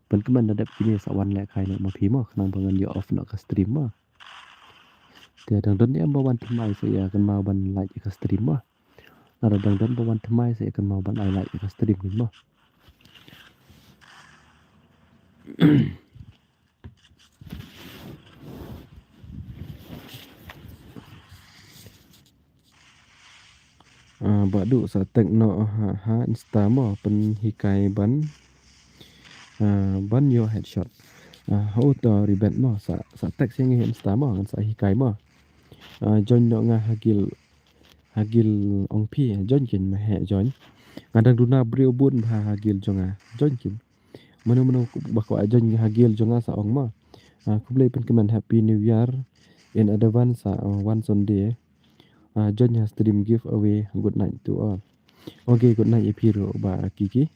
Pynkmen da dep kine sa wan leh kai noh mo phi mo, khnang ba ngan ïoh off noh ka stream mo. Te dang don ïa ba wan thymmai sa ïa kynmaw ban like ïa ka stream mo. Lada dang don ba wan thymmai sa ïa kynmaw ban ai like ïa ka stream mo. Ah, ba duh sa tag noh ha, ha Insta mo pynhikai ban, ah, ban ïoh headshot. Ah, ha uto ribet mo sa, sa tag sha ngi ha Insta mo ngan sa hikai mo. Ah, join noh nga ha guild, ha guild ong phi, join kin ma he join. Nga dang duna briew bun bha ha guild jong nga, join kin. Mano mano ba kwah join ha guild jong nga sa ong mo. Ah, khublei pynkmen Happy New Year. in advance, ah, one Sunday, ah, join ha stream giveaway. Good night to all. Okay, good night ïa phi ruh Bah Kiki.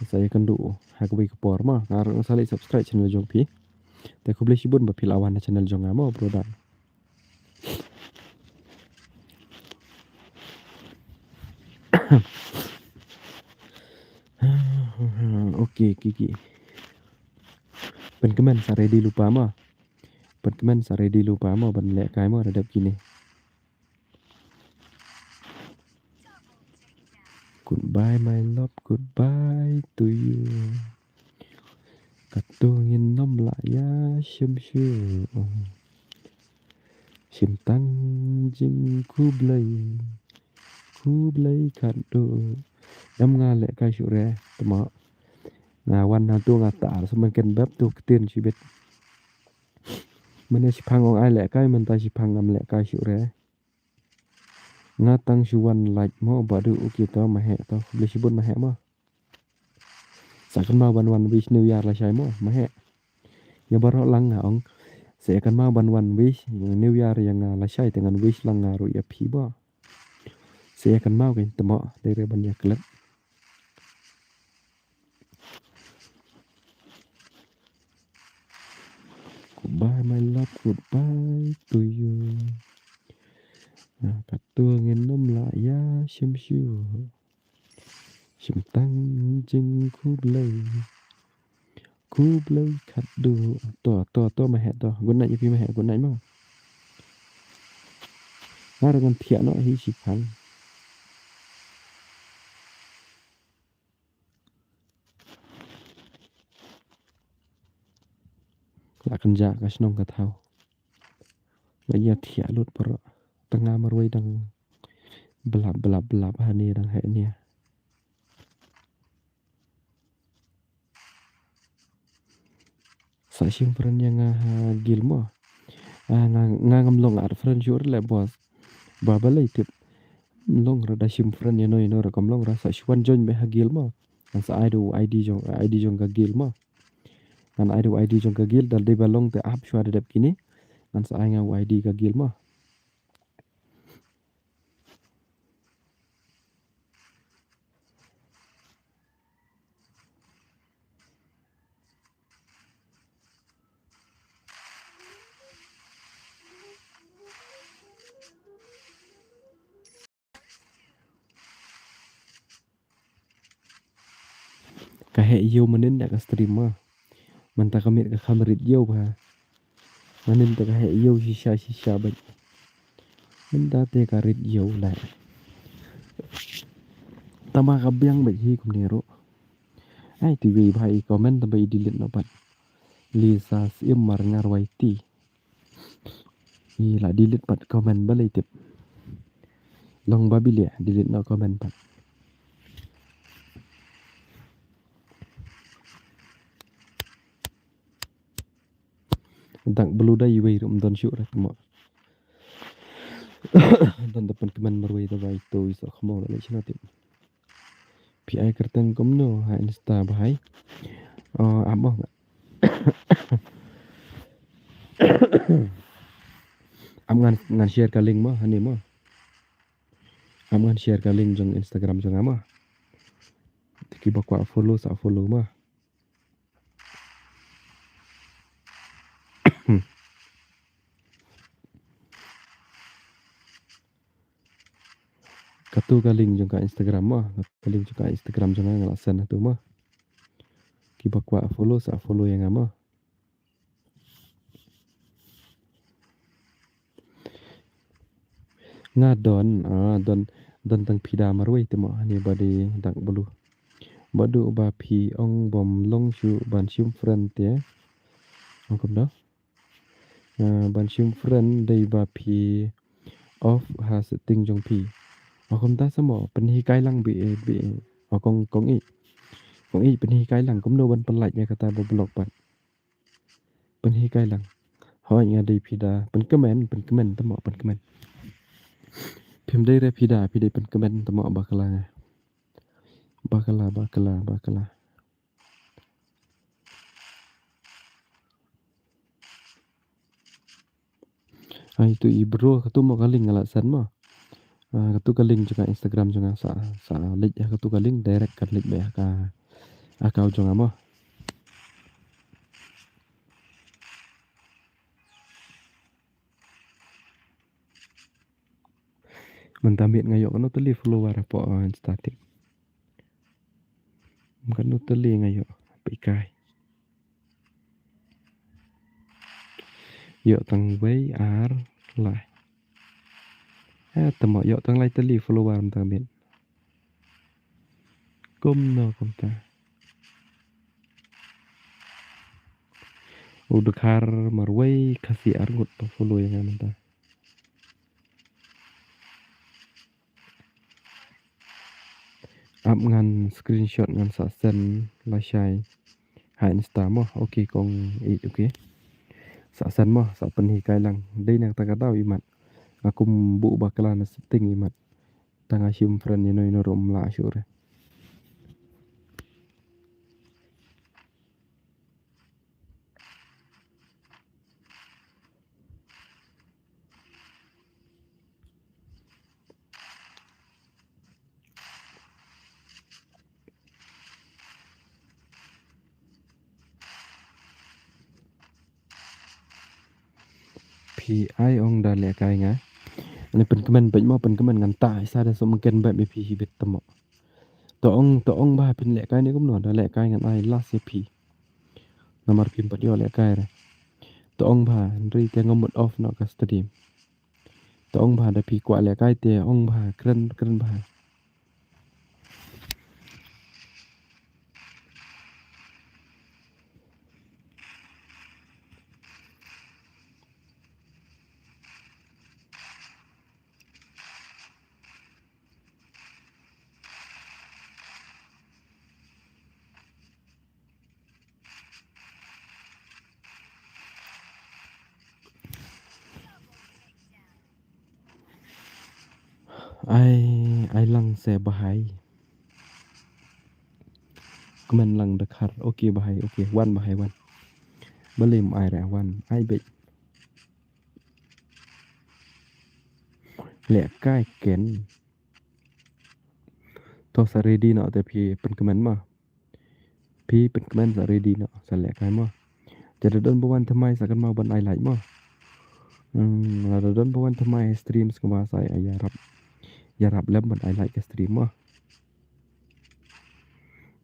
Sa ïakynduh ha kawei ka por mo. Nga ruh nga sa leit subscribe channel jong phi. Te khublei shibun ba phi la wan ha channel jong nga mo, brother. Okay, Kiki. Pynkmen sa ready lypa mo. Pynkmen sa ready lypa mo ban lehkai mo, da dep kine. Goodbye my love, goodbye to you. Katto ngin nym lah ïa shim shuh. Shim tang jingkhublei, khublei khatduh. Em nga lehkai shuh re, tma nga wan hangto nga tar sa man ken bep tu ktien shibit. Mane shiphang ong ai lehkai, mynta shiphang ngam lehkai shuh re. Nga tang shu wan like mo, Bah Duh, okay to, ma heh to, khublei shibun ma heh mo. Sa kynmaw ban wan wish New Year lashai mo, ma heh. Ïa baroh lang nga ong. Sa ïa kynmaw ban wan wish New Year ïa nga lashai, te ngan wish lang nga ruh ïa phi mo. Sa ïa kynmaw kein tma, dei re ban ïa klet. Goodbye my love, goodbye to you. Ah, katto ngin nym lah ïa shim shuh. Shim tang jingkhublei, khublei khatduh. To, to, to ma heh to. Good night ïa phi ma heh, good night mo. Nga ruh ngan thiah noh hi shiphang. La kynjah ka shnong ka thaw. Nga ïa thiah lut baroh. Tang nga marwei dang blap blap blap ha ne dang heh ne. Sa shim friend ïa nga ha guild mo. Ah, nga, nga ngam long add friend shuh re le boss. Ba balei tip. Long re da shim friend ïano ïano re kam long re, sa shu wan join beit ha guild mo. Ngan sa ai da u I D jong, I D jong ka guild mo. Ngan ai da u I D jong ka guild, da dei ba long te ap shuwa da dep kine. Ngan sa ai nga u I D ka guild mo. Ka heh ïew mynnin da ka stream mo. Mynta ka miet ka kham rit ïew bha. Mynnin te ka heh ïew shisha shisha beit. Mynta te ka rit ïew leh. Tama ka biang beit hi kumne ruh. Ai, te wei bha i comment tang ba i delete noh pat. Lisa Syiem Marngar Y T. I la delete pat comment balei tip. Long ba bili delete noh comment pat. Dak belu da iwei ruh ym don shuh re mo. Don da pynkmen marwei da ba ito i soh khmong la leh shano tip. Phi ai kyrteng kumno ha Insta bhai? Oh, ap mo. Ap ngan, ngan share ka link mo, hani mo. Ap ngan share ka link jong Instagram jong nga mo. Te kiba kwah follow sa follow mo. Katu ka link jong ka Instagram mo, ka link jong ka Instagram jong nga nga la send hatu mo. Kiba kwah follow sa follow ïa nga mo. Nga don, ah, don, don tang phi da marwei te mo, hani ba dei dak belu. Ba du ba phi ong bym long shuh ban shim friend te. Ong kumno? Ah, ban shim friend dei ba phi off ha setting jong phi. Ong kumta sa mo, pynhikai lang bi, bi, ong kong, kong i. Kong i pynhikai lang kumno ban pynlait ïa kata ba block pat. Pynhikai lang. Hooid nga dei phi da, pynkmen, pynkmen, tamo pynkmen. Phim dei re phi da, phi dei pynkmen, tamo bakla nga. Bakla, bakla, bakla. Ai tu i bro, katu mo ka link nga la send mo. Ah, katu ka link jong ka Instagram jong nga, sa, sa leit ha katu ka link direct kan leit beit ha ka account jong nga mo. Mynta miet nga ïoh kano tylli follower hapoh, ah, Insta tik. Kano tylli nga ïoh, peit kai. Ïoh tang wei, ar, lai. Eh, te mo ïoh tang lai tylli follower mynta miet. Kumno kumta. U Dkhar marwei Khasi arngut ba follow ïa nga mynta. Ap ngan screenshot ngan sa send lashai ha Insta mo. Okay kong ïeit, okay. Sa send mo, sa pynhikai lang. Dei na kata ka daw imat. Nga kum buh bakla na setting imat. Tang nga shim friend ïano ïano ruh ym lah shuh re. Phi ai ong da lehkai nga. Ani pynkmen bad mo pynkmen ngan ta isa da sum ken bad me phi hibit tamo. To ong, to ong ba phin lehkai ne kumno, da lehkai ngan ai last ïa phi. Namar phim pat ïoh lehkai re. To ong ba, hynrei te nga mut off noh ka stream. To ong ba, da phi kwah lehkai te ong ba, kren, kren ba. Ai, ai lang se bahai. Kmen lang Dkhar. Okay bahai, okay. Wan bahai, wan. Balei ym ai re, wan. Ai beit. Lehkai ken. To sa ready noh te phi pynkmen mo. Phi pynkmen sa ready noh sa lehkai mo. Te da don ba wan thymmai sa kynmaw ban ai like mo. Hmm, lada don ba wan thymmai stream sa kynmaw sa ïarap. Ïarap lem ban ai like ka stream mo.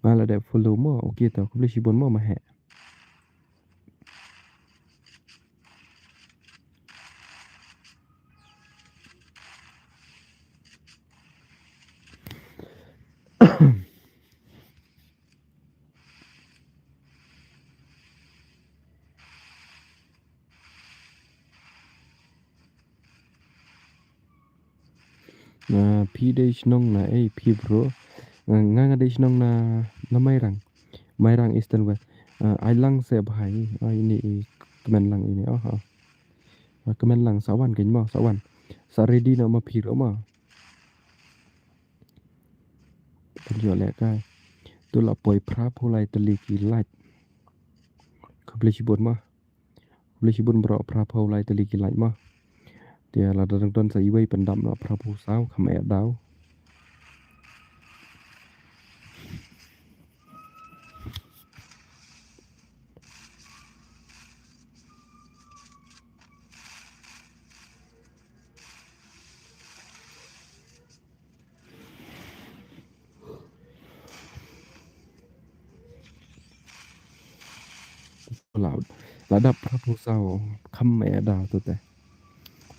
Nga la dep follow mo, okay to, khublei shibun mo, ma heh. Na phi dei shnong na ei phi bro? Nga, nga, nga dei shnong na, na Mairang. Mairang Eastern West. Ah, ai lang se bhai. Ah, ini i kmen lang ini. Oh, oh. Ah, kmen lang sa wan kein mo, sa wan. Sa ready na ma phi ro mo. Kan jo le kai. Tu la poi phra pho lai tylli ki like. Khublei shibun mo. Khublei shibun bro, phra phew lai tylli ki like mo. Te lada dang don sa iwei pyndap noh phra phew saw, kham eh daw. La, la dap phra phew saw, kham eh daw tu te.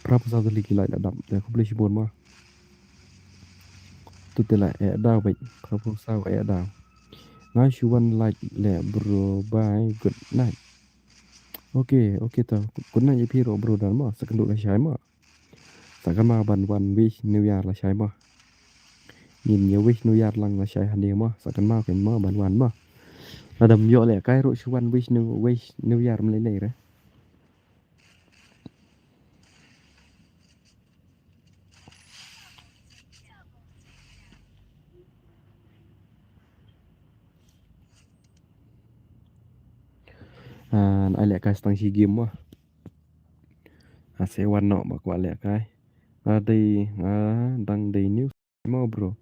Phra phew saw tylli ki like la dap te, khublei shibun mo. Tu te la eh daw beit, phra phew saw eh daw. Nga shu wan like leh bro, bye, good night. Okay, okay to. Good night ïa phi ruh bro, dang mo, sa kynduh lashai mo. Sa kynmaw ban wan wish New Year lashai mo. Ngin ïa wish New Year lang lashai hangne mo. Sa kynmaw kein mo ban wan mo. Lada ym ïoh leh kai ruh shu wan wish New, wish New Year mlei lei re. Ah, ai leh kai stang shi game mo. Nga sa wan noh ba kwah lehkai. Nga dei, nga dang dei new mo bro.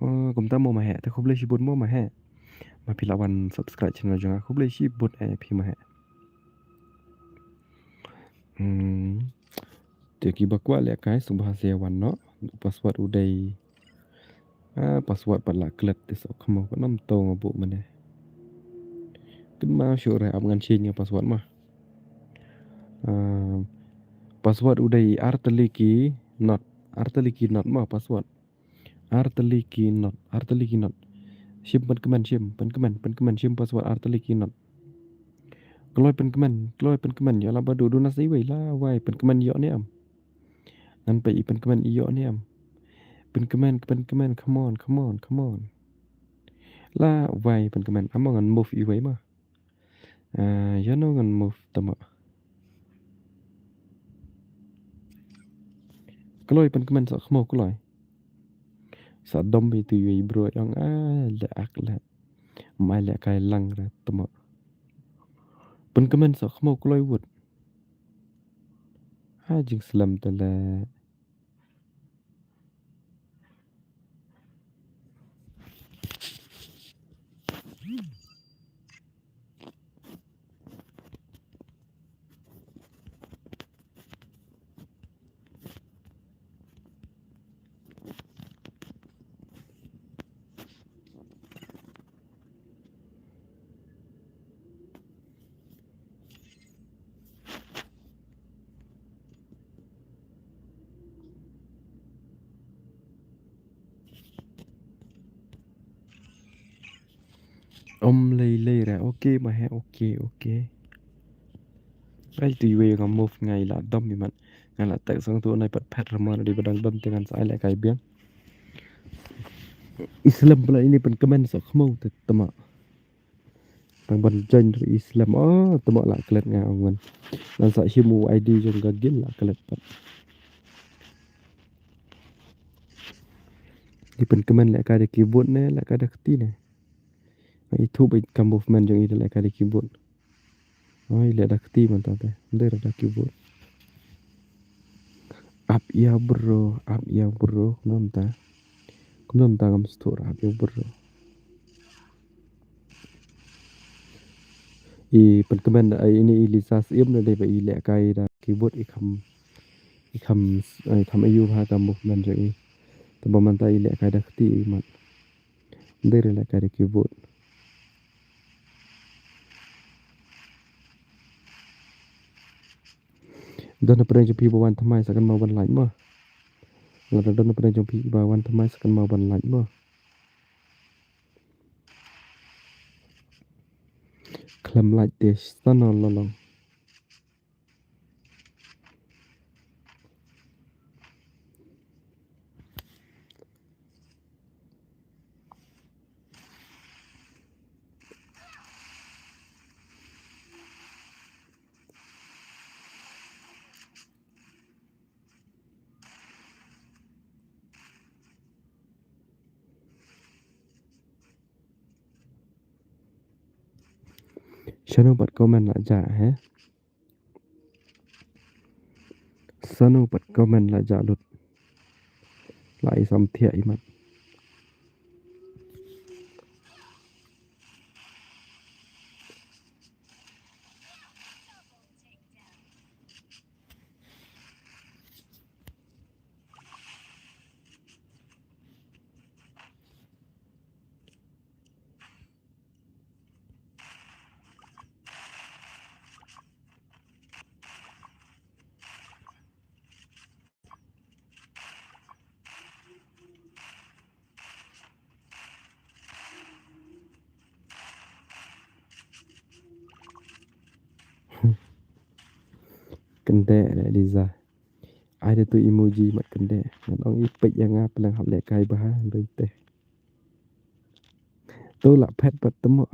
Oh, kumta mo ma heh. Te khublei shibun mo ma heh. Ma phi la wan subscribe channel jong nga. Khublei shibun eh phi ma heh. Hmm. Te kiba kwah lehkai sngewbha sa wan noh. Password u dei. Ah, password pat la klet te sohkhmaw, ka nam to nga buh mynne. Kynmaw shuh re, ap ngan change nga password ma. Ah, password u dei ar tylli ki not, ar tylli ki not ma password. Ar tylli ki not, ar tylli ki not. Shim pynkmen, shim pynkmen, pynkmen, shim password ar tylli ki not. Kloi pynkmen, kloi pynkmen, ïa la ba duh, duh na sa iwei, la wai pynkmen ïoh ne em. Ngan peit i pynkmen i ïoh ne em. Pynkmen, pynkmen, come on, come on, come on. La wai pynkmen, amo ngan move iwei ma. Ah, ïa no ngan move tama. Kloi pynkmen sohkhmaw kloi. Sa dom itu iwei bro ong ah le ak le. Mai lehkai lang re tama. Pynkmen sohkhmaw kloi wut. Ha jingslem te le. Om lei lei ra. Okay ma he, okay, okay. Ai tu iwei nga move ngai la dom imat. Ngai la tek sang tu nai pat phet ramon di badang dom te ngan sa ai lehkai biang. Islem pala ini pynkmen sohkhmaw te tama. Tang ban join ruh islem. Oh, tama la klet nga ong ngan. Ngan sa shim u I D jong ka guild la klet pat. Di pynkmen lehkai da keyboard ne, lehkai da kti ne. Nga ithuh ba ka movement jong i da lehkai da keyboard. Oi, leh da kti mynta te. Ym dei da keyboard. Ap ïa bro, ap ïa bro, kumno mynta. Kumno mynta ngam sngewthuh ap ïa bro. I pynkmen da, ai, ini i Lisa Syiem da dei ba i lehkai da keyboard i kham, i kham, i kham ïoh ha ka movement jong i. Te ba mynta i lehkai da kti imat. Ym dei re lehkai da keyboard. Don na pdeng jong phi ba wan thymmai sa kynmaw ban like mo. Lada don na pdeng jong phi ba wan thymmai sa kynmaw ban like mo. Khlem like te sa no lolong. Shano pat comment la jah, he? Shano pat comment la jah lut. La i samthiah imat. Kyndeh re Liza. Ai da tu emoji mat kyndeh. Ngan ong i peit ïa nga pynlong hap lehkai bha hynrei te. Tu la phet pat tymok.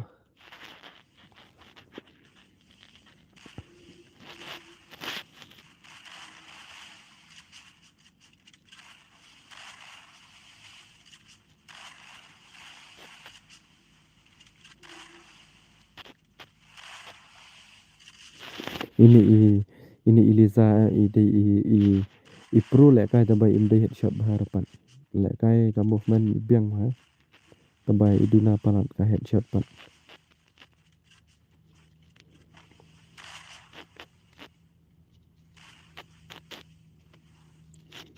Ini i, Ini Eliza, eh, i dei i, i, i pro lehkai, tangba im dei headshot bha ruh pat. Lehkai ka movement i biang bha. Tangba i duna palat ka headshot pat.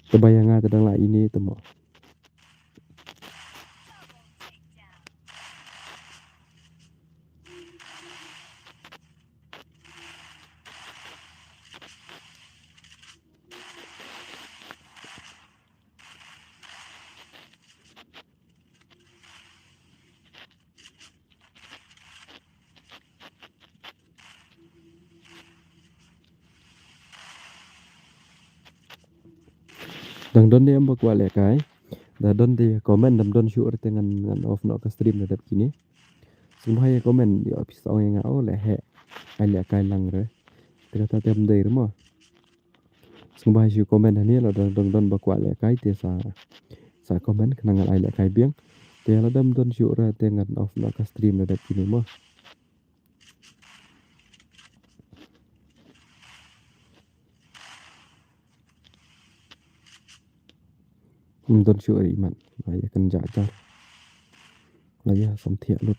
Tangba ïa nga te dang lah ine te mo. Dang don de em ba kwah lehkai. Da don de comment, dang don shuh re te ngan, ngan off noh ka stream da dep kine. Sngewbha ïa comment, ïoh phi sa ong ïa nga, oh leh heh. Ai lehkai lang re. Te kata te em dei re mo. Sngewbha shu comment hangne, lada dang don ba kwah lehkai te sa, sa comment khnang ngan ai lehkai biang. Te lada ym don shuh re te ngan off noh ka stream da dep kine mo. Ym don shuh re imat. La ïa kynjah jar. La ïa samthiah lut.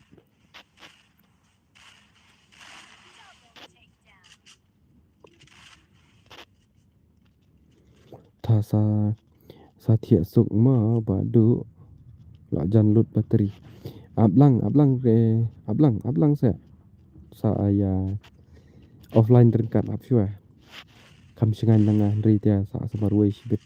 Tha sa, sa thiah suk ma ba du la jan lut battery. Ap lang, ap lang ke, ap lang, ap lang se. Sa ïa offline ryngkat ap shuwa. Kham shngaiñ lang nga hynrei te sa sa marwei shibit.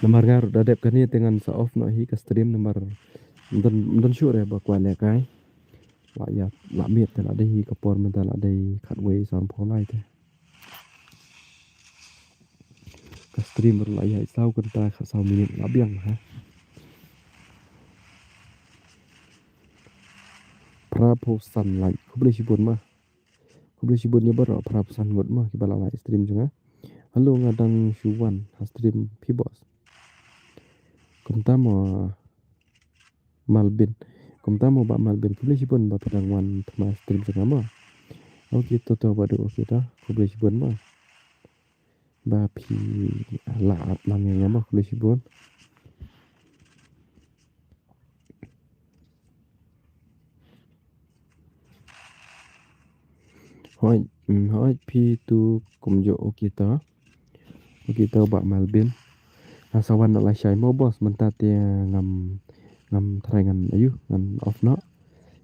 Namar nga ruh da dep kane te ngan sa off noh hi ka stream namar ym don, ym don shuh re ba kwah lehkai. La ïa, la miet te la dei hi ka por mynta la dei khatwei sanphew lai te. Ka stream ruh la ïa saw kynta khatsaw minit la biang ha. Phra phew san like. Khublei shibun ma. Khublei shibun ïa baroh phra phew san ngut ma kiba la like stream jong nga. Hello, nga dang shu wan ha stream phi boss. Kumta mo Malbin. Kumta mo Bah Malbin. Khublei shibun ba phi dang wan thma stream jong nga mo. Okay to to Bah Du, okay to. Khublei shibun mo. Ba phi la ap lang ïa nga mo, khublei shibun. Hooid, mm, hooid phi tu kumjuh, okay to. Okay to Bah Malbin. Nga sa wan noh lashai mo boss, mynta te ngam, ngam try ngan, ayu, ngan off noh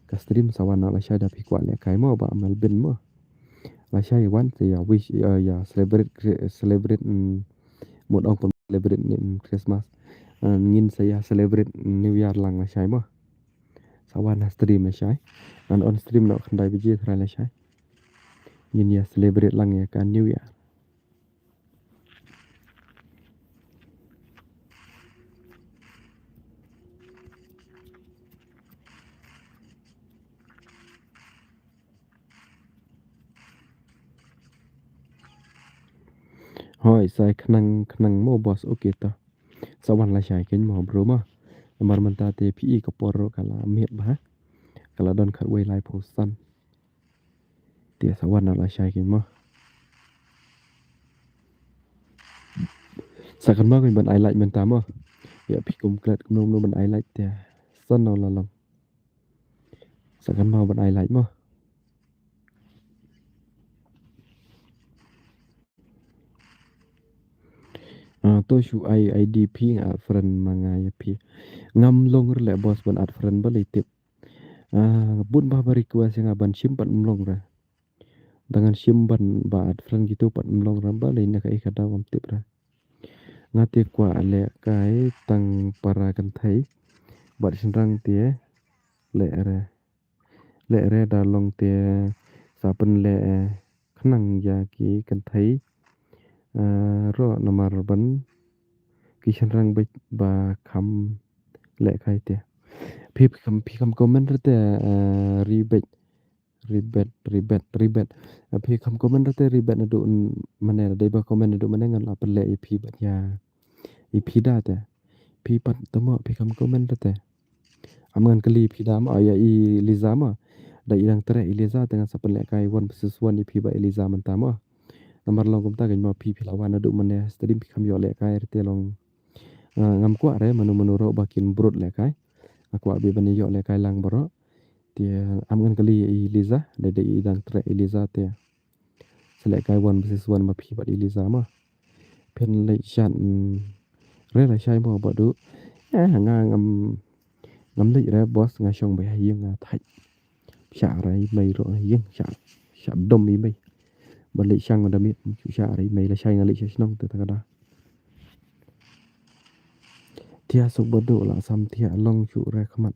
ka stream, sa wan noh lashai da phi kwah lehkai mo Bah Malbin mo. Lashai wan sa ïa wish, ïa, ïa celebrate, celebrate, mm, mut ong pun celebrate, mm, Christmas. Eh, ngin sa ïa celebrate New Year lang lashai mo. Sa wan ha stream lashai. Ngan on stream noh khyndai baje trai lashai. Ngin ïa celebrate lang ïa ka New Year. Hooid, sa khnang khnang mo boss, okay to. Sa wan lashai kein mo bro mo. Namar mynta te phi i ka por ruh ka la miet bha. Ka la don khatwei laiphew san. Te sa wan noh lashai kein mo. Sa kynmaw kein ban ai like mynta mo. Ïa phi kum klet kumno kumno ban ai like te. Sa noh la long. Sa kynmaw ban ai like mo. Ah, to shu ai I D phi nga add friend ma nga ïa phi. Ngam long ruh leh boss ban add friend balei tip. Ah, bun bah ba request ïa nga ban shim pat ym long re. Dang ngan shim ban ba add friend kito pat ym long re balei na kaei ka daw ngam tip re. Nga te kwah lehkai tang para kynthei bad shynrang te leh re. Leh re da long te sa pynleh khnang ïa ki kynthei, eh, ruh namar ban ki shynrang beit ba kham lehkai te. Phi kam, phi kam comment rete, eh, Ribet, Ribet, Ribet, Ribet. Eh, phi kam comment rete Ribet naduh n-, mane, dei ba comment naduh mane ngan la pynleh ïa phi bad ïa, ïa phi da te. Phi pat te mo, phi kam comment rete. Am ngan kylli phi da mo, ïa i Liza mo. Da i dang treh i Liza te ngan sa pynleh kai one versus one ïa phi bad i Liza mynta mo. Namar long kumta kein mo phi, phi la wan naduh mane, steady phi kam ïoh leh kai rete long. Ah, ngam kwah re mano mano ruh ba kin brut leh kai. Nga kwah beit ban ïoh leh kai lang baroh. Te am ngan kylli i Liza, da da i dang treh i Liza te. Sa leh kai one versus one ma phi bad i Liza ma. Phin leit shan, mm, re lashai mo Bah Duh. Eh, nga ngam, ngam leit re boss, nga shong beit ha ïing nga thait. Shah re i mei ruh ha ïing, shah, shah dom i mei. Ba leit shang da miet, shah re i mei lashai nga leit sha shnong te ta ka da. Thiah suk Bah Duh, la sam thiah long shuh re khmat.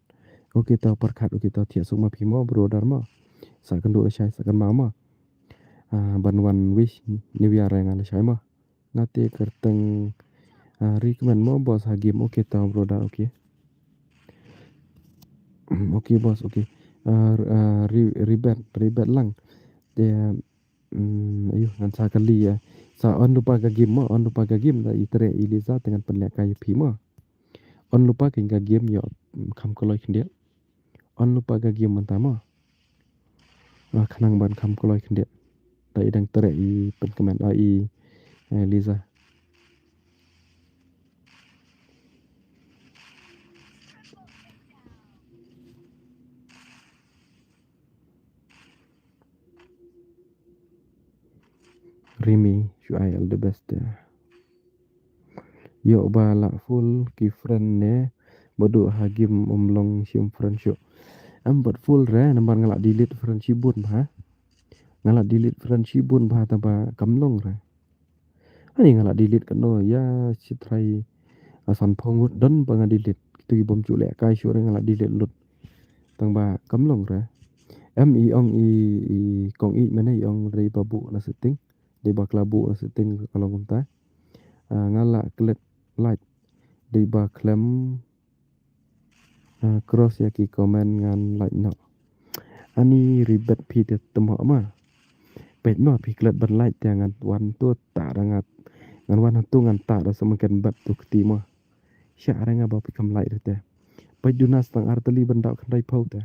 Ok to pyrkhat, ok to thiah suk ma phi mo brother mo. Sa kynduh lashai, sa kynmaw mo. Ah, ban wan wish New Year re nga lashai mo. Nga te kyrteng, ah, recommend mo boss ha game, ok to brother, ok. Ok boss, ok. Ah, r-, ah, re-, rebet, rebet lang. Te, mm, ayu, ngan sa kylli ïa. Sa on lypa ka game mo, on lypa ka game da i treh i Liza te ngan pynleh kai ïa phi mo. On lypa kein ka game ïoh, mm, kham kloi khyndiat. On lypa ka game mynta mo. Ah, khnang ban kham kloi khyndiat. Da i dang treh i pynkmen, ah, i, eh, Liza. Rimi, shu ai all the best, eh. Ïoh ba la full ki friend ne, Bah Duh ha game um long shim friend shuh. Em bad full re, namar nga la delete friend shibun bha. Nga la delete friend shibun bha taba kam long re. Ani nga la delete kano ïa shi trai, ah, san phew ngut don ba nga delete. Kitu ki bym ju leh kai shuh re nga la delete lut. Tang ba kam long re. Em i ong i, i kong i mane i ong re ba buh na setting. Dei ba khlem buh setting ka long kumta. Ah, nga la klet like. Dei ba khlem, ah, cross ïa ki comment ngan like noh. Ani rebet phi te temo ma. Peit mo phi klet ban like te ngan wan tu ta da ngat. Ngan wan tu ngan ta da sa mungkin bat tu kti mo. Sha are nga ba phi kam like te. Peit duna stang artylli ban dau khyndai phew te.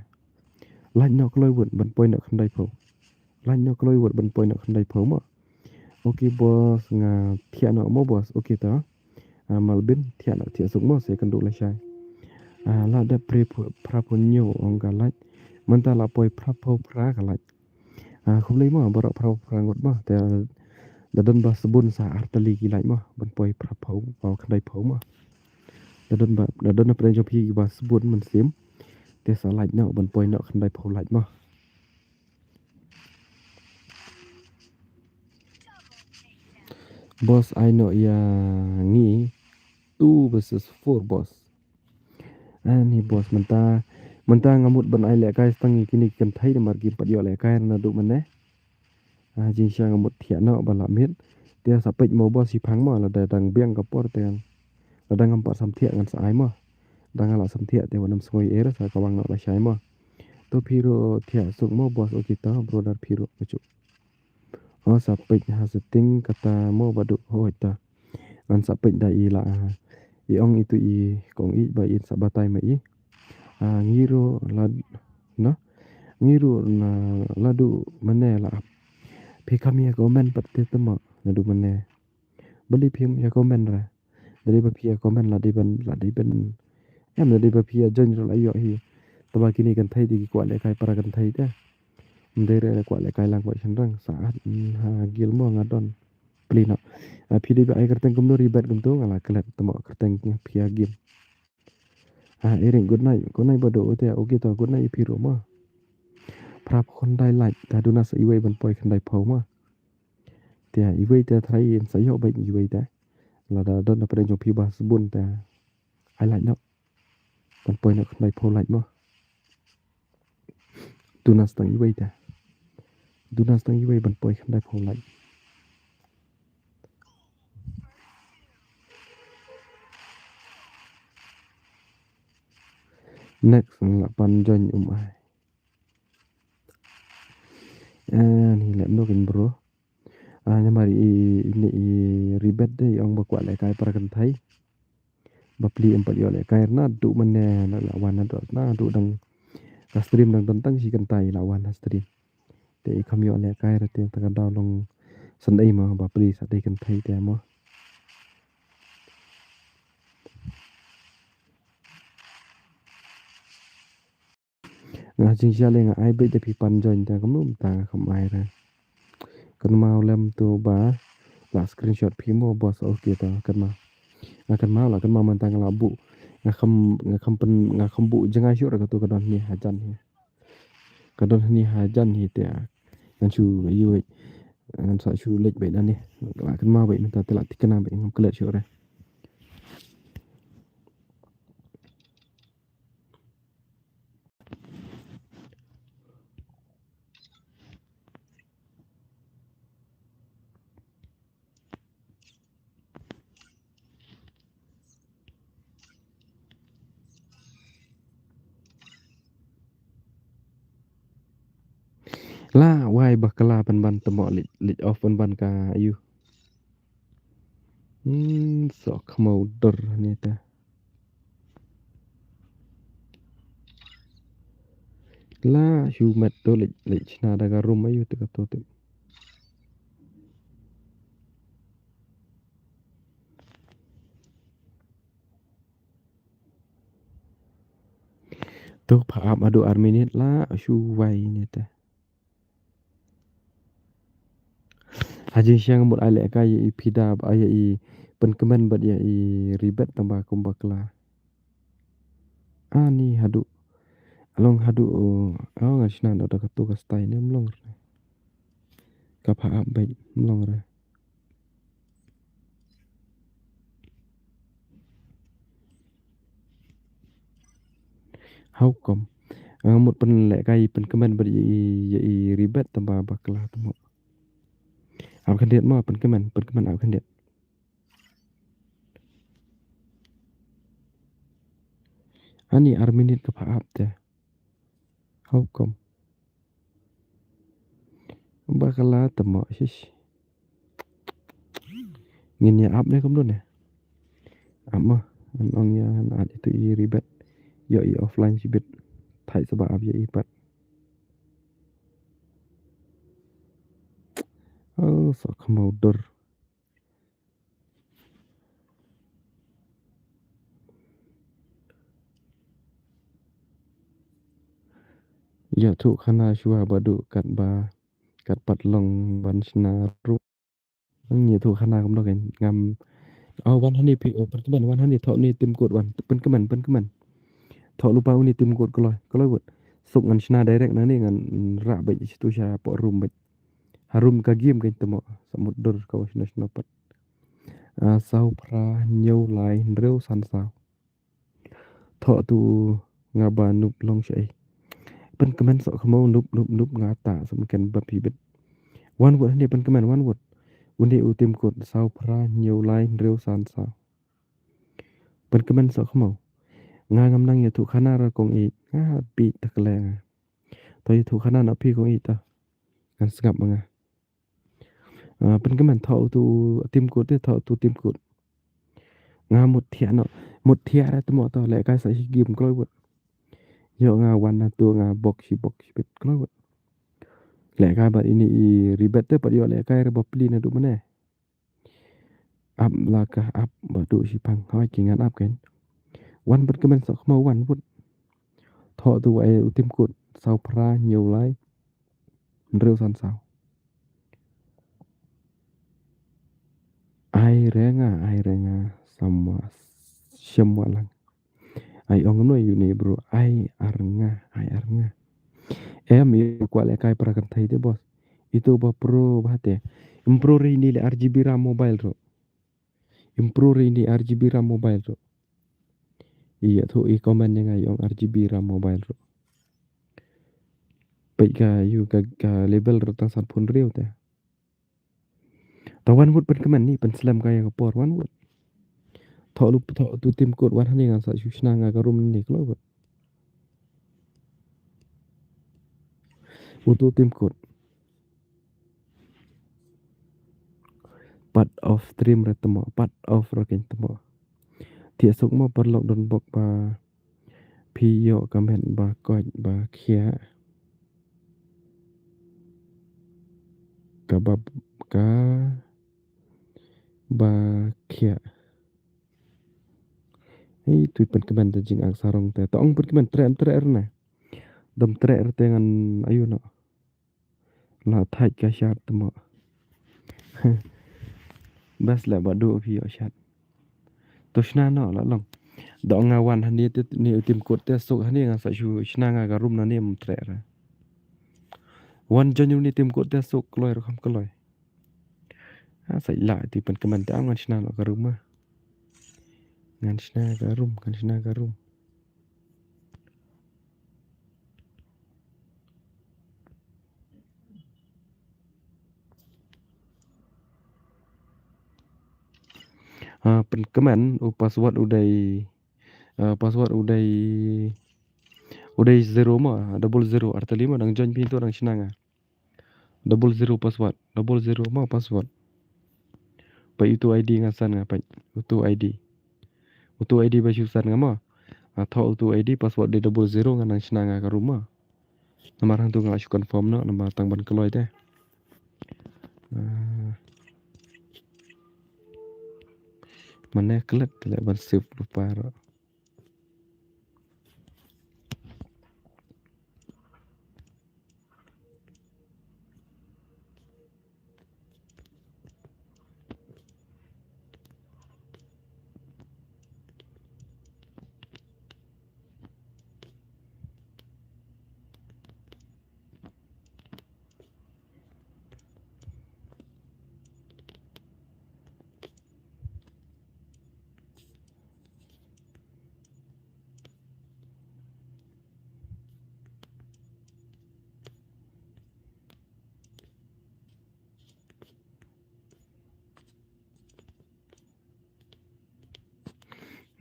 Like noh kloi wut ban poi noh khyndai phew. Like noh kloi wut ban poi noh khyndai phew mo. Ok boss nga thiah noh mo boss. Ok ta. Ah, Malbin thiah noh thiah suk mo se kan du lashai. Ah, la dep phra phew, phra phew hynñiew ong ka like. Mynta la poi phra phew phra ka like. Ah, khublei mo baroh phra phew phra ngut mo. Te da don ba sbun sa artylli ki like mo. Ban poi phra phew, phew khyndai phew mo. Da don ba, da don na pdeng jong phi ba sbun mynsiem. Te sa like noh ban poi noh khyndai phew like mo. Boss ai noh ïa ngi two versus four boss. Ani boss mynta, mynta nga mut ban ai lehkai stang ïa kine ki kynthei namar kim pat ïoh lehkai naduh mynne. Ah, jingshisha nga mut thiah noh ba lah miet. Te sa peit mo boss shiphang mo lada dang biang ka por te. Lada ngam pat sam thiah ngan sa ai mo. Da nga lah sam thiah te wat nym sngewsih re sa kawang noh lashai mo. To phi ruh thiah suk mo boss, ok to brother phi ruh kajuh. O sa peit ha setting kata mo Bah Duh hoi ta. Ngan sa peit da i la, ah, i ong itu i kong i ba in sa batai ma i. Ah, ngi ruh la, no? Ngi ruh na la du mynne la ap. Phi kam ïa comment pat te temo la du mynne. Bali phi ïa comment ra. Dei ba phi ïa comment la dei ban, la dei ban. Em la dei ba phi ïa join ruh la ïoh hi. Taba kine kynthei te ki kwah lehkai para kynthei te. Ym dei re kwah lehkai lang kwah shynrang. Sa at, mm, ha guild mo nga don. Pli noh. Ah, phi dei ba ai kyrteng kumno rebet kumto nga la klet temo kyrteng phi ïa game. Ah, Eric, good night. Good night Bah Duh te. Ok to, good night phi ruh mo. Phra phew khyndai like, ta duna sa iwei ban poi khyndai phew mo. Te iwei te trai in sa ïoh beit iwei te. Lada don na pdeng jong phi ba sbun te. Ai like noh. Ban poi noh khyndai phew like mo. Duna stang iwei te. Duna stang iwei ban poi khyndai phew like. Next, la pan join um ai. Eh, ni lem dok in bro. Ah, namar i, i, i ribet de, i ong ba kwah lehkai para kynthei. Bapli em pat ïoh lehkai na, du mane na la wan na dot na, du dang ka stream dang don tang shi kynthei la wan na stream. Te i kham ïoh lehkai ra te ta ka daw long san ei mo, bapli sa dei kynthei te mo. Nga jingshah leh nga ai beit da phi pan join ta kumno mynta nga kham ai re. Kynmaw lem to ba la screenshot phi mo boss, okay to kynmaw. Nga kynmaw la kynmaw mynta nga la buh. Nga kham, nga kham pyn, nga kham buh jngai shuh re kato ka don hynne hajan hi. Ka don hynne hajan hi te. Ngan shu ïoh, ngan sa shu leit beit nangne. La kynmaw beit mynta te la thikna beit ngam klet shuh re. La wai bakla pynban te mo, leit, leit off pynban ka aïu. Hmm, sok khmau dur ni te. La shu met to leit, leit shna da ka room aïu te kato te. To pha ap haduh ar minit la shu wai ni te. Ha jingshisha nga mut ai lehkai ïa i phi da ba ïa i pynkmen bad ïa i ribet tang ba kum bakla. Ani haduh. Long haduh, oh, oh, nga shna da kato ka style ne mlong re. Ka pha ap beit mlong re. How come? Nga mut pynlehkai pynkmen bad ïa i, ïa i ribet tang ba bakla te mo. Ap khyndiat mo, pynkmen, pynkmen ap khyndiat. Ani ar minit ka pha ap te. How come? Bakla te mo, shish. Ngin ïa ap ne kumno ne? Ap mo, ngan ong ïa, ngan ap ïa tu i ribet. Ïoh i offline shibit. Thait sa ba ap ïa i pat. Oh, sok khmau dur. Ïathuh khana shuwa ba duh katba, kat pat long ban shna ruh. Ïathuh khana kumno kein ngam. Oh, wan hangne phi, oh, pynkmen, wan hangne, thoh une tim code wan, pynkmen, pynkmen. Thoh lypa une tim code kloi, kloi wut. Suk ngan shna direct nangne ngan rah beit shitu shapoh room beit. Harum ka game kein te mo, sa mut dur ka wa shna shna pat. Ah, saw phra hynñiew lai hynriew san saw. Thoh tu nga ba noob long shaei. Pynkmen sok khmau noob, noob, noob nga ta sa mken ba phi bit. Wan wut hangne pynkmen, wan wut. Une u tim code saw phra hynñiew lai hynriew san saw. Pynkmen sok khmau. Nga ngam nang ïathuh khana ra kong i, nga bit ta kle nga. To ïathuh khana na phi kong i ta. Ngan sngap ma nga. Ah, pynkmen thoh tu tim code te, thoh tu tim code. Nga mut thiah noh, mut thiah ra te mo to, lehkai sa shi game kloi wut. Ïoh nga wan na tu nga bok shi bok shi bit kloi wut. Lehkai bad ine i ribet te pat ïoh lehkai re bapli naduh mane. Ap la ka ap ba duh shiphang hoi ki ngan ap kein. Wan pynkmen sok khmau wan wut. Thoh tu ai u tim code saw phra hynñiew lai hynriew san saw. Ai re nga, ai re nga, samwa, shem wa lang. Ai ong no ïa une bro, ai ar nga, ai ar nga. Em, ïa kwah lehkai para kynthei te boss. Ito ba pro ba te. Im pro re ine le R G B RAM mobile ro. Im pro re ine R G B RAM mobile ro. Ïathuh i comment ïa nga ïa ong R G B RAM mobile ro. Peit ka ïa ka, ka level ro tang san phew hynriew te. Ta wan wut pynkmen ni, pynslem ka ïa ka por wan wut. Thoh lu, thoh tu tim code wan hangne ngan sa shu shna nga ka room ni kloi wut. Utu tim kut. Part of stream re temo, part of rokin temo. Thiah suk mo paralok don bok ba phi ïoh ka met ba koit ba khiah. Ka ba ka ba khiah. Hei, tu pynkmen te jingak sarong te. To ong pynkmen treh treh rna. Dom treh rte ngan ayu no. La thait ka shad temo. Bas la ba du phi ïoh shad. To shna no la long. Da nga wan hani te ni tim kut te suk hani nga sa shu shna nga ka room na ni em treh ra. Wan join ni tim kut te suk kloi rukham kloi. Ha sa la ti pynkmen te am ngan shna no ka room ma. Ngan shna ka room, ngan shna ka room. Ah, pynkmen u password u dei, ah, password u dei, u dei zero ma, double zero, artylli ma, dang join phi tu dang shna nga. Double zero password, double zero ma password. Peit utu ID nga san nga peit, utu ID. Utu ID ba shu san nga ma. Ah, thoh utu ID password dei double zero ngan nang shna nga ka room ma. Namar hangtu nga la shu confirm noh, namar tang ban kloi te. Ah. Mane klet te leh ban save lypa ruh.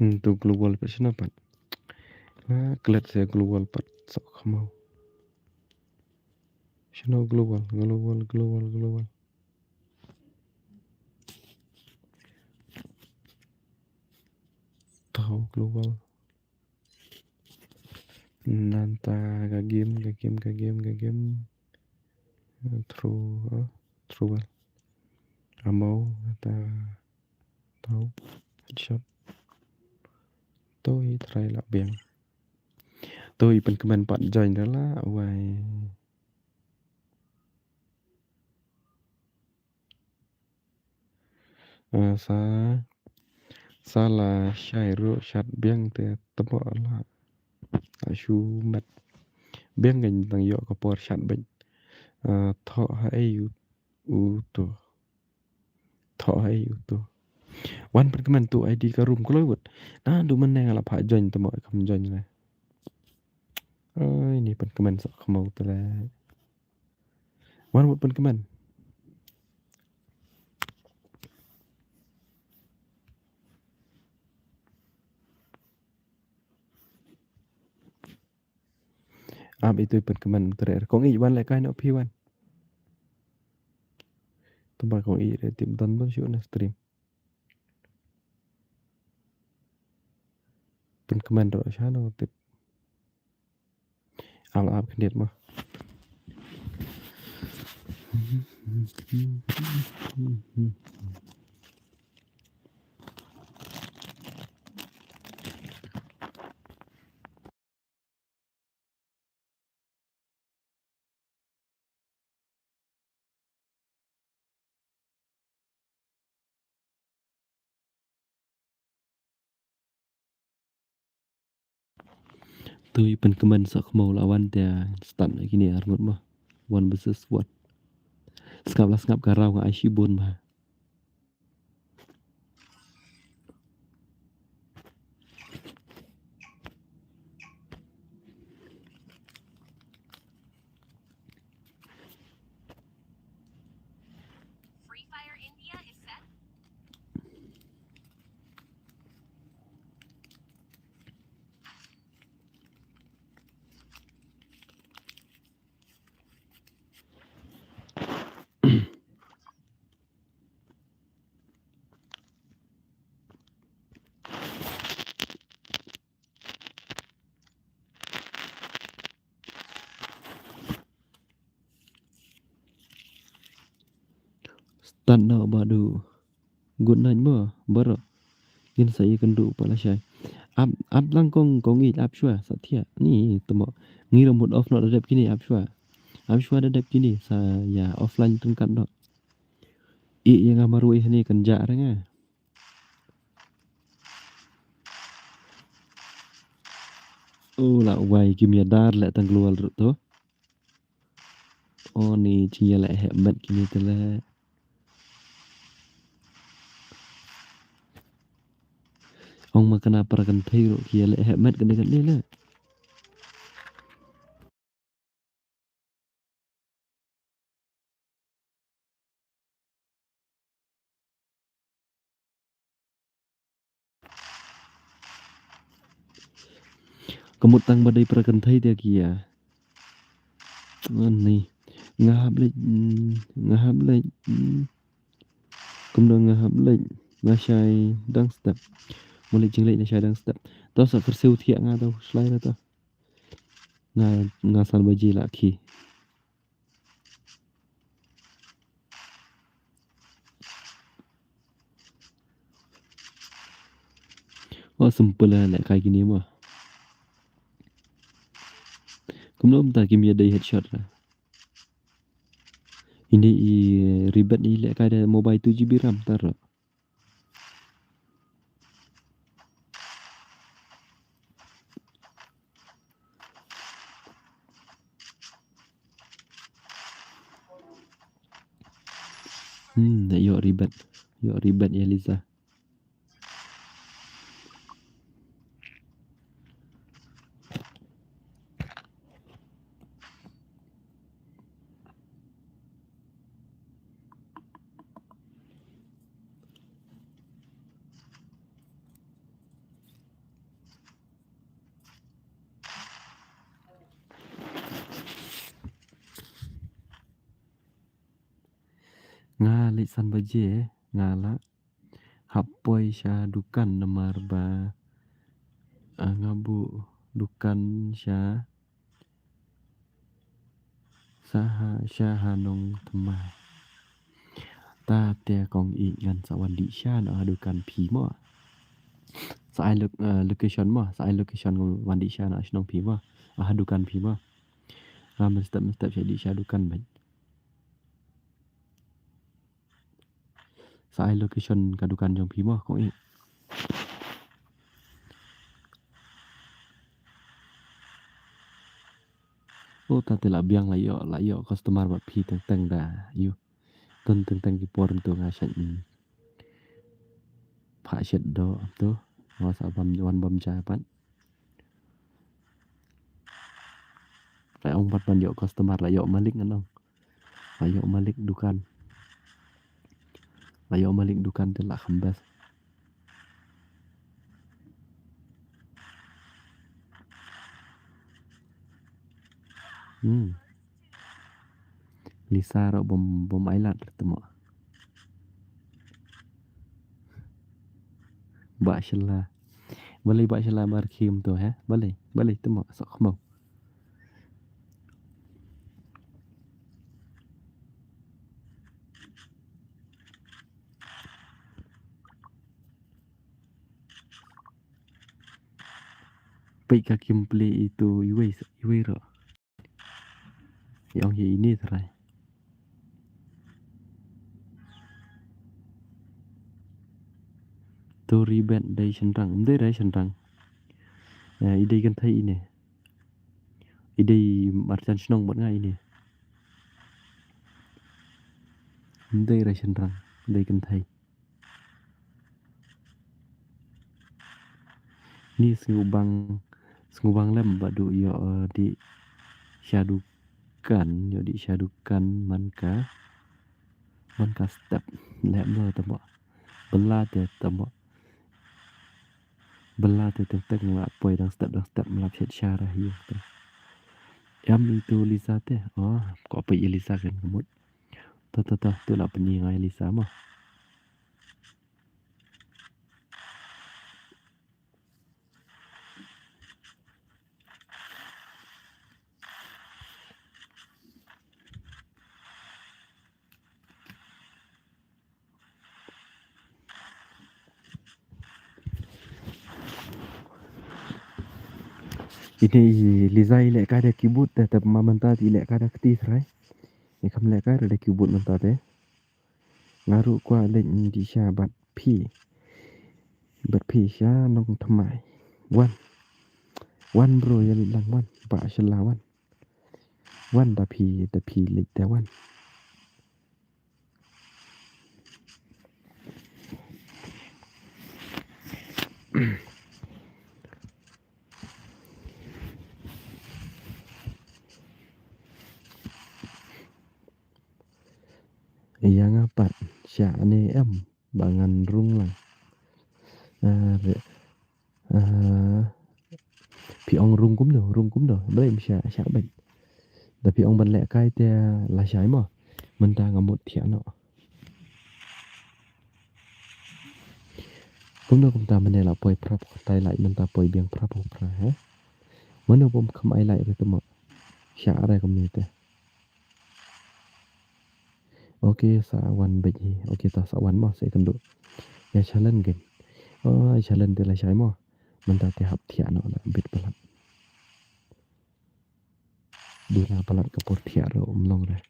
Hmm, tu global pat shano pat. Ah, klet se global pat sok khmau. Shano global, global, global, global. Tau global. Nanta ka game, ka game, ka game, ka game. Throw, ah, throw ball. Amau, ta, tau, headshot. To i try lah biang. To i pynkmen pat join dah lah, wai. Ah, sa, sa la shai ruh shad biang te tebo la. Ah, shu met. Biang kan tang ïoh ka por shad beit. Ah, thoh ha ei u, uto. Thoh ha ei uto. Wan pynkmen tu ID ka room kloi wut. Na du man neng la pha join temo kam join le. Ai, ni pynkmen sok khmau te le. Wan wut pynkmen. Ap itu pynkmen tre. Kong i wan le kai no phi wan. Tamba kong i re tip don don shu na stream. Pynkmen ro shano tip. Al ap khyndiat mo. Tu i pynkmen sok khmau la wan te start na kine arngut mo. One versus one. Sngap la sngap ka raw nga ai shibun ba. Free Fire India is set. Tan noh ba du. Good night mo, baroh. Ngin sa ïakynduh pat lashai. Ap, ap lang kong, kong ïeit ap shuwa, sa thiah. Ni, te mo. Ngi ruh mut off noh da dep kine ap shuwa. Ap shuwa da dep kine, sa ïa offline tyngkat noh. Ïeit ïa nga marwei hangne kan jah re nga. Oh, la wai kim ïa dar leh tang global ruh to. Oh, ni jingïaleh heh met kine te leh. Ong ma kane para kynthei ruh ki ïaleh heh met kane kane leh. Ka mut tang ba dei para kynthei te ki ïa. Ani. Nga hap leit, mm, nga hap leit, mm. Kumno nga hap leit, nga shai dang step. Mo leit jingleit nga shai dang step. To sa kyrsiew thiah nga to, shlai na to. Nga, nga san baje la khie. Oh, simple la lehkai kine mo. Kumno mynta kim ïa dei headshot la. Ine i Ribet i lehkai da mobile two G B RAM taro. Hmm, ïoh Ribet. Ïoh Ribet ïa Lisa. Nga leit san baje, nga la hap poi sha dukan namar ba, ah, nga buh dukan sha, sha ha, sha ha nongthymmai. Ta te kong i ngan sa wan dih sha na ha dukan phi mo. Sa ai lo-, eh, location mo, sa ai location wan dih sha na shnong phi mo. Ah, ha dukan phi mo. Nga mynstep mynstep sha dih sha dukan bad. Sa ai location ka dukan jong phi mo kong i. Oh, ta te la biang la ïoh, la ïoh customer ba phi teng teng da ïoh. Teng teng teng ki por ntu nga shet. Pha shet do to. Nga sa bam wan bam ja pat. Lai ong pat ban ïoh customer la ïoh malik ngan ong. La ïoh malik dukan. La ïoh malik dukan te la kham best. Hmm. Lisa ro bom, bom ailat te mo. Ba shela. Balei ba shela mar khim to he? Balei, balei te mo sok mo. Peit ka kim plie itu iwei, iwei ro. Ïa ong hi ini trai. To Ribet dei shynrang, ym dei dei shynrang. Eh, i dei kynthei ine. I dei marjan shnong bad nga ine. Ym dei dei shynrang, dei kynthei. Ni sngewbang, sngewbang lem ba du ïoh, eh, dih sha dukan, ïoh dih sha dukan man ka, man ka step. Lem lo tamo. Bela te tamo. Bela te teng teng la poi dang step, dang step, mlap shet sha ra hi te. Em itu Lisa te. Oh, ko peit i Lisa kan kemut. To, to, to, tu la pyni ngai Lisa mo. Ine i Liza i lehkai da keyboard te, te ma mynta te i lehkai da kti trai. I kham lehkai da keyboard mynta te. Nga ruh kwah leit dih sha bad phi. Bad phi sha Nongthymmai. Wan. Wan bro, ïa leit lang wan. Ba sha la wan. Wan da phi, da phi leit te wan. Ïa nga pat sha ne em ba ngan rung lang. Ah, re, ah, phi ong rung kumno, rung kumno. Balei ym sha, sha beit. Da phi ong ban lehkai te lashai mo. Mynta nga mut thiah noh. Kumno kumta mynne la poi phra phew khyndai lait, mynta poi biang phra phew phra, he? Mano bym kham ai lait re te mo. Sha re kumne te. Ok, sa wan beit hi. Ok, ta sa wan mo, sa ïakynduh. Ïa challenge game. Oh, challenge te lashai mo. Mynta te hap thiah noh la bit palat. Duna palat ka por thiah ruh ym long re.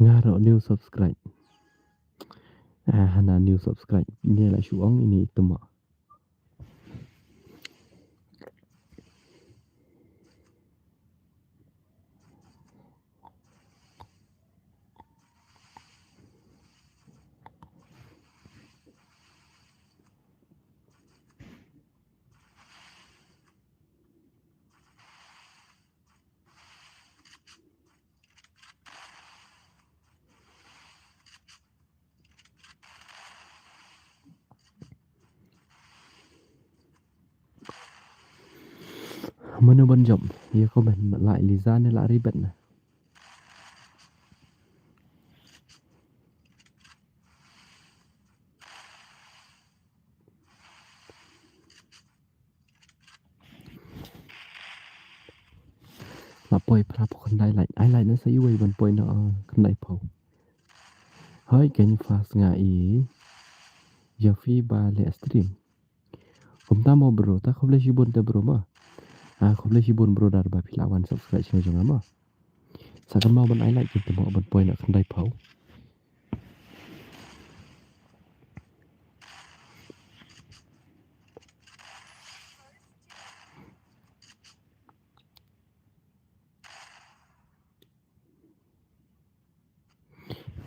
Nga ruh new subscribe. Ah, hana new subscribe. Ine la shu ong ine i tymma. Mano ban jop? Ïa comment, la Liza ne la Ribet na. La poi phra phew khyndai lait. Ai lait na sa iwei ban poi na, ah, khyndai phew. Hoi, kein fast nga i. Ïa phi ba leh stream. Kumta mo bro, ta khublei shibun te bro mo. Ah, khublei shibun bro da ba phi la wan subscribe channel jong nga mo. Sa kynmaw ban ai lait kumta mo ban poi na khyndai phew.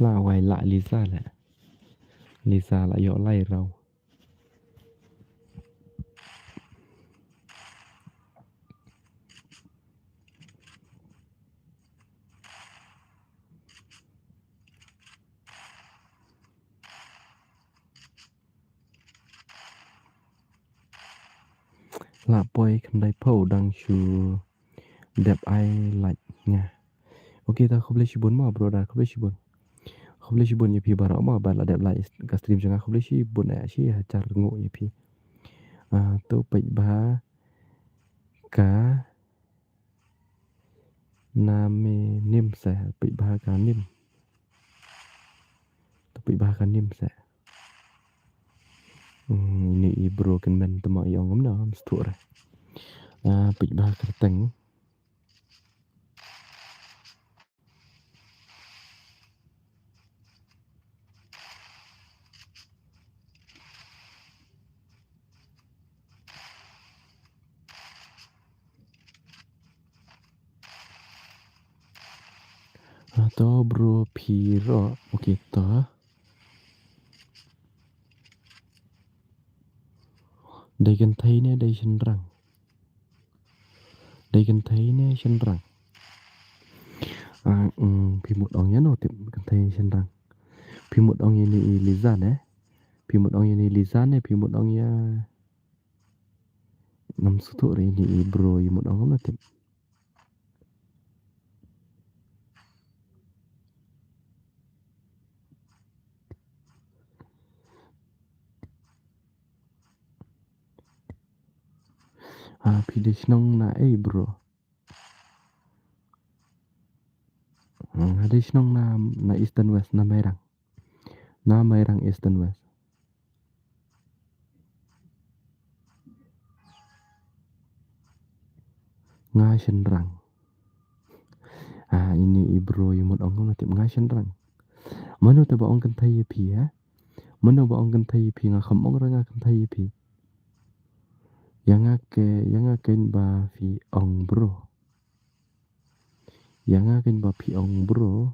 La wai la Liza la. Liza la ïoh lai raw. La poi khyndai phew dang shu dep ai lait nga. Ok, ta khublei shibun mo bro da, khublei shibun. Khublei shibun ïa phi baroh mo ba la dep lait ka stream jong nga, khublei shibun, eh, shi hajar nguh ïa phi. Ah, to peit ba ka name nim sa, peit ba ka nim. To peit ba ka nim sa. Hmm, ine i bro kynmen te mo, i ong kumno, ym sngewthuh re. Ah, peit ba ka kyrteng. Ah, to bro phi ruh, ok to. Dei kynthei ne dei shynrang? Dei kynthei ne shynrang? Ah, mm, phi mut ong ïano tip, kynthei ne shynrang? Phi mut ong ïa ine i Liza ne? Phi mut ong ïa ine i Liza ne? Phi mut ong ïa Ngam sngewthuh re ini i bro i mut ong kumno tip. Ah, phi dei shnong na ei bro? Hmm, nga dei shnong na, na Eastern West, na Mairang. Na Mairang Eastern West. Nga shynrang. Ah, ini i bro i mut ong kumno tip nga shynrang. Mano te ba ong kynthei ïa phi, ha? Mano ba ong kynthei ïa phi, nga kham ong re nga kynthei ïa phi. Ïa nga ke, ïa nga keiñ ba phi ong bro. Ïa nga keiñ ba phi ong bro.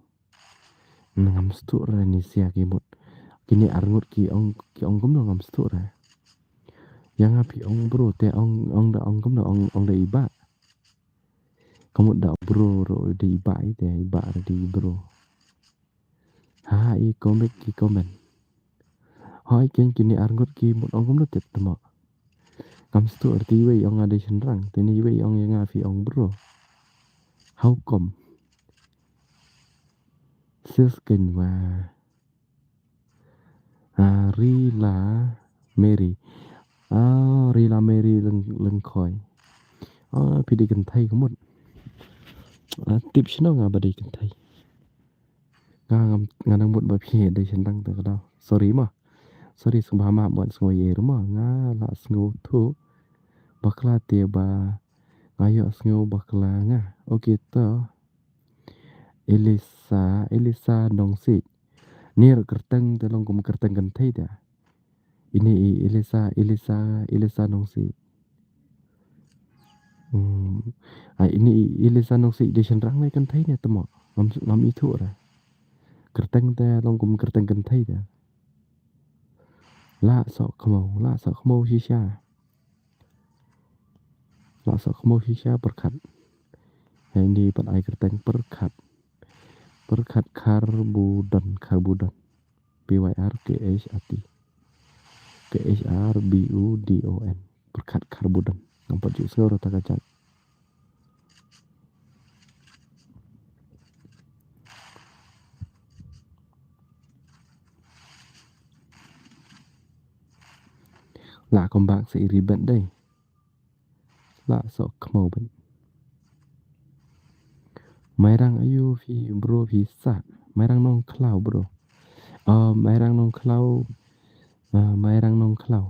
Ngam sngewthuh re ni sia ki mut. Kine ar ngut ki ong, ki ong kumno ngam sngewthuh re. Ïa nga phi ong bro te ong, ong da ong kumno ong, ong da i bah. Ka mut da bro ro da i bah i te i bah re da i bro. Ha, i comic ki comment. Hoi, keiñ kine ar ngut ki mut ong kumno tip te mo. Ngam sngewthuh re te iwei ong nga dei shynrang, te ne iwei ong ïa nga phi ong bro. How come? Sis keiñ wa. Ah, Rila Mary. Ah, Rila Mary Leng-, Lengkhoi. Ah, phi dei kynthei ka mut. Ah, tip shano nga ba dei kynthei. Nga ngam, nga nang mut ba phi dei shynrang te ka daw. Sorry mo. Sorry sngewbha ma, mut sngewbha ïa mo. Nga la sngewthuh bakla te ba nga ïohsngew bakla nga. Okay to. Elisa, Elisa Nongsiej. Ni ruh kyrteng te long kum kyrteng kynthei te. Ini i Elisa, Elisa, Elisa Nongsiej. Hmm. Ai, ini i Elisa Nongsiej dei shynrang ne kynthei ne te mo. Ngam, ngam ithuh re. Kyrteng te long kum kyrteng kynthei te. La Sohkhmaw, La Sohkhmaw shisha. La Sohkhmaw shisha pyrkhat. Ïa ini pat ai kyrteng pyrkhat. Pyrkhat Kharbudon, Kharbudon. P Y R K H A T. K H R B U D O N. Pyrkhat Kharbudon. Ngam pat ju sngew re ta ka jait. La Kombak sa iri bet dei. La Sohkhmaw bet. Mairang aïu phi bro phi sah. Mairang Nongkhlaw bro. Ah, Mairang Nongkhlaw. Ah, Mairang Nongkhlaw.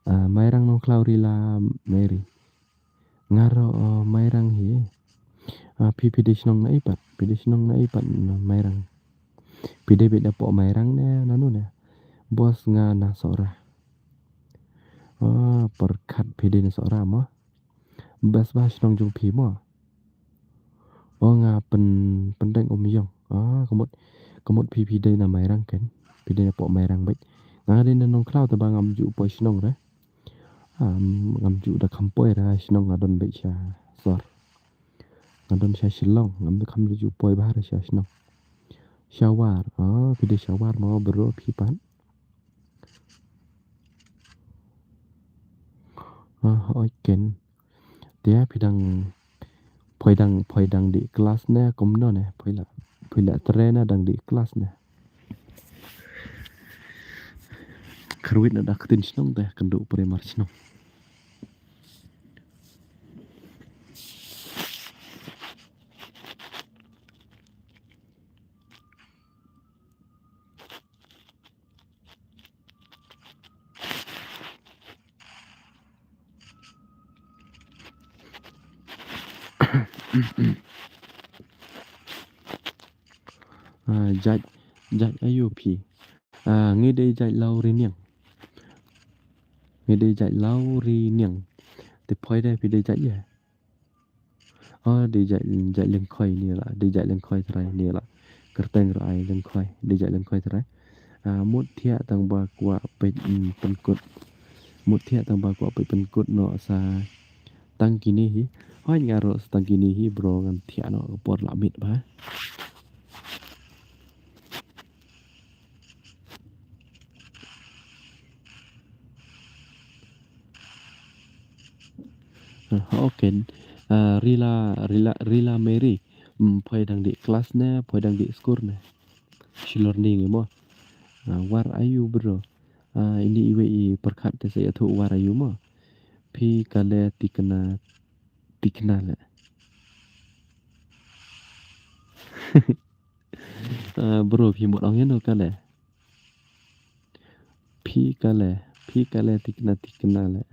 Ah, Mairang Nongkhlaw Rila Mary. Nga ruh, ah, Mairang hi. Ah, phi, phi dei shnong na i pat. Phi dei shnong na i pat na Mairang. Phi dei beit da poh Mairang ne nanu ne. Bos nga na Sohra. Ah, pyrkhat phi dei na Sohra mo. Best ba shnong jong phi mo. O nga pyn, pyndeng um yong. Ah, ka mut, ka mut phi phi dei na Mairang ken. Phi dei na poh Mairang beit. Nga dei na Nongkhlaw te ba ngam ju poi shnong re. Ah, ngam ju da kham poi re shnong nga don beit sha sor. Nga don sha Shillong, ngam da kham ju poi ba re sha shnong. Shawar, ah, phi dei Shawar mo bro phi pat. Ah, oi ken. Te phi dang, poi dang, poi dang dih klas ne kumno ne, poi la, poi la trei ne dang dih klas ne. Kyrwit na da ktien shnong te, kynduh primar shnong. Ah, jait, jait aïu phi. Ah, ngi dei jait Lawriniang. Ngi dei jait Lawriniang. Te poi de phi dei jait ïa. Oh, dei jait, jait Lyngkhoi ni la, dei jait Lyngkhoi trai ni la. Kyrteng ruh ai Lyngkhoi, dei jait Lyngkhoi trai. Ah, mut thiah tang ba kwah peit, mm, pynkut. Mut thiah tang ba kwah peit pynkut noh sa tang kine hi. Hooid nga ruh sa tang kine hi bro ngan thiah noh ka por la miet ba. Ah, okay. Ah, Rila, Rila, Rila Mary. Hmm, poi dang di kelas ne, poi dang di skul ne. Shi learning mo. Ah, where are you, bro? Ah, ini iwei i pyrkhat te sa ïathuh where are you mo. Phi kale tikna, tikna le. Ah, bro, phi mut ong ïano kale. Phi kale, phi kale tikna tikna le.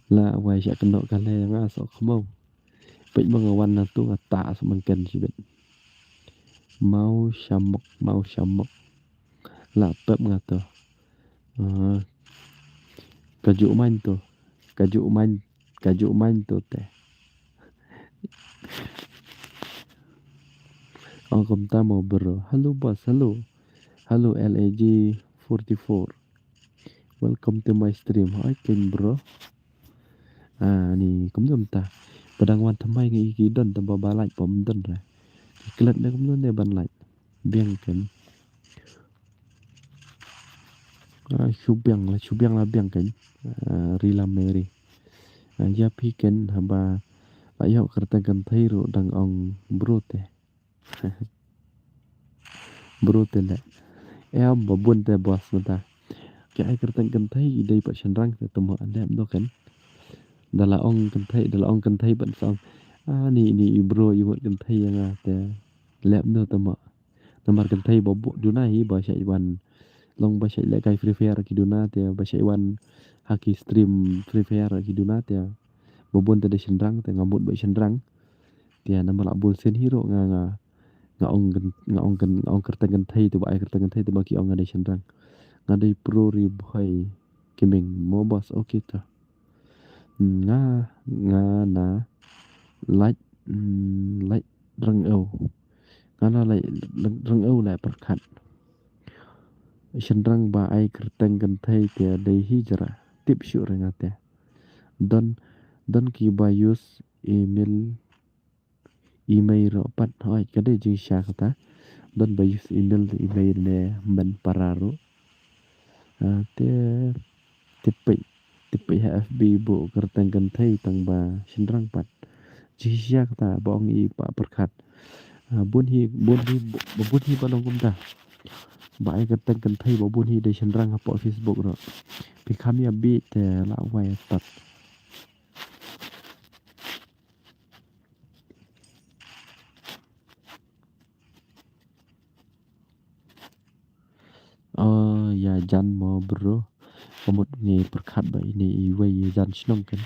La wai sha kano kale nga soh khmau. Peit ma nga wan na tu nga ta soh mangken shibit. Mau shamok, mau shamok. La pep nga tu. Ah, ka ju main tu. Ka ju main, ka ju main tu te. Ong kumta mo bro. Hello boss, hello. Hello L A G forty-four. Welcome to my stream. Hi Ken bro. Ah, ni kumta. Padang wan thymmai ngi ki don tang ba ba like pom don ra. Ki klet ne kumno ne ban like. Biang kan. Ah, shu biang la, shu biang la biang kan. Ah, Rila Mary. Ah, ïa phi kan haba la ïoh kyrteng kynthei ruh dang ong bro te. Bro te le. Em ba bun te boss mynta. Ki ai kyrteng kynthei i dei pat shynrang te temo lem do kan. Da la ong kynthei, da la ong kynthei ban sa ong. Ah, ni ni i bro i mut kynthei ïa nga te. Lem do temo. Namar kynthei ba bun duna hi ba shait wan. Long ba shait lehkai Free Fire ki duna te ba shait wan ha ki stream Free Fire ki duna te. Ba bun te da shynrang te nga mut ba shynrang. Te namar la bun sien hi ruh nga nga nga ong kyn- nga ong kyn- nga ong kyrteng kynthei te ba ai kyrteng kynthei te ba ki ong nga dei shynrang. Nga dei pro ri bhoi kimeng mo boss okay ta. Nga nga na lait mm, lait rang au. Nga na lait rang au la pyrkhat. Shynrang ba ai kyrteng kynthei te dei hi jara tip shu rang ate. Don don ki ba use email email ro pat hoi ka dei jingshisha kata. Don ba use email email ne men para ro. Ah, te te pei te pei ha F B bu kyrteng kynthei tang ba shynrang pat. Jingshisha kata ba ong i ba pyrkhat. Ah, bun hi bun hi ba bun hi ba long kumta. Ba ai kyrteng kynthei ba bun hi dei shynrang hapoh Facebook ro. Phi kham ïa bit te la wai tat. Oh, ïa jan mo bro. Ka mut ngi pyrkhat ba ini iwei ïa jan shnong kan.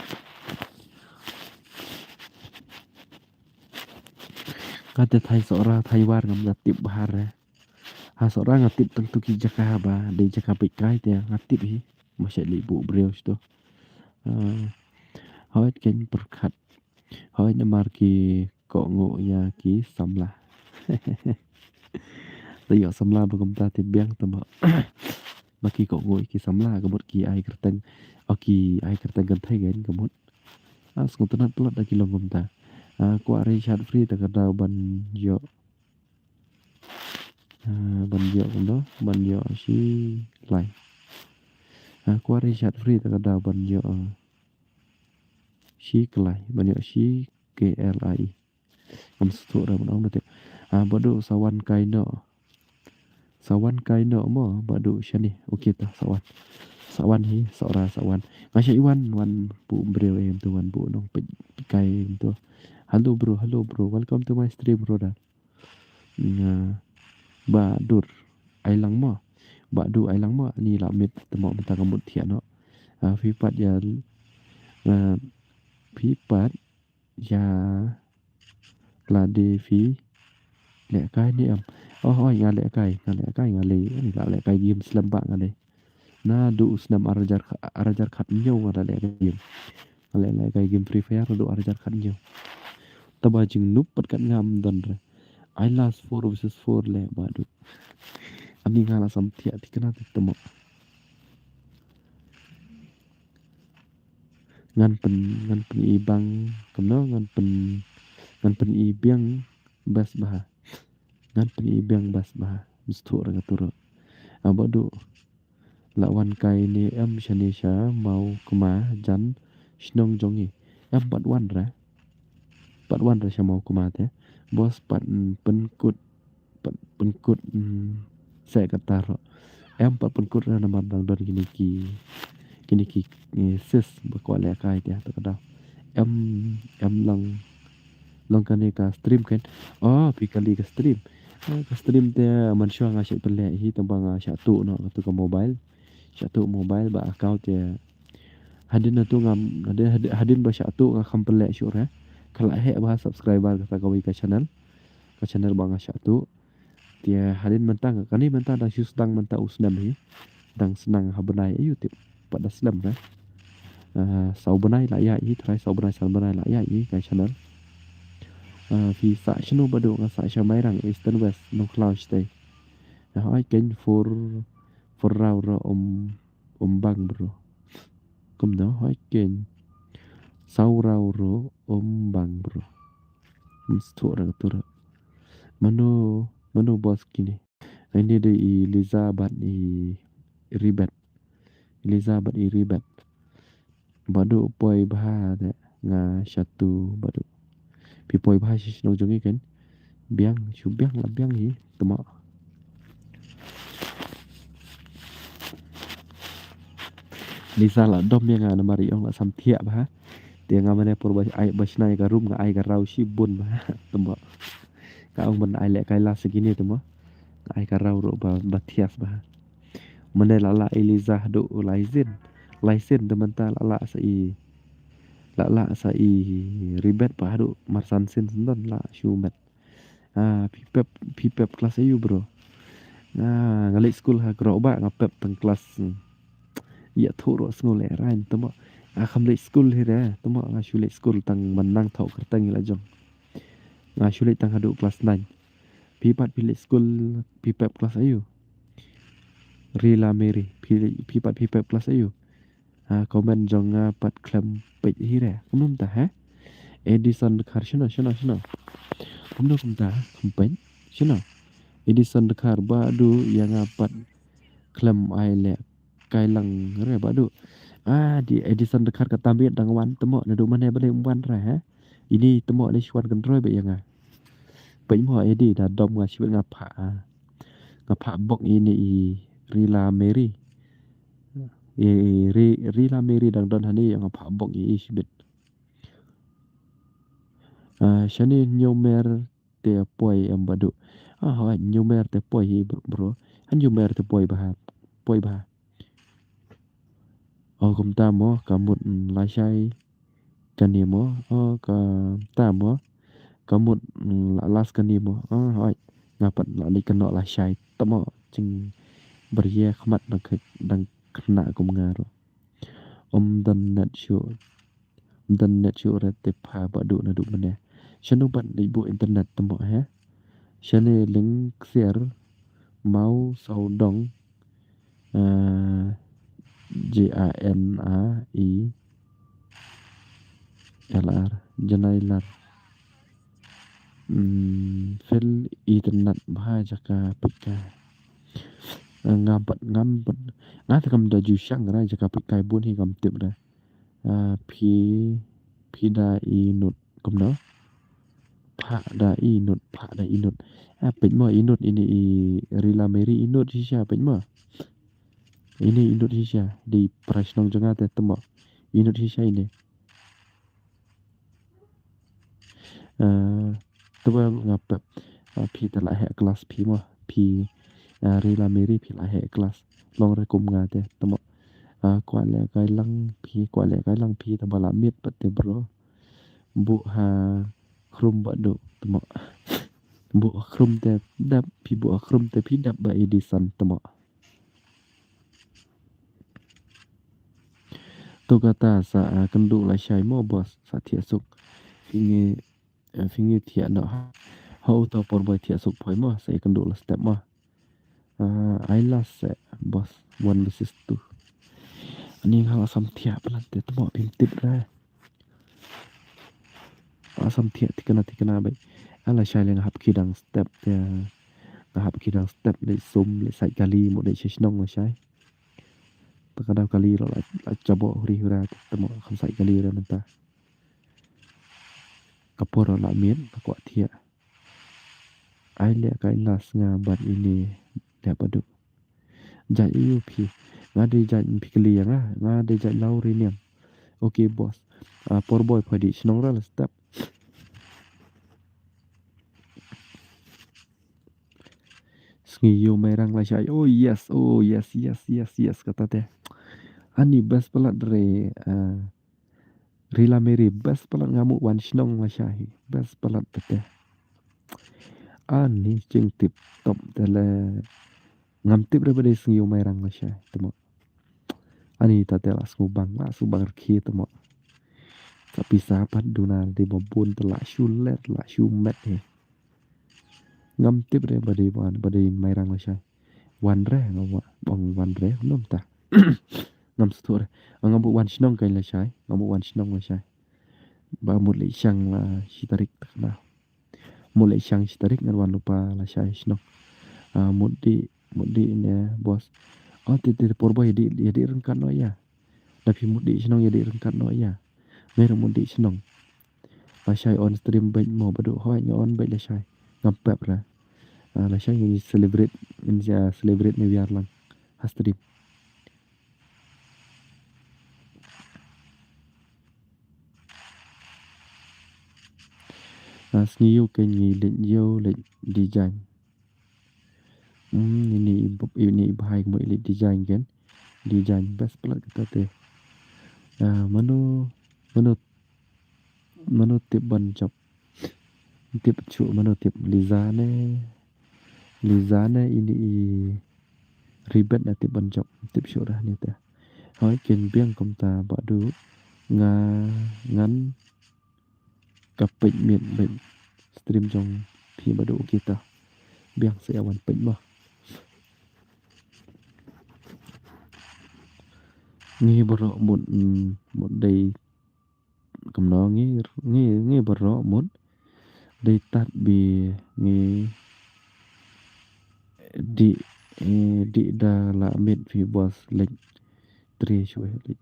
Kata thai Sohra thai War ngam da tip bha re. Ha Sohra nga tip tang tu ki jaka ba dei jaka peit kai te nga tip hi. Masha li bu briew sto. Ah, hoi kan pyrkhat. Hoi namar ki kohnguh ïa ki samla. Te ïoh samla ba kumta te biang te ba. Ba ki kohnguh ïa ki samla ka mut ki ai kyrteng. O ki ai kyrteng kynthei kan ka mut. Ah, sngewtynnat palat da ki long kumta. Ah, kwah re chat free te ka daw ban ïoh. Ah, ban ïoh kumno ban ïoh shi klai. Ah, kwah re chat free te ka daw ban ïoh. Shi klai ban ïoh shi K L I. Ngam sngewthuh re ban ong te. Ah, Badu sa wan kai noh. Sa wan kai noh mo Badu shane. Okay ta sa wan. Sa wan hi Sohra sa wan. Nga shait wan wan bu briew em tu wan bu nongpeit kai em tu. Hello bro, hello bro. Welcome to my stream bro da. Nga Badur ai lang mo. Badur ai lang mo ni la mit te mo mynta ka mut thiah noh. Ah, phi pat ïa ah, phi pat ïa lade phi lehkai ne em. Oh, oh nga lehkai nga lehkai nga leh la lehkai game slem ba nga leh. Naduh u snem ar hajar kha- ar hajar khathynñiew nga la lehkai game. Nga la lehkai game Free Fire naduh ar hajar khathynñiew. Taba jingnub pat kat ngam don re. Ai last four versus four leh Badu. Ani nga la sam thiah thikna te temo. Ngan pyn ngan pyn i bang kumno ngan pyn ngan pyn i biang bas bha. Ngan pyn i biang bas bha. Msthuh ra ka turo. A Badu. La wan kai ne em shane sha mau kma jan shnong jong ngi. Em pat wan re. Pat wan re sha Mawkma te. Boss pat, mm, pynkut, pat pynkut, mm, se kata ro. Em pat pynkut re namar dang don kine ki, kine ki, eh, sis ba kwah lehkai te ha kata ka daw. Em, em long, long kane ka stream kan. Oh, phi kali ka stream. Eh, ka stream te mynshuwa nga shait pynleh hi tang ba nga shah tuh noh katu ka mobile. Shah tuh mobile ba account te. Hadien nangtu ngam, hadien, hadien, hadien ba shah tuh nga kham pynleh shuh re. Ka la heh bha subscriber kata kawei ka channel. Ka channel ba nga shah tuh. Te hadien mynta nga, kane mynta dang shu sdang mynta u snem hi. Dang sdang ha bnai aïu tip. Pat da slem re. Ah, saw bnai la ïaid hi, trai saw bnai san bnai la ïaid hi ka channel. Ah, phi sah shano Badu? Nga sah sha Mairang, Eastern West, Nongkhlaw shatei. Ah, ai ken for, for raw ro um, um bang bro. Kumno, hoi ken. Saw raw ro um bang bro. Um sthu ra katu ra. Mano, mano boss kine? Ai ne dei i Liza bad i Ribet. Liza bad i Ribet. Badu poi bha de nga shatu Badu. Phi poi bha sha shnong jong ngi ken. Biang, shu biang la biang hi, temo. Liza la dom ïa nga namar i ong la sam thiah bha. Te nga mane por ba ai ba shna ïa ka room nga ai ka raw shibun bha. Temo. Ka ong ban ai lehkai la sa kine temo. Nga ai ka raw ruh ba, ba thiah bha. Mane la lah i Liza haduh lai sien. Lai sien te mynta la lah sa i. La lah sa i Ribet ba haduh marsan sien sendon la shu met. Ah, phi pep, phi pep klas aïu bro? Ah, nga leit skul ha Krok Bah nga pep tang klas. Hmm. Ïathuh ruh sngew lehrain temo. Ah, kham leit skul hi re temo nga shu leit skul tang ban nang thoh kyrteng ïa la jong. Nga shu leit tang haduh klas nine. Phi pat phi leit skul, phi pep klas aïu? Rila Mary, phi, phi pat phi pep klas aïu? Ha, comment jong nga pat khlem peit hi re. Kumno mynta ha? Edison Dkhar, shano, shano, shano? Kumno kumta, khlem peit? Shano? Edison Dkhar, Badu ïa nga pat khlem ai lehkai lang re Badu. Ah, di Edison Dkhar kata miet dang wan temo, naduh mane ba dei wan re ha? Ini temo ne shu wan kynroi beit ïa nga. Peit mo Edi da dom nga shibit nga phah, ah. Nga phah bok ine i Rila Mary. I, i Ri-, Rila Mary dang don hangne ïa nga phah bok i shibit. Ah, shane Hynñiewmer te poi em Badu? Ah, hooid, Hynñiewmer te poi hi bro, bro. Hynñiewmer te poi bha, poi bha. O kumta mo, ka mut, mm, lashai kane mo. O kumta mo, ka mut, mm, la las kane mo. O hooid, nga pat la leit kynnoh lashai temo, jingbaria khmat dang khynnah kum nga ruh. Ym don net shuh. Ym don net shuh re te pha Badu naduh mane. Shano ban leit buh internet temo he? Shane Lyngksiar, Mawsawdong, ah, J A N A E L R, Janailar. Hmm, phel internet bha jaka peit kai. Ngam pat, ngam pat, nga te kam da ju shang re jaka peit kai bun hi ngam tip re. Ah, phi, phi da i nut kumno? Pha da i nut, pha da i nut. Ah, peit mo i nut ine i Rila Mary i nut shisha peit mo. Ine i nut shisha, dei para shnong jong nga te temo. I nut shisha ine. Ah, te ba nga pep. Ah, phi te la heh klas phi mo. Phi, ah, Rila Mary phi la heh klas. Long re kum nga te temo. Ah, kwah lehkai lang phi, kwah lehkai lang phi te ba la miet pat te bro. Buh ha khrum Badu temo. Buh ha khrum te dap, phi buh ha khrum te phi dap ba Edison temo. To kata sa, ah, kynduh lashai mo boss, sa thiah suk. Phi ngi, eh, phi ngi thiah noh ha. Ho to por boi thiah suk poi mo, sa ïa kynduh la step mo. Ah, ai la se boss, one versus two. Ani nga la sam thiah palat te temo phim tip re. Nga sam thiah thikna thikna beit. Nga lashai lei nga hap khie dang step te. Nga hap khie dang step leit sum leit sait kali mo leit sha shnong lashai. Te ka daw kali ruh la, la jaboh huri hura te mo kham sait kali ruh mynta. Ka por ruh la miet, la kwah thiah. Ai leh ka Ailas nga bad ine leh Baduh. Jait ïa u phi. Nga dei jait phi kylli ïa nga, nga dei jait Lawriang. Okay boss. Ah, por boi phi dei shnong ruh la step. Sngi ïew Mairang lashai. Oh yes, oh yes, yes, yes, yes, kata te. Ani best palat re, ah, Rila Mary, best palat nga mut wan shnong lashai. Best palat te. Ani jingtip top te le. Ngam tip re ba dei sngi ïew Mairang lashai, te mo. Ani ta te la sngewbang, la sngewbang rkhie te mo. Sa pisa pat duna dei ba bun te la shu let, la shu met hi. Ngam tip re ba dei wan, ba dei Mairang lashai. Wan re nga wa, bang wan re, num ta. Ngam sngewthuh re. Nga mut wan shnong kein lashai, nga mut wan shnong lashai. Ba mut leit shang la shi tarik te kane. Mut leit shang shi tarik ngan wan lypa lashai shnong. Ah, mut dih, mut dih ne boss. Oh, te, te, por boi ïa dih, ïa dih ryngkat noh ïa. Da phi mut dih shnong ïa dih ryngkat noh ïa. Nga ruh mut dih shnong. Lashai on stream beit mo Baduh, hooid nga on beit lashai. Ngam pep re. Ah, lashai ngi celebrate, ngi, ah, celebrate New Year lang ha stream. Ah, sngi ïew kein ngi leit ïew leit design. Hmm, ini i b-, ini i bhai mo i leit design kein. Design best palat kata te. Ah, mano, mano, mano tip ban jop. Tip shuh mano tip Liza ne. Liza ne ini i Ribet ne tip ban jop. Tip shuh dah ni te. Hooid kin biang kumta Baduh nga ngan ka peit miet beit stream jong phi Baduh kita. Biang sa ïa wan peit mo. Ngi baroh mut, mm, mut dei kumno ngi, ngi, ngi baroh mut dei tad bi ngi dih, eh, dih da la miet phi boss leit tre shuh, leit,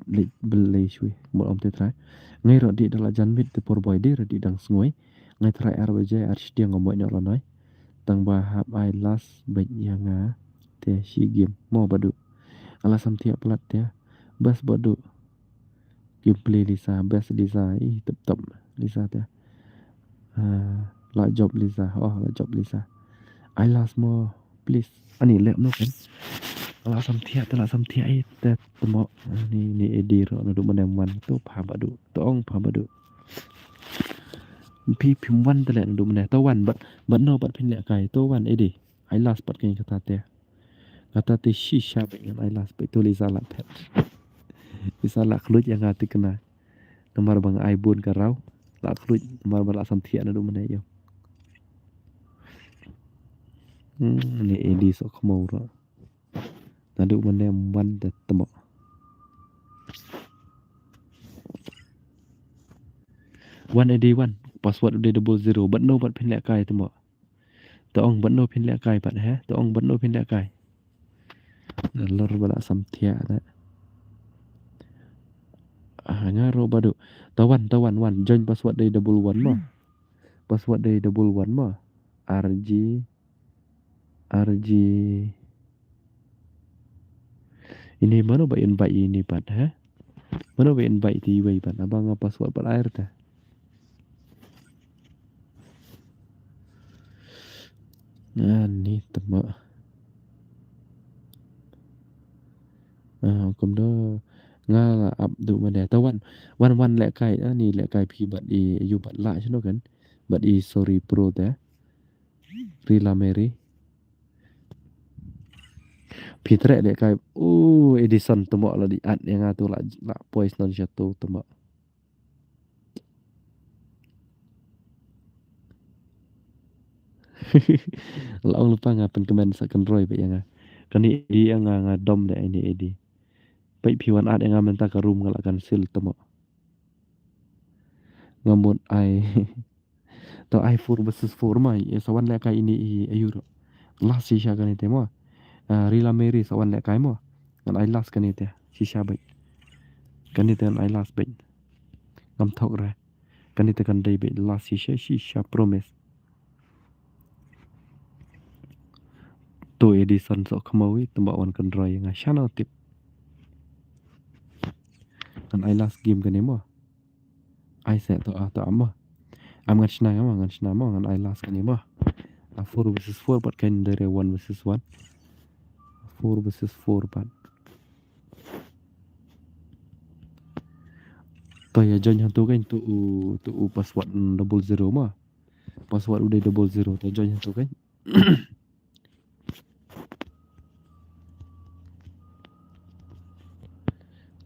leit blei shuh mut ong te trai. Ngi ruh dih da la jan miet te por boi dih ruh dih dang sngewbha. Ngi trai ar baje ar shiteng nga mut noh la noi. Tang ba hap ai las beit ïa nga te shi game mo Baduh. Nga la samthiah palat te. Best Baduh. Gameplay Lisa, best Lisa, ih, tip top Lisa te. Ah, la jop Lisa, oh, la jop Lisa. Ai las mo, please. Ani leh no kan. La samthiah te, la samthiah, ih, te, te mo. Ani, ni Eddie ruh, naduh mynne wan, to pha Baduh, to ong pha Baduh. Phi, phim wan te leh naduh mynne, to wan, bad, bad no, bad phin leh kai, to wan, Eddie. Ai las pat kein kata te. Kata te shisha bad ngan ai las bad to Lisa la phet. Lisa la khluit ïa nga te kane. Namar ba nga ai bun ka raw. La khluit namar ba la samthiah naduh mynne ïa. Hmm, ni Eddie sok khmor. Naduh mynne wan te temo. Wan Eddie wan. Password dei double zero. Bad no bad phin leh kai temo. To ong bad no phin leh kai pat he. To ong bad no phin leh kai. Nalor ba la samthiah da. Ah, nga ruh Baduh. To wan, to wan, wan. Join password dei double one mo. Password dei double one mo. R G, R G. Ini mano ba invite ini pat he? Mano ba invite ti iwei pat? Aba nga password pat air ta. Ani temo. Ah, kumno nga la ap duh mynne. To wan, wan, wan leh kai, ani leh kai phi bad i, ïa u bad la shano kan. Bad i sorry pro te. Rila Mary. Phi treh leh kai. Oh, Edison temo la dei at ïa nga to la, la poi snon shato temo. La ong lypa nga pynkmen sa kynroi bad ïa nga. Kane Eddie ïa nga, nga dom da ini Eddie. Peit phi wan at ïa nga mynta ka room nga la cancel temo. Nga mut ai. To ai four versus four mo, ïa sa wan leh kai ini i ayu ruh. Last shisha kane te mo. Ah, Rila Mary sa wan leh kai mo. Ngan ai last kane te. Shisha beit. Kane te ngan ai last beit. Ngam thok re. Kane te kan dei beit last shisha, shisha promise. To Edison sok khmawi, tymba wan kan roi nga shano tip. Ngan ai last game kane mo. Ai se to a to a mo. Am ngan shna nga mo, ngan shna mo, ngan ai last kane mo. A four versus four pat kan dei re one versus one. Four versus four pat. To ïa join hangto kan to u, to u password double zero mo. Password u dei double zero, to join hangto kan.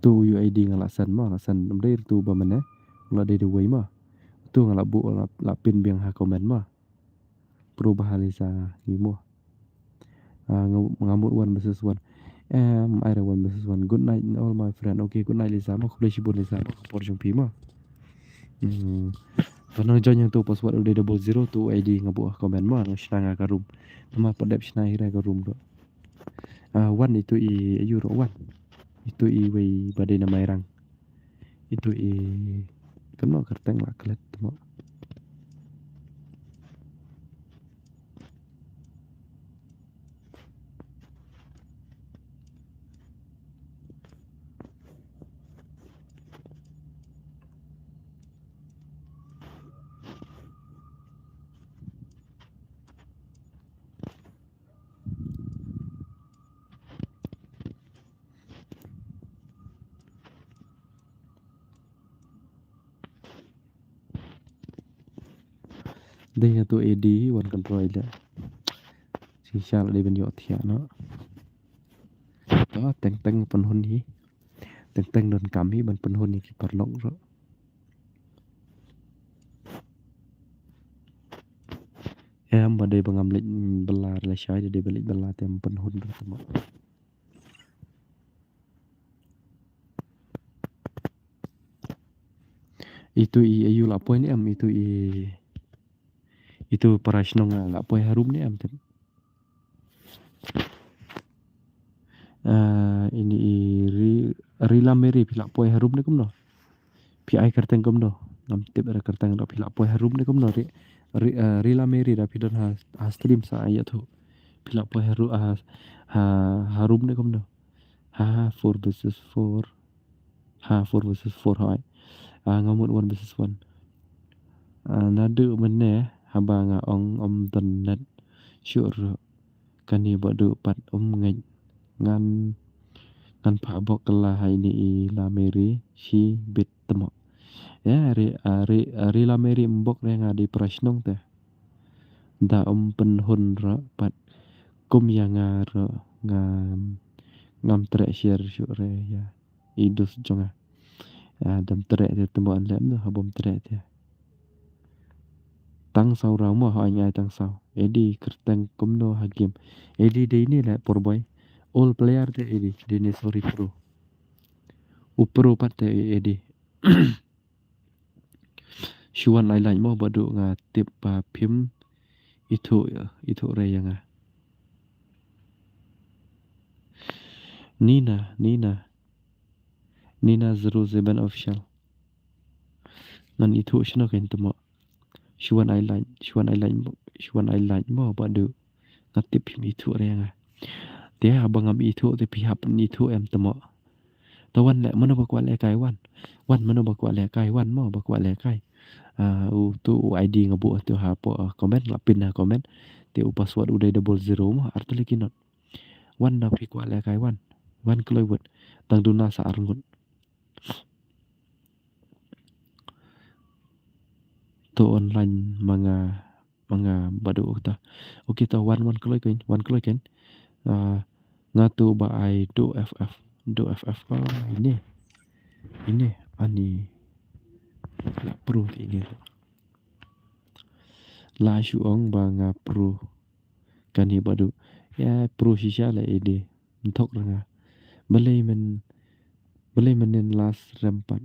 To u U I D nga la send mo, la send. Ym dei to ba mane. La dei dawei mo. To nga la buh, la, la pin biang ha comment mo. Pro ba ha Lisa ngi mo. Ah, nga, nga mut one versus one. Em, ai re one versus one. Good night all my friend. Okay, good night Lisa mo. Khublei shibun Lisa mo. Ka por jong phi mo. Hmm. Ka nang join hangto password u dei double zero to U I D nga buh comment mo. Nang shna nga ka room. Tama pat dep shna hi re ka room do. Ah, one itu i ayu ro one. Itu i wei ba dei na Mairang. Itu i kano kyrteng la klet mo. Dei nga tu A D wan kan roi da. Shisha la dei ban ïoh thiah noh. To teng teng pynhun hi. Teng teng don kam hi ban pynhun hi ki paralok ruh. Em ba dei ba ngam leit bylla lashai, dei ba leit bylla te em pynhun ruh tama. Itu i ayu la poi ne em, itu i, itu para shnong la poi harum ne em tem. Ah, ini i ri, Rila Mary phi la poi harum ne kumno. Phi ai kyrteng kumno. Ngam tip ra kyrteng da phi la poi harum ne kumno ri, ri, ah, Rila Mary da phi don ha, ha stream sa ïathuh. Phi la poi haru, ah, ha, harum ne kumno. Ha, four versus four. Ha, four versus four hoi. Ah, nga mut one versus one. Ah, naduh mynne haba nga ong ym don net shuh ruh. Kane ba duh pat ym ngeit ngan, ngan phah bok kylla ha ini i la Mary shi bit temo. Ya, ri, ah, ri, ah, ri la Mary ym bok re nga dei para shnong te. Da ym pynhun ruh pat kum ïa nga ruh ngam, ngam treh share shuh re ïa i dus jong nga. Ah, dam treh te temo an lem no ha bom treh te. Tang saw raw mo ha ai ngai tang saw. Edi kyrteng kumno ha game. Edi dei ni le por boy. All player te edi dei ni sorry pro. U pro pat te edi. Shuan ai lain mo ba duh nga tip ba phim ithuh, ithuh re ïa nga. Nina, Nina. Nina zero seven official. Ngan ithuh shano kein temo. Shuan ai lain, shuan ai lain, shuan ai lain mo ba duh. Nga tip phim ithuh re nga. Te haba ngam ithuh te phi hap ithuh em temo. Te wan le mano ba kwah le kai wan. Wan mano ba kwah le kai wan mo ba kwah le kai. Ah, u tu u I D nga buh tu ha po, ah, comment la pin ha comment. Te u password u dei double zero mo ar tylli ki not. Wan da phi kwah le kai wan. Wan kloi wut. Tang duna sa ar ngut. To online ma nga, ma nga ba duh ta. Okay to wan wan kloi kein, wan kloi kein. Ah, nga tu ba ai duh F F, duh F F ko ini. Ini ani la pro ti ini. La shu ong ba nga pro. Kane ba duh. Ya pro shisha la edi. Nthok ra nga. Balei men, balei men nin last rem pat.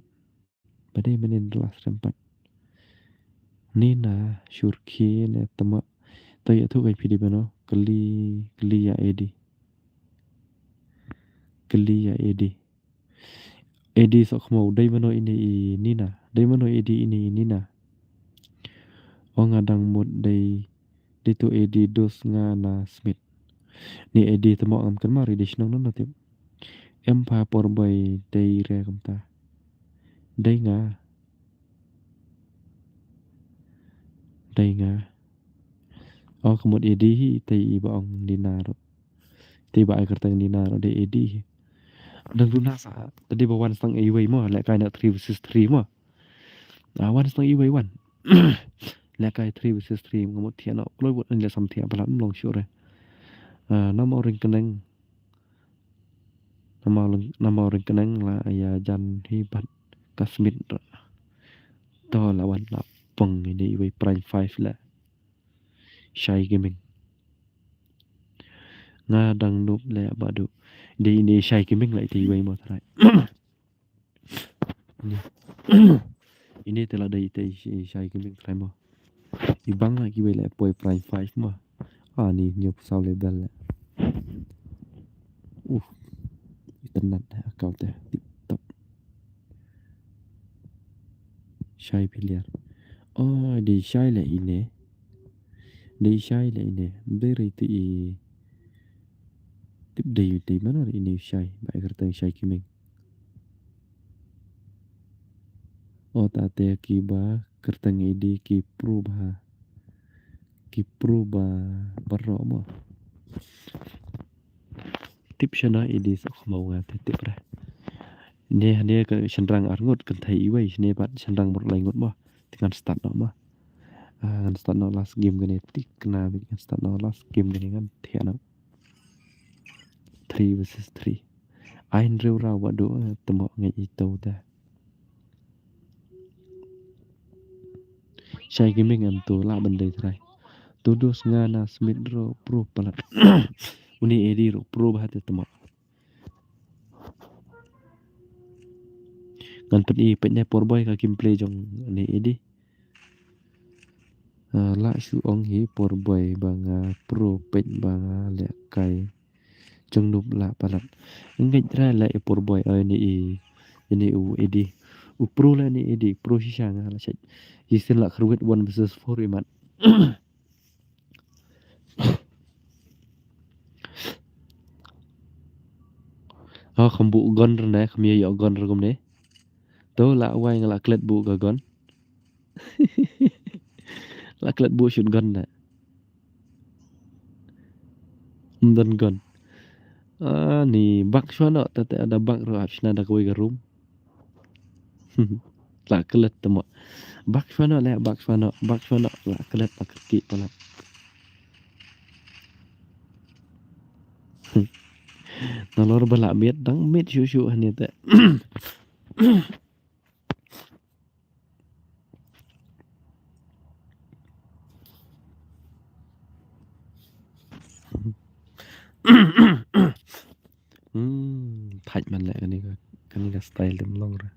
Ba dei mynnin la srem pat. Nina shurkhie ne tama. To ïathuh kai phi dei mano. Kylli, kylli ïa edi. Kylli ïa Eddie. Eddie Sohkhmaw, dei mano ine i Nina? Dei mano Eddie ine i Nina? O nga dang mut dei, dei tu Eddie, dus nga na Smit. Ni Eddie te mo ngam kynmaw, Eddie shnong nano tip. Em pha por boi dei re kumta. Dei nga. Dei nga. O ka mut Eddie hi, te i ba ong Nina ruh. Te ba ai kyrteng Nina ruh dei Eddie hi. Dang duna sa, te dei ba wan stang iwei mo, lehkai na three versus three mo. Ah, wan stang iwei wan. Lehkai three versus three, nga mut thiah noh, kloi bud ngan leh sam thiah palat, ym long shuh re. Ah, namar ring kyneng. Namar ring, namar ring kyneng la ïa jan hi bad ka Smit ruh. To la wan la pong ine iwei prime five la. Shai Gaming. Nga dang nup leh badu. Dei ine Shai Gaming la ite iwei mo trai. Ine. Ine te la dei ite i Shai Gaming trai mo. I bang la kiwei la poi prime five mo. Ah, ni ñiew saw level la. Uh. Itynnad ha ka te tip top. Shai Piliar. Oh, dei Shai la ine. Dei Shai la ine. Dei re te i. Tip dei, dei mano re ine Shai. Ba ai kyrteng Shai Gaming. O ta te ki ba kyrteng Eddie ki pro bha. Ki pro ba baroh mo. Tip shano Eddie Sohkhmaw nga te tip re. Ne, ne ka shynrang arngut kynthei iwei, ne pat shynrang mut lai ngut mo. Te ngan start noh mo. Ah, ngan start noh last game kane, tik na bit ngan start noh last game kane ngan thiah noh. Three versus three. Ai hynriew round badu, eh, te mo ngeit ito te. Shai Gaming em tu lah ban dei trai. Tu dus nga na Smit ruh pro palat. Uni Eddie ruh pro bha te te mo. Ngan pyni peit ne por boi ka gameplay jong ne Eddie. Ah, lah shu ong hi por boi ba nga pro peit ba nga lehkai. Jong nup lah palat. Ngeit ra lah i por boi, oh, ini i, ini u Eddie. U pro lah ini Eddie, pro shisha nga lah shet. Hi sien lah kyrwit one versus four imat. Oh, kham buh gun re ne, kham ïa ïoh gun re kumne. To lah wai nga lah klet buh ka gun. Lah klet buh shotgun da. Ym don gun. Ah, ni bak shwa noh, te te ada bak ruh hap shna da kawei ka room. Lah klet te mo. Bak shwa noh leh, bak shwa noh, bak shwa noh, lah klet, lah kyrkieh palat. Nalor ba lah miet, dang miet shuh shuh hangne te. Hmm, thait man leh kane ka, kane ka style ym long re.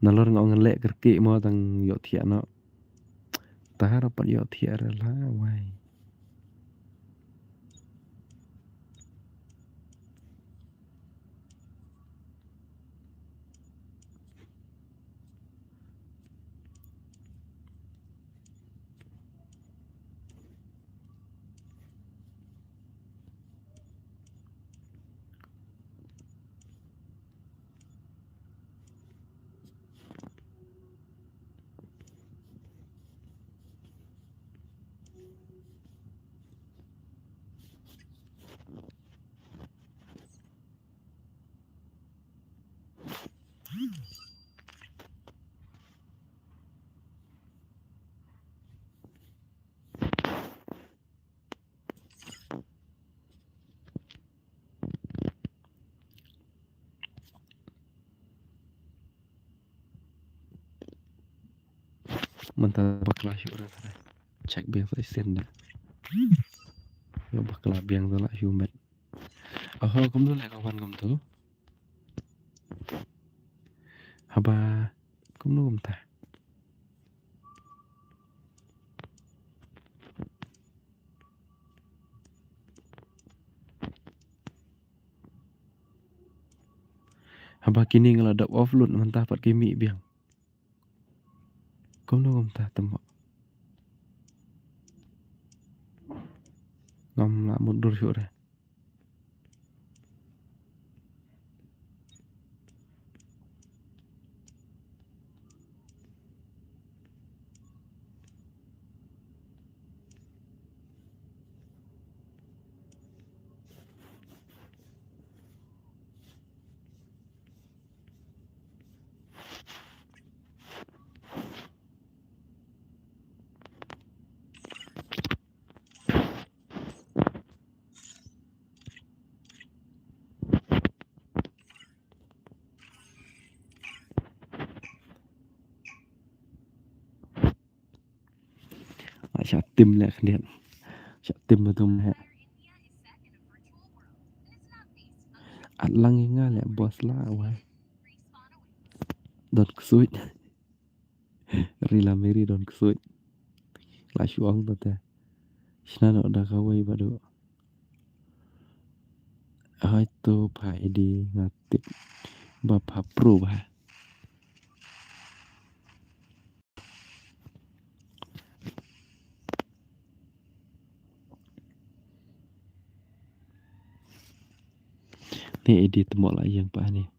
Nalor nga ong leh kyrkieh mo tang ïoh thiah noh. Tang ha ruh pat ïoh thiah re la wai. Mynta bakla shuh re. Check biang sa shisien da. Ïoh bakla biang sa lah shu met. Oho, kumno leh ka wan kumto? Haba, kumno kumta? Haba kine nga la dep offload mynta pat ki mih biang. Kumno kumta tymmo. Ngam lah mutdur shuh re. Ah, shah tim leh khyndiat. Shah tim ba tum leh. At lang ïa nga leh boss la wai. Don ksuid. Rila Mary don ksuid. La shu ong ta te. Shna noh da kawei ba du. Hai to pha idi nga tip ba pha pro ba. Ni idi tymmo la ïeng pa ni.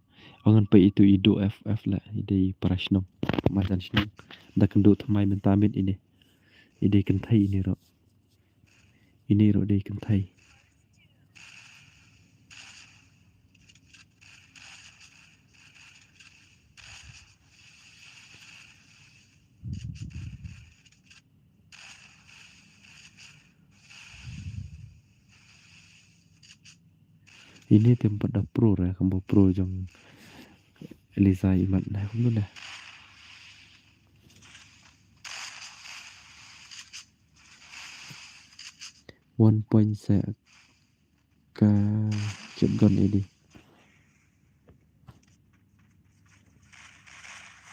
Ong ngan peit itu Ido F F la, i dei para shnong, majan shnong. Da kynduh thymmai mynta miet ine. I dei kynthei ine ruh. Ine ruh dei kynthei. Ine te em pat da pro re, kumba pro jong Eliza Imat na kumno na. One point se ka chep gon edi.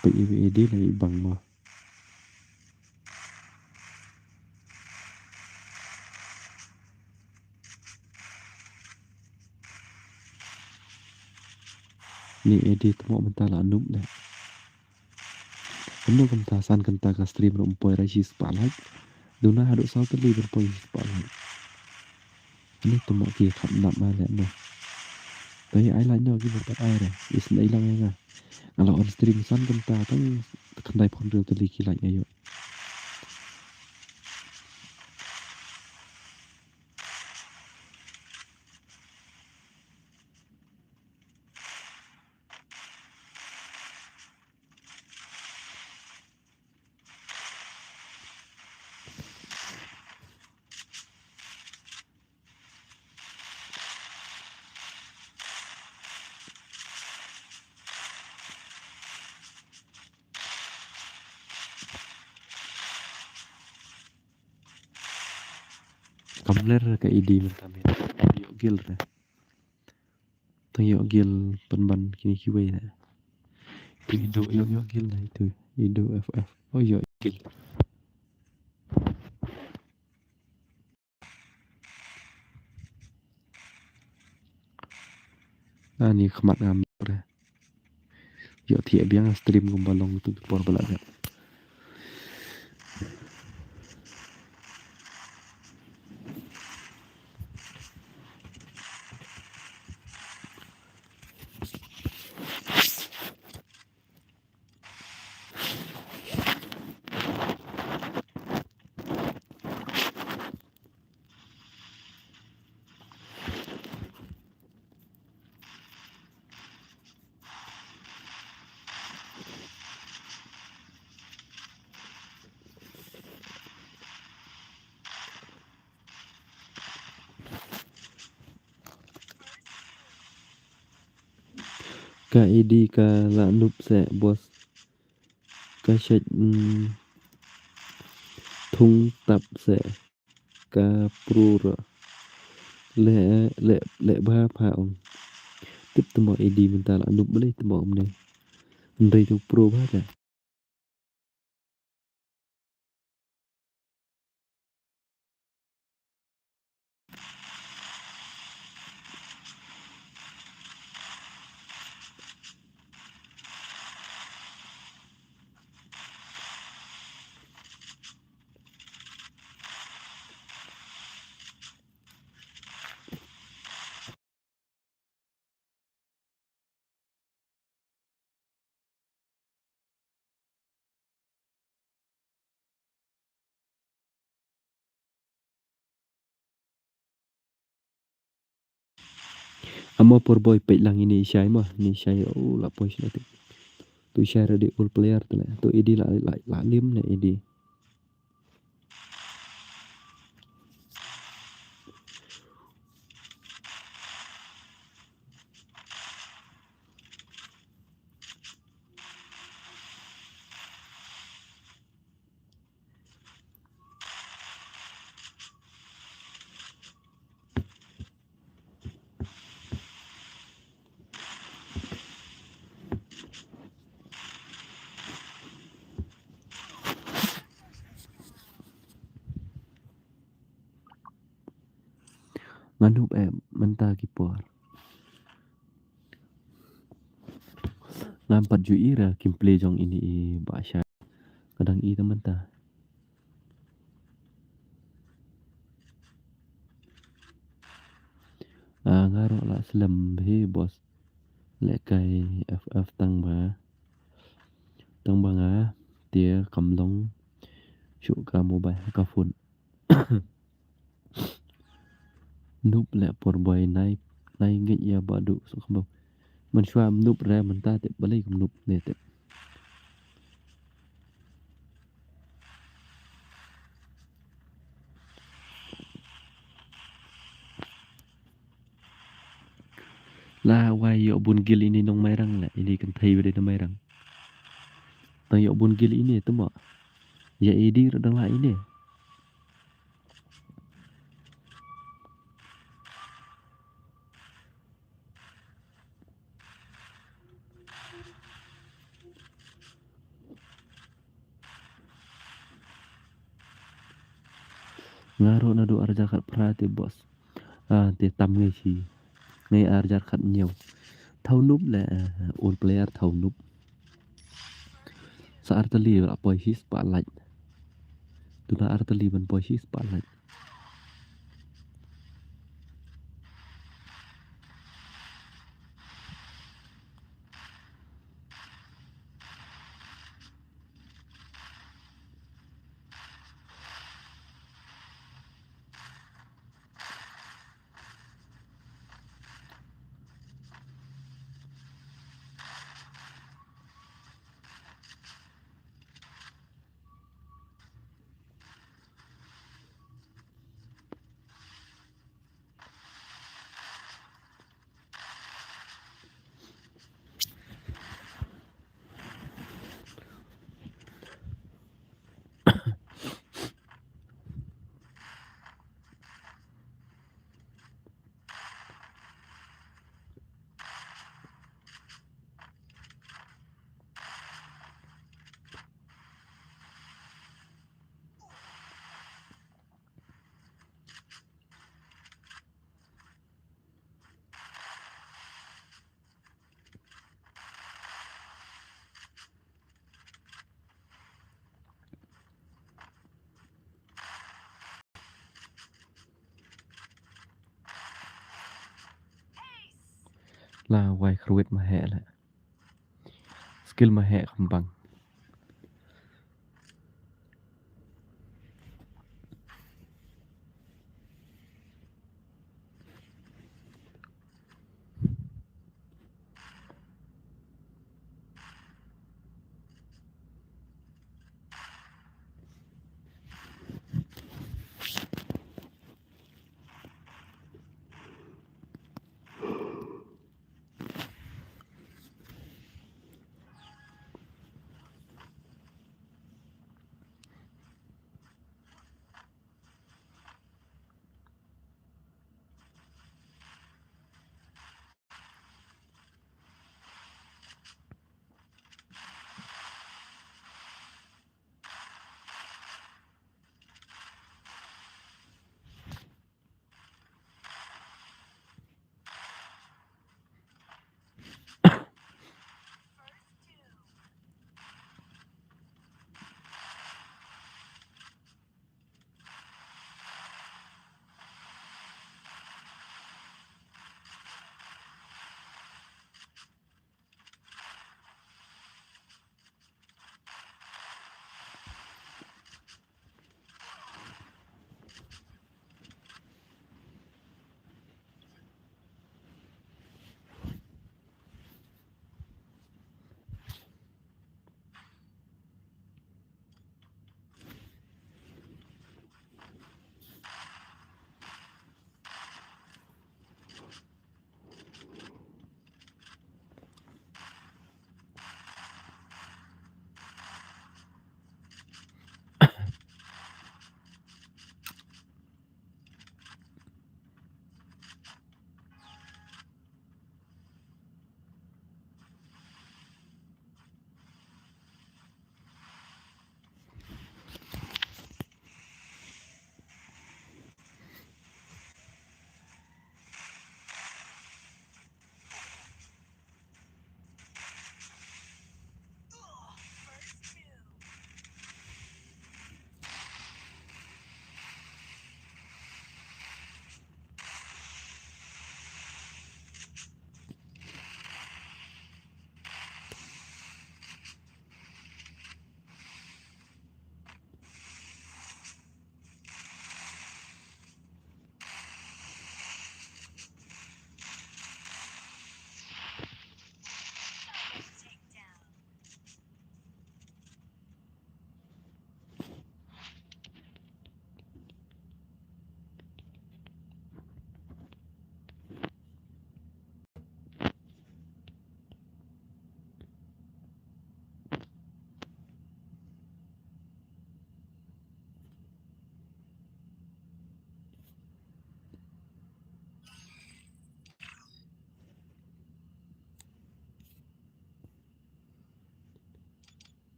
Pe i edi la i bang mo. Ni edit mo mynta la noob ne. Kumno kumta san kynta ka stream ruh ym poi ra shi spah like. Duna haduh saw tylli ban poi shi spah like. Ani tymmo ki khap nap ma leh mo. Te ai like no ki ba pat ai re. Is na ilang ïa nga. Nga la on stream san kynta tang khyndai phew hynriew tylli ki like nga ïoh. Kam ler ka edi mynta mynta ïoh guild re. Tang ïoh guild pynban kine kiwei re. Ki Ido ïoh ïoh guild na itu Ido F F. Oh ïoh guild. Ani khmat ngam re. Ïoh thiah biang stream kumba long tu por ba la dep. Ka edi ka la noob se boss. Ka shet, mm, thung tap se. Ka pro ruh. Le, le, le ba pha ong. Tip tymok A D mynta la noob balei tymok ym ne. Hynrei tu pro ba ta. Amo por boy peit lang ini shai mo, ini shai, oh, la poi shna tu. Tu shai ready all player tu le. Tu A D la, la, la lim ne A D. Nga noob eh mynta ki por. Ngam pat ju i ra gameplay jong ini i ba sha. Ka dang i ta mynta. Ah, nga ruh la slem hi boss. Lehkai F F tang ba. Tang ba nga te kam long shuh ka mobile ka phone. Noob leh por boy nai, nai ngeit ïa ba duk suk kham. Mynshuwa noob re mynta te balei kum noob ne te. La wai ïoh bun gil ini nong Mairang leh, ini kynthei bad ïa Mairang. Tang ïoh bun gil ini te mo. Ïa A D ruh dang la ini. Nga ruh naduh arhajar khatphra te boss. Ah, te tam ngai shi. Ngai arhajar khathynñiew. Thaw noob leh, ah, all player thaw noob. Sa artylli la poi shi spotlight. Tu la artylli ban poi shi spotlight. La wai khrwit ma heh leh. Skill ma heh kham bang.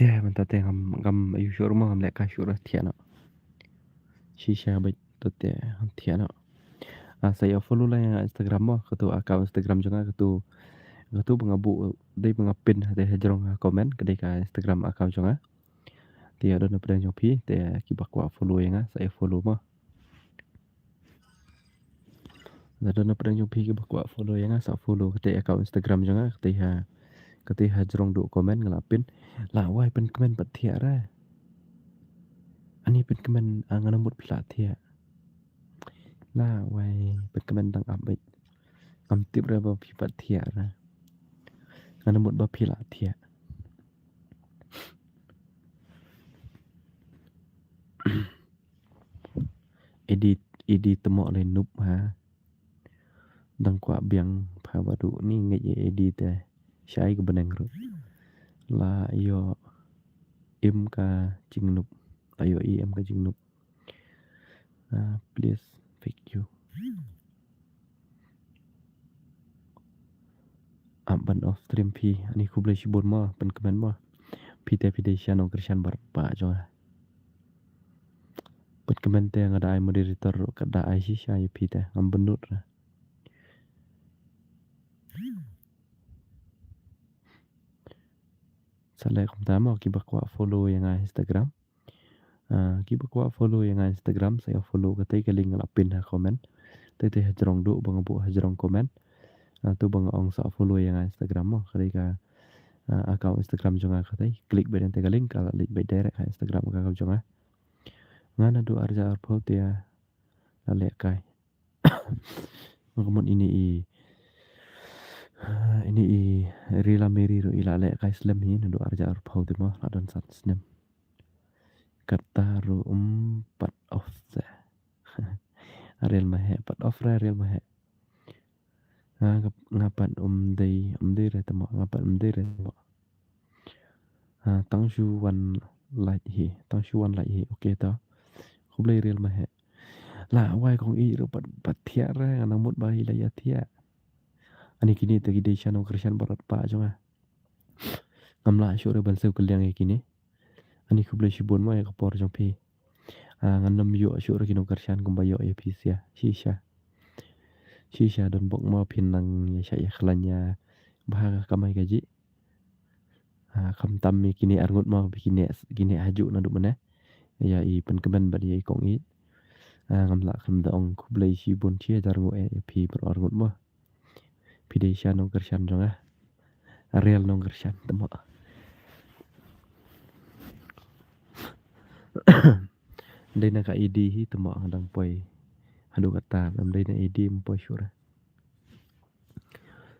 Te mynta te ngam, ngam ïoh shuh ruh mo, ngam leh kai shuh ruh, thiah noh. Shisha beit to te, thiah noh. Ah, sa ïa follow la ïa nga Instagram mo, katu account Instagram jong nga, katu, katu ba nga buh, dei ba nga pin, te hajrong ha comment, ka dei ka Instagram account jong nga. Te ïa don na pdeng jong phi, te kiba kwah follow ïa nga, sa ïa follow mo. Lada na pdeng jong phi kiba kwah follow ïa nga, sa follow kata account Instagram jong nga, kata ha, kata hajrong duh comment nga la pin. La wai pynkmen pat thiah re. Ani pynkmen, ah, nga nang mut phi la thiah. La wai pynkmen dang ap beit. Ngam tip re ba phi pat thiah re. Nga nang mut ba phi la thiah. Edi, edi tymok le nup ha. Dang kwah biang pha ba duh ni ngeit ïa edi te. Shai ka bneng ruh. La ïoh im ka jingnup. La ïoh im ka jingnup. Ah, please fix you. Ap ban off stream phi, ani khublei shibun mo, pynkmen mo. Phi te phi dei sha nongkyrshan baroh ba jong nga. Pynkmen te nga da ai moderator ruh ka da ai shisha ïa phi te, ngam bynnud re. Sa leh kumta mo kiba kwah follow ïa nga Instagram. Ah, kiba kwah follow ïa nga Instagram, sa ïa follow katei ka link nga la pin ha comment. Tei tei hajrong duh ba nga buh hajrong comment. Ah, tu ba nga ong sa follow ïa nga Instagram mo. Ka dei ka, ah, account Instagram jong nga katei. Click beit ïa tei ka link, ka la link beit direct ha Instagram account jong nga. Nga naduh arhajar arphew te ïa la leh kai. Nga mut ini i, ini i Rila Mary ruh i la leh kai slem hi naduh arhajar arphew te mo, la don san snem. Kata ruh um pat off te. Rel ma he, pat off re, rel ma he. Nga, nga, nga pat um dei, um dei re te mo, nga pat um dei re te mo. Ha, tang shu wan like hi, tang shu wan like hi. Okay to. Khublei rel ma he. La wai kong i ruh pat, pat thiah re, nga nang mut ba i la ïa thiah. Ani kine te ki dei sha nongkyrshan baroh ba jong nga. Ngam lah shuh re ban siew kylliang ïa kine. Ani khublei shibun mo ïa ka por jong phi. Ah, ngan ym ïoh shuh re ki nongkyrshan kumba ïoh ïa phi shisha. Shisha. Shisha don bok mo phin nang ïa shah ïa khlaiñ ïa bha ka kamai kajih. Ah, khamtam ïa kine arngut mo, kine, kine hajuh naduh mynne. Ïa i pynkmen bad ïa i kong i. Ah, ngam lah khlem da ong khublei shibun shihajar nguh eh ïa phi baroh arngut mo. Phi dei sha nongkyrshan jong nga. Real nongkyrshan te mo. Dei na ka edi hi te mo, nga dang poi haduh katta, ym dei na edi ym poi shuh re.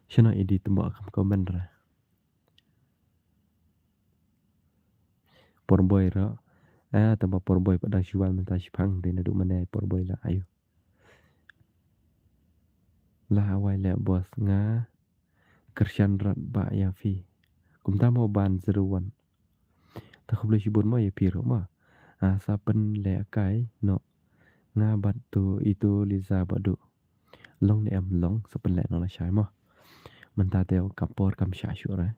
Shano edi te mo, kam comment re. Porboi ruh. Ah, te mo Porboi pat dang shu wan mynta shiphang, dei naduh mynne Porboi la ayu. La wai leh boss, nga kyrshan rat ba ïa phi. Kumta mo Ban zero one. Te khublei shibun mo ïa phi ruh mo. Ah, sa pynlehkai noh. Nga bad tu itu Liza Baduh. Long ne em long, sa pynleh noh lashai mo. Mynta te ka por kam shah shuh re.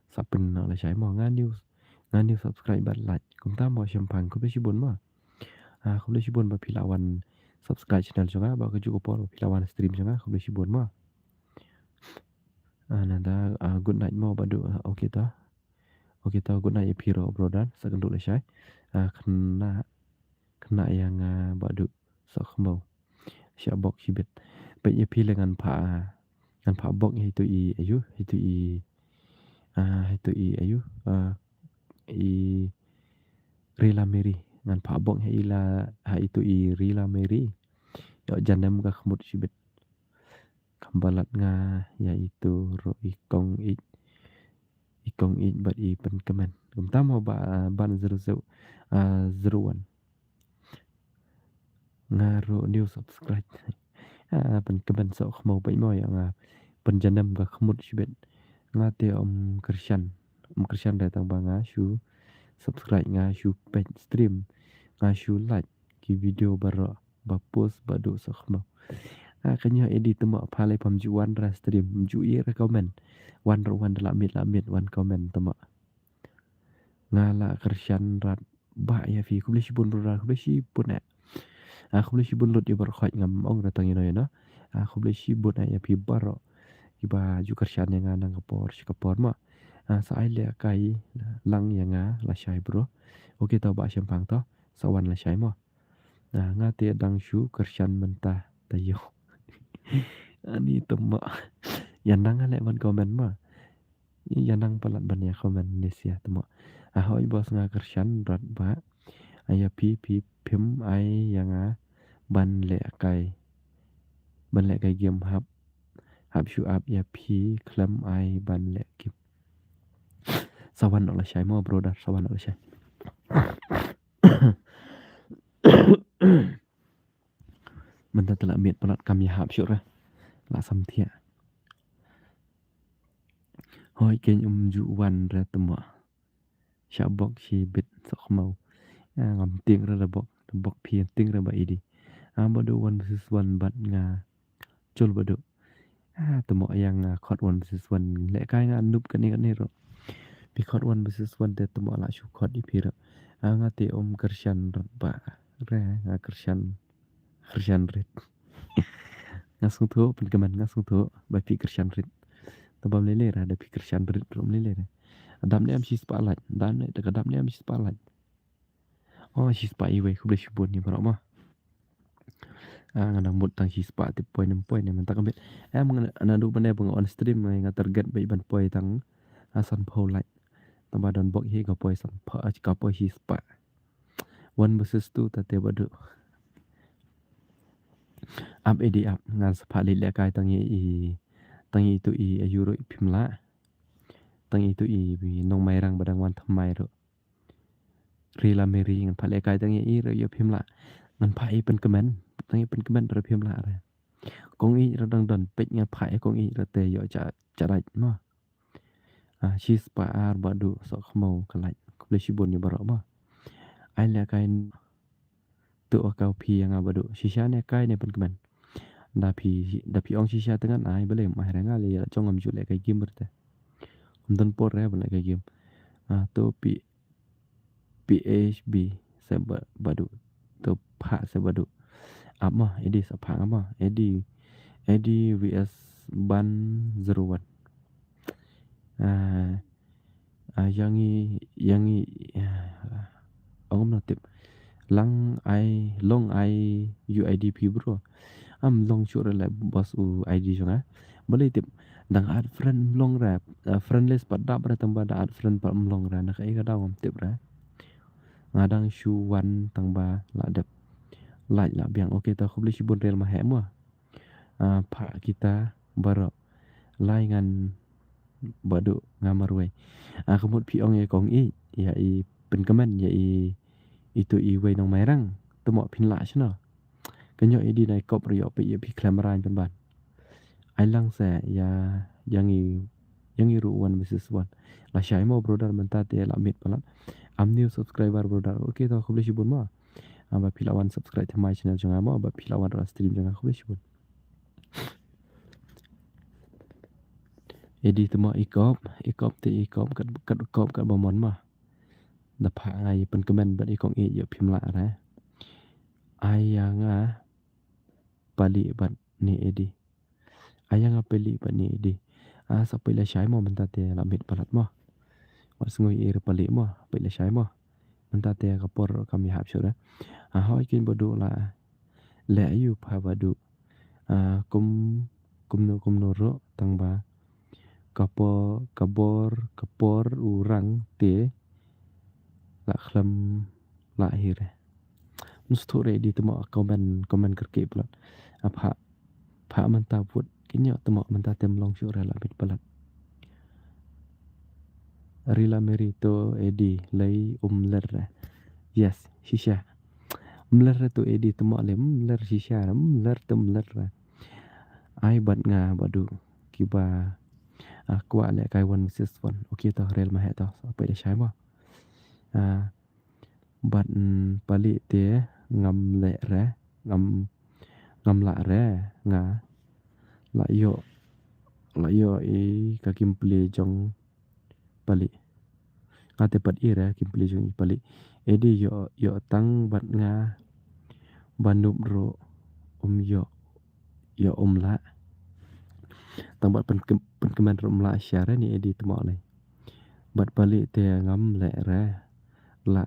Sa pynleh noh lashai mo, nga new, nga new subscribe bad like. Kumta mo shemphang, khublei shibun mo. Ah, khublei shibun ba phi la wan subscribe channel jong nga, ba kajuh ka por ba phi la wan stream jong nga, khublei shibun mo. Ah, nangta, ah, good night mo Baduh, ah, okay to. Okay to, good night ïa phi ruh brother, sa kynduh lashai. Ah, khynnah, khynnah ïa nga Baduh, Sohkhmaw. Shah bok shibit. Peit ïa phi leh ngan phah, ngan phah bok ïa itu i, ayu, itu i, ah, itu i, ayu, ah, i Rila Mary. Ngan phah bok ïa i la, ha itu i Rila Mary. Ïoh janem ka khmut shibit. Kham palat nga ïa itu ruh i kong ïeit. I kong ïeit bad i pynkmen. Kumta mo ba, Ban zero zero, ah, zero one. Nga ruh new subscribe. Ah, pynkmen Sohkhmaw bad mo ïa nga. Pynjanem ka khmut shibit. Nga te ym kyrshan. Ym kyrshan re tang ba nga shu subscribe, nga shu peit stream. Nga shu like ki video baroh ba post Baduh Sohkhmaw. Ah, kane edi te mo pha lei pham ju wan ra stream, ju i ra comment. Wan ra wan da la miet la miet wan comment te mo. Nga la kyrshan rat ba ïa phi. Khublei shibun brother, khublei shibun eh. Ah, khublei shibun lut ïa baroh khoit, ngam ong ra tang ïa no ïa no. Ah, khublei shibun eh ïa phi baroh kiba ju kyrshan ïa nga na ka por sha ka por mo. Ah, sa ai lehkai lang ïa nga lashai bro. Okay to Bah Shemphang to. Sa wan lashai mo. Ah, nga te dang shu kyrshan mynta taïew. Ani te mo. Ïa nang leh ban comment mo. Ïa nang palat ban ïa comment ne sia te mo. Ah, hoi boss, nga kyrshan rat ba. Ai ïa phi, phi phim ai ïa nga ban lehkai. Ban lehkai game hap. Hap shu ap ïa phi khlem ai ban leh game. Sa wan noh lashai mo brother, sa wan noh lashai. Mynta te la miet palat, kam ïahap shuh re. La sam thiah. Hoi keiñ, um ju wan re te mo. Shah bok shi bit sohkhmaw. Ah, ngam tieng re da bok, da bok phi tieng re Bah Edi. Ah, Bah Duh, one versus one bad nga. Jol Bah Duh. Ah, te mo ïa nga khot one versus one. Lehkai nga noob kane kane ruh. Phi khot one versus one te te mo la shu khot ïa phi ruh. Ah, nga te um kyrshan rat ba. Re, nga kyrshan. Kyrshan rit. Nga sngewthuh, pynkmen nga sngewthuh ba phi kyrshan rit. Te bym lei lei re, da phi kyrshan rit ruh ym lei lei re. Dam ne am shi spah like, dam ne, da ka dam ne am shi spah like. Oh, shi spah iwei, khublei shibun ïa baroh mo. Ah, nga dang mut tang shi spah tip poi nem poi ne mynta ka miet. Em nga naduh mynne ba nga on stream nga target ba ban poi tang, ah, sanphew like. Tang ba don bok hi ka poi sanphew, ah, ka poi shi spah. One versus two ta te Bah Duh. Ap Edi ap, ngan sa phah leit lehkai tang ïa i, tang ïa itu i ayu ruh phim lah. Tang ïa itu i nongmairang ba dang wan thymmai ruh. Rila Mary, ngan phah lehkai tang ïa i ruh ïoh phim lah. Ngan phah i pynkmen, tang ïa pynkmen ruh phim lah re. Kong Ïeid ruh dang don, peit ngan phah ïa Kong Ïeid ruh te ïoh cha, cha rai mo. Ah, shi spah ar Bah Duh, sohkhmaw ka like. Khublei shibun ïa baroh mo. Ai lehkai to, ka phi ïa nga Bah Duh. Shisha ne kai ne pynkmen. Da phi, da phi ong shisha te ngan ai, balei ym ai re, nga lei la jong ngam ju lehkai game re te. Ym don por re ban lehkai game. Ah, to phi P H B, sa Bah, Bah Duh. To phah sa Bah Duh. Ap mo, Edi sa phah nga mo. Edi, Edi V S Ban zero one. Ah, ah, ïa ngi, ïa ngi, ah, ong no tip. Lang ai, long ai U I D phi bro. Am long shuh re le boss u I D jong nga. Balei tip. Dang add friend ym long re. Ah, friend list pat dap re tang ba da add friend pat ym long re. Na kaei ka daw ngam tip re. Nga dang shu wan tang ba la dep. Like la biang. Okay, to khublei shibun Rila Maheh mo. Ah, phah kita baroh. Lai ngan Bah Duh nga marwei. Ah, ka mut phi ong ïa Kong Ïeid, ïa i pynkmen, ïa i itu iwei nongmairang. Te mo phin lah shano. Ka ñiuh Edi na i kop ruh ïoh peit ïa phi khlem rain pynban. Ai lang se ïa, ïa ngi, ïa ngi ruh one versus one. Lashai mo brother, mynta te la miet palat. Am new subscriber brother. Okay, to khublei shibun mo. Ah, ba phi la wan subscribe to my channel jong nga mo, ba phi la wan ruh stream jong nga, khublei shibun. Edi te mo i kop, i kop te i kop, kat, kat kop kat ba mon mo. Da phah nga i pynkmen bad i Kong Ïeid ïoh phim lah re. Ai ïa nga Pali bad ne Edi. Ai ïa nga Pali bad ne Edi. Ah, sa peit lashai mo mynta te la miet palat mo. Wat sngew ïa i re Pali mo, peit lashai mo. Mynta te ka por kam ïahap shuh re. Ah, hoi keiñ Bah Duh la leh aïu pha Bah Duh. Ah, kum, kumno kumno ruh tang ba ka por, ka bor, ka por u rang te la khlem lah hi re. Ym sngewthuh re Edi te mo, comment, comment kyrkieh palat. Ah, phah, phah mynta vote ki ñiuh te mo, mynta te ym long shuh re, la miet palat. Rila Mary, to Edi lei um ler re. Yes, shisha. Um ler re to Edi te mo, lei um ler shisha re, um ler te um ler re. Ai bad nga Bah Duh kiba, ah, kwah lehkai one versus one. Okay to, Rila Maheh to, sa peit lashai mo. Ah, bad, mm, Pali te ngam leh re, ngam, ngam lah re, nga la ïoh, la ïoh i ka gameplay jong Pali. Nga te pat i re kim plie jong i Palik. Edi ïoh, ïoh tang bad nga ba nup ruh um ïoh, ïoh um lah. Tang bad pyn, pynkmen ruh um lah sha re ni Edi tmoh lei. Bad Palik te ngam leh re. Lah,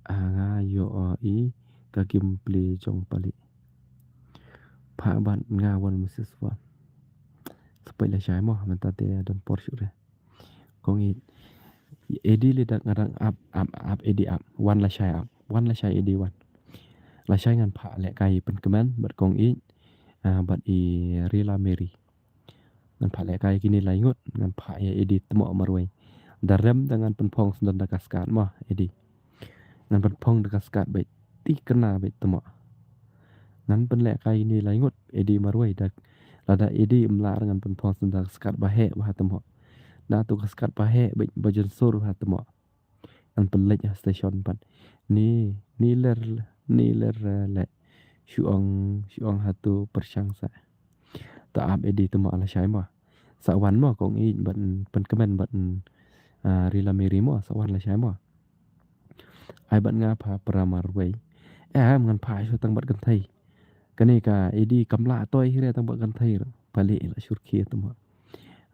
ah, nga ïoh i ka kim plie jong Palik. Pha bad nga wan misis wan. Sa peit lashai mo mynta te don por shuh re. Kong i Edi le dak ngadang ap, ap, ap Edi ap. Wan lashai ap. Wan lashai Edi wan. Lashai ngan pha lehkai pynkmen bad kong i, ah, bad i Rila Mary. Ngan pha lehkai kine lai ngut, ngan pha ïa Edi tmoh marwei. Da rem da ngan pynphong sendon da ka skat mo Edi. Ngan pynphong da ka skat beit, ti kena beit tmoh. Ngan pynlehkai kine lai ngut, Edi marwei da. Lada Edi em lah ngan pynphong sendon da ka skat ba heh ba ha tmoh. Da tu ka skat ba heh beit ba jensur ba ha tmoh. Ngan pynleit ha station pat. Ni, ni ler, ni ler, eh, le. Shu ong, shu ong hatu pyrshang sa. Ta ap Edi tmoh lashai mo. Sa wan mo kong i bad pynkmen bad, ah, Rila Mary mo, sa wan lashai mo. Ai bad nga pha para marwei. Em ngan pha shu tang bad kynthei. Kane ka Edi kam lah toi hi re tang bad kynthei. Palik la shurki tmoh.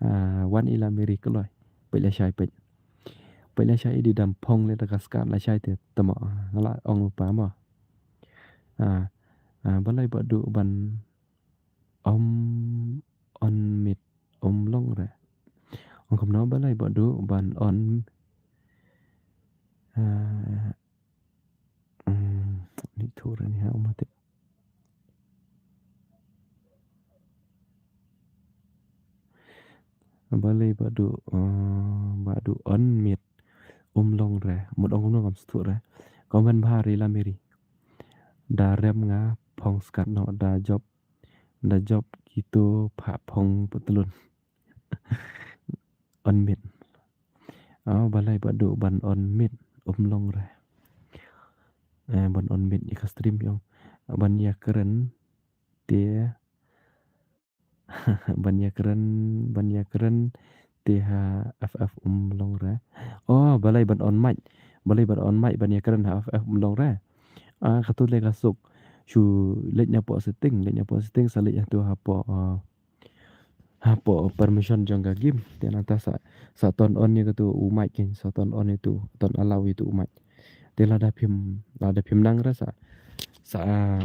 Ah, wan i la Mary kloi. Peit lashai peit. Peit lashai Edi dam phong le da ka skat lashai te tmoh. Nga la ong lypa mo. Ah, ah, balei ba duh ban om on mit om long re. Ong kumno balei ba duh ban on, ah, mm, ni thu re ni ha um te. Balei ba duh, ah, ba duh on mit um long re. Mut ong kumno kam sdang re. Comment bha Rila Mary. Da rem nga phong skat noh da jop. Da jop kitu pha phong patlun. On mit. Oh, balei ba duh ban on mit um long re. Eh, ban on mit ïa ka stream ïong. Ban ïakren te ban ïakren, ban ïakren te ha F F um long re. Oh, balei ban on mic. Balei ban on mic ban ïakren ha F F um long re. Ah, katu le ka suk. Shu leit na pok setting, leit na pok setting sa leit hatu ha pok, ah, ha pok permission jong ka game. Te nangta sa, sa turn on ïa katu u mic kin, sa turn on ïa tu, turn allow ïa tu u mic. Te lada phim, lada phim nang re sa, sa, ah,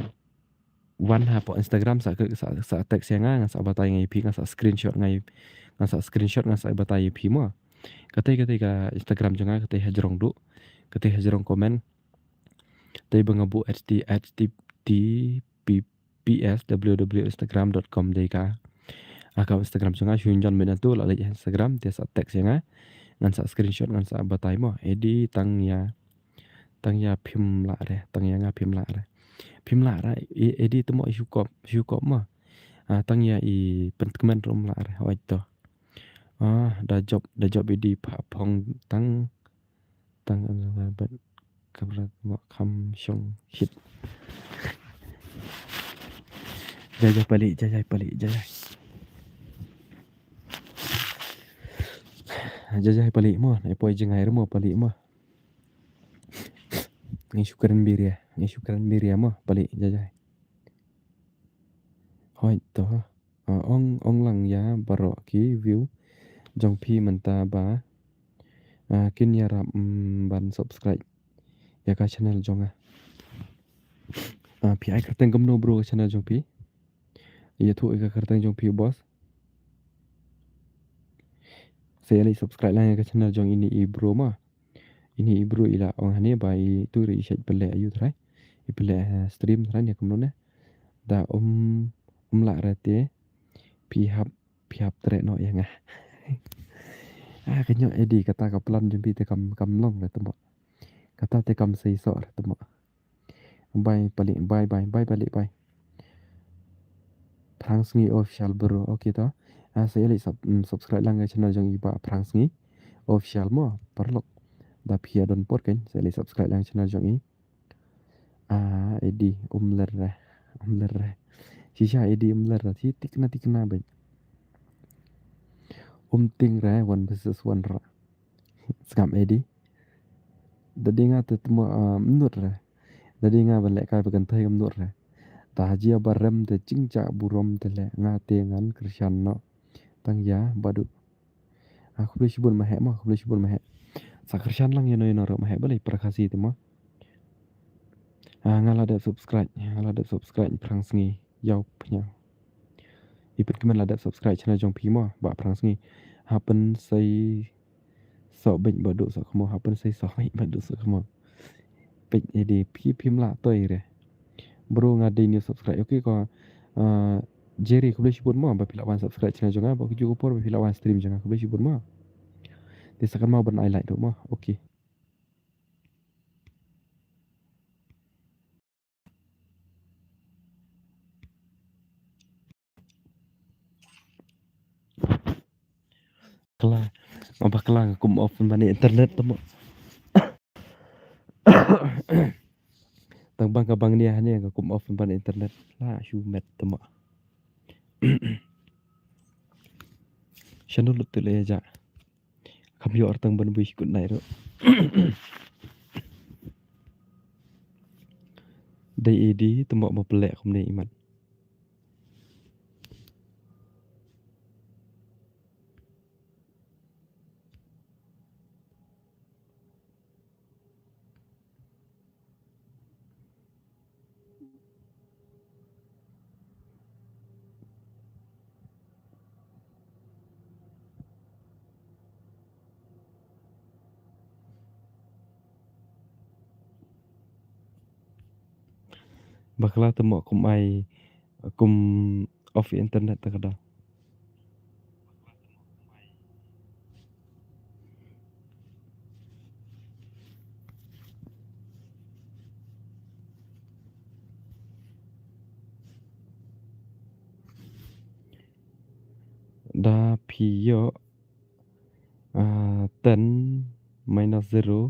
wan ha pok Instagram sa, sa, sa text ïa nga, nga sa batai ïa phi, nga sa screenshot nga, nga sa screenshot nga sa batai ïa phi mo. Katei, katei ka Instagram jong nga, katei ha jrong duh, katei ha jrong comment. Tei ba nga buh H T, H T T P P S W W Instagram dot com dei ka account Instagram jong nga, shu jon mynta tu la leit Instagram, te sa text ïa nga, ngan sa screenshot, ngan sa batai mo. Edi tang ïa, tang ïa phim lah re, tang ïa nga phim lah re. Phim lah re, e-, Edi tmoh shu kop, shu kop mo. Ah, tang ïa i pynkmen ruh um lah re, hoi to. Ah, da jop, da jop Edi pha phong tang Tang an ba bat kamra mo kham shong shit. Jai jai Palik, jai jai Palik, jai jai. Jai jai Palik mo, nai poi jngai mo Palik mo. Ngi shukran biria, ngi shukran biria mo Palik, jai jai. Hoi to. Ah, ong, ong lang ïa baroh ki view jong phi mynta ba, ah, kin ïarap, mm, ban subscribe ïa ka channel jong nga. Ah, phi ai kyrteng kumno bro ka channel jong phi? Ïathuh ïa ka kyrteng jong phi boss. Sa ïa leit subscribe lang ïa ka channel jong ine i bro ma. Ine i bro i la ong hangne ba i tu i shait pynleh ayu trai. I pynleh, eh, stream trai ne kumno ne. Da um, um lah re te phi hap, phi hap treh noh ïa nga. Ah, ka ñiuh Edi kata ka plan jong phi te kam, kam long re te mo. Kata te kam sei soh re te mo. Bye Palik, bye, bye, bye Palik, bye. Phrang Sngi Official bro, okay to. Ah, sa ïa leit sub-, mm, subscribe lang ka channel jong i Bah Phrang Sngi Official mo, paralok. Da phi ïa don por kein, sa ïa leit subscribe lang channel jong i. Ah, Edi, um ler re, um ler re. Shisha Edi um ler re, shi tikna tikna beit. Um ting re, one versus one re. Sngap Edi. Da dei nga te tmo, ah, mnut re. Da dei nga ba lehkai ba kynthei mnut re. Ta ha jia ba rem te jingjia burom te leh nga te ngan kyrshan noh. Tang ïa Baduh. Ah, khublei shibun ma heh mo, khublei shibun ma heh. Sa kyrshan lang ïano ïano ruh ma heh balei para Khasi te mo. Ah, nga la dep subscribe, nga la dep subscribe phrang sngi. Ïaw pynïaw. I peit kmen la dep subscribe channel jong phi mo, ba phrang sngi. Ha pynsei soh beit Baduh soh khmo, ha pynsei soh beit Baduh soh khmo. Peit ïa di phi phim lah toi re. Bro nga dei new subscribe. Okay ko, ah, Jerry khublei shibun mo ba phi la wan subscribe channel jong nga, ba kajuh ka por ba phi la wan stream jong nga khublei shibun mo. Te sa kynmaw ban ai like ruh mo. Okay. Kla, nga bakla nga kum off ban internet te mo. Tang bang ka bang nia hane nga kum off ban internet. La shu met te mo. Shano lut te le ja. Kham ïoh artang ban wish good night ruh. Dei A D te mo ba pelek kumne imat. Bakla te mo kum ai, kum off internet te ka da. Da phi ïoh, ah, ten minus zero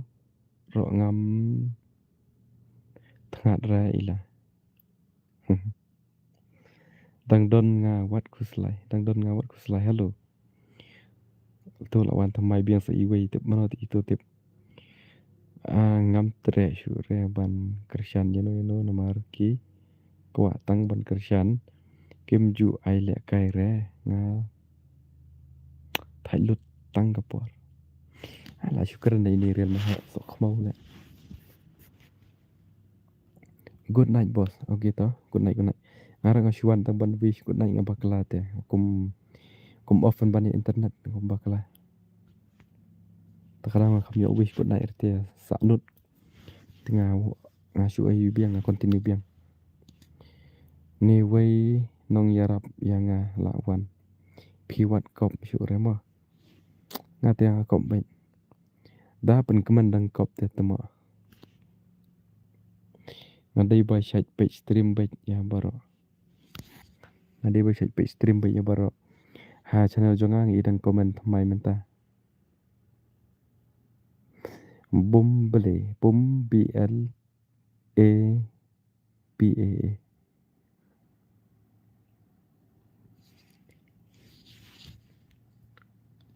ruh ngam thngat re ila. Dang don nga wat khuslai, dang don nga wat khuslai. Hello. To la wan thymmai biang sa iwei tip mano te ito tip. Ah, ngam treh shuh re ban kyrshan ïano ïano namar ki kwah tang ban kyrshan. Kim ju ai lehkai re nga thait lut tang ka por. Ah, la shu kren da ini rel ma ha sok khmau le. Good night boss. Okay to. Good night, good night. Nga ruh nga shu wan tang ban wish good night nga bakla te. Kum, kum off ban internet kum bakla. Ta ka dang nga kham ïoh wish good night te sa nut. Te nga, nga shu ai biang nga continue biang. Ni wei nong ïarap ïa nga la wan. Phi wat kop shuh re mo. Nga te nga kop beit. Da pynkmen dang kop te te mo. Nga dei ba shait peit stream beit ïa baroh. Nga dei ba shait peit stream beit ïa baroh. Ha channel jong nga ngi dang comment thymmai mynta. Bum bele, bum B L A B A A.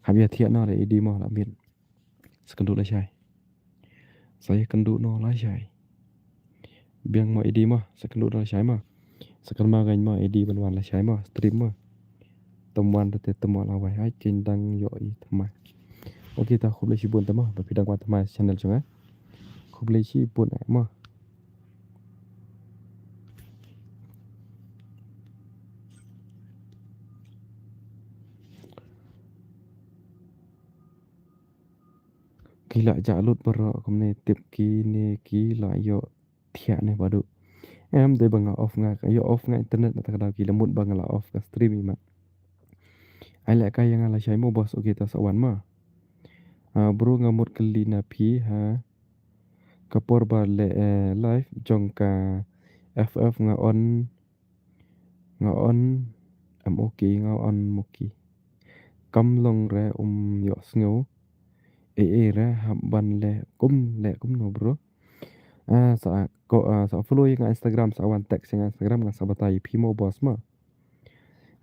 Hap ïa thiah noh la A D mo la miet. Sa kynduh lashai. Sa ïa kynduh noh lashai. Biang mo A D mo, sa kynduh noh lashai mo. Sa kynmaw kein mo A D ban wan lashai mo, stream mo. Tam wan te te mo la wai ai kein dang ïoh i thymmai. Okay ta khublei shibun te mo ba phi dang wan thymmai channel jong nga. Khublei shibun eh mo. Ki la jah lut baroh kumne tip kine ki la ïoh thiah ne Baduh. Em dei ba nga off nga ïoh off nga internet na ta ka daw ki la mut ba nga la off ka stream i mat. Ai lehkai ïa nga lashai mo boss, okay ta sa wan ma. Ah, bro nga mut kylli na phi ha. Ka por ba leh, eh, live jong ka F F nga on, nga on, em okay, nga on em okay. Kam long re um ïoh sngew. Eh, eh, re hap ban leh kum, leh kumno bro. Ah, sa ko, ah, sa follow ïa nga Instagram, sa wan text ïa nga Instagram, nga sa batai ïa phi mo boss ma.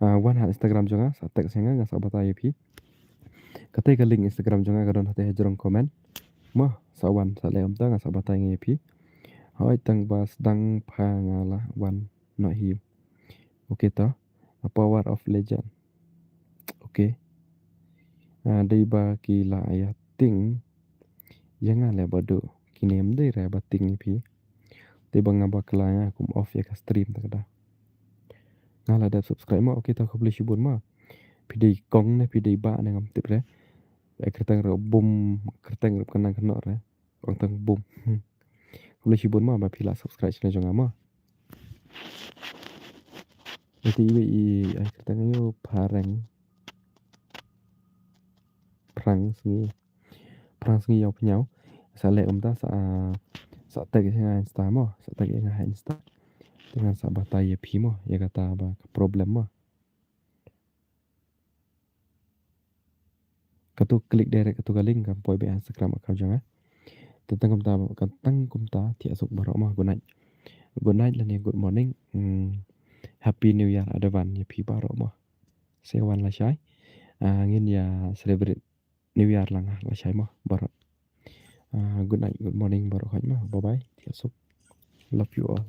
Ah, wan ha Instagram jong nga, sa text ïa nga, nga sa batai ïa phi. Kata ka link Instagram jong nga ka don hate ha jrong comment. Mo, sa wan, sa leh kumta nga sa batai nga ïa phi. Hooid, tang ba sdang pha nga la wan noh hi. Okay to. A Power of Legend. Okay. Ah, dei ba ki la ïa ting ïa nga leh ba duk. Kine ym dei re ba ting ïa phi. Te ba nga bakla nga kum off ïa ka stream ta ka da. Nga la dep subscribe mo, okay to khublei shibun mo. Phi dei kong ne phi dei bah ne ngam tip re. Ai kyrteng ruh bum, kyrteng ruh kynang kynnoh re. Ong tang bum. Khublei shibun mo ba phi la subscribe channel jong nga mo. Iti iwei i ai kyrteng ïa u Phareng. Phareng Sngi. Phareng Sngi Ïawphniaw. Sa leh kumta sa, sa tag ïa nga Insta mo. Sa tag ïa nga Insta. Te ngan sa batai ïa phi mo. Ïa kata ba ka problem mo. Katu click direct katu ka link kam poi ba Instagram account jong nga. Te tang kumta, tang kumta thiah suk baroh mo. Good night. Good night lane good morning. Hmm. Happy New Year advance ïa phi baroh mo. Sa wan lashai. Ah, ngin ïa celebrate New Year lang ha lashai mo baroh. Ah, good night, good morning baroh khoit mo. Bye bye. Thiah suk. Love you all.